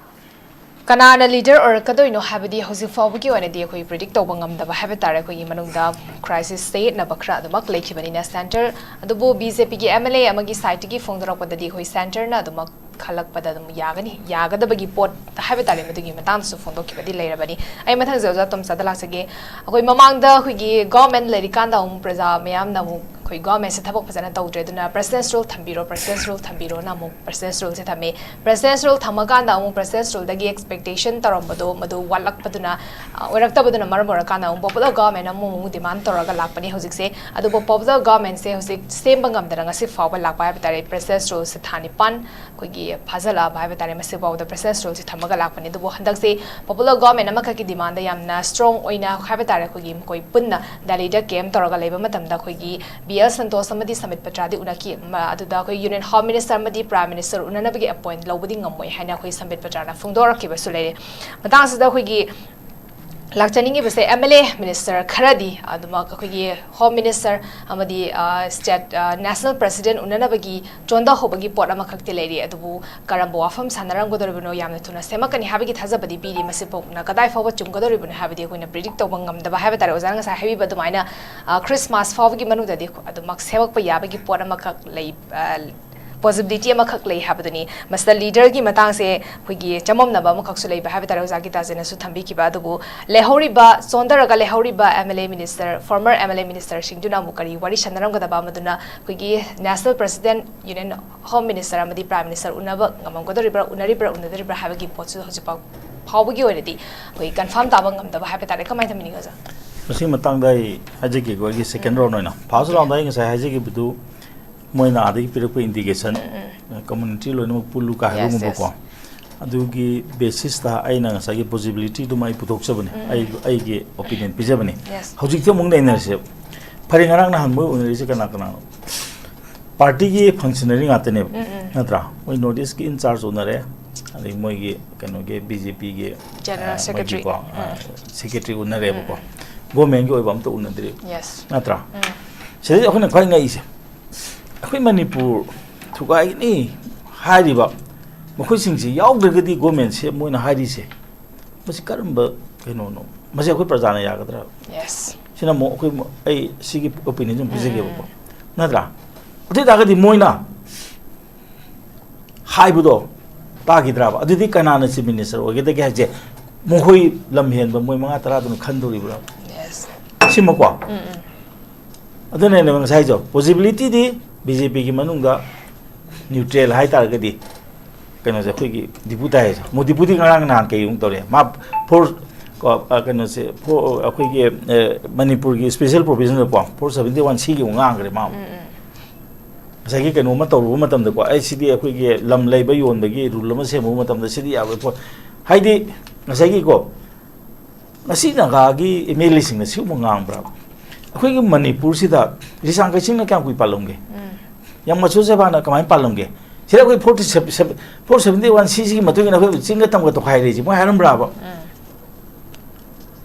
ꯀꯅꯥꯅ ꯂꯤꯗꯔ ꯑꯣꯏꯔꯛꯀꯗꯣꯏꯅꯣ ꯍꯥꯏꯕꯗꯤ ꯍꯧꯖꯤꯛ ꯐꯥꯎꯕꯒꯤ ꯑꯣꯏꯅꯗꯤ ꯑꯩꯈꯣꯏ ꯄ꯭ꯔꯤꯗꯤꯛ ꯇꯧꯕ ꯉꯝꯗꯕ ꯍꯥꯏꯕ ꯇꯥꯔꯦ꯫ ꯑꯩꯈꯣꯏꯒꯤ ꯃꯅꯨꯡꯗ ꯀ꯭ꯔꯥꯏꯁꯤꯁ ꯆꯌꯦꯠꯅꯕ ꯈꯔ ꯑꯗꯨꯃꯛ ꯂꯩꯈꯤꯕꯅꯤꯅ ꯁꯦꯟꯇꯔ, ꯑꯗꯨꯕꯨ ꯕꯤ ꯖꯦ ꯄꯤꯒꯤ ꯑꯦꯝ ꯑꯦꯜ ꯑꯦ ꯑꯃꯒꯤ ꯁꯥꯏꯠꯇꯒꯤ ꯐꯣꯡꯗꯣꯔꯛꯄꯗꯗꯤ ꯑꯩꯈꯣꯏ ꯁꯦꯟꯇꯔꯅ ꯑꯗꯨꯃꯛ ꯈꯜꯂꯛꯄꯗ ꯑꯗꯨꯝ ꯌꯥꯒꯅꯤ, ꯌꯥꯒꯗꯕꯒꯤ ꯄꯣꯠ ꯍꯥꯏꯕ ꯇꯥꯔꯦ, ꯃꯗꯨꯒꯤ ꯃꯇꯥꯡꯗꯁꯨ ꯐꯣꯡꯗꯣꯛꯈꯤꯕꯗꯤ ꯂꯩꯔꯕꯅꯤ꯫ ꯑꯩ ꯃꯊꯪꯁꯦ ꯑꯣꯖꯥ ꯇꯣꯝꯆꯥꯗ ꯂꯥꯛꯆꯒꯦ꯫ ꯑꯩꯈꯣꯏ ꯃꯃꯥꯡꯗ ꯑꯩꯈꯣꯏꯒꯤ ꯒꯣꯔꯃꯦꯟ ꯂꯩꯔꯤꯀꯥꯟꯗ ꯑꯃꯨꯛ ꯄ꯭ꯔꯖꯥ ꯃꯌꯥꯝꯅ ꯑꯃꯨꯛ ꯑꯩꯈꯣꯏ ꯒꯣꯔꯃꯦꯟꯁꯦ ꯊꯕꯛ ꯐꯖꯅ ꯇꯧꯗ꯭ꯔꯦ, ꯑꯗꯨꯅ ꯄ꯭ꯔꯦꯁꯤꯗꯦꯟꯁ ꯔꯨꯜ ꯊꯝꯕꯤꯔꯣ, ꯄ꯭ꯔꯦꯁꯤꯗꯦꯟꯁ ꯔꯨꯜ ꯊꯝꯕꯤꯔꯣꯅ ꯑꯃꯨꯛ ꯄ꯭ꯔꯦꯁꯤꯗꯦꯟꯁ ꯔꯨꯜꯁꯦ ꯊꯝꯃꯦ꯫ ꯄ꯭ꯔꯦꯁꯤꯗꯦꯟꯁ ꯔꯨꯜ ꯊꯝꯃꯀꯥꯟꯗ ꯑꯃꯨꯛ ꯄ꯭ꯔꯦꯁꯤꯗꯦꯟꯁ ꯔꯨꯜꯗꯒꯤ ꯑꯦꯛꯁꯄꯦꯛꯇꯦꯁꯟ ꯇꯧꯔꯝꯕꯗꯣ ꯃꯗꯨ ꯋꯥꯠꯂꯛꯄꯗꯨꯅ, ꯑ, ꯑꯣꯏꯔꯛꯇꯕꯗꯨꯅ ꯃꯔꯝ ꯑꯣꯏꯔꯀꯥꯟꯗ ꯑꯃꯨꯛ ꯄꯣꯄꯨꯂꯔ ꯒꯣꯔꯃꯦꯟ ꯑꯃꯨꯛ ꯑꯃꯨꯛ ꯗꯤꯃꯥꯟ ꯇꯧꯔꯒ ꯂꯥꯛꯄꯅꯤ ꯍꯧꯖꯤꯛꯁꯦ꯫ ꯑꯗꯨꯕꯨ ꯄꯣꯄꯨꯂꯔ ꯒꯣꯔꯃꯦꯟꯁꯦ ꯍꯧꯖꯤꯛ ꯁꯦꯝꯕ ꯉꯝꯗꯅ ꯉꯁꯤ ꯐꯥꯎꯕ ꯂꯥꯛꯄ ꯍꯥꯏꯕ ꯇꯥꯔꯦ꯫ ꯄ꯭ꯔꯦꯁꯤꯗꯦꯟꯁ ꯔꯨꯜꯁꯦ ꯊꯥ ꯅꯤꯄꯥꯟ ꯑꯩꯈꯣꯏꯒꯤ ꯐꯥꯖꯤꯜꯂꯛꯑꯕ ꯍꯥꯏꯕ ꯇꯥꯔꯦ꯫ ꯃꯁꯤꯐꯥꯎꯗ ꯄ꯭ꯔꯦꯁꯤꯗꯦꯟꯁ ꯔꯨꯜꯁꯦ ꯊꯝꯃꯒ ꯂꯥꯛꯄꯅꯤ꯫ ꯑꯗꯨꯕꯨ ꯍꯟꯗꯛꯁꯦ ꯄꯣꯄꯨꯂꯔ ꯒꯣꯔꯃꯦꯟ ꯑꯃꯈꯛꯀꯤ ꯗꯤꯃꯥꯟꯗ ꯌꯥꯝꯅ ꯁ꯭ꯇꯔꯣꯡ ꯑꯣꯏꯅ ꯍꯥꯏꯕ ꯇꯥꯔꯦ, ꯑꯩꯈꯣꯏꯒꯤ ꯃꯈꯣꯏ ꯄꯨꯟꯅ ꯗꯦꯜꯂꯤꯗ ꯀꯦꯝꯞ ꯇꯧꯔꯒ ꯂꯩꯕ ꯃꯇꯝꯗ ꯑꯩꯈꯣꯏꯒꯤ ꯕꯤ ꯑꯦꯜ ꯁꯟꯇꯣꯁ ꯑꯃꯗꯤ ꯁꯝꯕꯤꯠ ꯄꯇ꯭ꯔꯥꯗꯤ ꯎꯅꯈꯤ꯫ ꯃ-, ꯑꯗꯨꯗ ꯑꯩꯈꯣꯏ ꯌꯨꯅꯤꯌꯟ ꯍꯣꯝ ꯃꯤꯅꯤꯁꯇꯔ ꯑꯃꯗꯤ ꯄ꯭ꯔꯥꯏꯝ ꯃꯤꯅꯤꯁꯇꯔ ꯎꯅꯅꯕꯒꯤ ꯑꯦꯄꯣꯏꯟꯠ ꯂꯧꯕꯗꯤ ꯉꯝꯃꯣꯏ ꯍꯥꯏꯅ ꯑꯩꯈꯣꯏ ꯁꯝꯕꯤꯠ ꯄꯇ꯭ꯔꯥꯅ ꯐꯣꯡꯗꯣꯔꯛꯈꯤꯕꯁꯨ ꯂꯩꯔꯦ꯫ ꯃꯇꯥꯡꯁꯤꯗ ꯑꯩꯈꯣꯏꯒꯤ ꯂꯥꯛꯆꯅꯤꯡꯉꯤꯕꯁꯦ ꯑꯦꯝ ꯑꯦꯜ ꯑꯦ ꯃꯤꯅꯤꯁꯇꯔ ꯈꯔꯗꯤ ꯑꯗꯨꯃꯛ ꯑꯩꯈꯣꯏꯒꯤ ꯍꯣꯝ ꯃꯤꯅꯤꯁꯇꯔ ꯑꯃꯗꯤ, ꯑ, ꯁ꯭ꯇꯦꯠ, ꯑ, ꯅꯦꯁꯅꯦꯜ ꯄ꯭ꯔꯁꯤꯗꯦꯟꯠ ꯎꯅꯅꯕꯒꯤ ꯆꯣꯟꯊꯍꯧꯕꯒꯤ ꯄꯣꯠ ꯑꯃꯈꯛꯇꯤ ꯂꯩꯔꯤ꯫ ꯑꯗꯨꯕꯨ ꯀꯔꯝꯕ ꯋꯥꯐꯝ ꯁꯥꯟꯅꯔꯝꯒꯗꯧꯔꯤꯕꯅꯣ, ꯌꯥꯝꯅ ꯊꯨꯅ ꯁꯦꯝꯃꯛꯀꯅꯤ ꯍꯥꯏꯕꯒꯤ ꯊꯥꯖꯕꯗꯤ ꯄꯤꯔꯤ꯫ ꯃꯁꯤꯐꯥꯎꯅ ꯀꯗꯥꯏ ꯐꯥꯎꯕ ꯆꯨꯝꯒꯗꯧꯔꯤꯕꯅꯣ ꯍꯥꯏꯕꯗꯤ ꯑꯩꯈꯣꯏꯅ ꯄ꯭ꯔꯤꯗꯤꯛ ꯇꯧꯕ ꯉꯝꯗꯕ ꯍꯥꯏꯕ ꯇꯥꯔꯦ꯫ ꯑꯣꯖꯥꯅ ꯉꯁꯥꯏ ꯍꯥꯏꯕꯤꯕ ꯑꯗꯨꯃꯥꯏꯅ, ꯑ, ꯈ꯭ꯔꯤꯁꯃꯥꯁ ꯐꯥꯎꯕꯒꯤ ꯃꯅꯨꯡꯗꯗꯤ ꯑꯗꯨꯃꯛ ꯁꯦꯝꯃꯛꯄ ꯌꯥꯕꯒꯤ ꯄꯣꯠ ꯑꯃꯈꯛ ꯂꯩ, ꯑ, ꯄꯣꯁꯤꯕꯤꯂꯤꯇꯤ ꯑꯃꯈꯛ ꯂꯩ ꯍꯥꯏꯕꯗꯨꯅꯤ꯫ ꯃꯁꯤꯗ ꯂꯤꯗꯔꯒꯤ ꯃꯇꯥꯡꯁꯦ ꯑꯩꯈꯣꯏꯒꯤ ꯆꯃꯝꯅꯕ ꯑꯃꯈꯛꯁꯨ ꯂꯩꯕ ꯍꯥꯏꯕ ꯇꯥꯔꯦ, ꯑꯣꯖꯥ ꯒꯤꯇꯥꯖꯤꯅꯁꯨ ꯊꯝꯕꯤꯈꯤꯕ꯫ ꯑꯗꯨꯕꯨ ꯂꯩꯍꯧꯔꯤꯕ, ꯆꯣꯟꯊꯔꯒ ꯂꯩꯍꯧꯔꯤꯕ M L A minister, former M L A ꯃꯤꯅꯤꯁꯇꯔꯁꯤꯡꯗꯨꯅ ꯑꯃꯨꯛ ꯀꯔꯤ ꯋꯥꯔꯤ ꯁꯥꯟꯅꯔꯝꯒꯗꯕ, ꯃꯗꯨꯅ ꯑꯩꯈꯣꯏꯒꯤ national president, union home minister ꯑꯃꯗꯤ ꯄ꯭ꯔꯥꯏꯝ ꯃꯤꯅꯤꯁꯇꯔ ꯎꯅꯕ ꯉꯝꯃꯝꯒꯗꯧꯔꯤꯕ꯭ꯔꯥ, ꯎꯅꯔꯤꯕ꯭ꯔꯥ, ꯎꯅꯗ꯭ꯔꯤꯕ꯭ꯔꯥ ꯍꯥꯏꯕꯒꯤ ꯄꯣꯠꯁꯨ ꯍꯧꯖꯤꯛꯐꯥꯎ ꯐꯥꯎꯕꯒꯤ ꯑꯣꯏꯅꯗꯤ ꯑꯩꯈꯣꯏ ꯀꯟꯐꯥꯔꯝ ꯇꯥꯕ ꯉꯝꯗꯕ ꯍꯥꯏꯕ ꯇꯥꯔꯦ꯫ ꯀꯃꯥꯏꯅ ꯇꯧꯕꯤꯅꯤꯡꯉꯤ, ꯑꯣꯖꯥ? ꯃꯁꯤꯒꯤ ꯃꯇꯥꯡꯗ ꯑꯩ ꯍꯥꯏꯖꯒꯦꯀꯣ, ꯑꯩꯒꯤ ꯁꯦꯀꯦꯟ ꯔꯥꯎꯟ ꯑꯣꯏꯅ꯫ ꯐꯥꯔꯁ ꯔꯥꯎꯟꯗ ꯑꯩ ꯉꯁꯥꯏ ꯍꯥꯏꯖꯈꯤꯕꯗꯨ ꯃꯣꯏꯅ ꯑꯥꯗꯒꯤ ꯄꯤꯔꯛꯄ ꯏꯟꯗꯤꯀꯦꯁꯟ, ꯀꯝꯃ꯭ꯌꯨꯅꯤꯇꯤ ꯂꯣꯏꯅꯃꯛ ꯄꯨꯜꯂꯨ ꯀꯥꯏ ꯍꯥꯏꯕꯒꯨꯝꯕꯀꯣ꯫ ꯑꯗꯨꯒꯤ ꯕꯦꯁꯤꯁꯇ ꯑꯩꯅ ꯉꯁꯥꯏꯒꯤ ꯄꯣꯁꯤꯕꯤꯂꯤꯇꯤꯗꯨꯃ ꯑꯩ ꯄꯨꯊꯣꯛꯆꯕꯅꯤ, ꯑꯩ, ꯑꯩꯒꯤ ꯑꯣꯄꯤꯅꯤꯌꯟ ꯄꯤꯖꯕꯅꯤ꯫ ꯍꯧꯖꯤꯛꯇꯤ ꯑꯃꯨꯛ ꯅꯩꯅꯔꯁꯦꯕ꯫ ꯐꯔꯦ, ꯉꯔꯥꯡ ꯅꯍꯥꯟ ꯃꯣꯏ ꯎꯅꯔꯤꯁꯦ ꯀꯅꯥ ꯀꯅꯥꯅꯣ? ꯄꯥꯔꯇꯤꯒꯤ ꯐꯪꯁꯅꯔꯤ ꯉꯥꯛꯇꯅꯦꯕ, ꯅꯠꯇ꯭ꯔꯥ? ꯃꯣꯏ ꯅꯣꯔꯠ ꯏꯁꯀꯤ ꯏꯟꯆꯥꯔꯖ ꯎꯅꯔꯦ, ꯑꯗꯩ ꯃꯣꯏꯒꯤ ꯀꯩꯅꯣꯒꯤ ꯕꯤ ꯖꯦ ꯄꯤꯒꯤ ꯖꯦꯅꯔꯦꯜ ꯁꯦꯀ꯭ꯔꯦꯇꯔꯤ꯫ ꯃꯣꯏꯒꯤꯀꯣ, ꯁꯦꯀ꯭ꯔꯦꯇꯔꯤ ꯎꯅꯔꯦꯕꯀꯣ꯫ ꯒꯣꯔꯃꯦꯟꯒꯤ ꯑꯣꯏꯕ ꯑꯝꯇ ꯎꯅꯗ꯭ꯔꯤ, ꯅꯠꯇ꯭ꯔꯥ? ꯁꯤꯗꯩꯗ ꯑꯩꯈꯣꯏꯅ ꯈ꯭ꯋꯥꯏ ꯉꯛꯏꯁꯦ, ꯑꯩꯈꯣꯏ ꯃꯅꯤꯄꯨꯔ ꯊꯨꯒꯥꯏꯒꯅꯤ ꯍꯥꯏꯔꯤꯕ ꯃꯈꯣꯏꯁꯤꯡꯁꯤ ꯌꯥꯎꯗ꯭ꯔꯒꯗꯤ ꯒꯣꯔꯃꯦꯟꯁꯦ ꯃꯣꯏꯅ ꯍꯥꯏꯔꯤꯁꯦ, ꯃꯁꯤ ꯀꯔꯝꯕ ꯀꯩꯅꯣꯅꯣ? ꯃꯁꯤ ꯑꯩꯈꯣꯏ ꯄ꯭ꯔꯖꯥꯅ ꯌꯥꯒꯗ꯭ꯔꯥ? ꯁꯤꯅ ꯑꯃꯨꯛ ꯑꯩꯈꯣꯏ, ꯑꯩ ꯁꯤꯒꯤ ꯑꯣꯄꯤꯅꯤꯌꯟ ꯑꯃ ꯄꯤꯖꯒꯦꯕꯀꯣ, ꯅꯠꯇ꯭ꯔꯥ? ꯑꯗꯨ ꯑꯣꯏ ꯇꯥꯔꯒꯗꯤ ꯃꯣꯏꯅ ꯍꯥꯏꯕꯗꯣ ꯇꯥꯈꯤꯗ꯭ꯔꯕ? ꯑꯗꯨꯗꯤ ꯀꯅꯥꯅ ꯆꯤꯐ ꯃꯤꯅꯤꯁꯇꯔ ꯑꯣꯏꯒꯗꯒꯦ ꯍꯥꯏꯁꯦ, ꯃꯈꯣꯏ ꯂꯝ ꯍꯦꯟꯕ ꯃꯣꯏ ꯃꯉꯥ ꯇꯔꯥꯗꯨꯅ ꯈꯟꯗꯣꯔꯤꯕ꯭ꯔꯥ? ꯁꯤꯃꯀꯣ꯫ ꯑꯗꯨꯅꯅꯦꯕ ꯉꯁꯥꯏꯁꯨ possibility ꯗꯤ ꯕꯤ ꯖꯦ ꯄꯤꯒꯤ ꯃꯅꯨꯡꯗ neutral ꯍꯥꯏꯇꯥꯔꯒꯗꯤ ꯀꯩꯅꯣꯁꯦ ꯑꯩꯈꯣꯏꯒꯤ ꯗꯤꯄꯨ ꯇꯥꯏ ꯍꯥꯏꯁꯦ꯫ ꯑꯃꯨꯛ ꯗꯤꯄꯨꯗꯤ ꯉꯔꯥꯡ ꯅꯍꯥꯟ ꯀꯩ ꯑꯃꯨꯛ ꯇꯧꯔꯦ꯫ ꯃꯥ ꯐꯣꯔ ꯀꯣ, ꯑ, ꯀꯩꯅꯣꯁꯦ, ꯐꯣꯔ, ꯑꯩꯈꯣꯏꯒꯤ, ꯑ, ꯃꯅꯤꯄꯨꯔꯒꯤ special provision ꯗꯀꯣ, ꯐꯣꯔ ꯁꯕꯦꯟꯇꯤ ꯋꯥꯟ ꯁꯤꯒꯤ ꯑꯃꯨꯛ ꯉꯥꯡꯈ꯭ꯔꯦ ꯃꯥ ꯑꯃꯨꯛ꯫ ꯎꯝ, ꯎꯝ꯫ ꯉꯁꯥꯏꯒꯤ ꯀꯩꯅꯣꯝꯃ ꯇꯧꯔꯨꯕ ꯃꯇꯝꯗꯀꯣ, ꯑꯩ ꯁꯤꯗꯤ ꯑꯩꯈꯣꯏꯒꯤ ꯂꯝ ꯂꯩꯕ ꯌꯣꯟꯕꯒꯤ rule ꯑꯃ ꯁꯦꯝꯃꯨꯕ ꯃꯇꯝꯗ ꯁꯤꯗꯤ ꯌꯥꯔꯣꯏ ꯈꯣꯠ-, ꯍꯥꯏꯗꯤ ꯉꯁꯥꯏꯒꯤꯀꯣ, ꯉꯁꯤ ꯅꯥꯒꯥꯒꯤ ꯑꯦꯝ ꯑꯦꯜ ꯑꯦꯁꯤꯡꯅ ꯁꯤꯒꯨꯝꯕ ꯉꯥꯡꯕ꯭ꯔꯥ? ꯑꯩꯈꯣꯏꯒꯤ ꯃꯅꯤꯄꯨꯔꯁꯤꯗ ꯔꯤꯁꯥꯡ ꯀꯩꯁꯤꯡꯅ ꯀꯌꯥꯝ ꯀꯨꯏ ꯄꯥꯜꯂꯝꯒꯦ? ꯎꯝ꯫ ꯌꯥꯝ ꯃꯆꯨ ꯆꯦꯕꯥꯅ ꯀꯃꯥꯏꯅ ꯄꯥꯜꯂꯝꯒꯦ? ꯁꯤꯗ ꯑꯩꯈꯣꯏ forty seven, four seventy one ꯁꯤꯁꯤꯒꯤ ꯃꯇꯨꯡ ꯏꯟꯅ ꯑꯩꯈꯣꯏ ꯆꯤꯡꯒ ꯇꯝꯒ ꯇꯣꯈꯥꯏꯔꯦꯁꯤ ꯃꯣꯏ ꯍꯥꯏꯔꯝꯕ꯭ꯔꯥꯕ? ꯎꯝ꯫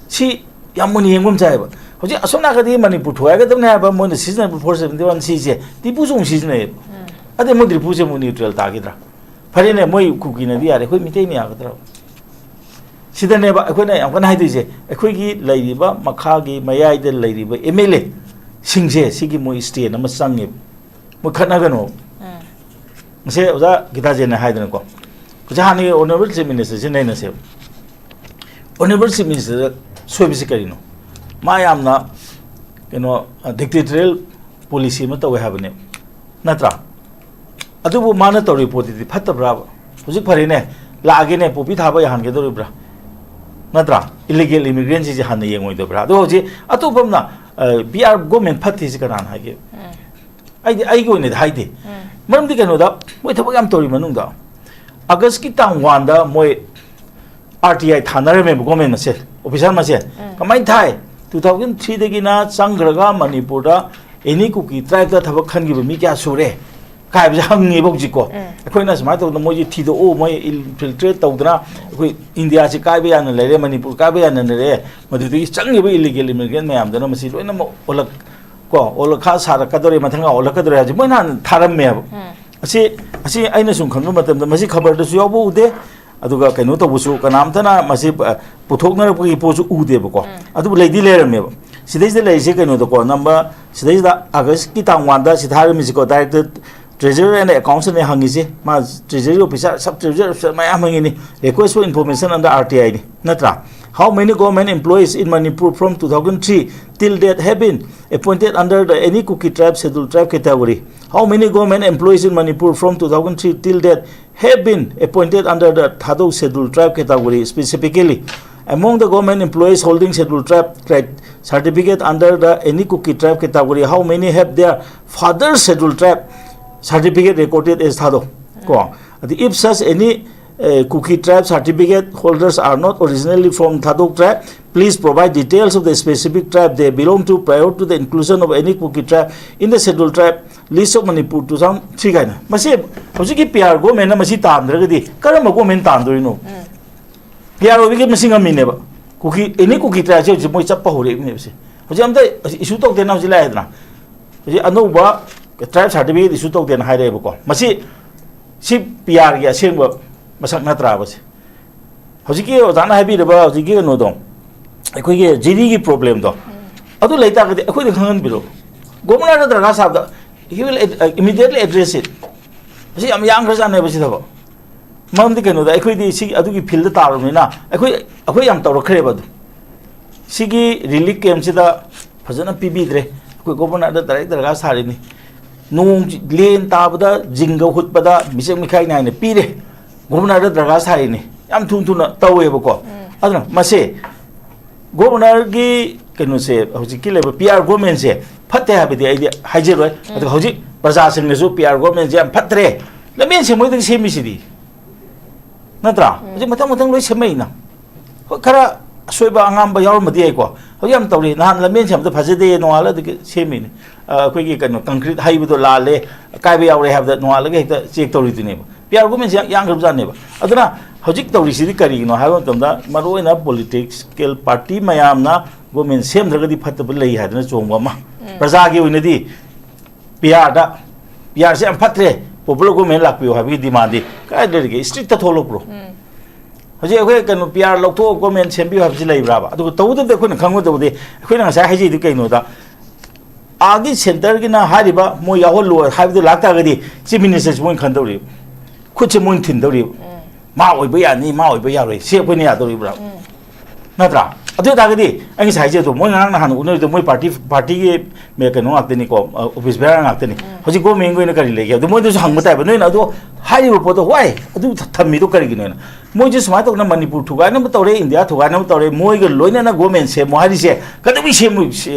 ꯁꯤ ꯌꯥꯝ ꯃꯨꯟꯅ ꯌꯦꯡꯕ ꯑꯃ ꯆꯥꯏꯌꯦꯕ꯫ ꯍꯧꯖꯤꯛ ꯑꯁꯣꯝ ꯅꯥꯀꯟꯗꯒꯤ ꯃꯅꯤꯄꯨꯔ ꯊꯨꯒꯥꯏꯒꯗꯕꯅꯤ ꯍꯥꯏꯕ ꯃꯣꯏꯅ ꯁꯤꯖꯤꯟꯅꯔꯤꯕ ꯐꯣꯔ ꯁꯚꯦꯟꯇꯤ ꯋꯥꯟ ꯁꯤꯁꯦ ꯗꯤꯄꯨꯁꯨ ꯑꯃꯨꯛ ꯁꯤꯖꯤꯟꯅꯩꯌꯦꯕ꯫ ꯎꯝ꯫ ꯑꯗꯩ ꯃꯣꯏ ꯗꯤꯄꯨꯁꯦ ꯑꯃꯨꯛ neutral ꯇꯥꯈꯤꯗ꯭ꯔꯥ? ꯐꯔꯦꯅꯦ, ꯃꯣꯏ ꯀꯨꯀꯤꯅꯗꯤ ꯌꯥꯔꯦ, ꯑꯩꯈꯣꯏ ꯃꯤꯇꯩꯅ ꯌꯥꯒꯗ꯭ꯔꯥ? ꯁꯤꯗꯅꯦꯕ ꯑꯩꯈꯣꯏꯅ ꯌꯥꯝ ꯀꯟꯅ ꯍꯥꯏꯗꯣꯏꯁꯦ, ꯑꯩꯈꯣꯏꯒꯤ ꯂꯩꯔꯤꯕ ꯃꯈꯥꯒꯤ ꯃꯌꯥꯏꯗ ꯂꯩꯔꯤꯕ ꯑꯦꯝ ꯑꯦꯜ ꯑꯦ ꯁꯤꯡꯁꯦ ꯁꯤꯒꯤ ꯃꯣꯏ stand ꯑꯃ ꯆꯪꯉꯦꯕ꯫ ꯃꯣꯏ ꯈꯠꯅꯒꯅꯣ꯫ ꯎꯝ꯫ ꯉꯁꯤ ꯑꯣꯖꯥ ꯒꯤꯇꯥꯖꯦꯟꯅ ꯍꯥꯏꯗꯅꯀꯣ, ꯍꯧꯖꯤꯛ ꯍꯥꯟꯅꯒꯤ honourable chief minister ꯁꯤ ꯅꯩꯅꯁꯦꯕ꯫ Honourable chief minister ꯗ ꯁꯣꯏꯕꯁꯤ ꯀꯔꯤꯅꯣ? ꯃꯥ ꯌꯥꯝꯅ ꯀꯩꯅꯣ, dictatorial policy ꯑꯃ ꯇꯧꯋꯦ ꯍꯥꯏꯕꯅꯦ, ꯅꯠꯇ꯭ꯔꯥ? ꯑꯗꯨꯕꯨ ꯃꯥꯅ ꯇꯧꯔꯤꯕ ꯄꯣꯠꯇꯨꯗꯤ ꯐꯠꯇꯕ꯭ꯔꯥꯕ? ꯍꯧꯖꯤꯛ ꯐꯔꯦꯅꯦ, ꯂꯥꯛꯑꯒꯦꯅꯦ, ꯄꯣꯄꯤ ꯊꯥꯕ ꯌꯥꯍꯟꯒꯗꯧꯔꯤꯕ꯭ꯔꯥ? ꯅꯠꯇ꯭ꯔꯥ? Illegal immigrant ꯁꯤꯁꯦ ꯍꯥꯟꯅ ꯌꯦꯡꯉꯣꯏꯗꯕ꯭ꯔꯥ? ꯑꯗꯣ ꯍꯧꯖꯤꯛ ꯑꯇꯣꯞꯄ ꯑꯃꯅ, ꯑ, "We are government ꯐꯠꯇꯦ" ꯁꯤ ꯀꯅꯥꯅ ꯍꯥꯏꯒꯦ? ꯎꯝ꯫ ꯑꯩꯗꯤ, ꯑꯩꯒꯤ ꯑꯣꯏꯅꯗꯤ ꯍꯥꯏꯗꯦ꯫ ꯎꯝ꯫ ꯃꯔꯝꯗꯤ ꯀꯩꯅꯣꯗ, ꯃꯣꯏ ꯊꯕꯛ ꯌꯥꯝ ꯇꯧꯔꯤ ꯃꯅꯨꯡꯗ꯫ ꯑꯥꯒꯁꯀꯤ ꯇꯥꯡ ꯋꯥꯟꯗ ꯃꯣꯏ ꯑꯥꯔ ꯇꯤ ꯑꯥꯏ ꯊꯥꯅꯔꯝꯃꯦꯕ, government ꯃꯁꯦꯜ, officer ꯃꯁꯦꯜ꯫ ꯎꯝ꯫ ꯀꯃꯥꯏꯅ ꯊꯥꯏ? Two thousand three ꯗꯒꯤꯅ ꯆꯪꯈ꯭ꯔꯒ ꯃꯅꯤꯄꯨꯔꯗ any ꯀꯨꯀꯤ tribe ꯇ ꯊꯕꯛ ꯈꯟꯈꯤꯕ ꯃꯤ ꯀꯌꯥ ꯁꯨꯔꯦ? ꯀꯥꯏꯕꯁꯦ ꯍꯪꯉꯦꯕ ꯍꯧꯖꯤꯛꯀꯣ꯫ ꯎꯝ꯫ ꯑꯩꯈꯣꯏꯅ ꯁꯨꯃꯥꯏꯅ ꯇꯧꯗꯅ ꯃꯣꯏꯁꯦ ꯊꯤꯗꯣꯛꯎ, ꯃꯣꯏ infiltrate ꯇꯧꯗꯅ ꯑꯩꯈꯣꯏ ꯏꯟꯗꯤꯌꯥꯁꯦ ꯀꯥꯏꯕ ꯌꯥꯅ ꯂꯩꯔꯦ, ꯃꯅꯤꯄꯨꯔ ꯀꯥꯏꯕ ꯌꯥꯅ ꯂꯩꯔꯦ, ꯃꯗꯨꯗꯒꯤ ꯆꯪꯈꯤꯕ illegal immigrant ꯃꯌꯥꯝꯗꯨꯅ ꯃꯁꯤ ꯂꯣꯏꯅꯃꯛ ꯑꯣꯜꯂꯛ-, ꯀꯣ, ꯑꯣꯜꯂꯛꯈꯥ ꯁꯥꯔꯛꯀꯗꯧꯔꯦ, ꯃꯊꯪ ꯑꯣꯜꯂꯛꯀꯗꯧꯔꯦ ꯍꯥꯏꯕꯁꯦ ꯃꯣꯏꯅ ꯍꯥꯟꯅ ꯊꯥꯔꯝꯃꯦꯕ꯫ ꯎꯝ꯫ ꯑꯁꯤ, ꯑꯁꯤ ꯑꯩꯅ ꯁꯨꯝ ꯈꯪꯕ ꯃꯇꯝꯗ ꯃꯁꯤ ꯈꯕꯔꯗꯁꯨ ꯌꯥꯎꯕ ꯎꯗꯦ, ꯑꯗꯨꯒ ꯀꯩꯅꯣ ꯇꯧꯕꯁꯨ ꯀꯅꯥꯝꯇꯅ ꯃꯁꯤ, ꯑ, ꯄꯨꯊꯣꯛꯅꯔꯛꯄꯒꯤ ꯄꯣꯠꯁꯨ ꯎꯗꯦꯕꯀꯣ꯫ ꯎꯝ꯫ ꯑꯗꯨꯕꯨ ꯂꯩꯗꯤ ꯂꯩꯔꯝꯃꯦꯕ꯫ ꯁꯤꯗꯩꯁꯤꯗ ꯂꯩꯔꯤꯁꯦ ꯀꯩꯅꯣꯗꯀꯣ, ꯅꯝꯕ ꯁꯤꯗꯩꯁꯤꯗ ꯑꯥꯒꯁꯀꯤ ꯇꯥꯡ ꯋꯥꯟꯗ ꯁꯤ ꯊꯥꯔꯝꯃꯤꯁꯤꯀꯣ, director treasurer and accounts ꯅꯦ ꯍꯪꯉꯤꯁꯦ꯫ ꯃꯥ treasury officer, sub treasury officer ꯃꯌꯥꯝ ꯍꯪꯉꯤꯅꯤ꯫ Request for information under R T I ꯅꯤ, ꯅꯠꯇ꯭ꯔꯥ? How many government employees in Manipur from two thousand three till date have been appointed under the any Kuki tribe scheduled tribe category? How many government employees in Manipur from two thousand three till date have been appointed under the Thadou scheduled tribe category specifically? Among the government employees holding scheduled tribe cri- certificate under the any Kuki tribe category, how many have their father scheduled tribe certificate recorded as Thadou? ꯀꯣ, ꯑꯗꯤ if such any uh, Kuki tribe certificate holders are not originally from Thadou tribe, please provide details of the specific tribe they belong to prior to the inclusion of any Kuki tribe in the scheduled tribe list of Manipur two thousand three ꯀꯥꯏꯅ꯫ ꯃꯁꯤ ꯍꯧꯖꯤꯛꯀꯤ ꯄꯤ ꯑꯥꯔ ꯒꯣꯔꯃꯦꯟꯅ ꯃꯁꯤ ꯇꯥꯟꯗ꯭ꯔꯒꯗꯤ ꯀꯔꯝꯕ ꯒꯣꯔꯃꯦꯟ ꯇꯥꯟꯗꯣꯏꯅꯣ? ꯄꯤ ꯑꯥꯔ ꯑꯣꯏꯕꯒꯤ ꯃꯁꯤꯡ ꯑꯃꯅꯤꯅꯦꯕ꯫ ꯀꯨꯀꯤ ꯑꯦꯅꯤ ꯀꯨꯀꯤ ꯇ꯭ꯔꯥꯏꯕꯁꯦ ꯍꯧꯖꯤꯛ ꯃꯣꯏ ꯆꯠꯄ ꯍꯧꯔꯛꯏꯕꯅꯦꯕꯁꯦ꯫ ꯍꯧꯖꯤꯛ ꯑꯝꯇ ꯏꯁꯨ ꯇꯧꯗꯦꯅ ꯍꯧꯖꯤꯛ ꯂꯥꯛꯑꯦꯗꯅ꯫ ꯍꯧꯖꯤꯛ ꯑꯅꯧꯕ ꯇ꯭ꯔꯥꯏꯕ ꯁꯥꯔꯇꯤꯐꯤꯀꯦꯠ ꯏꯁꯨ ꯇꯧꯗꯦꯅ ꯍꯥꯏꯔꯛꯑꯦꯕꯀꯣ꯫ ꯃꯁꯤ ꯁꯤ ꯄꯤ ꯑꯥꯔꯒꯤ ꯑꯁꯦꯡꯕ ꯃꯁꯛ ꯅꯠꯇ꯭ꯔꯥꯕꯁꯦ? ꯍꯧꯖꯤꯛꯀꯤ ꯑꯣꯖꯥꯅ ꯍꯥꯏꯕꯤꯔꯕ ꯍꯧꯖꯤꯛꯀꯤ ꯀꯩꯅꯣꯗꯣ, ꯑꯩꯈꯣꯏꯒꯤ ꯖꯤꯔꯤꯒꯤ ꯄ꯭ꯔꯣꯕ꯭ꯂꯦꯝꯗꯣ, ꯑꯗꯨ ꯂꯩꯇꯥꯔꯒꯗꯤ ꯑꯩꯈꯣꯏꯗ ꯈꯪꯍꯟꯕꯤꯔꯣ꯫ ꯒꯣꯕꯔꯅꯔꯗ ꯗꯔꯀꯥꯔ ꯁꯥꯕꯗ he will immediately address it꯫ ꯃꯁꯤ ꯌꯥꯝ ꯌꯥꯝꯈ꯭ꯔꯖꯥꯠꯅꯦꯕ ꯁꯤ ꯊꯕꯛ꯫ ꯃꯔꯝꯗꯤ ꯀꯩꯅꯣꯗ ꯑꯩꯈꯣꯏꯗꯤ ꯁꯤ ꯑꯗꯨꯒꯤ ꯐꯤꯜꯗ ꯇꯥꯔꯕꯅꯤꯅ ꯑꯩꯈꯣꯏ ꯑꯩꯈꯣꯏ ꯌꯥꯝ ꯇꯧꯔꯛꯈ꯭ꯔꯦꯕ ꯑꯗꯨ꯫ ꯁꯤꯒꯤ ꯔꯤꯂꯤꯐ ꯀꯦꯝꯁꯤꯗ ꯐꯖꯅ ꯄꯤꯕꯤꯗ꯭ꯔꯦ꯫ ꯑꯩꯈꯣꯏ ꯒꯣꯕꯔꯅꯔꯗ ꯗꯥꯏꯔꯦꯛ ꯗꯔꯀꯥꯔ ꯁꯥꯔꯤꯅꯤ꯫ ꯅꯣꯡ ꯂꯦꯟ ꯇꯥꯕꯗ ꯖꯤꯡꯒ ꯍꯨꯠꯄꯗ ꯃꯤꯆꯪ ꯃꯤꯈꯥꯏ ꯅꯥꯏꯅ ꯄꯤꯔꯦ꯫ ꯒꯣꯕꯔꯅꯔꯗ ꯗꯔꯀꯥꯔ ꯁꯥꯔꯤꯅꯤ꯫ ꯌꯥꯝ ꯊꯨ ꯊꯨꯅ ꯇꯧꯋꯦꯕꯀꯣ꯫ ꯑꯗꯨꯅ ꯃꯁꯦ ꯒꯣꯕꯔꯅꯔꯒꯤ ꯀꯩꯅꯣꯁꯦ, ꯍꯧꯖꯤꯛꯀꯤ ꯂꯩꯕ ꯄꯤ ꯑꯥꯔ ꯒꯣꯔꯃꯦꯟꯁꯦ ꯐꯠꯇꯦ ꯍꯥꯏꯕꯗꯤ ꯑꯩꯗꯤ ꯍꯥꯏꯖꯔꯣꯏ꯫ ꯑꯗꯨꯒ ꯍꯧꯖꯤꯛ ꯄ꯭ꯔꯖꯥꯁꯤꯡꯅꯁꯨ ꯄꯤ ꯑꯥꯔ ꯒꯣꯔꯃꯦꯟꯁꯦ ꯌꯥꯝ ꯐꯠꯇ꯭ꯔꯦ, ꯂꯝꯕꯦꯟ ꯁꯦꯝꯃꯣꯏꯗꯒꯤ ꯁꯦꯝꯃꯤꯁꯤꯗꯤ, ꯅꯠꯇ꯭ꯔꯥ? ꯍꯧꯖꯤꯛ ꯃꯊꯪ ꯃꯊꯪ ꯂꯣꯏ ꯁꯦꯝꯃꯛꯏꯅ꯫ ꯍꯣꯏ, ꯈꯔ ꯑꯁꯣꯏꯕ ꯑꯉꯥꯝꯕ ꯌꯥꯎꯔꯝꯕꯗꯤ ꯌꯥꯏꯀꯣ꯫ ꯍꯧꯖꯤꯛ ꯌꯥꯝ ꯇꯧꯔꯤ꯫ ꯅꯍꯥꯟ ꯂꯝꯕꯦꯟ ꯁꯦꯝꯕꯗ ꯐꯖꯗꯦ, ꯅꯣꯡꯉꯥꯜꯂ ꯑꯗꯨꯒꯤ ꯁꯦꯝꯃꯤꯅꯤ꯫ ꯑ, ꯑꯩꯈꯣꯏꯒꯤ ꯀꯩꯅꯣ, ꯀꯪꯀ꯭ꯔꯤꯠ ꯍꯩꯕꯗꯣ ꯂꯥꯜꯂꯦ, ꯑꯀꯥꯏꯕ ꯌꯥꯎꯔꯦ ꯍꯥꯏꯕꯗ ꯅꯣꯡꯉꯥꯜꯂꯒ ꯍꯦꯛꯇ ꯆꯦꯛ ꯇꯧꯔꯤꯗꯨꯅꯦꯕ꯫ ꯄꯤ ꯑꯥꯔ ꯒꯣꯔꯃꯦꯟꯁꯦ ꯌꯥꯝ ꯌꯥꯡꯈ꯭ꯔꯕꯖꯥꯠꯅꯦꯕ꯫ ꯑꯗꯨꯅ ꯍꯧꯖꯤꯛ ꯇꯧꯔꯤꯁꯤꯗꯤ ꯀꯔꯤꯒꯤꯅꯣ ꯍꯥꯏꯕ ꯃꯇꯝꯗ, ꯃꯔꯨꯑꯣꯏꯅ ꯄꯣꯂꯤꯇꯤꯀꯦꯜ ꯄꯥꯔꯇꯤ ꯃꯌꯥꯝꯅ ꯒꯣꯔꯃꯦꯟ ꯁꯦꯝꯗ꯭ꯔꯒꯗꯤ ꯐꯠꯇꯕ ꯂꯩ ꯍꯥꯏꯗꯅ ꯆꯣꯡꯕ ꯑꯃ꯫ ꯄ꯭ꯔꯖꯥꯒꯤ ꯑꯣꯏꯅꯗꯤ ꯄꯤ ꯑꯥꯔꯗ, ꯄꯤ ꯑꯥꯔꯁꯦ ꯌꯥꯝ ꯐꯠꯇ꯭ꯔꯦ, ꯄꯣꯄꯨꯂꯔ ꯒꯣꯔꯃꯦꯟ ꯂꯥꯛꯄꯤꯌꯣ ꯍꯥꯏꯕꯒꯤ ꯗꯤꯃꯥꯟꯗꯤ ꯀꯗꯥꯏꯗ ꯂꯩꯔꯤꯒꯦ? ꯏꯁꯇ꯭ꯔꯤꯛꯇ ꯊꯣꯛꯂꯛꯄ꯭ꯔꯣ? ꯍꯧꯖꯤꯛ ꯑꯩꯈꯣꯏ ꯀꯩꯅꯣ ꯄꯤ ꯑꯥꯔ ꯂꯧꯊꯣꯛꯑ ꯒꯣꯔꯃꯦꯟ ꯁꯦꯝꯕꯤꯌꯨ ꯍꯥꯏꯕꯁꯤ ꯂꯩꯕ꯭ꯔꯥꯕ? ꯑꯗꯨꯒ ꯇꯧꯕꯇꯕꯨ ꯑꯩꯈꯣꯏꯅ ꯈꯪꯒꯗꯕꯗꯤ, ꯑꯩꯈꯣꯏꯅ ꯉꯁꯥꯏ ꯍꯥꯏꯖꯩꯗꯨ ꯀꯩꯅꯣꯗ, ꯑꯥꯒꯤ ꯁꯦꯟꯇꯔꯒꯤꯅ ꯍꯥꯏꯔꯤꯕ ꯃꯣꯏ ꯌꯥꯎꯍꯜꯂꯣ ꯍꯥꯏꯕꯗꯨ ꯂꯥꯛꯇꯥꯔꯒꯗꯤ ꯆꯤꯐ ꯃꯤꯅꯤꯁꯇꯔꯁꯤ ꯃꯣꯏꯅ ꯈꯟꯗꯧꯔꯤꯕ, ꯈꯨꯠꯁꯦ ꯃꯣꯏꯅ ꯊꯤꯟꯗꯧꯔꯤꯕ꯫ ꯃꯥ ꯑꯣꯏꯕ ꯌꯥꯅꯤ, ꯃꯥ ꯑꯣꯏꯕ ꯌꯥꯔꯣꯏ, ꯁꯤ ꯑꯩꯈꯣꯏꯅ ꯌꯥꯗꯧꯔꯤꯕ꯭ꯔꯥ? ꯅꯠꯇ꯭ꯔꯥ? ꯑꯗꯨ ꯑꯣꯏꯇꯥꯔꯒꯗꯤ ꯑꯩ ꯉꯁꯥꯏ ꯍꯥꯏꯖꯕꯗꯣ, ꯃꯣꯏ ꯉꯔꯥꯡ ꯅꯍꯥꯟ ꯎꯅꯔꯤꯗꯣ ꯃꯣꯏ ꯄꯥꯔꯇꯤ, ꯄꯥꯔꯇꯤꯒꯤ ꯀꯩꯅꯣ ꯉꯥꯛꯇꯅꯤꯀꯣ, ꯑꯣꯐꯤꯁ ꯕꯦꯔꯥ ꯉꯥꯛꯇꯅꯤ꯫ ꯍꯧꯖꯤꯛ ꯒꯣꯔꯃꯦꯟꯒꯤ ꯑꯣꯏꯅ ꯀꯔꯤ ꯂꯩꯒꯦ? ꯑꯗꯨ ꯃꯣꯏꯗꯁꯨ ꯍꯪꯕ ꯇꯥꯏꯕ, ꯅꯣꯏꯅ ꯑꯗꯣ ꯍꯥꯏꯔꯤꯕ ꯄꯣꯠꯇꯣ why ꯑꯗꯨ ꯊꯝꯃꯤꯗꯣ ꯀꯔꯤꯒꯤꯅꯣꯅ? ꯃꯣꯏꯁꯨ ꯁꯨꯃꯥꯏꯅ ꯇꯧꯗꯅ ꯃꯅꯤꯄꯨꯔ ꯊꯨꯒꯥꯏꯅꯕ ꯇꯧꯔꯦ, ꯏꯟꯗꯤꯌꯥ ꯊꯨꯒꯥꯏꯅꯕ ꯇꯧꯔꯦ, ꯃꯣꯏꯒ ꯂꯣꯏꯅꯅ ꯒꯣꯔꯃꯦꯟ ꯁꯦꯝꯃꯣ ꯍꯥꯏꯔꯤꯁꯦ ꯀꯩꯗꯧꯕꯩ ꯁꯦꯝꯃꯣꯏ?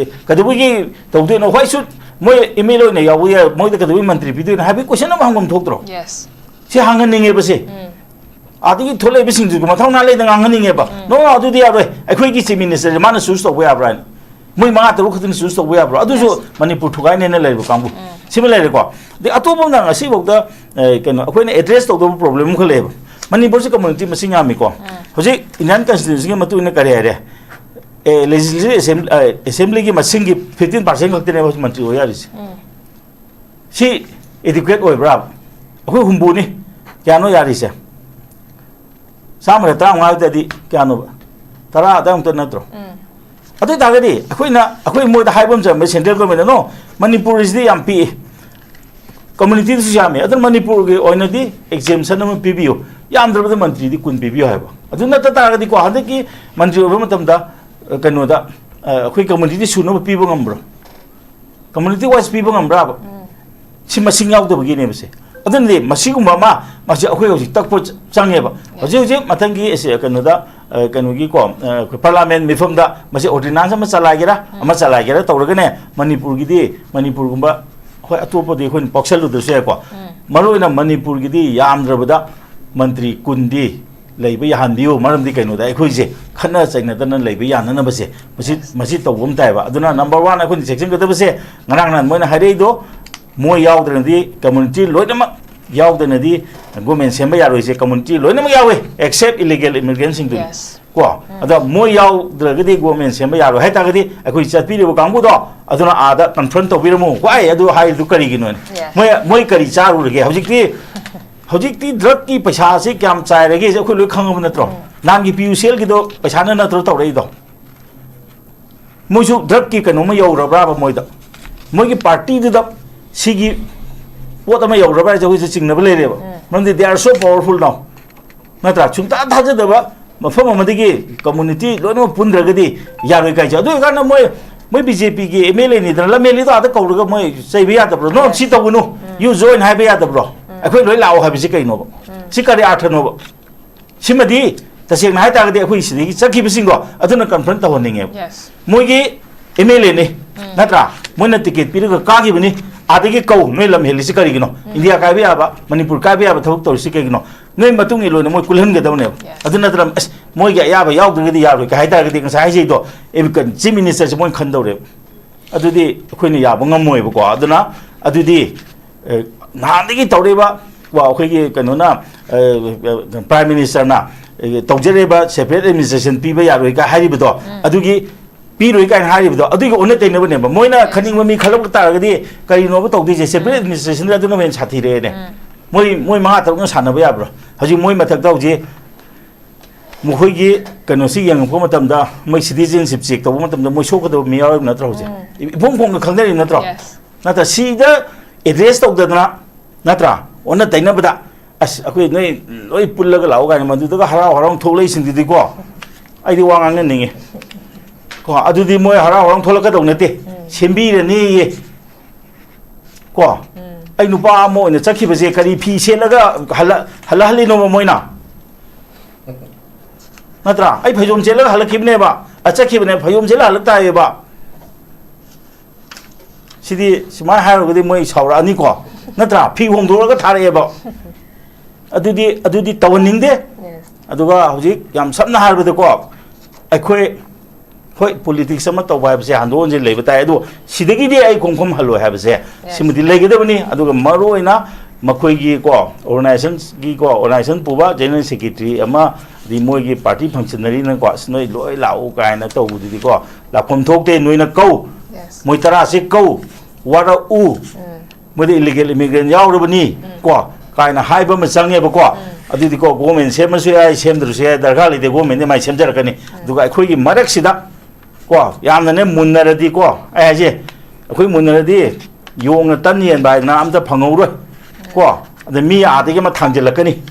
ꯀꯩꯗꯧꯕꯒꯤ ꯇꯧꯗꯣꯏꯅꯣ? ꯍꯣꯏ, ꯁꯨ ꯃꯣꯏ ꯑꯦꯝ ꯑꯦꯜ ꯑꯦ ꯑꯣꯏꯅ ꯌꯥꯎꯕ ꯌꯥꯏ, ꯃꯣꯏꯗ ꯀꯩꯗꯧꯕꯩ ꯃꯟꯇ꯭ꯔꯤ ꯄꯤꯗꯣꯏꯅꯣ ꯍꯥꯏꯕꯒꯤ ꯀꯣꯏꯁꯟ ꯑꯃ ꯍꯪꯐꯝ ꯊꯣꯛꯇ꯭ꯔꯣ? ꯁꯤ ꯍꯪꯍꯟꯅꯤꯡꯉꯦꯕ ꯁꯦ꯫ ꯑꯗꯒꯤ ꯊꯣꯛꯂꯛꯏꯕꯁꯤꯡꯁꯤꯁꯨ ꯃꯊꯧꯅꯥ ꯂꯩꯅ ꯉꯥꯡꯍꯟꯅꯤꯡꯉꯦꯕ꯫ ꯅꯣ, ꯅꯣ, ꯑꯗꯨꯗꯤ ꯌꯥꯔꯣꯏ, ꯑꯩꯈꯣꯏꯒꯤ ꯆꯤꯐ ꯃꯤꯅꯤꯁꯇꯔꯁꯦ ꯃꯥꯅ ꯆꯨꯁ ꯇꯧꯕ ꯌꯥꯕ꯭ꯔꯥ ꯍꯥꯏꯅ꯫ ꯃꯣꯏ ꯃꯉꯥ ꯇꯔꯨꯛ ꯈꯛꯇꯅ ꯆꯨꯁ ꯇꯧꯕ ꯌꯥꯕ꯭ꯔꯣ? ꯑꯗꯨꯁꯨ ꯃꯅꯤꯄꯨꯔ ꯊꯨꯒꯥꯏꯅꯦꯅ ꯂꯩꯔꯤꯕ ꯀꯥꯡꯕꯨ ꯁꯤꯃ ꯂꯩꯔꯦꯀꯣ꯫ ꯑꯗꯩ ꯑꯇꯣꯞꯄ ꯑꯃꯅ ꯉꯁꯤꯐꯥꯎꯗ, ꯑꯦ, ꯀꯩꯅꯣ, ꯑꯩꯈꯣꯏꯅ ꯑꯦꯗ꯭ꯔꯦꯁ ꯇꯧꯗꯕ ꯄ꯭ꯔꯣꯕ꯭ꯂꯦꯝ ꯑꯃꯈꯛ ꯂꯩꯌꯦꯕ꯫ ꯃꯅꯤꯄꯨꯔꯁꯤ ꯀꯝꯃ꯭ꯌꯨꯅꯤꯇꯤ ꯃꯁꯤꯡ ꯌꯥꯝꯃꯤꯀꯣ꯫ ꯍꯧꯖꯤꯛ ꯏꯟꯗꯤꯌꯥꯟ ꯀꯟꯁꯇꯤꯇ꯭ꯌꯨꯁꯟꯒꯤ ꯃꯇꯨꯡ ꯏꯟꯅ ꯀꯔꯤ ꯍꯥꯏꯔꯦ? ꯑꯦ, ꯂꯦꯖꯤꯁꯂꯦꯇꯤꯚ ꯑꯦꯁꯦꯝꯕ꯭ꯂꯤꯒꯤ ꯃꯁꯤꯡꯒꯤ ꯐꯤꯐꯇꯤꯟ ꯄꯥꯔꯁꯦꯟ ꯈꯛꯇꯅꯦꯕ ꯍꯧꯖꯤꯛ ꯃꯟꯇ꯭ꯔꯤ ꯑꯣꯏ ꯌꯥꯔꯤꯁꯦ꯫ ꯁꯤ ꯑꯦꯗꯤꯀ꯭ꯋꯦꯠ ꯑꯣꯏꯕ꯭ꯔꯥ? ꯑꯩꯈꯣꯏ ꯍꯨꯝꯐꯨꯅꯤ꯫ ꯀꯌꯥꯅꯣ ꯌꯥꯔꯤꯁꯦ? ꯆꯥꯝꯃꯗ ꯇꯔꯥꯃꯉꯥ ꯑꯣꯏꯇꯥꯔꯗꯤ ꯀꯌꯥꯅꯣꯕ? ꯇꯔꯥ ꯑꯗꯥꯏꯃꯨꯛꯇ ꯅꯠꯇ꯭ꯔꯣ? ꯑꯗꯨ ꯑꯣꯏꯇꯥꯔꯒꯗꯤ ꯑꯩꯈꯣꯏꯅ, ꯑꯩꯈꯣꯏ ꯃꯣꯏꯗ ꯍꯥꯏꯕ ꯑꯃ ꯆꯪꯕ, ꯁꯦꯟꯇ꯭ꯔꯦꯜ ꯒꯣꯔꯃꯦꯟꯗ, "ꯅꯣ, ꯃꯅꯤꯄꯨꯔꯁꯤꯗꯤ ꯌꯥꯝ ꯄꯤꯛꯏ, ꯀꯝꯃꯨꯅꯤꯇꯤꯗꯁꯨ ꯌꯥꯝꯃꯤ, ꯑꯗꯨꯅ ꯃꯅꯤꯄꯨꯔꯒꯤ ꯑꯣꯏꯅꯗꯤ ꯑꯦꯛꯖꯦꯝꯁꯟ ꯑꯃ ꯄꯤꯕꯤꯌꯨ, ꯌꯥꯝꯗ꯭ꯔꯕꯗ ꯃꯟꯇ꯭ꯔꯤꯗꯤ ꯀꯨꯟ ꯄꯤꯕꯤꯌꯨ" ꯍꯥꯏꯕ꯫ ꯑꯗꯨ ꯅꯠꯇ ꯇꯥꯔꯒꯗꯤꯀꯣ, ꯍꯟꯗꯛꯀꯤ ꯃꯟꯇ꯭ꯔꯤ ꯑꯣꯏꯕ ꯃꯇꯝꯗ, ꯑ, ꯀꯩꯅꯣꯗ, ꯑ, ꯑꯩꯈꯣꯏ ꯀꯝꯃꯨꯅꯤꯇꯤ ꯁꯨꯅꯕ ꯄꯤꯕ ꯉꯝꯕ꯭ꯔꯣ? ꯀꯝꯃꯨꯅꯤꯇꯤ ꯋꯥꯏꯁ ꯄꯤꯕ ꯉꯝꯕ꯭ꯔꯥꯕ? ꯁꯤ ꯃꯁꯤꯡ ꯌꯥꯎꯗꯕꯒꯤꯅꯦꯕ ꯁꯦ꯫ ꯑꯗꯨꯅꯗꯤ ꯃꯁꯤꯒꯨꯝꯕ ꯑꯃ, ꯃꯁꯤ ꯑꯩꯈꯣꯏ ꯍꯧꯖꯤꯛ ꯇꯛꯄ ꯆ-, ꯆꯪꯉꯦꯕ꯫ ꯍꯧꯖꯤꯛ, ꯍꯧꯖꯤꯛ ꯃꯊꯪꯒꯤ ꯑꯁꯤ ꯀꯩꯅꯣꯗ, ꯑ, ꯀꯩꯅꯣꯒꯤꯀꯣ, ꯑ, ꯑꯩꯈꯣꯏ ꯄꯥꯔꯂꯥꯃꯦꯟ ꯃꯤꯐꯝꯗ ꯃꯁꯤ ꯑꯣꯔꯗꯤꯅꯥꯟꯁ ꯑꯃ ꯆꯂꯥꯏꯒꯦꯔꯥ, ꯑꯃ ꯆꯂꯥꯏꯒꯦꯔꯥ ꯇꯧꯔꯒꯅꯦ, ꯃꯅꯤꯄꯨꯔꯒꯤꯗꯤ, ꯃꯅꯤꯄꯨꯔꯒꯨꯝꯕ, ꯍꯣꯏ, ꯑꯇꯣꯞꯄꯗꯤ ꯑꯩꯈꯣꯏꯅ ꯄꯥꯎꯁꯜꯂꯨꯗ꯭ꯔꯁꯨ ꯌꯥꯏꯀꯣ꯫ ꯃꯔꯨꯑꯣꯏꯅ ꯃꯅꯤꯄꯨꯔꯒꯤꯗꯤ ꯌꯥꯝꯗ꯭ꯔꯕꯗ ꯃꯟꯇ꯭ꯔꯤ ꯀꯨꯟꯗꯤ ꯂꯩꯕ ꯌꯥꯍꯟꯕꯤꯌꯨ꯫ ꯃꯔꯝꯗꯤ ꯀꯩꯅꯣꯗ, ꯑꯩꯈꯣꯏꯁꯦ ꯈꯠꯅ ꯆꯩꯅꯗꯅ ꯂꯩꯕ ꯌꯥꯅꯅꯕꯁꯦ, ꯃꯁꯤ, ꯃꯁꯤ ꯇꯧꯕ ꯑꯃ ꯇꯥꯏꯕ꯫ ꯑꯗꯨꯅ ꯅꯝꯕꯔ ꯋꯥꯟ ꯑꯩꯈꯣꯏꯅ ꯆꯦꯛꯁꯤꯟꯒꯗꯕꯁꯦ, ꯉꯔꯥꯡ ꯅꯍꯥꯟ ꯃꯣꯏꯅ ꯍꯥꯏꯔꯛꯏꯗꯣ, ꯃꯣꯏ ꯌꯥꯎꯗ꯭ꯔꯒꯗꯤ, ꯀꯝꯃꯨꯅꯤꯇꯤ ꯂꯣꯏꯅꯃꯛ ꯌꯥꯎꯗꯅꯗꯤ ꯒꯣꯔꯃꯦꯟ ꯁꯦꯝꯕ ꯌꯥꯔꯣꯏꯁꯦ꯫ ꯀꯝꯃꯨꯅꯤꯇꯤ ꯂꯣꯏꯅꯃꯛ ꯌꯥꯎꯏ, ꯑꯦꯛꯁꯦꯞ ꯏꯂꯤꯒꯦꯜ ꯏꯃꯤꯒ꯭ꯔꯦꯟꯁꯤꯡꯗꯨꯅꯤ꯫ ꯀꯣ, ꯑꯗ ꯃꯣꯏ ꯌꯥꯎꯗ꯭ꯔꯒꯗꯤ ꯒꯣꯔꯃꯦꯟ ꯁꯦꯝꯕ ꯌꯥꯔꯣꯏ ꯍꯥꯏꯇꯥꯔꯒꯗꯤ, ꯑꯩꯈꯣꯏ ꯆꯠꯄꯤꯔꯤꯕ ꯀꯥꯡꯕꯨꯗꯣ ꯑꯗꯨꯅ ꯑꯥꯗ ꯀꯟꯐ꯭ꯔꯟ ꯇꯧꯕꯤꯔꯝꯃꯨ꯫ ꯋꯥꯏ ꯑꯗꯨ ꯍꯥꯏꯔꯤꯗꯨ ꯀꯔꯤꯒꯤꯅꯣꯅ? ꯃꯣꯏ, ꯃꯣꯏ ꯀꯔꯤ ꯆꯥꯔꯨꯔꯒꯦ? ꯍꯧꯖꯤꯛꯇꯤ, ꯍꯧꯖꯤꯛꯇꯤ ꯗ꯭ꯔꯒꯀꯤ ꯄꯩꯁꯥꯁꯤ ꯀꯌꯥꯝ ꯆꯥꯏꯔꯒꯦꯁꯦ ꯑꯩꯈꯣꯏ ꯂꯣꯏ ꯈꯪꯉꯕ ꯅꯠꯇ꯭ꯔꯣ? ꯅꯍꯥꯟꯒꯤ ꯄꯤ ꯌꯨ ꯁꯤ ꯑꯦꯜꯒꯤꯗꯣ ꯄꯩꯁꯥꯅ ꯅꯠꯇ꯭ꯔꯣ ꯇꯧꯔꯛꯏꯗꯣ? ꯃꯣꯏꯁꯨ ꯗ꯭ꯔꯒꯀꯤ ꯀꯩꯅꯣꯝꯃ ꯌꯧꯔꯕ꯭ꯔꯥꯕ ꯃꯣꯏꯗ? ꯃꯣꯏꯒꯤ ꯄꯥꯔꯇꯤꯗꯨꯗ ꯁꯤꯒꯤ ꯄꯣꯠ ꯑꯃ ꯌꯧꯔꯕ꯭ꯔꯥ ꯍꯥꯏꯁꯦ ꯑꯩꯈꯣꯏꯁꯨ ꯆꯤꯡꯅꯕ ꯂꯩꯔꯦꯕ꯫ ꯃꯔꯝꯗꯤ they are so powerful now, ꯅꯠꯇ꯭ꯔꯥ? ꯁꯨꯡꯊꯥ ꯊꯥꯖꯗꯕ ꯃꯐꯝ ꯑꯃꯗꯒꯤ ꯀꯝꯃꯨꯅꯤꯇꯤ ꯂꯣꯏꯅꯃꯛ ꯄꯨꯟꯗ꯭ꯔꯒꯗꯤ ꯌꯥꯔꯣꯏ ꯀꯥꯏꯁꯦ꯫ ꯑꯗꯨ ꯑꯣꯏꯔꯀꯥꯟꯗ ꯃꯣꯏ, ꯃꯣꯏ ꯕꯤ ꯖꯦ ꯄꯤꯒꯤ ꯑꯦꯝ ꯑꯦꯜ ꯑꯦꯅꯤꯗꯅ ꯂꯝ ꯑꯦꯜ ꯑꯦꯗꯣ ꯑꯥꯗ ꯀꯧꯔꯒ ꯃꯣꯏ ꯆꯩꯕ ꯌꯥꯗꯕ꯭ꯔꯣ? "ꯅꯣ, ꯁꯤ ꯇꯧꯒꯅꯨ, ꯌꯨ ꯖꯣꯏꯟ" ꯍꯥꯏꯕ ꯌꯥꯗꯕ꯭ꯔꯣ? "ꯑꯩꯈꯣꯏ ꯂꯣꯏ ꯂꯥꯛꯑꯣ" ꯍꯥꯏꯕꯁꯤ ꯀꯩꯅꯣꯕ? ꯁꯤ ꯀꯔꯤ ꯑꯥꯔꯊꯅꯣꯕ? ꯁꯤꯃꯗꯤ ꯇꯁꯦꯡꯅ ꯍꯥꯏꯇꯥꯔꯒꯗꯤ ꯑꯩꯈꯣꯏ ꯁꯤꯗꯒꯤ ꯆꯠꯈꯤꯕꯁꯤꯡꯗꯣ ꯑꯗꯨꯅ ꯀꯟꯐ꯭ꯔꯟꯠ ꯇꯧꯍꯟꯅꯤꯡꯉꯦꯕ꯫ Yes. ꯃꯣꯏꯒꯤ ꯑꯦꯝ ꯑꯦꯜ ꯑꯦꯅꯤ, ꯅꯠꯇ꯭ꯔꯥ? ꯃꯣꯏꯅ ꯇꯤꯀꯦꯠ ꯄꯤꯔꯒ ꯀꯥꯈꯤꯕꯅꯤ, ꯑꯥꯗꯒꯤ ꯀꯧ, "ꯅꯣꯏ ꯂꯝ ꯍꯦꯜꯂꯤꯁꯤ ꯀꯔꯤꯒꯤꯅꯣ? ꯏꯟꯗꯤꯌꯥ ꯀꯥꯏꯕ ꯌꯥꯕ, ꯃꯅꯤꯄꯨꯔ ꯀꯥꯏꯕ ꯌꯥꯕ ꯊꯕꯛ ꯇꯧꯔꯤꯁꯤ ꯀꯩꯒꯤꯅꯣ?" ꯅꯣꯏ ꯃꯇꯨꯡ ꯏꯜꯂꯣꯏꯅ ꯃꯣꯏ ꯀꯨꯜꯍꯟꯒꯗꯕꯅꯦꯕ꯫ Yes. ꯑꯗꯨ ꯅꯠꯇ꯭ꯔ, "ꯑꯁ, ꯃꯣꯏꯒꯤ ꯑꯌꯥꯕ ꯌꯥꯎꯗ꯭ꯔꯒꯗꯤ ꯌꯥꯔꯣꯏ" ꯀ ꯍꯥꯏꯇꯥꯔꯒꯗꯤ ꯉꯁꯥꯏ ꯍꯥꯏꯖꯩꯗꯣ, ꯆꯤꯐ ꯃꯤꯅꯤꯁꯇꯔꯁꯦ ꯃꯣꯏꯅ ꯈꯟꯗꯧꯔꯦꯕ꯫ ꯑꯗꯨꯗꯤ ꯑꯩꯈꯣꯏꯅ ꯌꯥꯕ ꯉꯝꯃꯣꯏꯕꯀꯣ꯫ ꯑꯗꯨꯅ ꯑꯗꯨꯗꯤ, ꯑꯦ, ꯅꯍꯥꯟꯗꯒꯤ ꯇꯧꯔꯛꯏꯕ, ꯀꯣ, ꯑꯩꯈꯣꯏꯒꯤ ꯀꯩꯅꯣꯅ, ꯑꯦ, ꯄ꯭ꯔꯥꯏꯝ ꯃꯤꯅꯤꯁꯇꯔꯅ, ꯑꯦ, ꯇꯧꯖꯔꯤꯕ ꯁꯦꯄꯔꯦꯠ ꯑꯦꯗꯃꯤꯅꯤꯁꯇ꯭ꯔꯦꯁꯟ ꯄꯤꯕ ꯌꯥꯔꯣꯏ ꯀꯥꯏ ꯍꯥꯏꯔꯤꯕꯗꯣ, ꯑꯗꯨꯒꯤ ꯄꯤꯔꯣꯏ ꯀꯥꯏꯅ ꯍꯥꯏꯔꯤꯕꯗꯣ, ꯑꯗꯨꯒꯤ ꯑꯣꯟꯅ ꯇꯩꯅꯕꯅꯦꯕ꯫ ꯃꯣꯏꯅ ꯈꯟꯅꯤꯡꯕ ꯃꯤ ꯈꯜꯂꯛꯄ ꯇꯥꯔꯒꯗꯤ ꯀꯔꯤꯅꯣꯕ ꯇꯧꯗꯣꯏꯁꯦ? ꯁꯦꯄꯔꯦꯠ ꯑꯦꯗꯃꯤꯅꯤꯁꯇ꯭ꯔꯦꯁꯟꯗ ꯑꯗꯨꯅ ꯍꯦꯟꯅ ꯁꯥꯊꯤꯔꯛꯑꯦꯅꯦ꯫ ꯃꯣꯏ, ꯃꯣꯏ ꯃꯉꯥ ꯇꯔꯨꯛꯅ ꯁꯥꯟꯅꯕ ꯌꯥꯕ꯭ꯔꯣ? ꯍꯧꯖꯤꯛ ꯃꯣꯏ ꯃꯊꯛꯇ ꯍꯧꯖꯤꯛ ꯃꯈꯣꯏꯒꯤ ꯀꯩꯅꯣꯁꯤ ꯌꯦꯡꯉꯛꯄ ꯃꯇꯝꯗ, ꯃꯣꯏ ꯁꯤꯇꯤꯖꯦꯟꯁꯤꯞ ꯆꯦꯛ ꯇꯧꯕ ꯃꯇꯝꯗ ꯃꯣꯏ ꯁꯣꯛꯀꯗꯕ ꯃꯤ ꯌꯥꯎꯔꯤꯕ ꯅꯠꯇ꯭ꯔꯣ ꯍꯧꯖꯤꯛ? ꯏ-, ꯏꯐꯣꯡ ꯐꯣꯡꯅ ꯈꯪꯅꯔꯤꯕ ꯅꯠꯇ꯭ꯔꯣ? Yes. ꯅꯠꯇ꯭ꯔ, ꯁꯤꯗ ꯑꯦꯗ꯭ꯔꯦꯁ ꯇꯧꯗꯗꯅ, ꯅꯠꯇ꯭ꯔꯥ, ꯑꯣꯟꯅ ꯇꯩꯅꯕꯗ, "ꯑꯁ, ꯑꯩꯈꯣꯏ ꯅꯣꯏ ꯂꯣꯏ ꯄꯨꯜꯂꯒ ꯂꯥꯛꯑꯣ" ꯀꯥꯏꯅ ꯃꯗꯨꯗꯒ ꯍꯔꯥꯎ ꯍꯔꯥꯎ ꯊꯣꯛꯂꯛꯏꯁꯤꯡꯗꯨꯗꯤꯀꯣ, ꯑꯩꯗꯤ ꯋꯥ ꯉꯥꯡꯅꯅꯤꯡꯉꯤ꯫ ꯀꯣ, ꯑꯗꯨꯗꯤ ꯃꯣꯏ ꯍꯔꯥꯎ ꯍꯔꯥꯎ ꯊꯣꯛꯂꯛꯀꯗꯧ ꯅꯠꯇꯦ, ꯁꯦꯝꯕꯤꯔꯅꯤꯌꯦ꯫ ꯀꯣ, ꯑꯩ ꯅꯨꯄꯥ ꯑꯃ ꯑꯣꯏꯅ ꯆꯠꯈꯤꯕꯁꯦ ꯀꯔꯤ ꯐꯤ ꯁꯦꯠꯂꯒ ꯍꯜꯂ-, ꯍꯜꯂꯛꯍꯜꯂꯤꯅꯣꯕ ꯃꯣꯏꯅ? ꯅꯠꯇ꯭ꯔꯥ? ꯑꯩ ꯐꯩꯖꯣꯝ ꯁꯦꯠꯂꯒ ꯍꯜꯂꯛꯈꯤꯕꯅꯦꯕ, ꯑ, ꯆꯠꯈꯤꯕꯅꯦ, ꯐꯩꯖꯣꯝ ꯁꯦꯠꯂ ꯍꯜꯂꯛ ꯇꯥꯏꯌꯦꯕ꯫ ꯁꯤꯗꯤ ꯁꯨꯃꯥꯏꯅ ꯍꯥꯏꯔꯨꯔꯒꯗꯤ ꯃꯣꯏ ꯁꯥꯎꯔꯛꯑꯅꯤꯀꯣ, ꯅꯠꯇ꯭ꯔꯥ? ꯐꯤ ꯍꯣꯡꯗꯣꯛꯑꯒ ꯊꯥꯔꯛꯑꯦꯕ꯫ ꯑꯗꯨꯗꯤ, ꯑꯗꯨꯗꯤ ꯇꯧꯍꯟꯅꯤꯡꯗꯦ꯫ Yes. ꯑꯗꯨꯒ ꯍꯧꯖꯤꯛ ꯌꯥꯝ ꯁꯝꯅ ꯍꯥꯏꯔꯕꯗꯀꯣ, ꯑꯩꯈꯣꯏ, ꯍꯣꯏ, ꯄꯣꯂꯤꯇꯤꯛꯁ ꯑꯃ ꯇꯧꯕ ꯍꯥꯏꯕꯁꯦ ꯍꯟꯗꯣꯛ ꯍꯟꯖꯤꯟ ꯂꯩꯕ ꯇꯥꯏ, ꯑꯗꯣ ꯁꯤꯗꯒꯤꯗꯤ ꯑꯩ ꯈꯣꯡꯐꯝ ꯍꯜꯂꯣꯏ ꯍꯥꯏꯕꯁꯦ ꯁꯤꯃꯗꯤ ꯂꯩꯒꯗꯕꯅꯤ꯫ ꯑꯗꯨꯒ ꯃꯔꯨ ꯑꯣꯏꯅ ꯃꯈꯣꯏꯒꯤ, ꯀꯣ, ꯑꯣꯔꯒꯅꯥꯏꯖꯦꯁꯟꯒꯤꯀꯣ, ꯑꯣꯔꯒꯅꯥꯏꯖꯦꯁꯟ ꯄꯨꯕ ꯖꯦꯅꯔꯦꯜ ꯁꯦꯀ꯭ꯔꯦꯇꯔꯤ ꯑꯃ, ꯑꯗꯩ ꯃꯣꯏꯒꯤ ꯄꯥꯔꯇꯤ ꯐꯪꯁꯟꯅꯔꯤꯅꯀꯣ, "ꯑꯁ, ꯅꯣꯏ ꯂꯣꯏ ꯂꯥꯛꯎ" ꯀꯥꯏꯅ ꯇꯧꯕꯗꯨꯗꯤꯀꯣ, ꯂꯥꯛꯐꯝ ꯊꯣꯛꯇꯦ꯫ ꯅꯣꯏꯅ ꯀꯧ, Yes. ꯃꯣꯏ ꯇꯔꯥꯁꯦ ꯀꯧ, ꯋꯥꯔꯛꯎ꯫ ꯃꯣꯏꯗ ꯏꯂꯤꯒꯦꯜ ꯏꯃꯤꯒ꯭ꯔꯦꯟ ꯌꯥꯎꯔꯕꯅꯤ, ꯀꯣ, ꯀꯥꯏꯅ ꯍꯥꯏꯕ ꯑꯃ ꯆꯪꯉꯦꯕꯀꯣ꯫ ꯑꯗꯨꯗꯤꯀꯣ, ꯒꯣꯔꯃꯦꯟ ꯁꯦꯝꯃꯁꯨ ꯌꯥꯏ, ꯁꯦꯝꯗ꯭ꯔꯁꯨ ꯌꯥꯏ, ꯗꯔꯀꯥꯔ ꯂꯩꯇꯦ, ꯒꯣꯔꯃꯦꯟꯗꯤ ꯃꯥꯏ ꯁꯦꯝꯖꯔꯛꯀꯅꯤ꯫ ꯑꯗꯨꯒ ꯑꯩꯈꯣꯏꯒꯤ ꯃꯔꯛꯁꯤꯗ, ꯀꯣ, ꯌꯥꯝꯅꯅꯦ ꯃꯨꯟꯅꯔꯗꯤꯀꯣ, ꯑꯩ ꯍꯥꯏꯁꯦ, ꯑꯩꯈꯣꯏ ꯃꯨꯟꯅꯔꯗꯤ ꯌꯣꯡꯅ ꯇꯟ ꯌꯦꯟꯕ ꯍꯥꯏꯗꯅ ꯑꯝꯇ ꯐꯪꯍꯧꯔꯣꯏ, ꯀꯣ꯫ ꯑꯗ ꯃꯤ ꯑꯥꯗꯒꯤ ꯑꯃ ꯊꯥꯡꯖꯤꯜꯂꯛꯀꯅꯤ꯫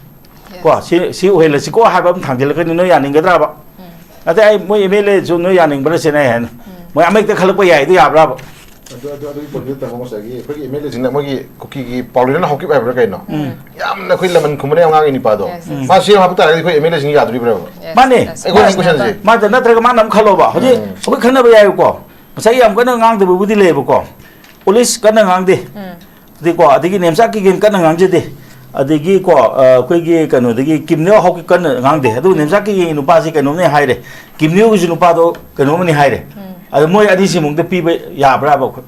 ꯀꯣ, ꯁꯤ, ꯁꯤ ꯑꯣꯏꯍꯜꯂꯁꯤꯀꯣ ꯍꯥꯏꯕ ꯑꯃ ꯊꯥꯡꯖꯤꯜꯂꯛꯀꯅꯤ, ꯅꯣꯏ ꯌꯥꯅꯤꯡꯒꯗ꯭ꯔꯕ? ꯎꯝ꯫ ꯑꯗꯩ ꯑꯩ, ꯃꯣꯏ ꯑꯦꯝ ꯑꯦꯜ ꯑꯦꯁꯨ ꯅꯣꯏ ꯌꯥꯅꯤꯡꯕ꯭ꯔꯥ ꯁꯤꯅꯦ ꯑꯩ ꯍꯥꯏꯅ꯫ ꯎꯝ꯫ ꯃꯣꯏ ꯑꯃ ꯍꯦꯛꯇ ꯈꯜꯂꯛꯄ ꯌꯥꯏ, ꯑꯗꯨ ꯌꯥꯕ꯭ꯔꯕ? ꯑꯗꯨ, ꯑꯗꯨ, ꯑꯗꯨꯒꯤ ꯄꯣꯏꯟꯠꯇꯨ ꯇꯥꯃꯣ, ꯉꯁꯥꯏꯒꯤ ꯑꯩꯈꯣꯏꯒꯤ ꯑꯦꯝ ꯑꯦꯜ ꯑꯦꯁꯤꯡꯅ ꯃꯣꯏꯒꯤ ꯀꯨꯀꯤꯒꯤ ꯄꯥꯎꯂꯤꯅ ꯍꯧꯈꯤꯕ ꯍꯥꯏꯕ꯭ꯔꯥ ꯀꯩꯅꯣ? ꯎꯝ꯫ ꯌꯥꯝꯅ ꯑꯩꯈꯣꯏ ꯂꯃꯟ ꯈꯨꯝꯕꯅ ꯌꯥꯝ ꯉꯥꯡꯉꯤ ꯅꯤꯄꯥꯗꯣ꯫ ꯌꯦꯁ, ꯎꯝ꯫ ꯌꯦꯁ꯫ ꯃꯥ ꯁꯤ ꯍꯥꯞꯄ ꯇꯥꯔꯒꯗꯤ ꯑꯩꯈꯣꯏ ꯑꯦꯝ ꯑꯦꯜ ꯑꯦꯁꯤꯡ ꯌꯥꯗꯣꯔꯤꯕ꯭ꯔꯕ? ꯌꯦꯁ, ꯃꯥꯅꯦ꯫ ꯌꯦꯁ꯫ ꯑꯩꯈꯣꯏ ꯍꯥꯏ ꯀꯣꯏꯁꯟꯁꯦ꯫ ꯃꯥꯗ ꯅꯠꯇ꯭ꯔꯒ ꯃꯥꯅ ꯑꯃ ꯈꯜꯂꯣꯕ꯫ ꯍꯧꯖꯤꯛ ꯎꯝ꯫ ꯑꯩꯈꯣꯏ ꯈꯟꯅꯕ ꯌꯥꯏꯕꯀꯣ꯫ ꯉꯁꯥꯏ ꯌꯥꯝ ꯀꯟꯅ ꯉꯥꯡꯗꯕꯕꯨꯗꯤ ꯂꯩꯌꯦꯕꯀꯣ꯫ ꯄꯨꯂꯤꯁ ꯀꯟꯅ ꯉꯥꯡꯗꯦ꯫ ꯎꯝ꯫ ꯑꯗꯩꯀꯣ, ꯑꯗꯒꯤ ꯅꯦꯝꯆꯥꯛ ꯀꯤꯒꯦꯟ ꯀꯟꯅ ꯉꯥꯡꯖꯗꯦ꯫ ꯑꯗꯒꯤ ꯀꯣ, ꯑ, ꯑꯩꯈꯣꯏꯒꯤ ꯀꯩꯅꯣꯗꯒꯤ ꯀꯤꯝꯅꯤꯌꯣ ꯍꯥꯎꯀꯤ ꯀꯟꯅ ꯉꯥꯡꯗꯦ꯫ ꯑꯗꯨ ꯅꯦꯝꯆꯥꯛ ꯀꯤꯒꯦꯟꯒꯤ ꯅꯨꯄꯥꯁꯤ ꯀꯩꯅꯣꯝꯅꯦ ꯍꯥꯏꯔꯦ꯫ ꯀꯤꯝꯅꯤꯌꯣꯒꯤꯁꯨ ꯅꯨꯄꯥꯗꯣ ꯀꯩꯅꯣꯝꯃꯅꯤ ꯍꯥꯏꯔꯦ꯫ ꯎꯝ꯫ ꯑꯗꯣ ꯃꯣꯏ ꯑꯅꯤꯁꯤꯃꯨꯛꯇ ꯄꯤꯕ ꯌꯥꯕ꯭ꯔꯥꯕ ꯑꯩꯈꯣꯏ?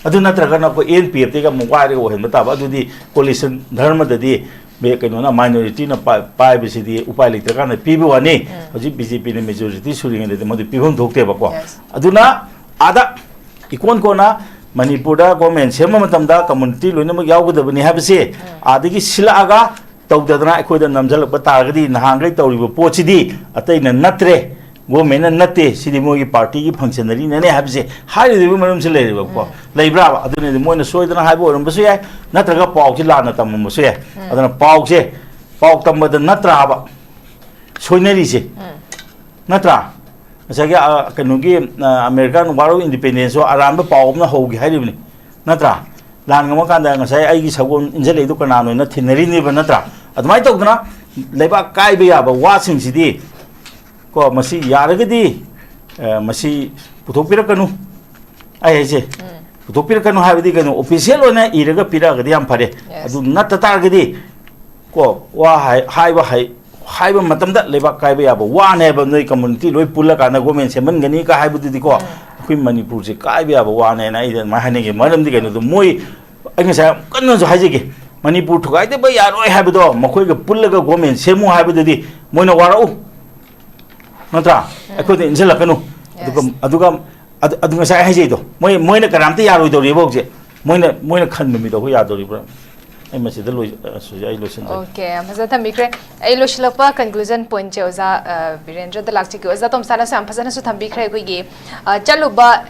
ꯑꯗꯨ ꯅꯠꯇ꯭ꯔꯒꯅ ꯑꯩꯈꯣꯏ ꯑꯦꯟ ꯄꯤ ꯑꯦꯐꯇꯒꯤ ꯑꯃꯨꯛ ꯋꯥꯏꯔꯒ ꯑꯣꯏꯍꯟꯕ ꯇꯥꯕ꯫ ꯑꯗꯨꯗꯤ ꯀꯣꯂꯤꯁꯟ ꯙꯔꯃꯗꯗꯤ ꯃꯦ-, ꯀꯩꯅꯣꯅ, ꯃꯥꯏꯅꯣꯔꯤꯇꯤꯅ ꯄꯥꯏ-, ꯄꯥꯏꯕꯁꯤꯗꯤ ꯎꯄꯥꯏ ꯂꯩꯇ꯭ꯔꯀꯥꯟꯗ ꯄꯤꯕ ꯋꯥꯅꯤ꯫ ꯎꯝ꯫ ꯍꯧꯖꯤꯛ ꯕꯤ ꯖꯦ ꯄꯤꯅ ꯃꯦꯖꯣꯔꯤꯇꯤ ꯁꯨꯔꯤꯉꯩꯗꯗꯤ ꯃꯗꯨ ꯄꯤꯐꯝ ꯊꯣꯛꯇꯦꯕꯀꯣ꯫ ꯌꯦꯁ꯫ ꯑꯗꯨꯅ ꯑꯥꯗ ꯏꯀꯣꯟ ꯀꯣꯟꯅ ꯃꯅꯤꯄꯨꯔꯗ ꯒꯣꯔꯃꯦꯟ ꯁꯦꯝꯕ ꯃꯇꯝꯗ ꯀꯝꯃꯨꯅꯤꯇꯤ ꯂꯣꯏꯅꯃꯛ ꯌꯥꯎꯒꯗꯕꯅꯤ ꯍꯥꯏꯕꯁꯦ ꯎꯝ꯫ ꯑꯥꯗꯒꯤ ꯁꯤꯜꯂꯛꯑꯒ ꯇꯧꯗꯗꯅ ꯑꯩꯈꯣꯏꯗ ꯅꯝꯁꯤꯜꯂꯛꯄ ꯇꯥꯔꯒꯗꯤ ꯅꯍꯥꯟꯈꯩ ꯇꯧꯔꯤꯕ ꯄꯣꯠꯁꯤꯗꯤ ꯑꯇꯩꯅ ꯅꯠꯇ꯭ꯔꯦ, ꯒꯣꯔꯃꯦꯟꯅ ꯅꯠꯇꯦ, ꯁꯤꯗꯤ ꯃꯣꯏꯒꯤ ꯄꯥꯔꯇꯤꯒꯤ ꯐꯪꯁꯟꯅꯔꯤꯅꯅꯦ ꯍꯥꯏꯕꯁꯦ ꯍꯥꯏꯔꯤꯕꯒꯤ ꯃꯔꯝꯁꯦ ꯂꯩꯔꯦꯕꯀꯣ꯫ ꯎꯝ꯫ ꯂꯩꯕ꯭ꯔꯥꯕ? ꯑꯗꯨꯅꯗꯤ ꯃꯣꯏꯅ ꯁꯣꯏꯗꯅ ꯍꯥꯏꯕ ꯑꯣꯏꯔꯝꯕꯁꯨ ꯌꯥꯏ, ꯅꯠꯇ꯭ꯔꯒ ꯄꯥꯎꯁꯤ ꯂꯥꯟꯅ ꯇꯝꯃꯝꯕꯁꯨ ꯌꯥꯏ꯫ ꯎꯝ꯫ ꯑꯗꯨꯅ ꯄꯥꯎꯁꯦ, ꯄꯥꯎ ꯇꯝꯕꯗ ꯅꯠꯇ꯭ꯔꯥꯕ ꯁꯣꯏꯅꯔꯤꯁꯦ? ꯎꯝ꯫ ꯅꯠꯇ꯭ꯔꯥ? ꯉꯁꯥꯏꯒꯤ, ꯑ, ꯀꯩꯅꯣꯒꯤ, ꯑ, American War of Independence ꯁꯨ ꯑꯔꯥꯟꯕ ꯄꯥꯎ ꯑꯃꯅ ꯍꯧꯒꯦ ꯍꯥꯏꯔꯤꯕꯅꯤ, ꯅꯠꯇ꯭ꯔꯥ? ꯂꯥꯟ ꯉꯝꯃꯀꯥꯟꯗ ꯉꯁꯥꯏ ꯑꯩꯒꯤ ꯁꯒꯣꯜ ꯏꯟꯖꯜꯂꯛꯏꯗꯣ ꯀꯅꯥꯅꯣꯅ ꯊꯤꯅꯔꯤꯅꯦꯕ, ꯅꯠꯇ꯭ꯔꯥ? ꯑꯗꯨꯃꯥꯏꯅ ꯇꯧꯗꯅ ꯂꯩꯕꯥꯛ ꯀꯥꯏꯕ ꯌꯥꯕ ꯋꯥꯁꯤꯡꯁꯤꯗꯤ, ꯀꯣ, ꯃꯁꯤ ꯌꯥꯔꯒꯗꯤ, ꯑ, ꯃꯁꯤ ꯄꯨꯊꯣꯛꯄꯤꯔꯛꯀꯅꯨ꯫ ꯑꯩ ꯍꯥꯏꯁꯦ, ꯎꯝ꯫ ꯄꯨꯊꯣꯛꯄꯤꯔꯛꯀꯅꯨ ꯍꯥꯏꯕꯗꯤ ꯀꯩꯅꯣ, official ꯑꯣꯏꯅ ꯏꯔꯒ ꯄꯤꯔꯛꯑꯒꯗꯤ ꯌꯥꯝ ꯐꯔꯦ꯫ ꯌꯦꯁ꯫ ꯑꯗꯨ ꯅꯠꯇ ꯇꯥꯔꯒꯗꯤ, ꯀꯣ, ꯋꯥ ꯍꯥꯏ-, ꯍꯥꯏꯕ ꯍꯩ-, ꯍꯥꯏꯕ ꯃꯇꯝꯗ ꯂꯩꯕꯥꯛ ꯀꯥꯏꯕ ꯌꯥꯕ ꯋꯥꯅꯦꯕ꯫ ꯅꯣꯏ ꯀꯝꯃꯨꯅꯤꯇꯤ ꯂꯣꯏ ꯄꯨꯜꯂꯀꯥꯟꯗ ꯒꯣꯔꯃꯦꯟ ꯁꯦꯝꯍꯟꯒꯅꯤ ꯀ ꯍꯥꯏꯕꯗꯨꯗꯤꯀꯣ, ꯎꯝ꯫ ꯑꯩꯈꯣꯏ ꯃꯅꯤꯄꯨꯔꯁꯦ ꯀꯥꯏꯕ ꯌꯥꯕ ꯋꯥꯅꯦꯅ ꯑꯩꯗꯤ ꯑꯗꯨꯃꯥꯏꯅ ꯍꯥꯏꯅꯤꯡꯉꯤ꯫ ꯃꯔꯝꯗꯤ ꯀꯩꯅꯣꯗꯣ, ꯃꯣꯏ, ꯑꯩ ꯉꯁꯥꯏ ꯌꯥꯝ ꯀꯟꯅꯁꯨ ꯍꯥꯏꯖꯒꯦ, ꯃꯅꯤꯄꯨꯔ ꯊꯨꯒꯥꯏꯗꯕ ꯌꯥꯔꯣꯏ ꯍꯥꯏꯕꯗꯣ ꯃꯈꯣꯏꯒ ꯄꯨꯜꯂꯒ ꯒꯣꯔꯃꯦꯟ ꯁꯦꯝꯃꯨ ꯍꯥꯏꯕꯗꯨꯗꯤ ꯃꯣꯏꯅ ꯋꯥꯔꯛꯎ, ꯅꯠꯇ꯭ꯔꯥ? ꯎꯝ꯫ ꯑꯩꯈꯣꯏꯗ ꯏꯟꯁꯤꯜꯂꯛꯀꯅꯨ꯫ ꯑꯗꯨꯒ, ꯌꯦꯁ꯫ ꯑꯗꯨꯒ ꯑꯗꯨ, ꯑꯗꯨ ꯉꯁꯥꯏ ꯍꯥꯏꯖꯩꯗꯣ, ꯃꯣꯏ, ꯃꯣꯏꯅ ꯀꯅꯥꯝꯇ ꯌꯥꯔꯣꯏꯗꯧꯔꯤꯕ ꯍꯧꯖꯤꯛ꯫ ꯃꯣꯏꯅ, ꯃꯣꯏꯅ ꯈꯟꯕ ꯃꯤꯗꯣ ꯑꯩꯈꯣꯏ ꯌꯥꯗꯧꯔꯤꯕ꯭ꯔꯥ? ꯑꯩ ꯃꯁꯤꯗ ꯂꯣꯏ-, ꯑ, ꯁꯨꯖꯤ, ꯑꯩ ꯂꯣꯏꯁꯤꯟꯖꯒꯦ꯫ ꯑꯣꯀꯦ, ꯌꯥꯝ ꯐꯖꯅ ꯊꯝꯕꯤꯈ꯭ꯔꯦ꯫ ꯑꯩ ꯂꯣꯏꯁꯤꯜꯂꯛꯄ conclusion point ꯁꯦ ꯑꯣꯖꯥ, ꯑ, ꯕꯤꯔꯦꯟꯗ꯭ꯔꯗ ꯂꯥꯛꯆꯒꯦ꯫ ꯑꯣꯖꯥ ꯇꯣꯝꯁꯥꯅꯁꯨ ꯌꯥꯝ ꯐꯖꯅꯁꯨ ꯊꯝꯕꯤꯈ꯭ꯔꯦ꯫ ꯑꯩꯈꯣꯏꯒꯤ, ꯑ, ꯆꯠꯂꯨꯕ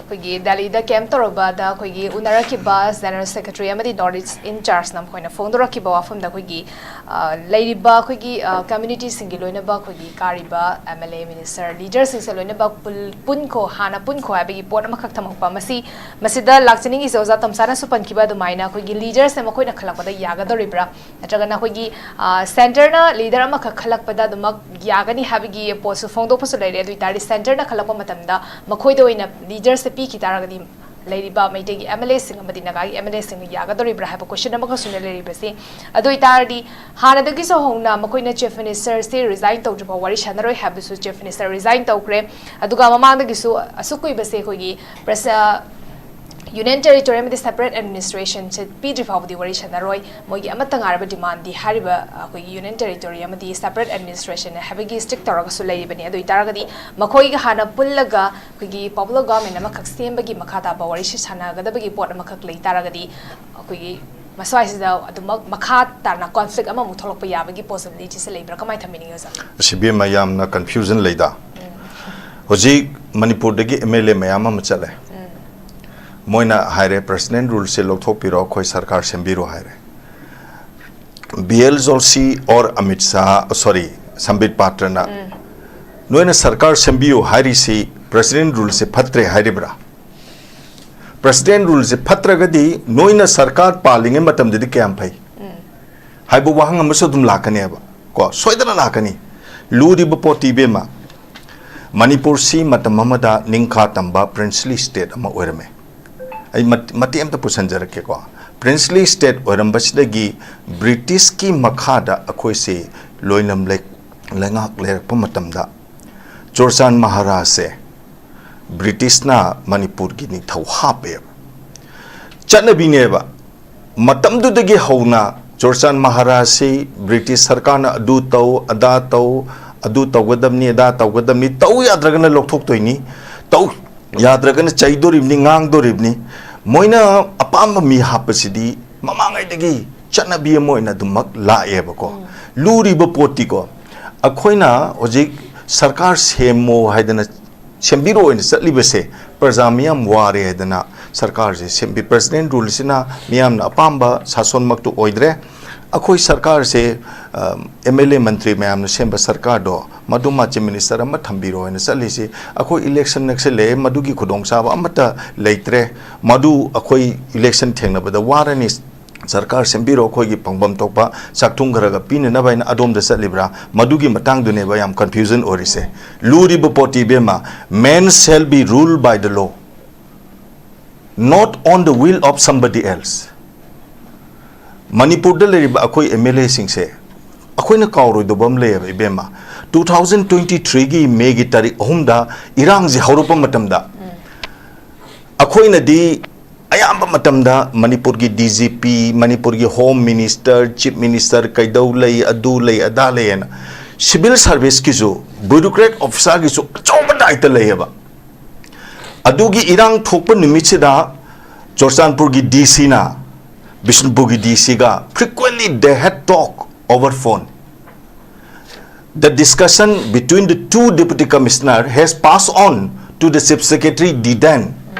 ꯑꯩꯈꯣꯏꯒꯤ ꯗꯦꯜꯂꯤꯗ ꯀꯦꯝꯞ ꯇꯧꯔꯨꯕꯗ ꯑꯩꯈꯣꯏꯒꯤ ꯎꯅꯔꯛꯈꯤꯕ ꯖꯦꯅꯔꯦꯜ ꯁꯦꯀ꯭ꯔꯦꯇꯔꯤ ꯑꯃꯗꯤ ꯅꯣꯔꯠ ꯏꯁ ꯏꯟ ꯆꯥꯔꯖꯅ ꯃꯈꯣꯏꯅ ꯐꯣꯡꯗꯣꯔꯛꯈꯤꯕ ꯋꯥꯐꯝꯗ ꯑꯩꯈꯣꯏꯒꯤ, ꯑ, ꯂꯩꯔꯤꯕ ꯑꯩꯈꯣꯏꯒꯤ, ꯑ, ꯀꯝꯃ꯭ꯌꯨꯅꯤꯇꯤꯁꯤꯡꯒꯤ ꯂꯣꯏꯅꯃꯛ ꯑꯩꯈꯣꯏꯒꯤ ꯀꯥꯔꯤꯕ ꯑꯦꯝ ꯑꯦꯜ ꯑꯦ, ꯃꯤꯅꯤꯁꯇꯔ, ꯂꯤꯗꯔꯁꯤꯡꯁꯦ ꯂꯣꯏꯅꯃꯛ ꯄꯨꯜ-, ꯄꯨꯟꯈꯣ, ꯍꯥꯟꯅ ꯄꯨꯟꯈꯣ ꯍꯥꯏꯕꯒꯤ ꯄꯣꯠ ꯑꯃꯈꯛ ꯊꯝꯃꯛꯄ꯫ ꯃꯁꯤ, ꯃꯁꯤꯗ ꯂꯥꯛꯆꯅꯤꯡꯉꯤꯁꯦ ꯑꯣꯖꯥ ꯇꯝꯁꯥꯅꯁꯨ ꯄꯟꯈꯤꯕ ꯑꯗꯨꯃꯥꯏꯅ ꯑꯩꯈꯣꯏꯒꯤ ꯂꯤꯗꯔꯁꯦ ꯃꯈꯣꯏꯅ ꯈꯜꯂꯛꯄꯗ ꯌꯥꯒꯗꯧꯔꯤꯕ꯭ꯔꯥ? ꯅꯠꯇ꯭ꯔꯒꯅ ꯑꯩꯈꯣꯏꯒꯤ, ꯑ, ꯁꯦꯟꯇꯔꯅ ꯂꯤꯗꯔ ꯑꯃꯈꯛ ꯈꯜꯂꯛꯄꯗ ꯑꯗꯨꯃꯛ ꯌꯥꯒꯅꯤ ꯍꯥꯏꯕꯒꯤ ꯄꯣꯠꯁꯨ ꯐꯣꯡꯗꯣꯛꯄꯁꯨ ꯂꯩꯔꯦ꯫ ꯑꯗꯨ ꯑꯣꯏꯇꯥꯔꯗꯤ ꯁꯦꯟꯇꯔꯅ ꯈꯜꯂꯛꯄ ꯃꯇꯝꯗ ꯃꯈꯣꯏꯗ ꯑꯣꯏꯅ ꯂꯤꯗꯔꯁꯦ ꯄꯤꯈꯤ ꯇꯥꯔꯒꯗꯤ ꯂꯩꯔꯤꯕ ꯃꯩꯇꯩꯒꯤ ꯑꯦꯝ ꯑꯦꯜ ꯑꯦꯁꯤꯡ ꯑꯃꯗꯤ ꯅꯥꯒꯥꯒꯤ ꯑꯦꯝ ꯑꯦꯜ ꯑꯦꯁꯤꯡꯅ ꯌꯥꯒꯗꯧꯔꯤꯕ꯭ꯔꯥ ꯍꯥꯏꯕ ꯀꯣꯏꯁꯟ ꯑꯃꯈꯛꯁꯨꯅ ꯂꯩꯔꯤꯕꯁꯤ꯫ ꯑꯗꯨ ꯑꯣꯏꯇꯥꯔꯗꯤ ꯍꯥꯟꯅꯗꯒꯤꯁꯨ ꯍꯧꯅ ꯃꯈꯣꯏꯅ ꯆꯤꯐ ꯃꯤꯅꯤꯁꯇꯔꯁꯤ ꯔꯤꯖꯥꯏꯟ ꯇꯧꯗ꯭ꯔꯤꯐꯥꯎ ꯋꯥꯔꯤ ꯁꯥꯟꯅꯔꯣꯏ ꯍꯥꯏꯕꯁꯨ ꯆꯤꯐ ꯃꯤꯅꯤꯁꯇꯔ ꯔꯤꯖꯥꯏꯟ ꯇꯧꯈ꯭ꯔꯦ꯫ ꯑꯗꯨꯒ ꯃꯃꯥꯡꯗꯒꯤꯁꯨ ꯑꯁꯨꯛ ꯀꯨꯏꯕꯁꯦ ꯑꯩꯈꯣꯏꯒꯤ ꯄ꯭ꯔꯦꯁ-, ꯑ, ꯌꯨꯅꯤꯌꯟ ꯇꯦꯔꯤꯇꯣꯔꯤ ꯑꯃꯗꯤ ꯁꯦꯄꯔꯦꯠ ꯑꯦꯗꯃꯤꯅꯤꯁꯇ꯭ꯔꯦꯁꯟꯁꯦ ꯄꯤꯗ꯭ꯔꯤ ꯐꯥꯎꯕꯗꯤ ꯋꯥꯔꯤ ꯁꯥꯟꯅꯔꯣꯏ꯫ ꯃꯣꯏꯒꯤ ꯑꯃꯠꯇ ꯉꯥꯏꯔꯕ ꯗꯤꯃꯥꯟꯗꯤ ꯍꯥꯏꯔꯤꯕ, ꯑ, ꯑꯩꯈꯣꯏꯒꯤ ꯌꯨꯅꯤꯌꯟ ꯇꯦꯔꯤꯇꯣꯔꯤ ꯑꯃꯗꯤ ꯁꯦꯄꯔꯦꯠ ꯑꯦꯗꯃꯤꯅꯤꯁꯇ꯭ꯔꯦꯁꯟ ꯍꯥꯏꯕꯒꯤ ꯁ꯭ꯇꯔꯤꯛ ꯇꯧꯔꯒꯁꯨ ꯂꯩꯔꯤꯕꯅꯤ꯫ ꯑꯗꯨ ꯑꯣꯏꯇꯥꯔꯒꯗꯤ ꯃꯈꯣꯏꯒ ꯍꯥꯟꯅ ꯄꯨꯜꯂꯒ ꯑꯩꯈꯣꯏꯒꯤ ꯄꯣꯄꯨꯂꯔ ꯒꯣꯚꯔꯟꯃꯦꯟꯠ ꯑꯃꯈꯛ ꯁꯦꯝꯕꯒꯤ ꯃꯈꯥ ꯇꯥꯕ ꯋꯥꯔꯤꯁꯤ ꯁꯥꯟꯅꯒꯗꯕꯒꯤ ꯄꯣꯠ ꯑꯃꯈꯛ ꯂꯩ ꯇꯥꯔꯒꯗꯤ ꯑꯩꯈꯣꯏꯒꯤ ꯃꯁ꯭ꯋꯥꯏꯁꯤꯗ ꯑꯗꯨꯃꯛ ꯃꯈꯥ ꯇꯥꯅ ꯀꯣꯟꯐ꯭ꯂꯤꯛ ꯑꯃꯃꯨꯛ ꯊꯣꯛꯂꯛꯄ ꯌꯥꯕꯒꯤ ꯄꯣꯁꯤꯕꯤꯂꯤꯇꯤꯁꯦ ꯂꯩꯕ꯭ꯔꯥ? ꯀꯃꯥꯏꯅ ꯊꯝꯕꯤꯅꯤꯡꯉꯤ ꯑꯣꯖꯥ? ꯑꯁꯤ ꯏꯕꯦꯝꯃ ꯌꯥꯝꯅ ꯀꯟꯐ꯭ꯌꯨꯖꯟ ꯂꯩꯗ꯫ ꯍꯧꯖꯤꯛ ꯃꯅꯤꯄꯨꯔꯗꯒꯤ ꯑꯦꯝ ꯑꯦꯜ ꯑꯦ ꯃꯌꯥꯝ ꯑꯃ ꯆꯠꯂꯦ꯫ ꯃꯣꯏꯅ ꯍꯥꯏꯔꯦ, "ꯄ꯭ꯔꯦꯁꯤꯗꯦꯟꯠ ꯔꯨꯜꯁꯦ ꯂꯧꯊꯣꯛꯄꯤꯔꯣ, ꯑꯩꯈꯣꯏ ꯁꯔꯀꯥꯔ ꯁꯦꯝꯕꯤꯔꯣ" ꯍꯥꯏꯔꯦ꯫ ꯕꯤ ꯑꯦꯜ ꯖꯣꯜꯁꯤ ꯑꯣꯔ ꯑꯃꯤꯠ ꯁꯥꯍ, ꯁꯣꯔꯤ, ꯁꯝꯕꯤꯠ ꯄꯥꯇ꯭ꯔꯅ, "ꯅꯣꯏꯅ ꯁꯔꯀꯥꯔ ꯁꯦꯝꯕꯤꯌꯨ ꯍꯥꯏꯔꯤꯁꯤ ꯄ꯭ꯔꯦꯁꯤꯗꯦꯟꯠ ꯔꯨꯜꯁꯦ ꯐꯠꯇ꯭ꯔꯦ ꯍꯥꯏꯔꯤꯕ꯭ꯔꯥ? ꯄ꯭ꯔꯦꯁꯤꯗꯦꯟꯠ ꯔꯨꯜꯁꯦ ꯐꯠꯇ꯭ꯔꯒꯗꯤ ꯅꯣꯏꯅ ꯁꯔꯀꯥꯔ ꯄꯥꯜꯂꯤꯉꯩ ꯃꯇꯝꯗꯗꯤ ꯀꯌꯥꯝ ꯐꯩ?" ꯍꯥꯏꯕ ꯋꯥꯍꯪ ꯑꯃꯁꯨ ꯑꯗꯨꯝ ꯂꯥꯛꯀꯅꯦꯕ, ꯀꯣ, ꯁꯣꯏꯗꯅ ꯂꯥꯛꯀꯅꯤ꯫ ꯂꯨꯔꯤꯕ ꯄꯣꯠꯇꯤ, ꯏꯕꯦꯝꯃ, ꯃꯅꯤꯄꯨꯔꯁꯤ ꯃꯇꯝ ꯑꯃꯗ ꯅꯤꯡꯈꯥ ꯇꯝꯕ ꯄ꯭ꯔꯤꯟꯁꯂꯤ ꯁ꯭ꯇꯦꯠ ꯑꯃ ꯑꯣꯏꯔꯝꯃꯦ꯫ ꯑꯩ ꯃꯠ-, ꯃꯇꯦꯛ ꯑꯝꯇ ꯄꯨꯁꯟꯖꯔꯛꯀꯦꯀꯣ꯫ ꯄ꯭ꯔꯤꯟꯁꯂꯤ ꯁ꯭ꯇꯦꯠ ꯑꯣꯏꯔꯝꯕꯁꯤꯗꯒꯤ ꯕ꯭ꯔꯤꯇꯤꯁꯀꯤ ꯃꯈꯥꯗ ꯑꯩꯈꯣꯏꯁꯤ ꯂꯣꯏꯂꯝ ꯂꯩ-, ꯂꯩꯉꯥꯛ ꯂꯩꯔꯛꯄ ꯃꯇꯝꯗ ꯆꯨꯔꯆꯥꯟ ꯃꯍꯥꯔꯥꯖꯁꯦ ꯕ꯭ꯔꯤꯇꯤꯁꯅ ꯃꯅꯤꯄꯨꯔꯒꯤ ꯅꯤꯡꯊꯧ ꯍꯥꯞꯄꯦꯕ꯫ ꯆꯠꯅꯕꯤꯅꯦꯕ꯫ ꯃꯇꯝꯗꯨꯗꯒꯤ ꯍꯧꯅ ꯆꯨꯔꯆꯥꯟ ꯃꯍꯥꯔꯥꯖꯁꯤ ꯕ꯭ꯔꯤꯇꯤꯁ ꯁꯔꯀꯥꯔꯅ ꯑꯗꯨ ꯇꯧ, ꯑꯗꯥ ꯇꯧ, ꯑꯗꯨ ꯇꯧꯒꯗꯕꯅꯤ, ꯑꯗꯥ ꯇꯧꯒꯗꯕꯅꯤ, ꯇꯧ ꯌꯥꯗ꯭ꯔꯒꯅ ꯂꯧꯊꯣꯛꯇꯣꯏꯅꯤ, ꯇꯧ ꯌꯥꯗ꯭ꯔꯒꯅ ꯆꯩꯗꯣꯔꯤꯕꯅꯤ, ꯉꯥꯡꯗꯣꯔꯤꯕꯅꯤ꯫ ꯃꯣꯏꯅ ꯑꯄꯥꯝꯕ ꯃꯤ ꯍꯥꯞꯄꯁꯤꯗꯤ ꯃꯃꯥꯡꯉꯩꯗꯒꯤ ꯆꯠꯅꯕꯤ ꯑꯃ ꯑꯣꯏꯅ ꯑꯗꯨꯃꯛ ꯂꯥꯛꯑꯦꯕꯀꯣ꯫ ꯎꯝ꯫ ꯂꯨꯔꯤꯕ ꯄꯣꯠꯇꯤꯀꯣ, ꯑꯩꯈꯣꯏꯅ ꯍꯧꯖꯤꯛ ꯁꯔꯀꯥꯔ ꯁꯦꯝꯃꯣ ꯍꯥꯏꯗꯅ ꯁꯦꯝꯕꯤꯔꯣ ꯑꯣꯏꯅ ꯆꯠꯂꯤꯕꯁꯦ ꯄ꯭ꯔꯖꯥ ꯃꯤꯌꯥꯝ ꯋꯥꯔꯦ ꯍꯥꯏꯗꯅ ꯁꯔꯀꯥꯔꯁꯦ ꯁꯦꯝꯕꯤ꯫ ꯄ꯭ꯔꯁꯤꯗꯦꯟ ꯔꯨꯜꯁꯤꯅ ꯃꯤꯌꯥꯝꯅ ꯑꯄꯥꯝꯕ ꯁꯥꯁꯣꯟꯃꯛꯇꯨ ꯑꯣꯏꯗ꯭ꯔꯦ꯫ ꯑꯩꯈꯣꯏ ꯁꯔꯀꯥꯔꯁꯦ, ꯑꯦꯝ ꯑꯦꯜ ꯑꯦ ꯃꯟꯇ꯭ꯔꯤ ꯃꯌꯥꯝꯅ ꯁꯦꯝꯕ ꯁꯔꯀꯥꯔꯗꯣ, ꯃꯗꯨ ꯃꯥ ꯆꯤꯐ ꯃꯤꯅꯤꯁꯇꯔ ꯑꯃ ꯊꯝꯕꯤꯔꯣ ꯍꯥꯏꯅ ꯆꯠꯂꯤꯁꯤ꯫ ꯑꯩꯈꯣꯏ ꯏꯂꯦꯛꯁꯟ ꯅꯛꯁꯤꯜꯂꯛꯑꯦ, ꯃꯗꯨꯒꯤ ꯈꯨꯗꯣꯡꯆꯥꯕ ꯑꯃꯠꯇ ꯂꯩꯇ꯭ꯔꯦ꯫ ꯃꯗꯨ ꯑꯩꯈꯣꯏ ꯏꯂꯦꯛꯁꯟ ꯊꯦꯡꯅꯕꯗ ꯋꯥꯔꯅꯤ꯫ ꯁꯔꯀꯥꯔ ꯁꯦꯝꯕꯤꯔꯣ, ꯑꯩꯈꯣꯏꯒꯤ ꯐꯪꯐꯝ ꯊꯣꯛꯄ ꯆꯥꯛꯊꯨꯡ ꯈꯔꯒ ꯄꯤꯅꯅꯕ ꯍꯥꯏꯅ ꯑꯗꯣꯝꯗ ꯆꯠꯂꯤꯕ꯭ꯔꯥ? ꯃꯗꯨꯒꯤ ꯃꯇꯥꯡꯗꯨꯅꯦꯕ ꯌꯥꯝ ꯀꯟꯐ꯭ꯌꯨꯖꯟ ꯑꯣꯏꯔꯤꯁꯦ꯫ ꯂꯨꯔꯤꯕ ꯄꯣꯠꯇꯤ, ꯏꯕꯦꯝꯃ, "Man shall be ruled by the law, not on the will of somebody else." ꯃꯅꯤꯄꯨꯔꯗ ꯂꯩꯔꯤꯕ ꯑꯩꯈꯣꯏ ꯑꯦꯝ ꯑꯦꯜ ꯑꯦꯁꯤꯡꯁꯦ ꯑꯩꯈꯣꯏꯅ ꯀꯥꯎꯔꯣꯏꯗꯕ ꯑꯃ ꯂꯩꯌꯦꯕ, ꯏꯕꯦꯝꯃ꯫ ꯇꯨ ꯊꯥꯎꯖꯟ ꯇ꯭ꯋꯦꯟꯇꯤ ꯊ꯭ꯔꯤꯒꯤ ꯃꯦꯒꯤ ꯇꯥꯔꯤꯛ ꯑꯍꯨꯝꯗ ꯏꯔꯥꯡꯁꯤ ꯍꯧꯔꯛꯄ ꯃꯇꯝꯗ ꯑꯩꯈꯣꯏꯅꯗꯤ ꯑꯌꯥꯝꯕ ꯃꯇꯝꯗ ꯃꯅꯤꯄꯨꯔꯒꯤ ꯗꯤ ꯖꯤ ꯄꯤ, ꯃꯅꯤꯄꯨꯔꯒꯤ ꯍꯣꯝ ꯃꯤꯅꯤꯁꯇꯔ, ꯆꯤꯐ ꯃꯤꯅꯤꯁꯇꯔ ꯀꯩꯗꯧ ꯂꯩ, ꯑꯗꯨ ꯂꯩ, ꯑꯗꯥ ꯂꯩ ꯍꯥꯏꯅ ꯁꯤꯚꯤꯜ ꯁꯥꯔꯚꯤꯁꯀꯤꯁꯨ, ꯕ꯭ꯌꯨꯔꯣꯀ꯭ꯔꯦꯠ ꯑꯣꯐꯤꯁꯥꯔꯒꯤꯁꯨ ꯑꯆꯧꯕ ꯗꯥꯏꯇ ꯂꯩꯌꯦꯕ꯫ ꯑꯗꯨꯒꯤ ꯏꯔꯥꯡ ꯊꯣꯛꯄ ꯅꯨꯃꯤꯠꯁꯤꯗ ꯆꯨꯔꯆꯥꯟꯄꯨꯔꯒꯤ ꯗꯤ ꯁꯤꯅ ꯕꯤꯁꯅꯨꯄꯨꯔꯒꯤ ꯗꯤ ꯁꯤꯒ frequently they had talk over phone. The discussion between the two deputy commissioner has passed on to the chief secretary, D then.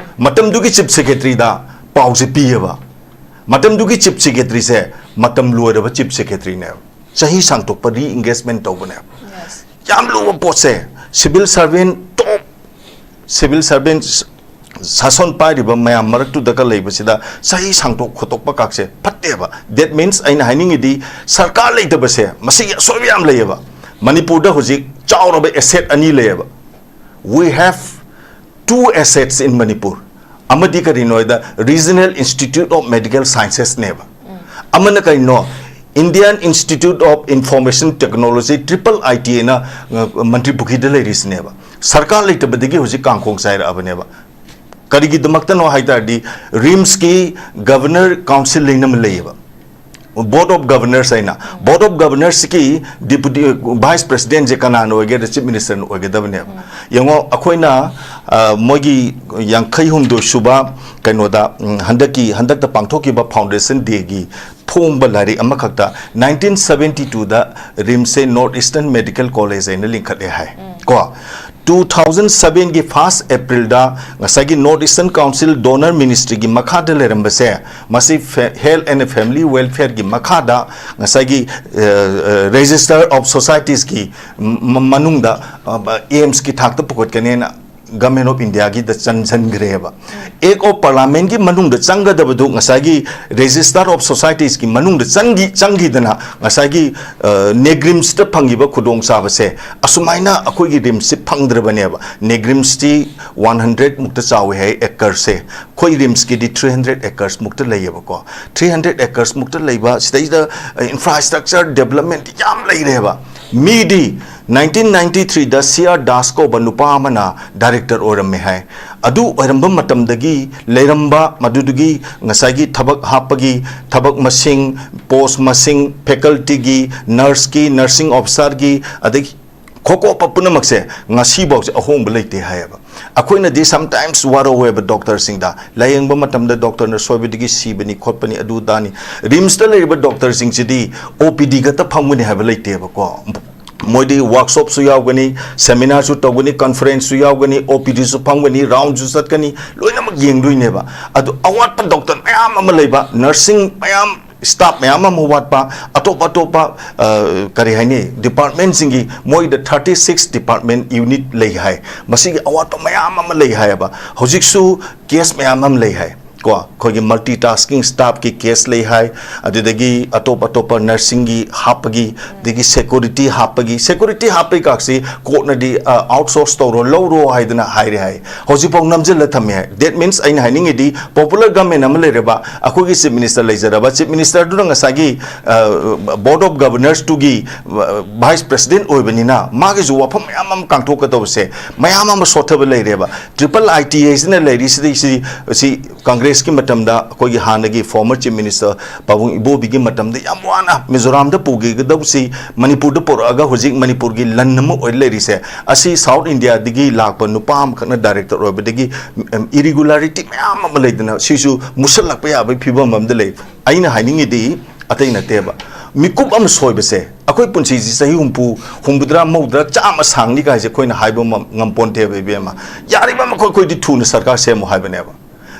ꯃꯇꯝꯗꯨꯒꯤ ꯆꯤꯐ ꯁꯦꯀ꯭ꯔꯦꯇꯔꯤꯗ ꯄꯥꯎꯁꯦ ꯄꯤꯌꯦꯕ꯫ ꯃꯇꯝꯗꯨꯒꯤ ꯆꯤꯐ ꯁꯦꯀ꯭ꯔꯦꯇꯔꯤꯁꯦ ꯃꯇꯝ ꯂꯣꯏꯔꯕ ꯆꯤꯐ ꯁꯦꯀ꯭ꯔꯦꯇꯔꯤꯅꯦꯕ, ꯆꯍꯤ ꯁꯥꯡꯇꯣꯛꯄ, ꯔꯤꯑꯦꯡꯒꯦꯖꯃꯦꯟ ꯇꯧꯕꯅꯦꯕ꯫ ꯌꯥꯝ ꯂꯨꯕ ꯄꯣꯠꯁꯦ꯫ ꯁꯤꯚꯤꯜ ꯁꯥꯔꯚꯦꯟ, ꯇꯣꯞ ꯁꯤꯚꯤꯜ ꯁꯥꯔꯚꯦꯟ, ꯁꯥꯁꯣꯟ ꯄꯥꯏꯔꯤꯕ ꯃꯌꯥꯝ ꯃꯔꯛꯇꯨꯗꯒ ꯂꯩꯕꯁꯤꯗ ꯆꯍꯤ ꯁꯥꯡꯇꯣꯛ ꯈꯣꯠꯇꯣꯛꯄ ꯀꯥꯛꯁꯦ ꯐꯠꯇꯦꯕ꯫ That means ꯑꯩꯅ ꯍꯥꯏꯅꯤꯡꯉꯤꯗꯤ ꯁꯔꯀꯥꯔ ꯂꯩꯇꯕꯁꯦ ꯃꯁꯤꯒꯤ ꯑꯁꯣꯏꯕ ꯌꯥꯝ ꯂꯩꯌꯦꯕ꯫ ꯃꯅꯤꯄꯨꯔꯗ ꯍꯧꯖꯤꯛ ꯆꯥꯎꯔꯕ ꯑꯦꯁꯦꯠ ꯑꯅꯤ ꯂꯩꯌꯦꯕ꯫ We have two assets in Manipur. ꯑꯃꯗꯤ ꯀꯔꯤꯅꯣ ꯍꯥꯏꯗ Regional Institute of Medical Sciences-ꯅꯦꯕ꯫ ꯑꯃꯅ ꯀꯔꯤꯅꯣ? Indian Institute of Information Technology, triple I T ꯅ, ꯑ, ꯃꯟꯇ꯭ꯔꯤ ꯄꯨꯈ꯭ꯔꯤꯗ ꯂꯩꯔꯤꯁꯤꯅꯦꯕ꯫ ꯁꯔꯀꯥꯔ ꯂꯩꯇꯕꯗꯒꯤ ꯍꯧꯖꯤꯛ ꯀꯥꯡꯈꯣꯡ ꯆꯥꯏꯔꯛꯑꯕꯅꯦꯕ꯫ ꯀꯔꯤꯒꯤꯗꯃꯛꯇꯅꯣ ꯍꯥꯏ ꯇꯥꯔꯗꯤ, ꯔꯤꯝꯁꯀꯤ ꯒꯚꯔꯅꯔ ꯀꯥꯎꯟꯁꯤꯜ ꯍꯥꯏꯅ ꯑꯃ ꯂꯩꯌꯦꯕ, ꯕꯣꯔꯗ ꯑꯣꯐ ꯒꯚꯔꯅꯔꯁ ꯍꯥꯏꯅ꯫ ꯕꯣꯔꯗ ꯑꯣꯐ ꯒꯚꯔꯅꯔꯁꯀꯤ ꯗꯤꯄꯨꯇꯤ, ꯚꯥꯏꯁ ꯄ꯭ꯔꯁꯤꯗꯦꯟꯁꯦ ꯀꯅꯥꯅ ꯑꯣꯏꯒꯦꯗ? ꯆꯤꯐ ꯃꯤꯅꯤꯁꯇꯔꯅ ꯑꯣꯏꯒꯗꯕꯅꯦꯕ꯫ ꯌꯦꯡꯉꯣ, ꯑꯩꯈꯣꯏꯅ, ꯑ, ꯃꯣꯏꯒꯤ ꯌꯥꯡꯈꯩ ꯍꯨꯝꯗꯣꯏ ꯁꯨꯕ ꯀꯩꯅꯣꯗ, ꯎꯝ, ꯍꯟꯗꯛꯀꯤ, ꯍꯟꯗꯛꯇ ꯄꯥꯡꯊꯣꯛꯈꯤꯕ ꯐꯥꯎꯟꯗꯦꯁꯟ ꯗꯦꯒꯤ ꯐꯣꯡꯕ ꯂꯥꯏꯔꯤꯛ ꯑꯃꯈꯛꯇ, nineteen seventy two ꯗ ꯔꯤꯝꯁꯁꯦ North Eastern Medical College ꯍꯥꯏꯅ ꯂꯤꯡꯈꯠꯂꯦ ꯍꯥꯏ꯫ ꯀꯣ, ꯇꯨ ꯊꯥꯎꯖꯟ ꯁꯕꯦꯟꯒꯤ ꯐꯥꯔꯁ ꯑꯦꯄ꯭ꯔꯤꯜꯗ ꯉꯁꯥꯏꯒꯤ North Eastern Council Donor Ministryꯒꯤ ꯃꯈꯥꯗ ꯂꯩꯔꯝꯕꯁꯦ, ꯃꯁꯤ Health and Family Welfareꯒꯤ ꯃꯈꯥꯗ ꯉꯁꯥꯏꯒꯤ Register of Societiesꯀꯤ ꯃꯅꯨꯡꯗ ꯑꯦꯝꯁꯀꯤ ꯊꯥꯛꯇ ꯄꯨꯈꯠꯀꯅꯦꯅ Government of Indiaꯒꯤꯗ ꯆꯟꯁꯤꯟꯈ꯭ꯔꯦꯕ꯫ Act of Parliamentꯀꯤ ꯃꯅꯨꯡꯗ ꯆꯪꯒꯗꯕꯗꯨ ꯉꯁꯥꯏꯒꯤ Register of Societiesꯀꯤ ꯃꯅꯨꯡꯗ ꯆꯪꯈꯤ ꯆꯪꯈꯤꯗꯅ ꯉꯁꯥꯏꯒꯤ NEIGRIHMSꯇ ꯐꯪꯉꯤꯕ ꯈꯨꯗꯣꯡꯆꯥꯕꯁꯦ ꯑꯁꯨꯃꯥꯏꯅ ꯑꯩꯈꯣꯏꯒꯤ RIMSꯁꯤ ꯐꯪꯗ꯭ꯔꯕꯅꯦꯕ꯫ NEIGRIHMSꯇꯤ ꯋꯥꯟ ꯍꯟꯗ꯭ꯔꯦꯠ ꯃꯨꯛꯇ ꯆꯥꯎꯋꯤ ꯍꯥꯏ ꯑꯦꯀꯔꯁꯦ꯫ ꯑꯩꯈꯣꯏ RIMSꯀꯤꯗꯤ ꯊ꯭ꯔꯤ ꯍꯟꯗ꯭ꯔꯦꯠ ꯑꯦꯀꯔꯁ ꯃꯨꯛꯇ ꯂꯩꯌꯦꯕꯀꯣ꯫ ꯊ꯭ꯔꯤ ꯍꯟꯗ꯭ꯔꯦꯠ ꯑꯦꯀꯔꯁ ꯃꯨꯛꯇ ꯂꯩꯕ ꯁꯤꯗꯩꯗ infrastructure development ꯌꯥꯝ ꯂꯩꯔꯦꯕ꯫ ꯃꯤꯗꯤ ꯅꯥꯏꯟꯇꯤꯟ ꯅꯥꯏꯟꯇꯤ ꯊ꯭ꯔꯤꯗ ꯁꯤ ꯑꯥꯔ ꯗꯥꯁ ꯀꯧꯕ ꯅꯨꯄꯥ ꯑꯃꯅ director ꯑꯣꯏꯔꯝꯃꯦ ꯍꯥꯏ꯫ ꯑꯗꯨ ꯑꯣꯏꯔꯝꯕ ꯃꯇꯝꯗꯒꯤ ꯂꯩꯔꯝꯕ ꯃꯗꯨꯗꯨꯒꯤ ꯉꯁꯥꯏꯒꯤ ꯊꯕꯛ ꯍꯥꯞꯄꯒꯤ ꯊꯕꯛ ꯃꯁꯤꯡ, post ꯃꯁꯤꯡ, facultyꯒꯤ, nurseꯀꯤ, nursing officerꯒꯤ, ꯑꯗꯒꯤ ꯈꯣꯀꯣꯞꯄ ꯄꯨꯝꯅꯃꯛꯁꯦ ꯉꯁꯤꯐꯥꯎꯁꯦ ꯑꯍꯣꯡꯕ ꯂꯩꯇꯦ ꯍꯥꯏꯌꯦꯕ꯫ ꯑꯩꯈꯣꯏꯅꯗꯤ sometimes ꯋꯥꯔꯧꯋꯦꯕ doctorꯁꯤꯡꯗ, ꯂꯥꯌꯦꯡꯕ ꯃꯇꯝꯗ doctorꯅ ꯁꯣꯏꯕꯗꯒꯤ ꯁꯤꯕꯅꯤ ꯈꯣꯠꯄꯅꯤ ꯑꯗꯨ ꯗꯥꯅꯤ꯫ RIMSꯇ ꯂꯩꯔꯤꯕ doctorꯁꯤꯡꯁꯤꯗꯤ OPD ꯈꯛꯇ ꯐꯪꯒꯅꯤ ꯍꯥꯏꯕ ꯂꯩꯇꯦꯕꯀꯣ꯫ ꯃꯣꯏꯗꯤ workshopꯁꯨ ꯌꯥꯎꯒꯅꯤ, seminarꯁꯨ ꯇꯧꯒꯅꯤ, conferenceꯁꯨ ꯌꯥꯎꯒꯅꯤ, OPDꯁꯨ ꯐꯝꯒꯅꯤ, roundꯁꯨ ꯆꯠꯀꯅꯤ, ꯂꯣꯏꯅꯃꯛ ꯌꯦꯡꯗꯣꯏꯅꯦꯕ꯫ ꯑꯗꯨ ꯑꯋꯥꯠꯄ doctor ꯃꯌꯥꯝ ꯑꯃ ꯂꯩꯕ, nursing ꯃꯌꯥꯝ, staff ꯃꯌꯥꯝ ꯑꯃ ꯋꯥꯠꯄ, ꯑꯇꯣꯞ ꯑꯇꯣꯞꯄ ꯀꯔꯤ ꯍꯥꯏꯅꯤ, departmentꯁꯤꯡꯒꯤ, ꯃꯣꯏꯗ thirty six department unit ꯂꯩ ꯍꯥꯏ꯫ ꯃꯁꯤꯒꯤ ꯑꯋꯥꯠꯄ ꯃꯌꯥꯝ ꯑꯃ ꯂꯩ ꯍꯥꯏꯌꯦꯕ꯫ ꯍꯧꯖꯤꯛꯁꯨ case ꯃꯌꯥꯝ ꯑꯃ ꯂꯩ ꯍꯥꯏ꯫ ꯀꯣ, ꯑꯩꯈꯣꯏꯒꯤ multitasking staffꯀꯤ case ꯂꯩ ꯍꯥꯏ, ꯑꯗꯨꯗꯒꯤ ꯑꯇꯣꯞ ꯑꯇꯣꯞꯄ nursingꯒꯤ ꯍꯥꯞꯄꯒꯤ, ꯑꯗꯒꯤ security ꯍꯥꯞꯄꯒꯤ, security ꯍꯥꯞꯄꯒꯤ ꯀꯥꯛꯁꯤ courtꯅꯗꯤ outsource ꯇꯧꯔꯣ, ꯂꯧꯔꯣ ꯍꯥꯏꯗꯅ ꯍꯥꯏꯔꯦ ꯍꯥꯏ꯫ ꯍꯧꯖꯤꯛꯐꯥꯎ ꯅꯝꯁꯤꯜꯂ ꯊꯝꯃꯦ ꯍꯥꯏ꯫ That means ꯑꯩꯅ ꯍꯥꯏꯅꯤꯡꯉꯤꯗꯤ popular government ꯑꯃ ꯂꯩꯔꯕ, ꯑꯩꯈꯣꯏꯒꯤ chief minister ꯂꯩꯖꯔꯕ, chief ministerꯗꯨꯅ ꯉꯁꯥꯏꯒꯤ Board of Governorsꯇꯨꯒꯤ vice president ꯑꯣꯏꯕꯅꯤꯅ ꯃꯥꯒꯤꯁꯨ ꯋꯥꯐꯝ ꯃꯌꯥꯝ ꯑꯃ ꯀꯥꯡꯊꯣꯛꯀꯗꯧꯕꯁꯦ ꯃꯌꯥꯝ ꯑꯃ ꯁꯣꯠꯊꯕ ꯂꯩꯔꯦꯕ꯫ Triple ITAꯁꯤꯅ ꯂꯩꯔꯤꯁꯤꯗ ꯁꯤ, ꯁꯤ Congressꯀꯤ ꯃꯇꯝꯗ ꯑꯩꯈꯣꯏꯒꯤ ꯍꯥꯟꯅꯒꯤ former chief minister ꯄꯥꯕꯨꯡ ꯏꯕꯣꯕꯤꯒꯤ ꯃꯇꯝꯗ ꯌꯥꯝ ꯋꯥꯅ ꯃꯤꯖꯣꯔꯥꯝꯗ ꯄꯨꯈꯤꯒꯗꯧꯕꯁꯤ ꯃꯅꯤꯄꯨꯔꯗ ꯄꯨꯔꯛꯑꯒ ꯍꯧꯖꯤꯛ ꯃꯅꯤꯄꯨꯔꯒꯤ ꯂꯟ ꯑꯃ ꯑꯣꯏ ꯂꯩꯔꯤꯁꯦ꯫ ꯑꯁꯤ South Indiaꯗꯒꯤ ꯂꯥꯛꯄ ꯅꯨꯄꯥ ꯑꯃꯈꯛꯅ director ꯑꯣꯏꯕꯗꯒꯤ irregularity ꯃꯌꯥꯝ ꯑꯃ ꯂꯩꯗꯅ ꯁꯤꯁꯨ ꯃꯨꯠꯁꯜꯂꯛꯄ ꯌꯥꯕꯒꯤ ꯐꯤꯕꯝ ꯑꯃꯗ ꯂꯩ꯫ ꯑꯩꯅ ꯍꯥꯏꯅꯤꯡꯉꯤꯗꯤ ꯑꯇꯩ ꯅꯠꯇꯦꯕ꯫ ꯃꯤꯀꯨꯞ ꯑꯃ ꯁꯣꯏꯕꯁꯦ, ꯑꯩꯈꯣꯏ ꯄꯨꯟꯁꯤꯁꯤ ꯆꯍꯤ ꯍꯨꯝꯐꯨ, ꯍꯨꯝꯐꯨꯇꯔꯥ, ꯃꯧꯗ꯭ꯔꯥ, ꯆꯥꯝꯃ ꯁꯥꯡꯅꯤ ꯀꯥꯏꯁꯦ ꯑꯩꯈꯣꯏꯅ ꯍꯥꯏꯕ ꯉꯝ-, ꯉꯝꯄꯣꯟꯇꯦꯕ, ꯏꯕꯦꯝꯃ꯫ ꯌꯥꯔꯤꯕ ꯃꯈꯩ ꯑꯩꯈꯣꯏꯗꯤ ꯊꯨꯅ ꯁꯔꯀꯥꯔ ꯁꯦꯝꯃꯨ ꯍꯥꯏꯕꯅꯦꯕ꯫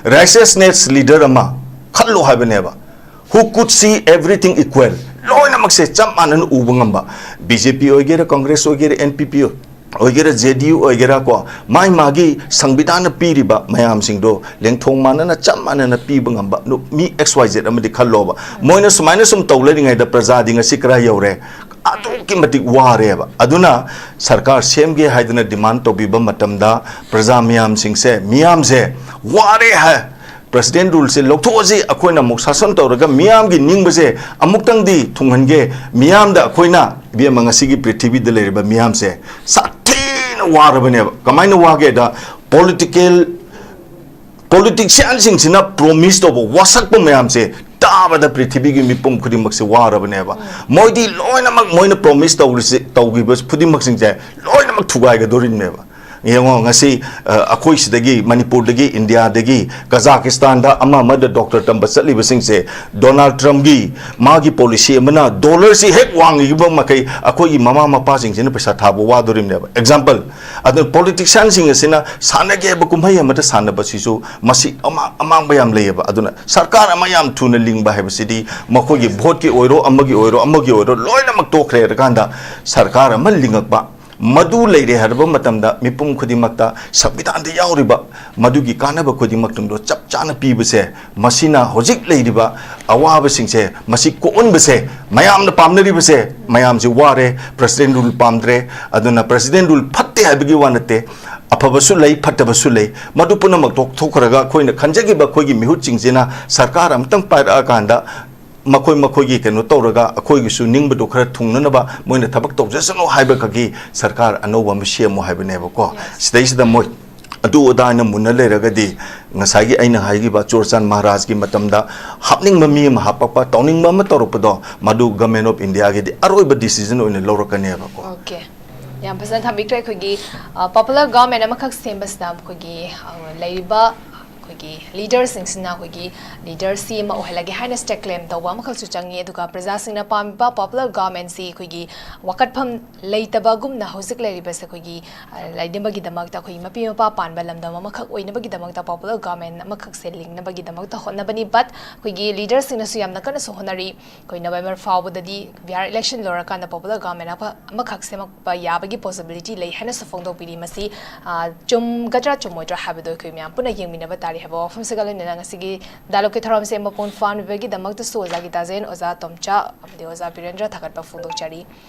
Righteousness leader ꯑꯃ ꯈꯜꯂꯣ ꯍꯥꯏꯕꯅꯦꯕ꯫ Who could see everything equal, ꯂꯣꯏꯅꯃꯛꯁꯦ ꯆꯞ ꯃꯥꯟꯅꯅ ꯎꯕ ꯉꯝꯕ꯫ ꯕꯤ ꯖꯦ ꯄꯤ ꯑꯣꯏꯒꯦꯔꯥ, ꯀꯪꯒ꯭ꯔꯦꯁ ꯑꯣꯏꯒꯦꯔꯥ, ꯑꯦꯟ ꯄꯤ ꯄꯤ ꯑꯣꯏꯒꯦꯔꯥ, ꯖꯦ ꯗꯤ ꯌꯨ ꯑꯣꯏꯒꯦꯔꯥ ꯀꯣ, ꯃꯥꯏ ꯃꯥꯒꯤ ꯁꯪꯕꯤꯙꯥꯟꯅ ꯄꯤꯔꯤꯕ ꯃꯌꯥꯝꯁꯤꯡꯗꯣ ꯂꯦꯡꯊꯣꯡ ꯃꯥꯟꯅꯅ ꯆꯞ ꯃꯥꯟꯅꯅ ꯄꯤꯕ ꯉꯝꯕ ꯅꯨ-, ꯃꯤ ꯑꯦꯛꯁ ꯋꯥꯏ ꯖꯦꯠ ꯑꯃꯗꯤ ꯈꯜꯂꯣꯕ꯫ ꯃꯣꯏꯅ ꯁꯨꯃꯥꯏꯅ ꯁꯨꯝ ꯇꯧ ꯂꯩꯔꯤꯉꯩꯗ ꯄ꯭ꯔꯖꯥꯗꯤ ꯉꯁꯤ ꯀꯔꯥꯏ ꯌꯧꯔꯦ? ꯑꯗꯨꯛꯀꯤ ꯃꯇꯤꯛ ꯋꯥꯔꯦꯕ꯫ ꯑꯗꯨꯅ ꯁꯔꯀꯥꯔ ꯁꯦꯝꯒꯦ ꯍꯥꯏꯗꯅ ꯗꯤꯃꯥꯟ ꯇꯧꯕꯤꯕ ꯃꯇꯝꯗ ꯄ꯭ꯔꯖꯥ ꯃꯌꯥꯝꯁꯤꯡꯁꯦ, ꯃꯤꯌꯥꯝꯁꯦ ꯋꯥꯔꯦ ꯍꯥꯏ꯫ ꯄ꯭ꯔꯦꯁꯤꯗꯦꯟ ꯔꯨꯜꯁꯦ ꯂꯧꯊꯣꯛꯑꯁꯤ, ꯑꯩꯈꯣꯏꯅ ꯑꯃꯨꯛ ꯁꯥꯁꯟ ꯇꯧꯔꯒ ꯃꯤꯌꯥꯝꯒꯤ ꯅꯤꯡꯕꯁꯦ ꯑꯃꯨꯛꯇꯪꯗꯤ ꯊꯨꯡꯍꯟꯒꯦ꯫ ꯃꯤꯌꯥꯝꯗ ꯑꯩꯈꯣꯏꯅ, ꯏꯕꯦꯝꯃ, ꯉꯁꯤꯒꯤ ꯄ꯭ꯔꯤꯊꯤꯕꯤꯗ ꯂꯩꯔꯤꯕ ꯃꯤꯌꯥꯝꯁꯦ ꯁꯥꯊꯤꯅ ꯋꯥꯔꯕꯅꯦꯕ꯫ ꯀꯃꯥꯏꯅ ꯋꯥꯒꯦꯗ, ꯄꯣꯂꯤꯇꯤꯀꯦꯜ, ꯄꯣꯂꯤꯇꯤꯁꯤꯌꯥꯟꯁꯤꯡꯁꯤꯅ ꯄ꯭ꯔꯣꯃꯤꯁ ꯇꯧꯕ ꯋꯥꯁꯛꯄ ꯃꯌꯥꯝꯁꯦ ꯇꯥꯕꯗ ꯄ꯭ꯔꯤꯊꯤꯕꯤꯒꯤ ꯃꯤꯄꯨꯝ ꯈꯨꯗꯤꯡꯃꯛꯁꯦ ꯋꯥꯔꯕꯅꯦꯕ꯫ ꯃꯣꯏꯗꯤ ꯂꯣꯏꯅꯃꯛ ꯃꯣꯏꯅ ꯄ꯭ꯔꯣꯃꯤꯁ ꯇꯧꯔꯤꯁꯦ, ꯇꯧꯈꯤꯕ ꯈꯨꯗꯤꯡꯃꯛꯁꯤꯡꯁꯦ ꯂꯣꯏꯅꯃꯛ ꯊꯨꯒꯥꯏꯒꯗꯣꯔꯤꯕꯅꯦꯕ꯫ ꯌꯦꯡꯉꯣ, ꯉꯁꯤ, ꯑ, ꯑꯩꯈꯣꯏ ꯁꯤꯗꯒꯤ, ꯃꯅꯤꯄꯨꯔꯗꯒꯤ, ꯏꯟꯗꯤꯌꯥꯗꯒꯤ, ꯀꯖꯥꯀꯤꯁꯇꯥꯟꯗ ꯑꯃ ꯑꯃꯗ ꯗꯣꯛꯇꯔ ꯇꯝꯕ ꯆꯠꯂꯤꯕꯁꯤꯡꯁꯦ, ꯗꯣꯅꯥꯜꯗ ꯇ꯭ꯔꯝꯞꯀꯤ ꯃꯥꯒꯤ ꯄꯣꯂꯤꯁꯤ ꯑꯃꯅ ꯗꯣꯂꯔꯁꯤ ꯍꯦꯛ ꯋꯥꯡꯉꯤꯕ ꯃꯈꯩ ꯑꯩꯈꯣꯏꯒꯤ ꯃꯃꯥ ꯃꯄꯥꯁꯤꯡꯁꯤꯅ ꯄꯩꯁꯥ ꯊꯥꯕ ꯋꯥꯗꯣꯔꯤꯕꯅꯦꯕ꯫ ꯑꯦꯛꯖꯥꯝꯄꯜ, ꯑꯗꯨꯅ ꯄꯣꯂꯤꯇꯤꯁꯤꯌꯥꯟꯁꯤꯡ ꯑꯁꯤꯅ ꯁꯥꯟꯅꯒꯦ ꯍꯥꯏꯕ ꯀꯨꯝꯍꯩ ꯑꯃꯗ ꯁꯥꯟꯅꯕꯁꯤꯁꯨ ꯃꯁꯤ ꯑꯃꯥ-, ꯑꯃꯥꯡꯕ ꯌꯥꯝ ꯂꯩꯌꯦꯕ꯫ ꯑꯗꯨꯅ ꯁꯔꯀꯥꯔ ꯑꯃ ꯌꯥꯝ ꯊꯨꯅ ꯂꯤꯡꯕ ꯍꯥꯏꯕꯁꯤꯗꯤ ꯃꯈꯣꯏꯒꯤ ꯚꯣꯠꯀꯤ ꯑꯣꯏꯔꯣ, ꯑꯃꯒꯤ ꯑꯣꯏꯔꯣ, ꯑꯃꯒꯤ ꯑꯣꯏꯔꯣ, ꯂꯣꯏꯅꯃꯛ ꯇꯣꯛꯈ꯭ꯔꯦ ꯍꯥꯏꯔꯀꯥꯟꯗ ꯁꯔꯀꯥꯔ ꯑꯃ ꯂꯤꯡꯉꯛꯄ, ꯃꯗꯨ ꯂꯩꯔꯦ ꯍꯥꯏꯔꯕ ꯃꯇꯝꯗ ꯃꯤꯄꯨꯝ ꯈꯨꯗꯤꯡꯃꯛꯇ, ꯁꯪꯕꯤꯙꯥꯟꯗ ꯌꯥꯎꯔꯤꯕ ꯃꯗꯨꯒꯤ ꯀꯥꯟꯅꯕ ꯈꯨꯗꯤꯡꯃꯛꯇꯨꯡꯗꯣ ꯆꯞ ꯆꯥꯅ ꯄꯤꯕꯁꯦ, ꯃꯁꯤꯅ ꯍꯧꯖꯤꯛ ꯂꯩꯔꯤꯕ ꯑꯋꯥꯕꯁꯤꯡꯁꯦ, ꯃꯁꯤ ꯀꯣꯛꯍꯟꯕꯁꯦ, ꯃꯌꯥꯝꯅ ꯄꯥꯝꯅꯔꯤꯕꯁꯦ, ꯃꯌꯥꯝꯁꯤ ꯋꯥꯔꯦ, ꯄ꯭ꯔꯦꯁꯤꯗꯦꯟ ꯔꯨꯜ ꯄꯥꯝꯗ꯭ꯔꯦ, ꯑꯗꯨꯅ ꯄ꯭ꯔꯦꯁꯤꯗꯦꯟ ꯔꯨꯜ ꯐꯠꯇꯦ ꯍꯥꯏꯕꯒꯤ ꯋꯥ ꯅꯠꯇꯦ, ꯑꯐꯕꯁꯨ ꯂꯩ, ꯐꯠꯇꯕꯁꯨ ꯂꯩ, ꯃꯗꯨ ꯄꯨꯝꯅꯃꯛ ꯇꯣꯛꯊꯣꯛꯈ꯭ꯔꯒ ꯑꯩꯈꯣꯏꯅ ꯈꯟꯖꯈꯤꯕ ꯑꯩꯈꯣꯏꯒꯤ ꯃꯤꯍꯨꯠꯁꯤꯡꯁꯤꯅ ꯁꯔꯀꯥꯔ ꯑꯃꯇꯪ ꯄꯥꯏꯔꯛꯑꯀꯥꯟꯗ ꯃꯈꯣꯏ ꯃꯈꯣꯏꯒꯤ ꯀꯩꯅꯣ ꯇꯧꯔꯒ ꯑꯩꯈꯣꯏꯒꯤꯁꯨ ꯅꯤꯡꯕꯗꯣ ꯈꯔ ꯊꯨꯡꯅꯅꯕ ꯃꯣꯏꯅ ꯊꯕꯛ ꯇꯧꯖꯁꯅꯨ ꯍꯥꯏꯕ ꯈꯛꯀꯤ ꯁꯔꯀꯥꯔ ꯑꯅꯧꯕ ꯑꯃ ꯁꯦꯝꯃꯨ ꯍꯥꯏꯕꯅꯦꯕꯀꯣ꯫ ꯁꯤꯗꯩꯁꯤꯗ ꯃꯣꯏ ꯑꯗꯨ ꯑꯗꯥ ꯍꯥꯏꯅ ꯃꯨꯟꯅ ꯂꯩꯔꯒꯗꯤ ꯉꯁꯥꯏꯒꯤ ꯑꯩꯅ ꯍꯥꯏꯈꯤꯕ ꯆꯨꯔꯆꯥꯟ ꯃꯍꯥꯔꯥꯖꯀꯤ ꯃꯇꯝꯗ ꯍꯥꯞꯅꯤꯡꯕ ꯃꯤ ꯑꯃ ꯍꯥꯞꯄꯛꯄ, ꯇꯧꯅꯤꯡꯕ ꯑꯃ ꯇꯧꯔꯛꯄꯗꯣ, ꯃꯗꯨ Government of Indiaꯒꯤꯗꯤ ꯑꯔꯣꯏꯕ decision ꯑꯣꯏꯅ ꯂꯧꯔꯛꯀꯅꯦꯕꯀꯣ꯫ Okay꯫ ꯌꯥꯝ ꯐꯖꯅ ꯊꯝꯕꯤꯈ꯭ꯔꯦ꯫ ꯑꯩꯈꯣꯏꯒꯤ, ꯑ, popular government ꯑꯃꯈꯛ ꯁꯦꯝꯕꯁꯤꯗ ꯑꯩꯈꯣꯏꯒꯤ, ꯑ, ꯂꯩꯔꯤꯕ ꯑꯩꯈꯣꯏꯒꯤ ꯂꯤꯗꯔꯁꯤꯡꯁꯤꯅ ꯑꯩꯈꯣꯏꯒꯤ ꯂꯤꯗꯔꯁꯤ ꯑꯃ ꯑꯣꯏꯍꯜꯂꯒꯦ ꯍꯥꯏꯅ ꯁ꯭ꯇꯦꯛ ꯀ꯭ꯂꯦꯝ ꯇꯧꯕ ꯑꯃꯈꯛꯁꯨ ꯆꯪꯉꯤ꯫ ꯑꯗꯨꯒ ꯄ꯭ꯔꯖꯥꯁꯤꯡꯅ ꯄꯥꯝꯃꯤꯕ ꯄꯣꯄꯨꯂꯔ ꯒꯚꯔꯟꯃꯦꯟꯁꯤ ꯑꯩꯈꯣꯏꯒꯤ ꯋꯥꯀꯠꯐꯝ ꯂꯩꯇꯕꯒꯨꯝꯅ ꯍꯧꯖꯤꯛ ꯂꯩꯔꯤꯕꯁꯦ ꯑꯩꯈꯣꯏꯒꯤ, ꯑ, ꯂꯩꯅꯕꯒꯤꯗꯃꯛꯇ, ꯑꯩꯈꯣꯏꯒꯤ ꯃꯄꯤ ꯃꯄꯥ ꯄꯥꯟꯕ ꯂꯝꯗꯝ ꯑꯃꯈꯛ ꯑꯣꯏꯅꯕꯒꯤꯗꯃꯛꯇ ꯄꯣꯄꯨꯂꯔ ꯒꯚꯔꯟꯃꯦꯟ ꯑꯃꯈꯛꯁꯦ ꯂꯤꯡꯅꯕꯒꯤꯗꯃꯛꯇ ꯍꯣꯠꯅꯕꯅꯤ꯫ But ꯑꯩꯈꯣꯏꯒꯤ ꯂꯤꯗꯔꯁꯤꯡꯅꯁꯨ ꯌꯥꯝꯅ ꯀꯟꯅꯁꯨ ꯍꯣꯠꯅꯔꯤ꯫ ꯑꯩꯈꯣꯏ ꯅꯕꯦꯝꯕꯔ ꯐꯥꯎꯕꯗꯗꯤ ꯕꯤꯍꯥꯔ ꯏꯂꯦꯛꯁꯟ ꯂꯣꯏꯔꯀꯥꯟꯗ ꯄꯣꯄꯨꯂꯔ ꯒꯚꯔꯟꯃꯦꯟ ꯑꯃ, ꯑꯃꯈꯛ ꯁꯦꯝꯃꯛꯄ ꯌꯥꯕꯒꯤ ꯄꯣꯁꯤꯕꯤꯂꯤꯇꯤ ꯂꯩ ꯍꯥꯏꯅꯁꯨ ꯐꯣꯡꯗꯣꯛꯄꯤꯔꯤ꯫ ꯃꯁꯤ, ꯑ, ꯆꯨꯝꯒꯗ꯭ꯔꯥ ꯆꯨꯝꯃꯣꯏꯗ꯭ꯔꯥ ꯍꯥꯏꯕꯗꯣ ꯑꯩꯈꯣꯏ ꯃꯌꯥꯝ ꯄꯨꯟꯅ ꯌꯦꯡꯃꯤꯟꯅꯕ ꯇꯥꯔꯤ ꯍꯥꯏꯕ ꯋꯥꯐꯝꯁꯤꯒ ꯂꯣꯏꯅꯅ ꯉꯁꯤꯒꯤ ꯗꯥꯏꯂꯣꯒꯀꯤ ꯊꯧꯔꯝꯁꯦ ꯃꯄꯨꯡ ꯐꯥꯍꯟꯕꯤꯕꯒꯤꯗꯃꯛꯇꯁꯨ ꯑꯣꯖꯥ ꯒꯤꯇꯥꯖꯦꯟ, ꯑꯣꯖꯥ ꯇꯣꯝꯆꯥ ꯑꯃꯗꯤ ꯑꯣꯖꯥ ꯕꯤꯔꯦꯟꯗ꯭ꯔ ꯊꯥꯒꯠꯄ ꯐꯣꯡꯗꯣꯛꯆꯔꯤ꯫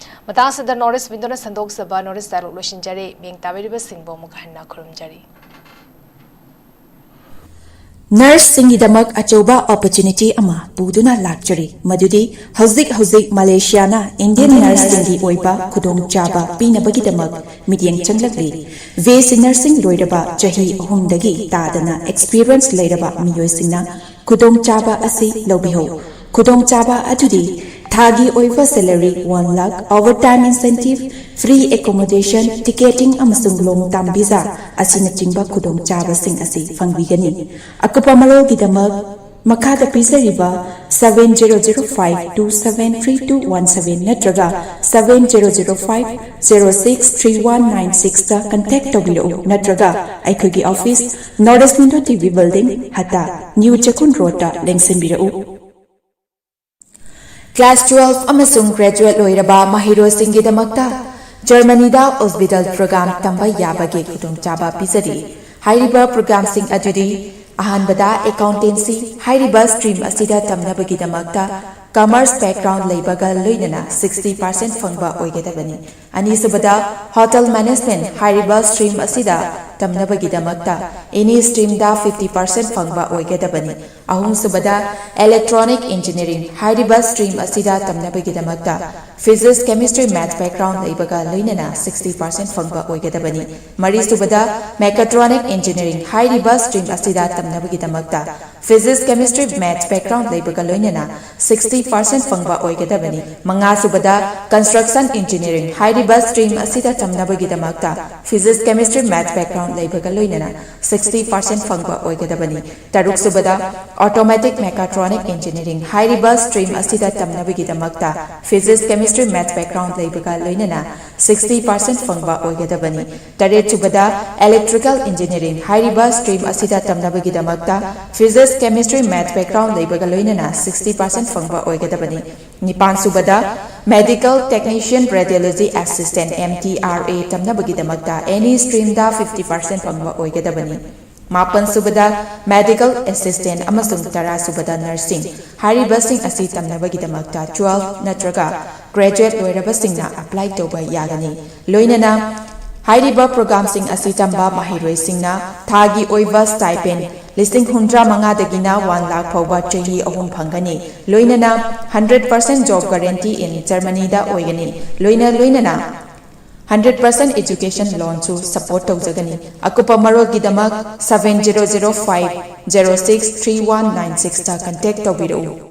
ꯃꯇꯥꯡ ꯑꯁꯤꯗ ꯅꯣꯔꯠ ꯏꯁ ꯋꯤꯟꯗꯣꯅ ꯁꯟꯗꯣꯛꯆꯕ ꯅꯣꯔꯠ ꯏꯁ ꯗꯥꯏꯂꯣꯒ ꯂꯣꯏꯁꯤꯟꯖꯔꯦ꯫ ꯃꯤꯌꯦꯡ ꯇꯥꯕꯤꯔꯤꯕꯁꯤꯡꯕꯨ ꯑꯃꯨꯛ ꯍꯟꯅ ꯈꯨꯔꯨꯝꯖꯔꯤ꯫ ꯅꯔꯁꯁꯤꯡꯒꯤꯗꯃꯛ ꯑꯆꯧꯕ ꯑꯣꯄꯣꯔꯆꯨꯅꯤꯇꯤ ꯑꯃ ꯄꯨꯗꯨꯅ ꯂꯥꯛꯆꯔꯤ, ꯃꯗꯨꯗꯤ ꯍꯧꯖꯤꯛ ꯍꯧꯖꯤꯛ ꯃꯂꯦꯁꯤꯌꯥꯅ ꯏꯟꯗꯤꯌꯟ ꯅꯔꯁꯁꯤꯡꯒꯤ ꯑꯣꯏꯕ ꯈꯨꯗꯣꯡꯆꯥꯕ ꯄꯤꯅꯕꯒꯤꯗꯃꯛ ꯃꯤꯠꯌꯦꯡ ꯆꯪꯂꯛꯂꯤ꯫ ꯕꯤ ꯑꯦꯁ ꯁꯤ ꯅꯔꯁꯤꯡ ꯂꯣꯏꯔꯕ ꯆꯍꯤ ꯑꯍꯨꯝꯗꯒꯤ ꯇꯥꯗꯅ ꯑꯦꯛꯁꯄꯤꯔꯤꯌꯦꯟꯁ ꯂꯩꯔꯕ ꯃꯤꯑꯣꯏꯁꯤꯡꯅ ꯈꯨꯗꯣꯡꯆꯥꯕ ꯑꯁꯤ ꯂꯧꯕꯤꯍꯧ꯫ ꯈꯨꯗꯣꯡꯆꯥꯕ ꯑꯗꯨꯗꯤ ꯊꯥꯒꯤ ꯑꯣꯏꯕ salary one lakh, overtime incentive, free accommodation, ticketing ꯑꯃꯁꯨꯡ long term visa ꯑꯁꯤꯅꯆꯤꯡꯕ ꯈꯨꯗꯣꯡꯆꯥꯕꯁꯤꯡ ꯑꯁꯤ ꯐꯪꯕꯤꯒꯅꯤ꯫ ꯑꯀꯨꯞꯄ ꯃꯔꯣꯜꯒꯤꯗꯃꯛ ꯃꯈꯥꯗ ꯄꯤꯖꯔꯤꯕ seven zero zero five two seven three two one seven ꯅꯠꯇ꯭ꯔꯒ seven zero zero five zero six three one nine sixꯇ contact ꯇꯧꯕꯤꯔꯛꯎ, ꯅꯠꯇ꯭ꯔꯒ ꯑꯩꯈꯣꯏꯒꯤ office, North East Window T V Building, ꯍꯠꯇꯥ, New ꯆꯦꯛꯀꯣꯟ ꯔꯣꯗꯇ ꯂꯦꯡꯁꯤꯟꯕꯤꯔꯛꯎ꯫ Class twelve ꯑꯃꯁꯨꯡ graduate ꯂꯣꯏꯔꯕ ꯃꯍꯩꯔꯣꯏꯁꯤꯡꯒꯤꯗꯃꯛꯇ ꯖꯔꯃꯅꯤꯗ Ausbildung program ꯇꯝꯕ ꯌꯥꯕꯒꯤ ꯈꯨꯗꯣꯡꯆꯥꯕ ꯄꯤꯖꯔꯤ꯫ ꯍꯥꯏꯔꯤꯕ programꯁꯤꯡ ꯑꯗꯨꯗꯤ: ꯑꯍꯥꯟꯕꯗ, accountancy꯫ ꯍꯥꯏꯔꯤꯕ stream ꯑꯁꯤꯗ ꯇꯝꯅꯕꯒꯤꯗꯃꯛꯇ commerce background ꯂꯩꯕꯒ ꯂꯣꯏꯅꯅ sixty percent ꯐꯪꯕ ꯑꯣꯏꯒꯗꯕꯅꯤ꯫ ꯑꯅꯤꯁꯨꯕꯗ, hotel management꯫ ꯍꯥꯏꯔꯤꯕ stream ꯑꯁꯤꯗ ꯇꯝꯅꯕꯒꯤꯗꯃꯛꯇ any streamꯗ fifty percent ꯐꯪꯕ ꯑꯣꯏꯒꯗꯕꯅꯤ꯫ ꯑꯍꯨꯝꯁꯨꯕꯗ, electronic engineering꯫ ꯍꯥꯏꯔꯤꯕ stream ꯑꯁꯤꯗ ꯇꯝꯅꯕꯒꯤꯗꯃꯛꯇ physics, chemistry, maths background ꯂꯩꯕꯒ ꯂꯣꯏꯅꯅ sixty percent ꯐꯪꯕ ꯑꯣꯏꯒꯗꯕꯅꯤ꯫ ꯃꯔꯤꯁꯨꯕꯗ, mechatronic engineering꯫ ꯍꯥꯏꯔꯤꯕ stream ꯑꯁꯤꯗ ꯇꯝꯅꯕꯒꯤꯗꯃꯛꯇ physics, chemistry, maths background ꯂꯩꯕꯒ ꯂꯣꯏꯅꯅ sixty ꯁꯤꯛꯁꯇꯤ ꯄꯥꯔꯁꯦꯟ ꯐꯪꯕ ꯑꯣꯏꯒꯗꯕꯅꯤ꯫ ꯃꯉꯥꯁꯨꯕꯗ, construction engineering ꯍꯥꯏꯔꯤꯕ stream ꯑꯁꯤꯗ ꯇꯝꯅꯕꯒꯤꯗꯃꯛꯇ physics, chemistry, math background ꯂꯩꯕꯒ ꯂꯣꯏꯅꯅ ꯁꯤꯛꯁꯇꯤ ꯄꯥꯔꯁꯦꯟ ꯐꯪꯕ ꯑꯣꯏꯒꯗꯕꯅꯤ꯫ ꯇꯔꯨꯛꯁꯨꯕꯗ, automatic mechatronic engineering ꯍꯥꯏꯔꯤꯕ stream ꯑꯁꯤꯗ ꯇꯝꯅꯕꯒꯤꯗꯃꯛꯇ physics, chemistry, math background ꯂꯩꯕꯒ ꯂꯣꯏꯅꯅ ꯁꯤꯛꯁꯇꯤ ꯄꯥꯔꯁꯦꯟ ꯐꯪꯕ ꯑꯣꯏꯒꯗꯕꯅꯤ꯫ ꯇꯔꯦꯠꯁꯨꯕꯗ, electrical engineering ꯍꯥꯏꯔꯤꯕ stream ꯑꯁꯤꯗ ꯇꯝꯅꯕꯒꯤꯗꯃꯛꯇ physics, chemistry, math background ꯂꯩꯕꯒ ꯂꯣꯏꯅꯅ ꯁꯤꯛꯁꯇꯤ ꯄꯥꯔꯁꯦꯟ ꯐꯪꯕ ꯑꯣꯏꯒꯗꯕꯅꯤ꯫ ꯅꯤꯄꯥꯟꯁꯨꯕꯗ, medical technician radiology assistant, M T R A ꯇꯝꯅꯕꯒꯤꯗꯃꯛꯇ any streamꯗ ꯐꯤꯐꯇꯤ ꯄꯥꯔꯁꯦꯟ ꯐꯪꯕ ꯑꯣꯏꯒꯗꯕꯅꯤ꯫ ꯃꯥꯄꯟꯁꯨꯕꯗ, medical assistant ꯑꯃꯁꯨꯡ ꯇꯔꯥꯁꯨꯕꯗ, nursing ꯍꯥꯏꯔꯤꯕꯁꯤꯡ ꯑꯁꯤ ꯇꯝꯅꯕꯒꯤꯗꯃꯛꯇ twelve ꯅꯠꯇ꯭ꯔꯒ graduate ꯂꯣꯏꯔꯕꯁꯤꯡꯅ apply ꯇꯧꯕ ꯌꯥꯒꯅꯤ꯫ ꯂꯣꯏꯅꯅ ꯍꯥꯏꯔꯤꯕ programꯁꯤꯡ ꯑꯁꯤ ꯇꯝꯕ ꯃꯍꯩꯔꯣꯏꯁꯤꯡꯅ ꯊꯥꯒꯤ ꯑꯣꯏꯕ stipend ꯂꯤꯁꯤꯡ ꯍꯨꯝꯗ꯭ꯔꯥ ꯃꯉꯥꯗꯒꯤꯅ ꯋꯥꯟ ꯂꯥꯈ ꯐꯥꯎꯕ ꯆꯍꯤ ꯑꯍꯨꯝ ꯐꯪꯒꯅꯤ꯫ ꯂꯣꯏꯅꯅ hundred percent job guarantee in Germanyꯗ ꯑꯣꯏꯒꯅꯤ꯫ ꯂꯣꯏꯅ ꯂꯣꯏꯅꯅ hundred percent education loanꯁꯨ support ꯇꯧꯖꯒꯅꯤ꯫ ꯑꯀꯨꯞꯄ ꯃꯔꯣꯜꯒꯤꯗꯃꯛ seven zero zero five zero six three one nine sixꯇ contact ꯇꯧꯕꯤꯔꯛꯎ꯫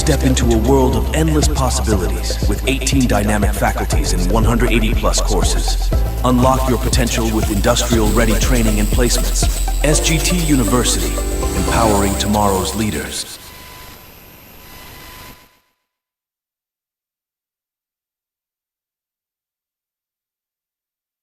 Step into a world of endless possibilities with eighteen dynamic faculties and one hundred eighty plus courses. Unlock your potential with industrial ready training and placements. S G T University, empowering tomorrow's leaders.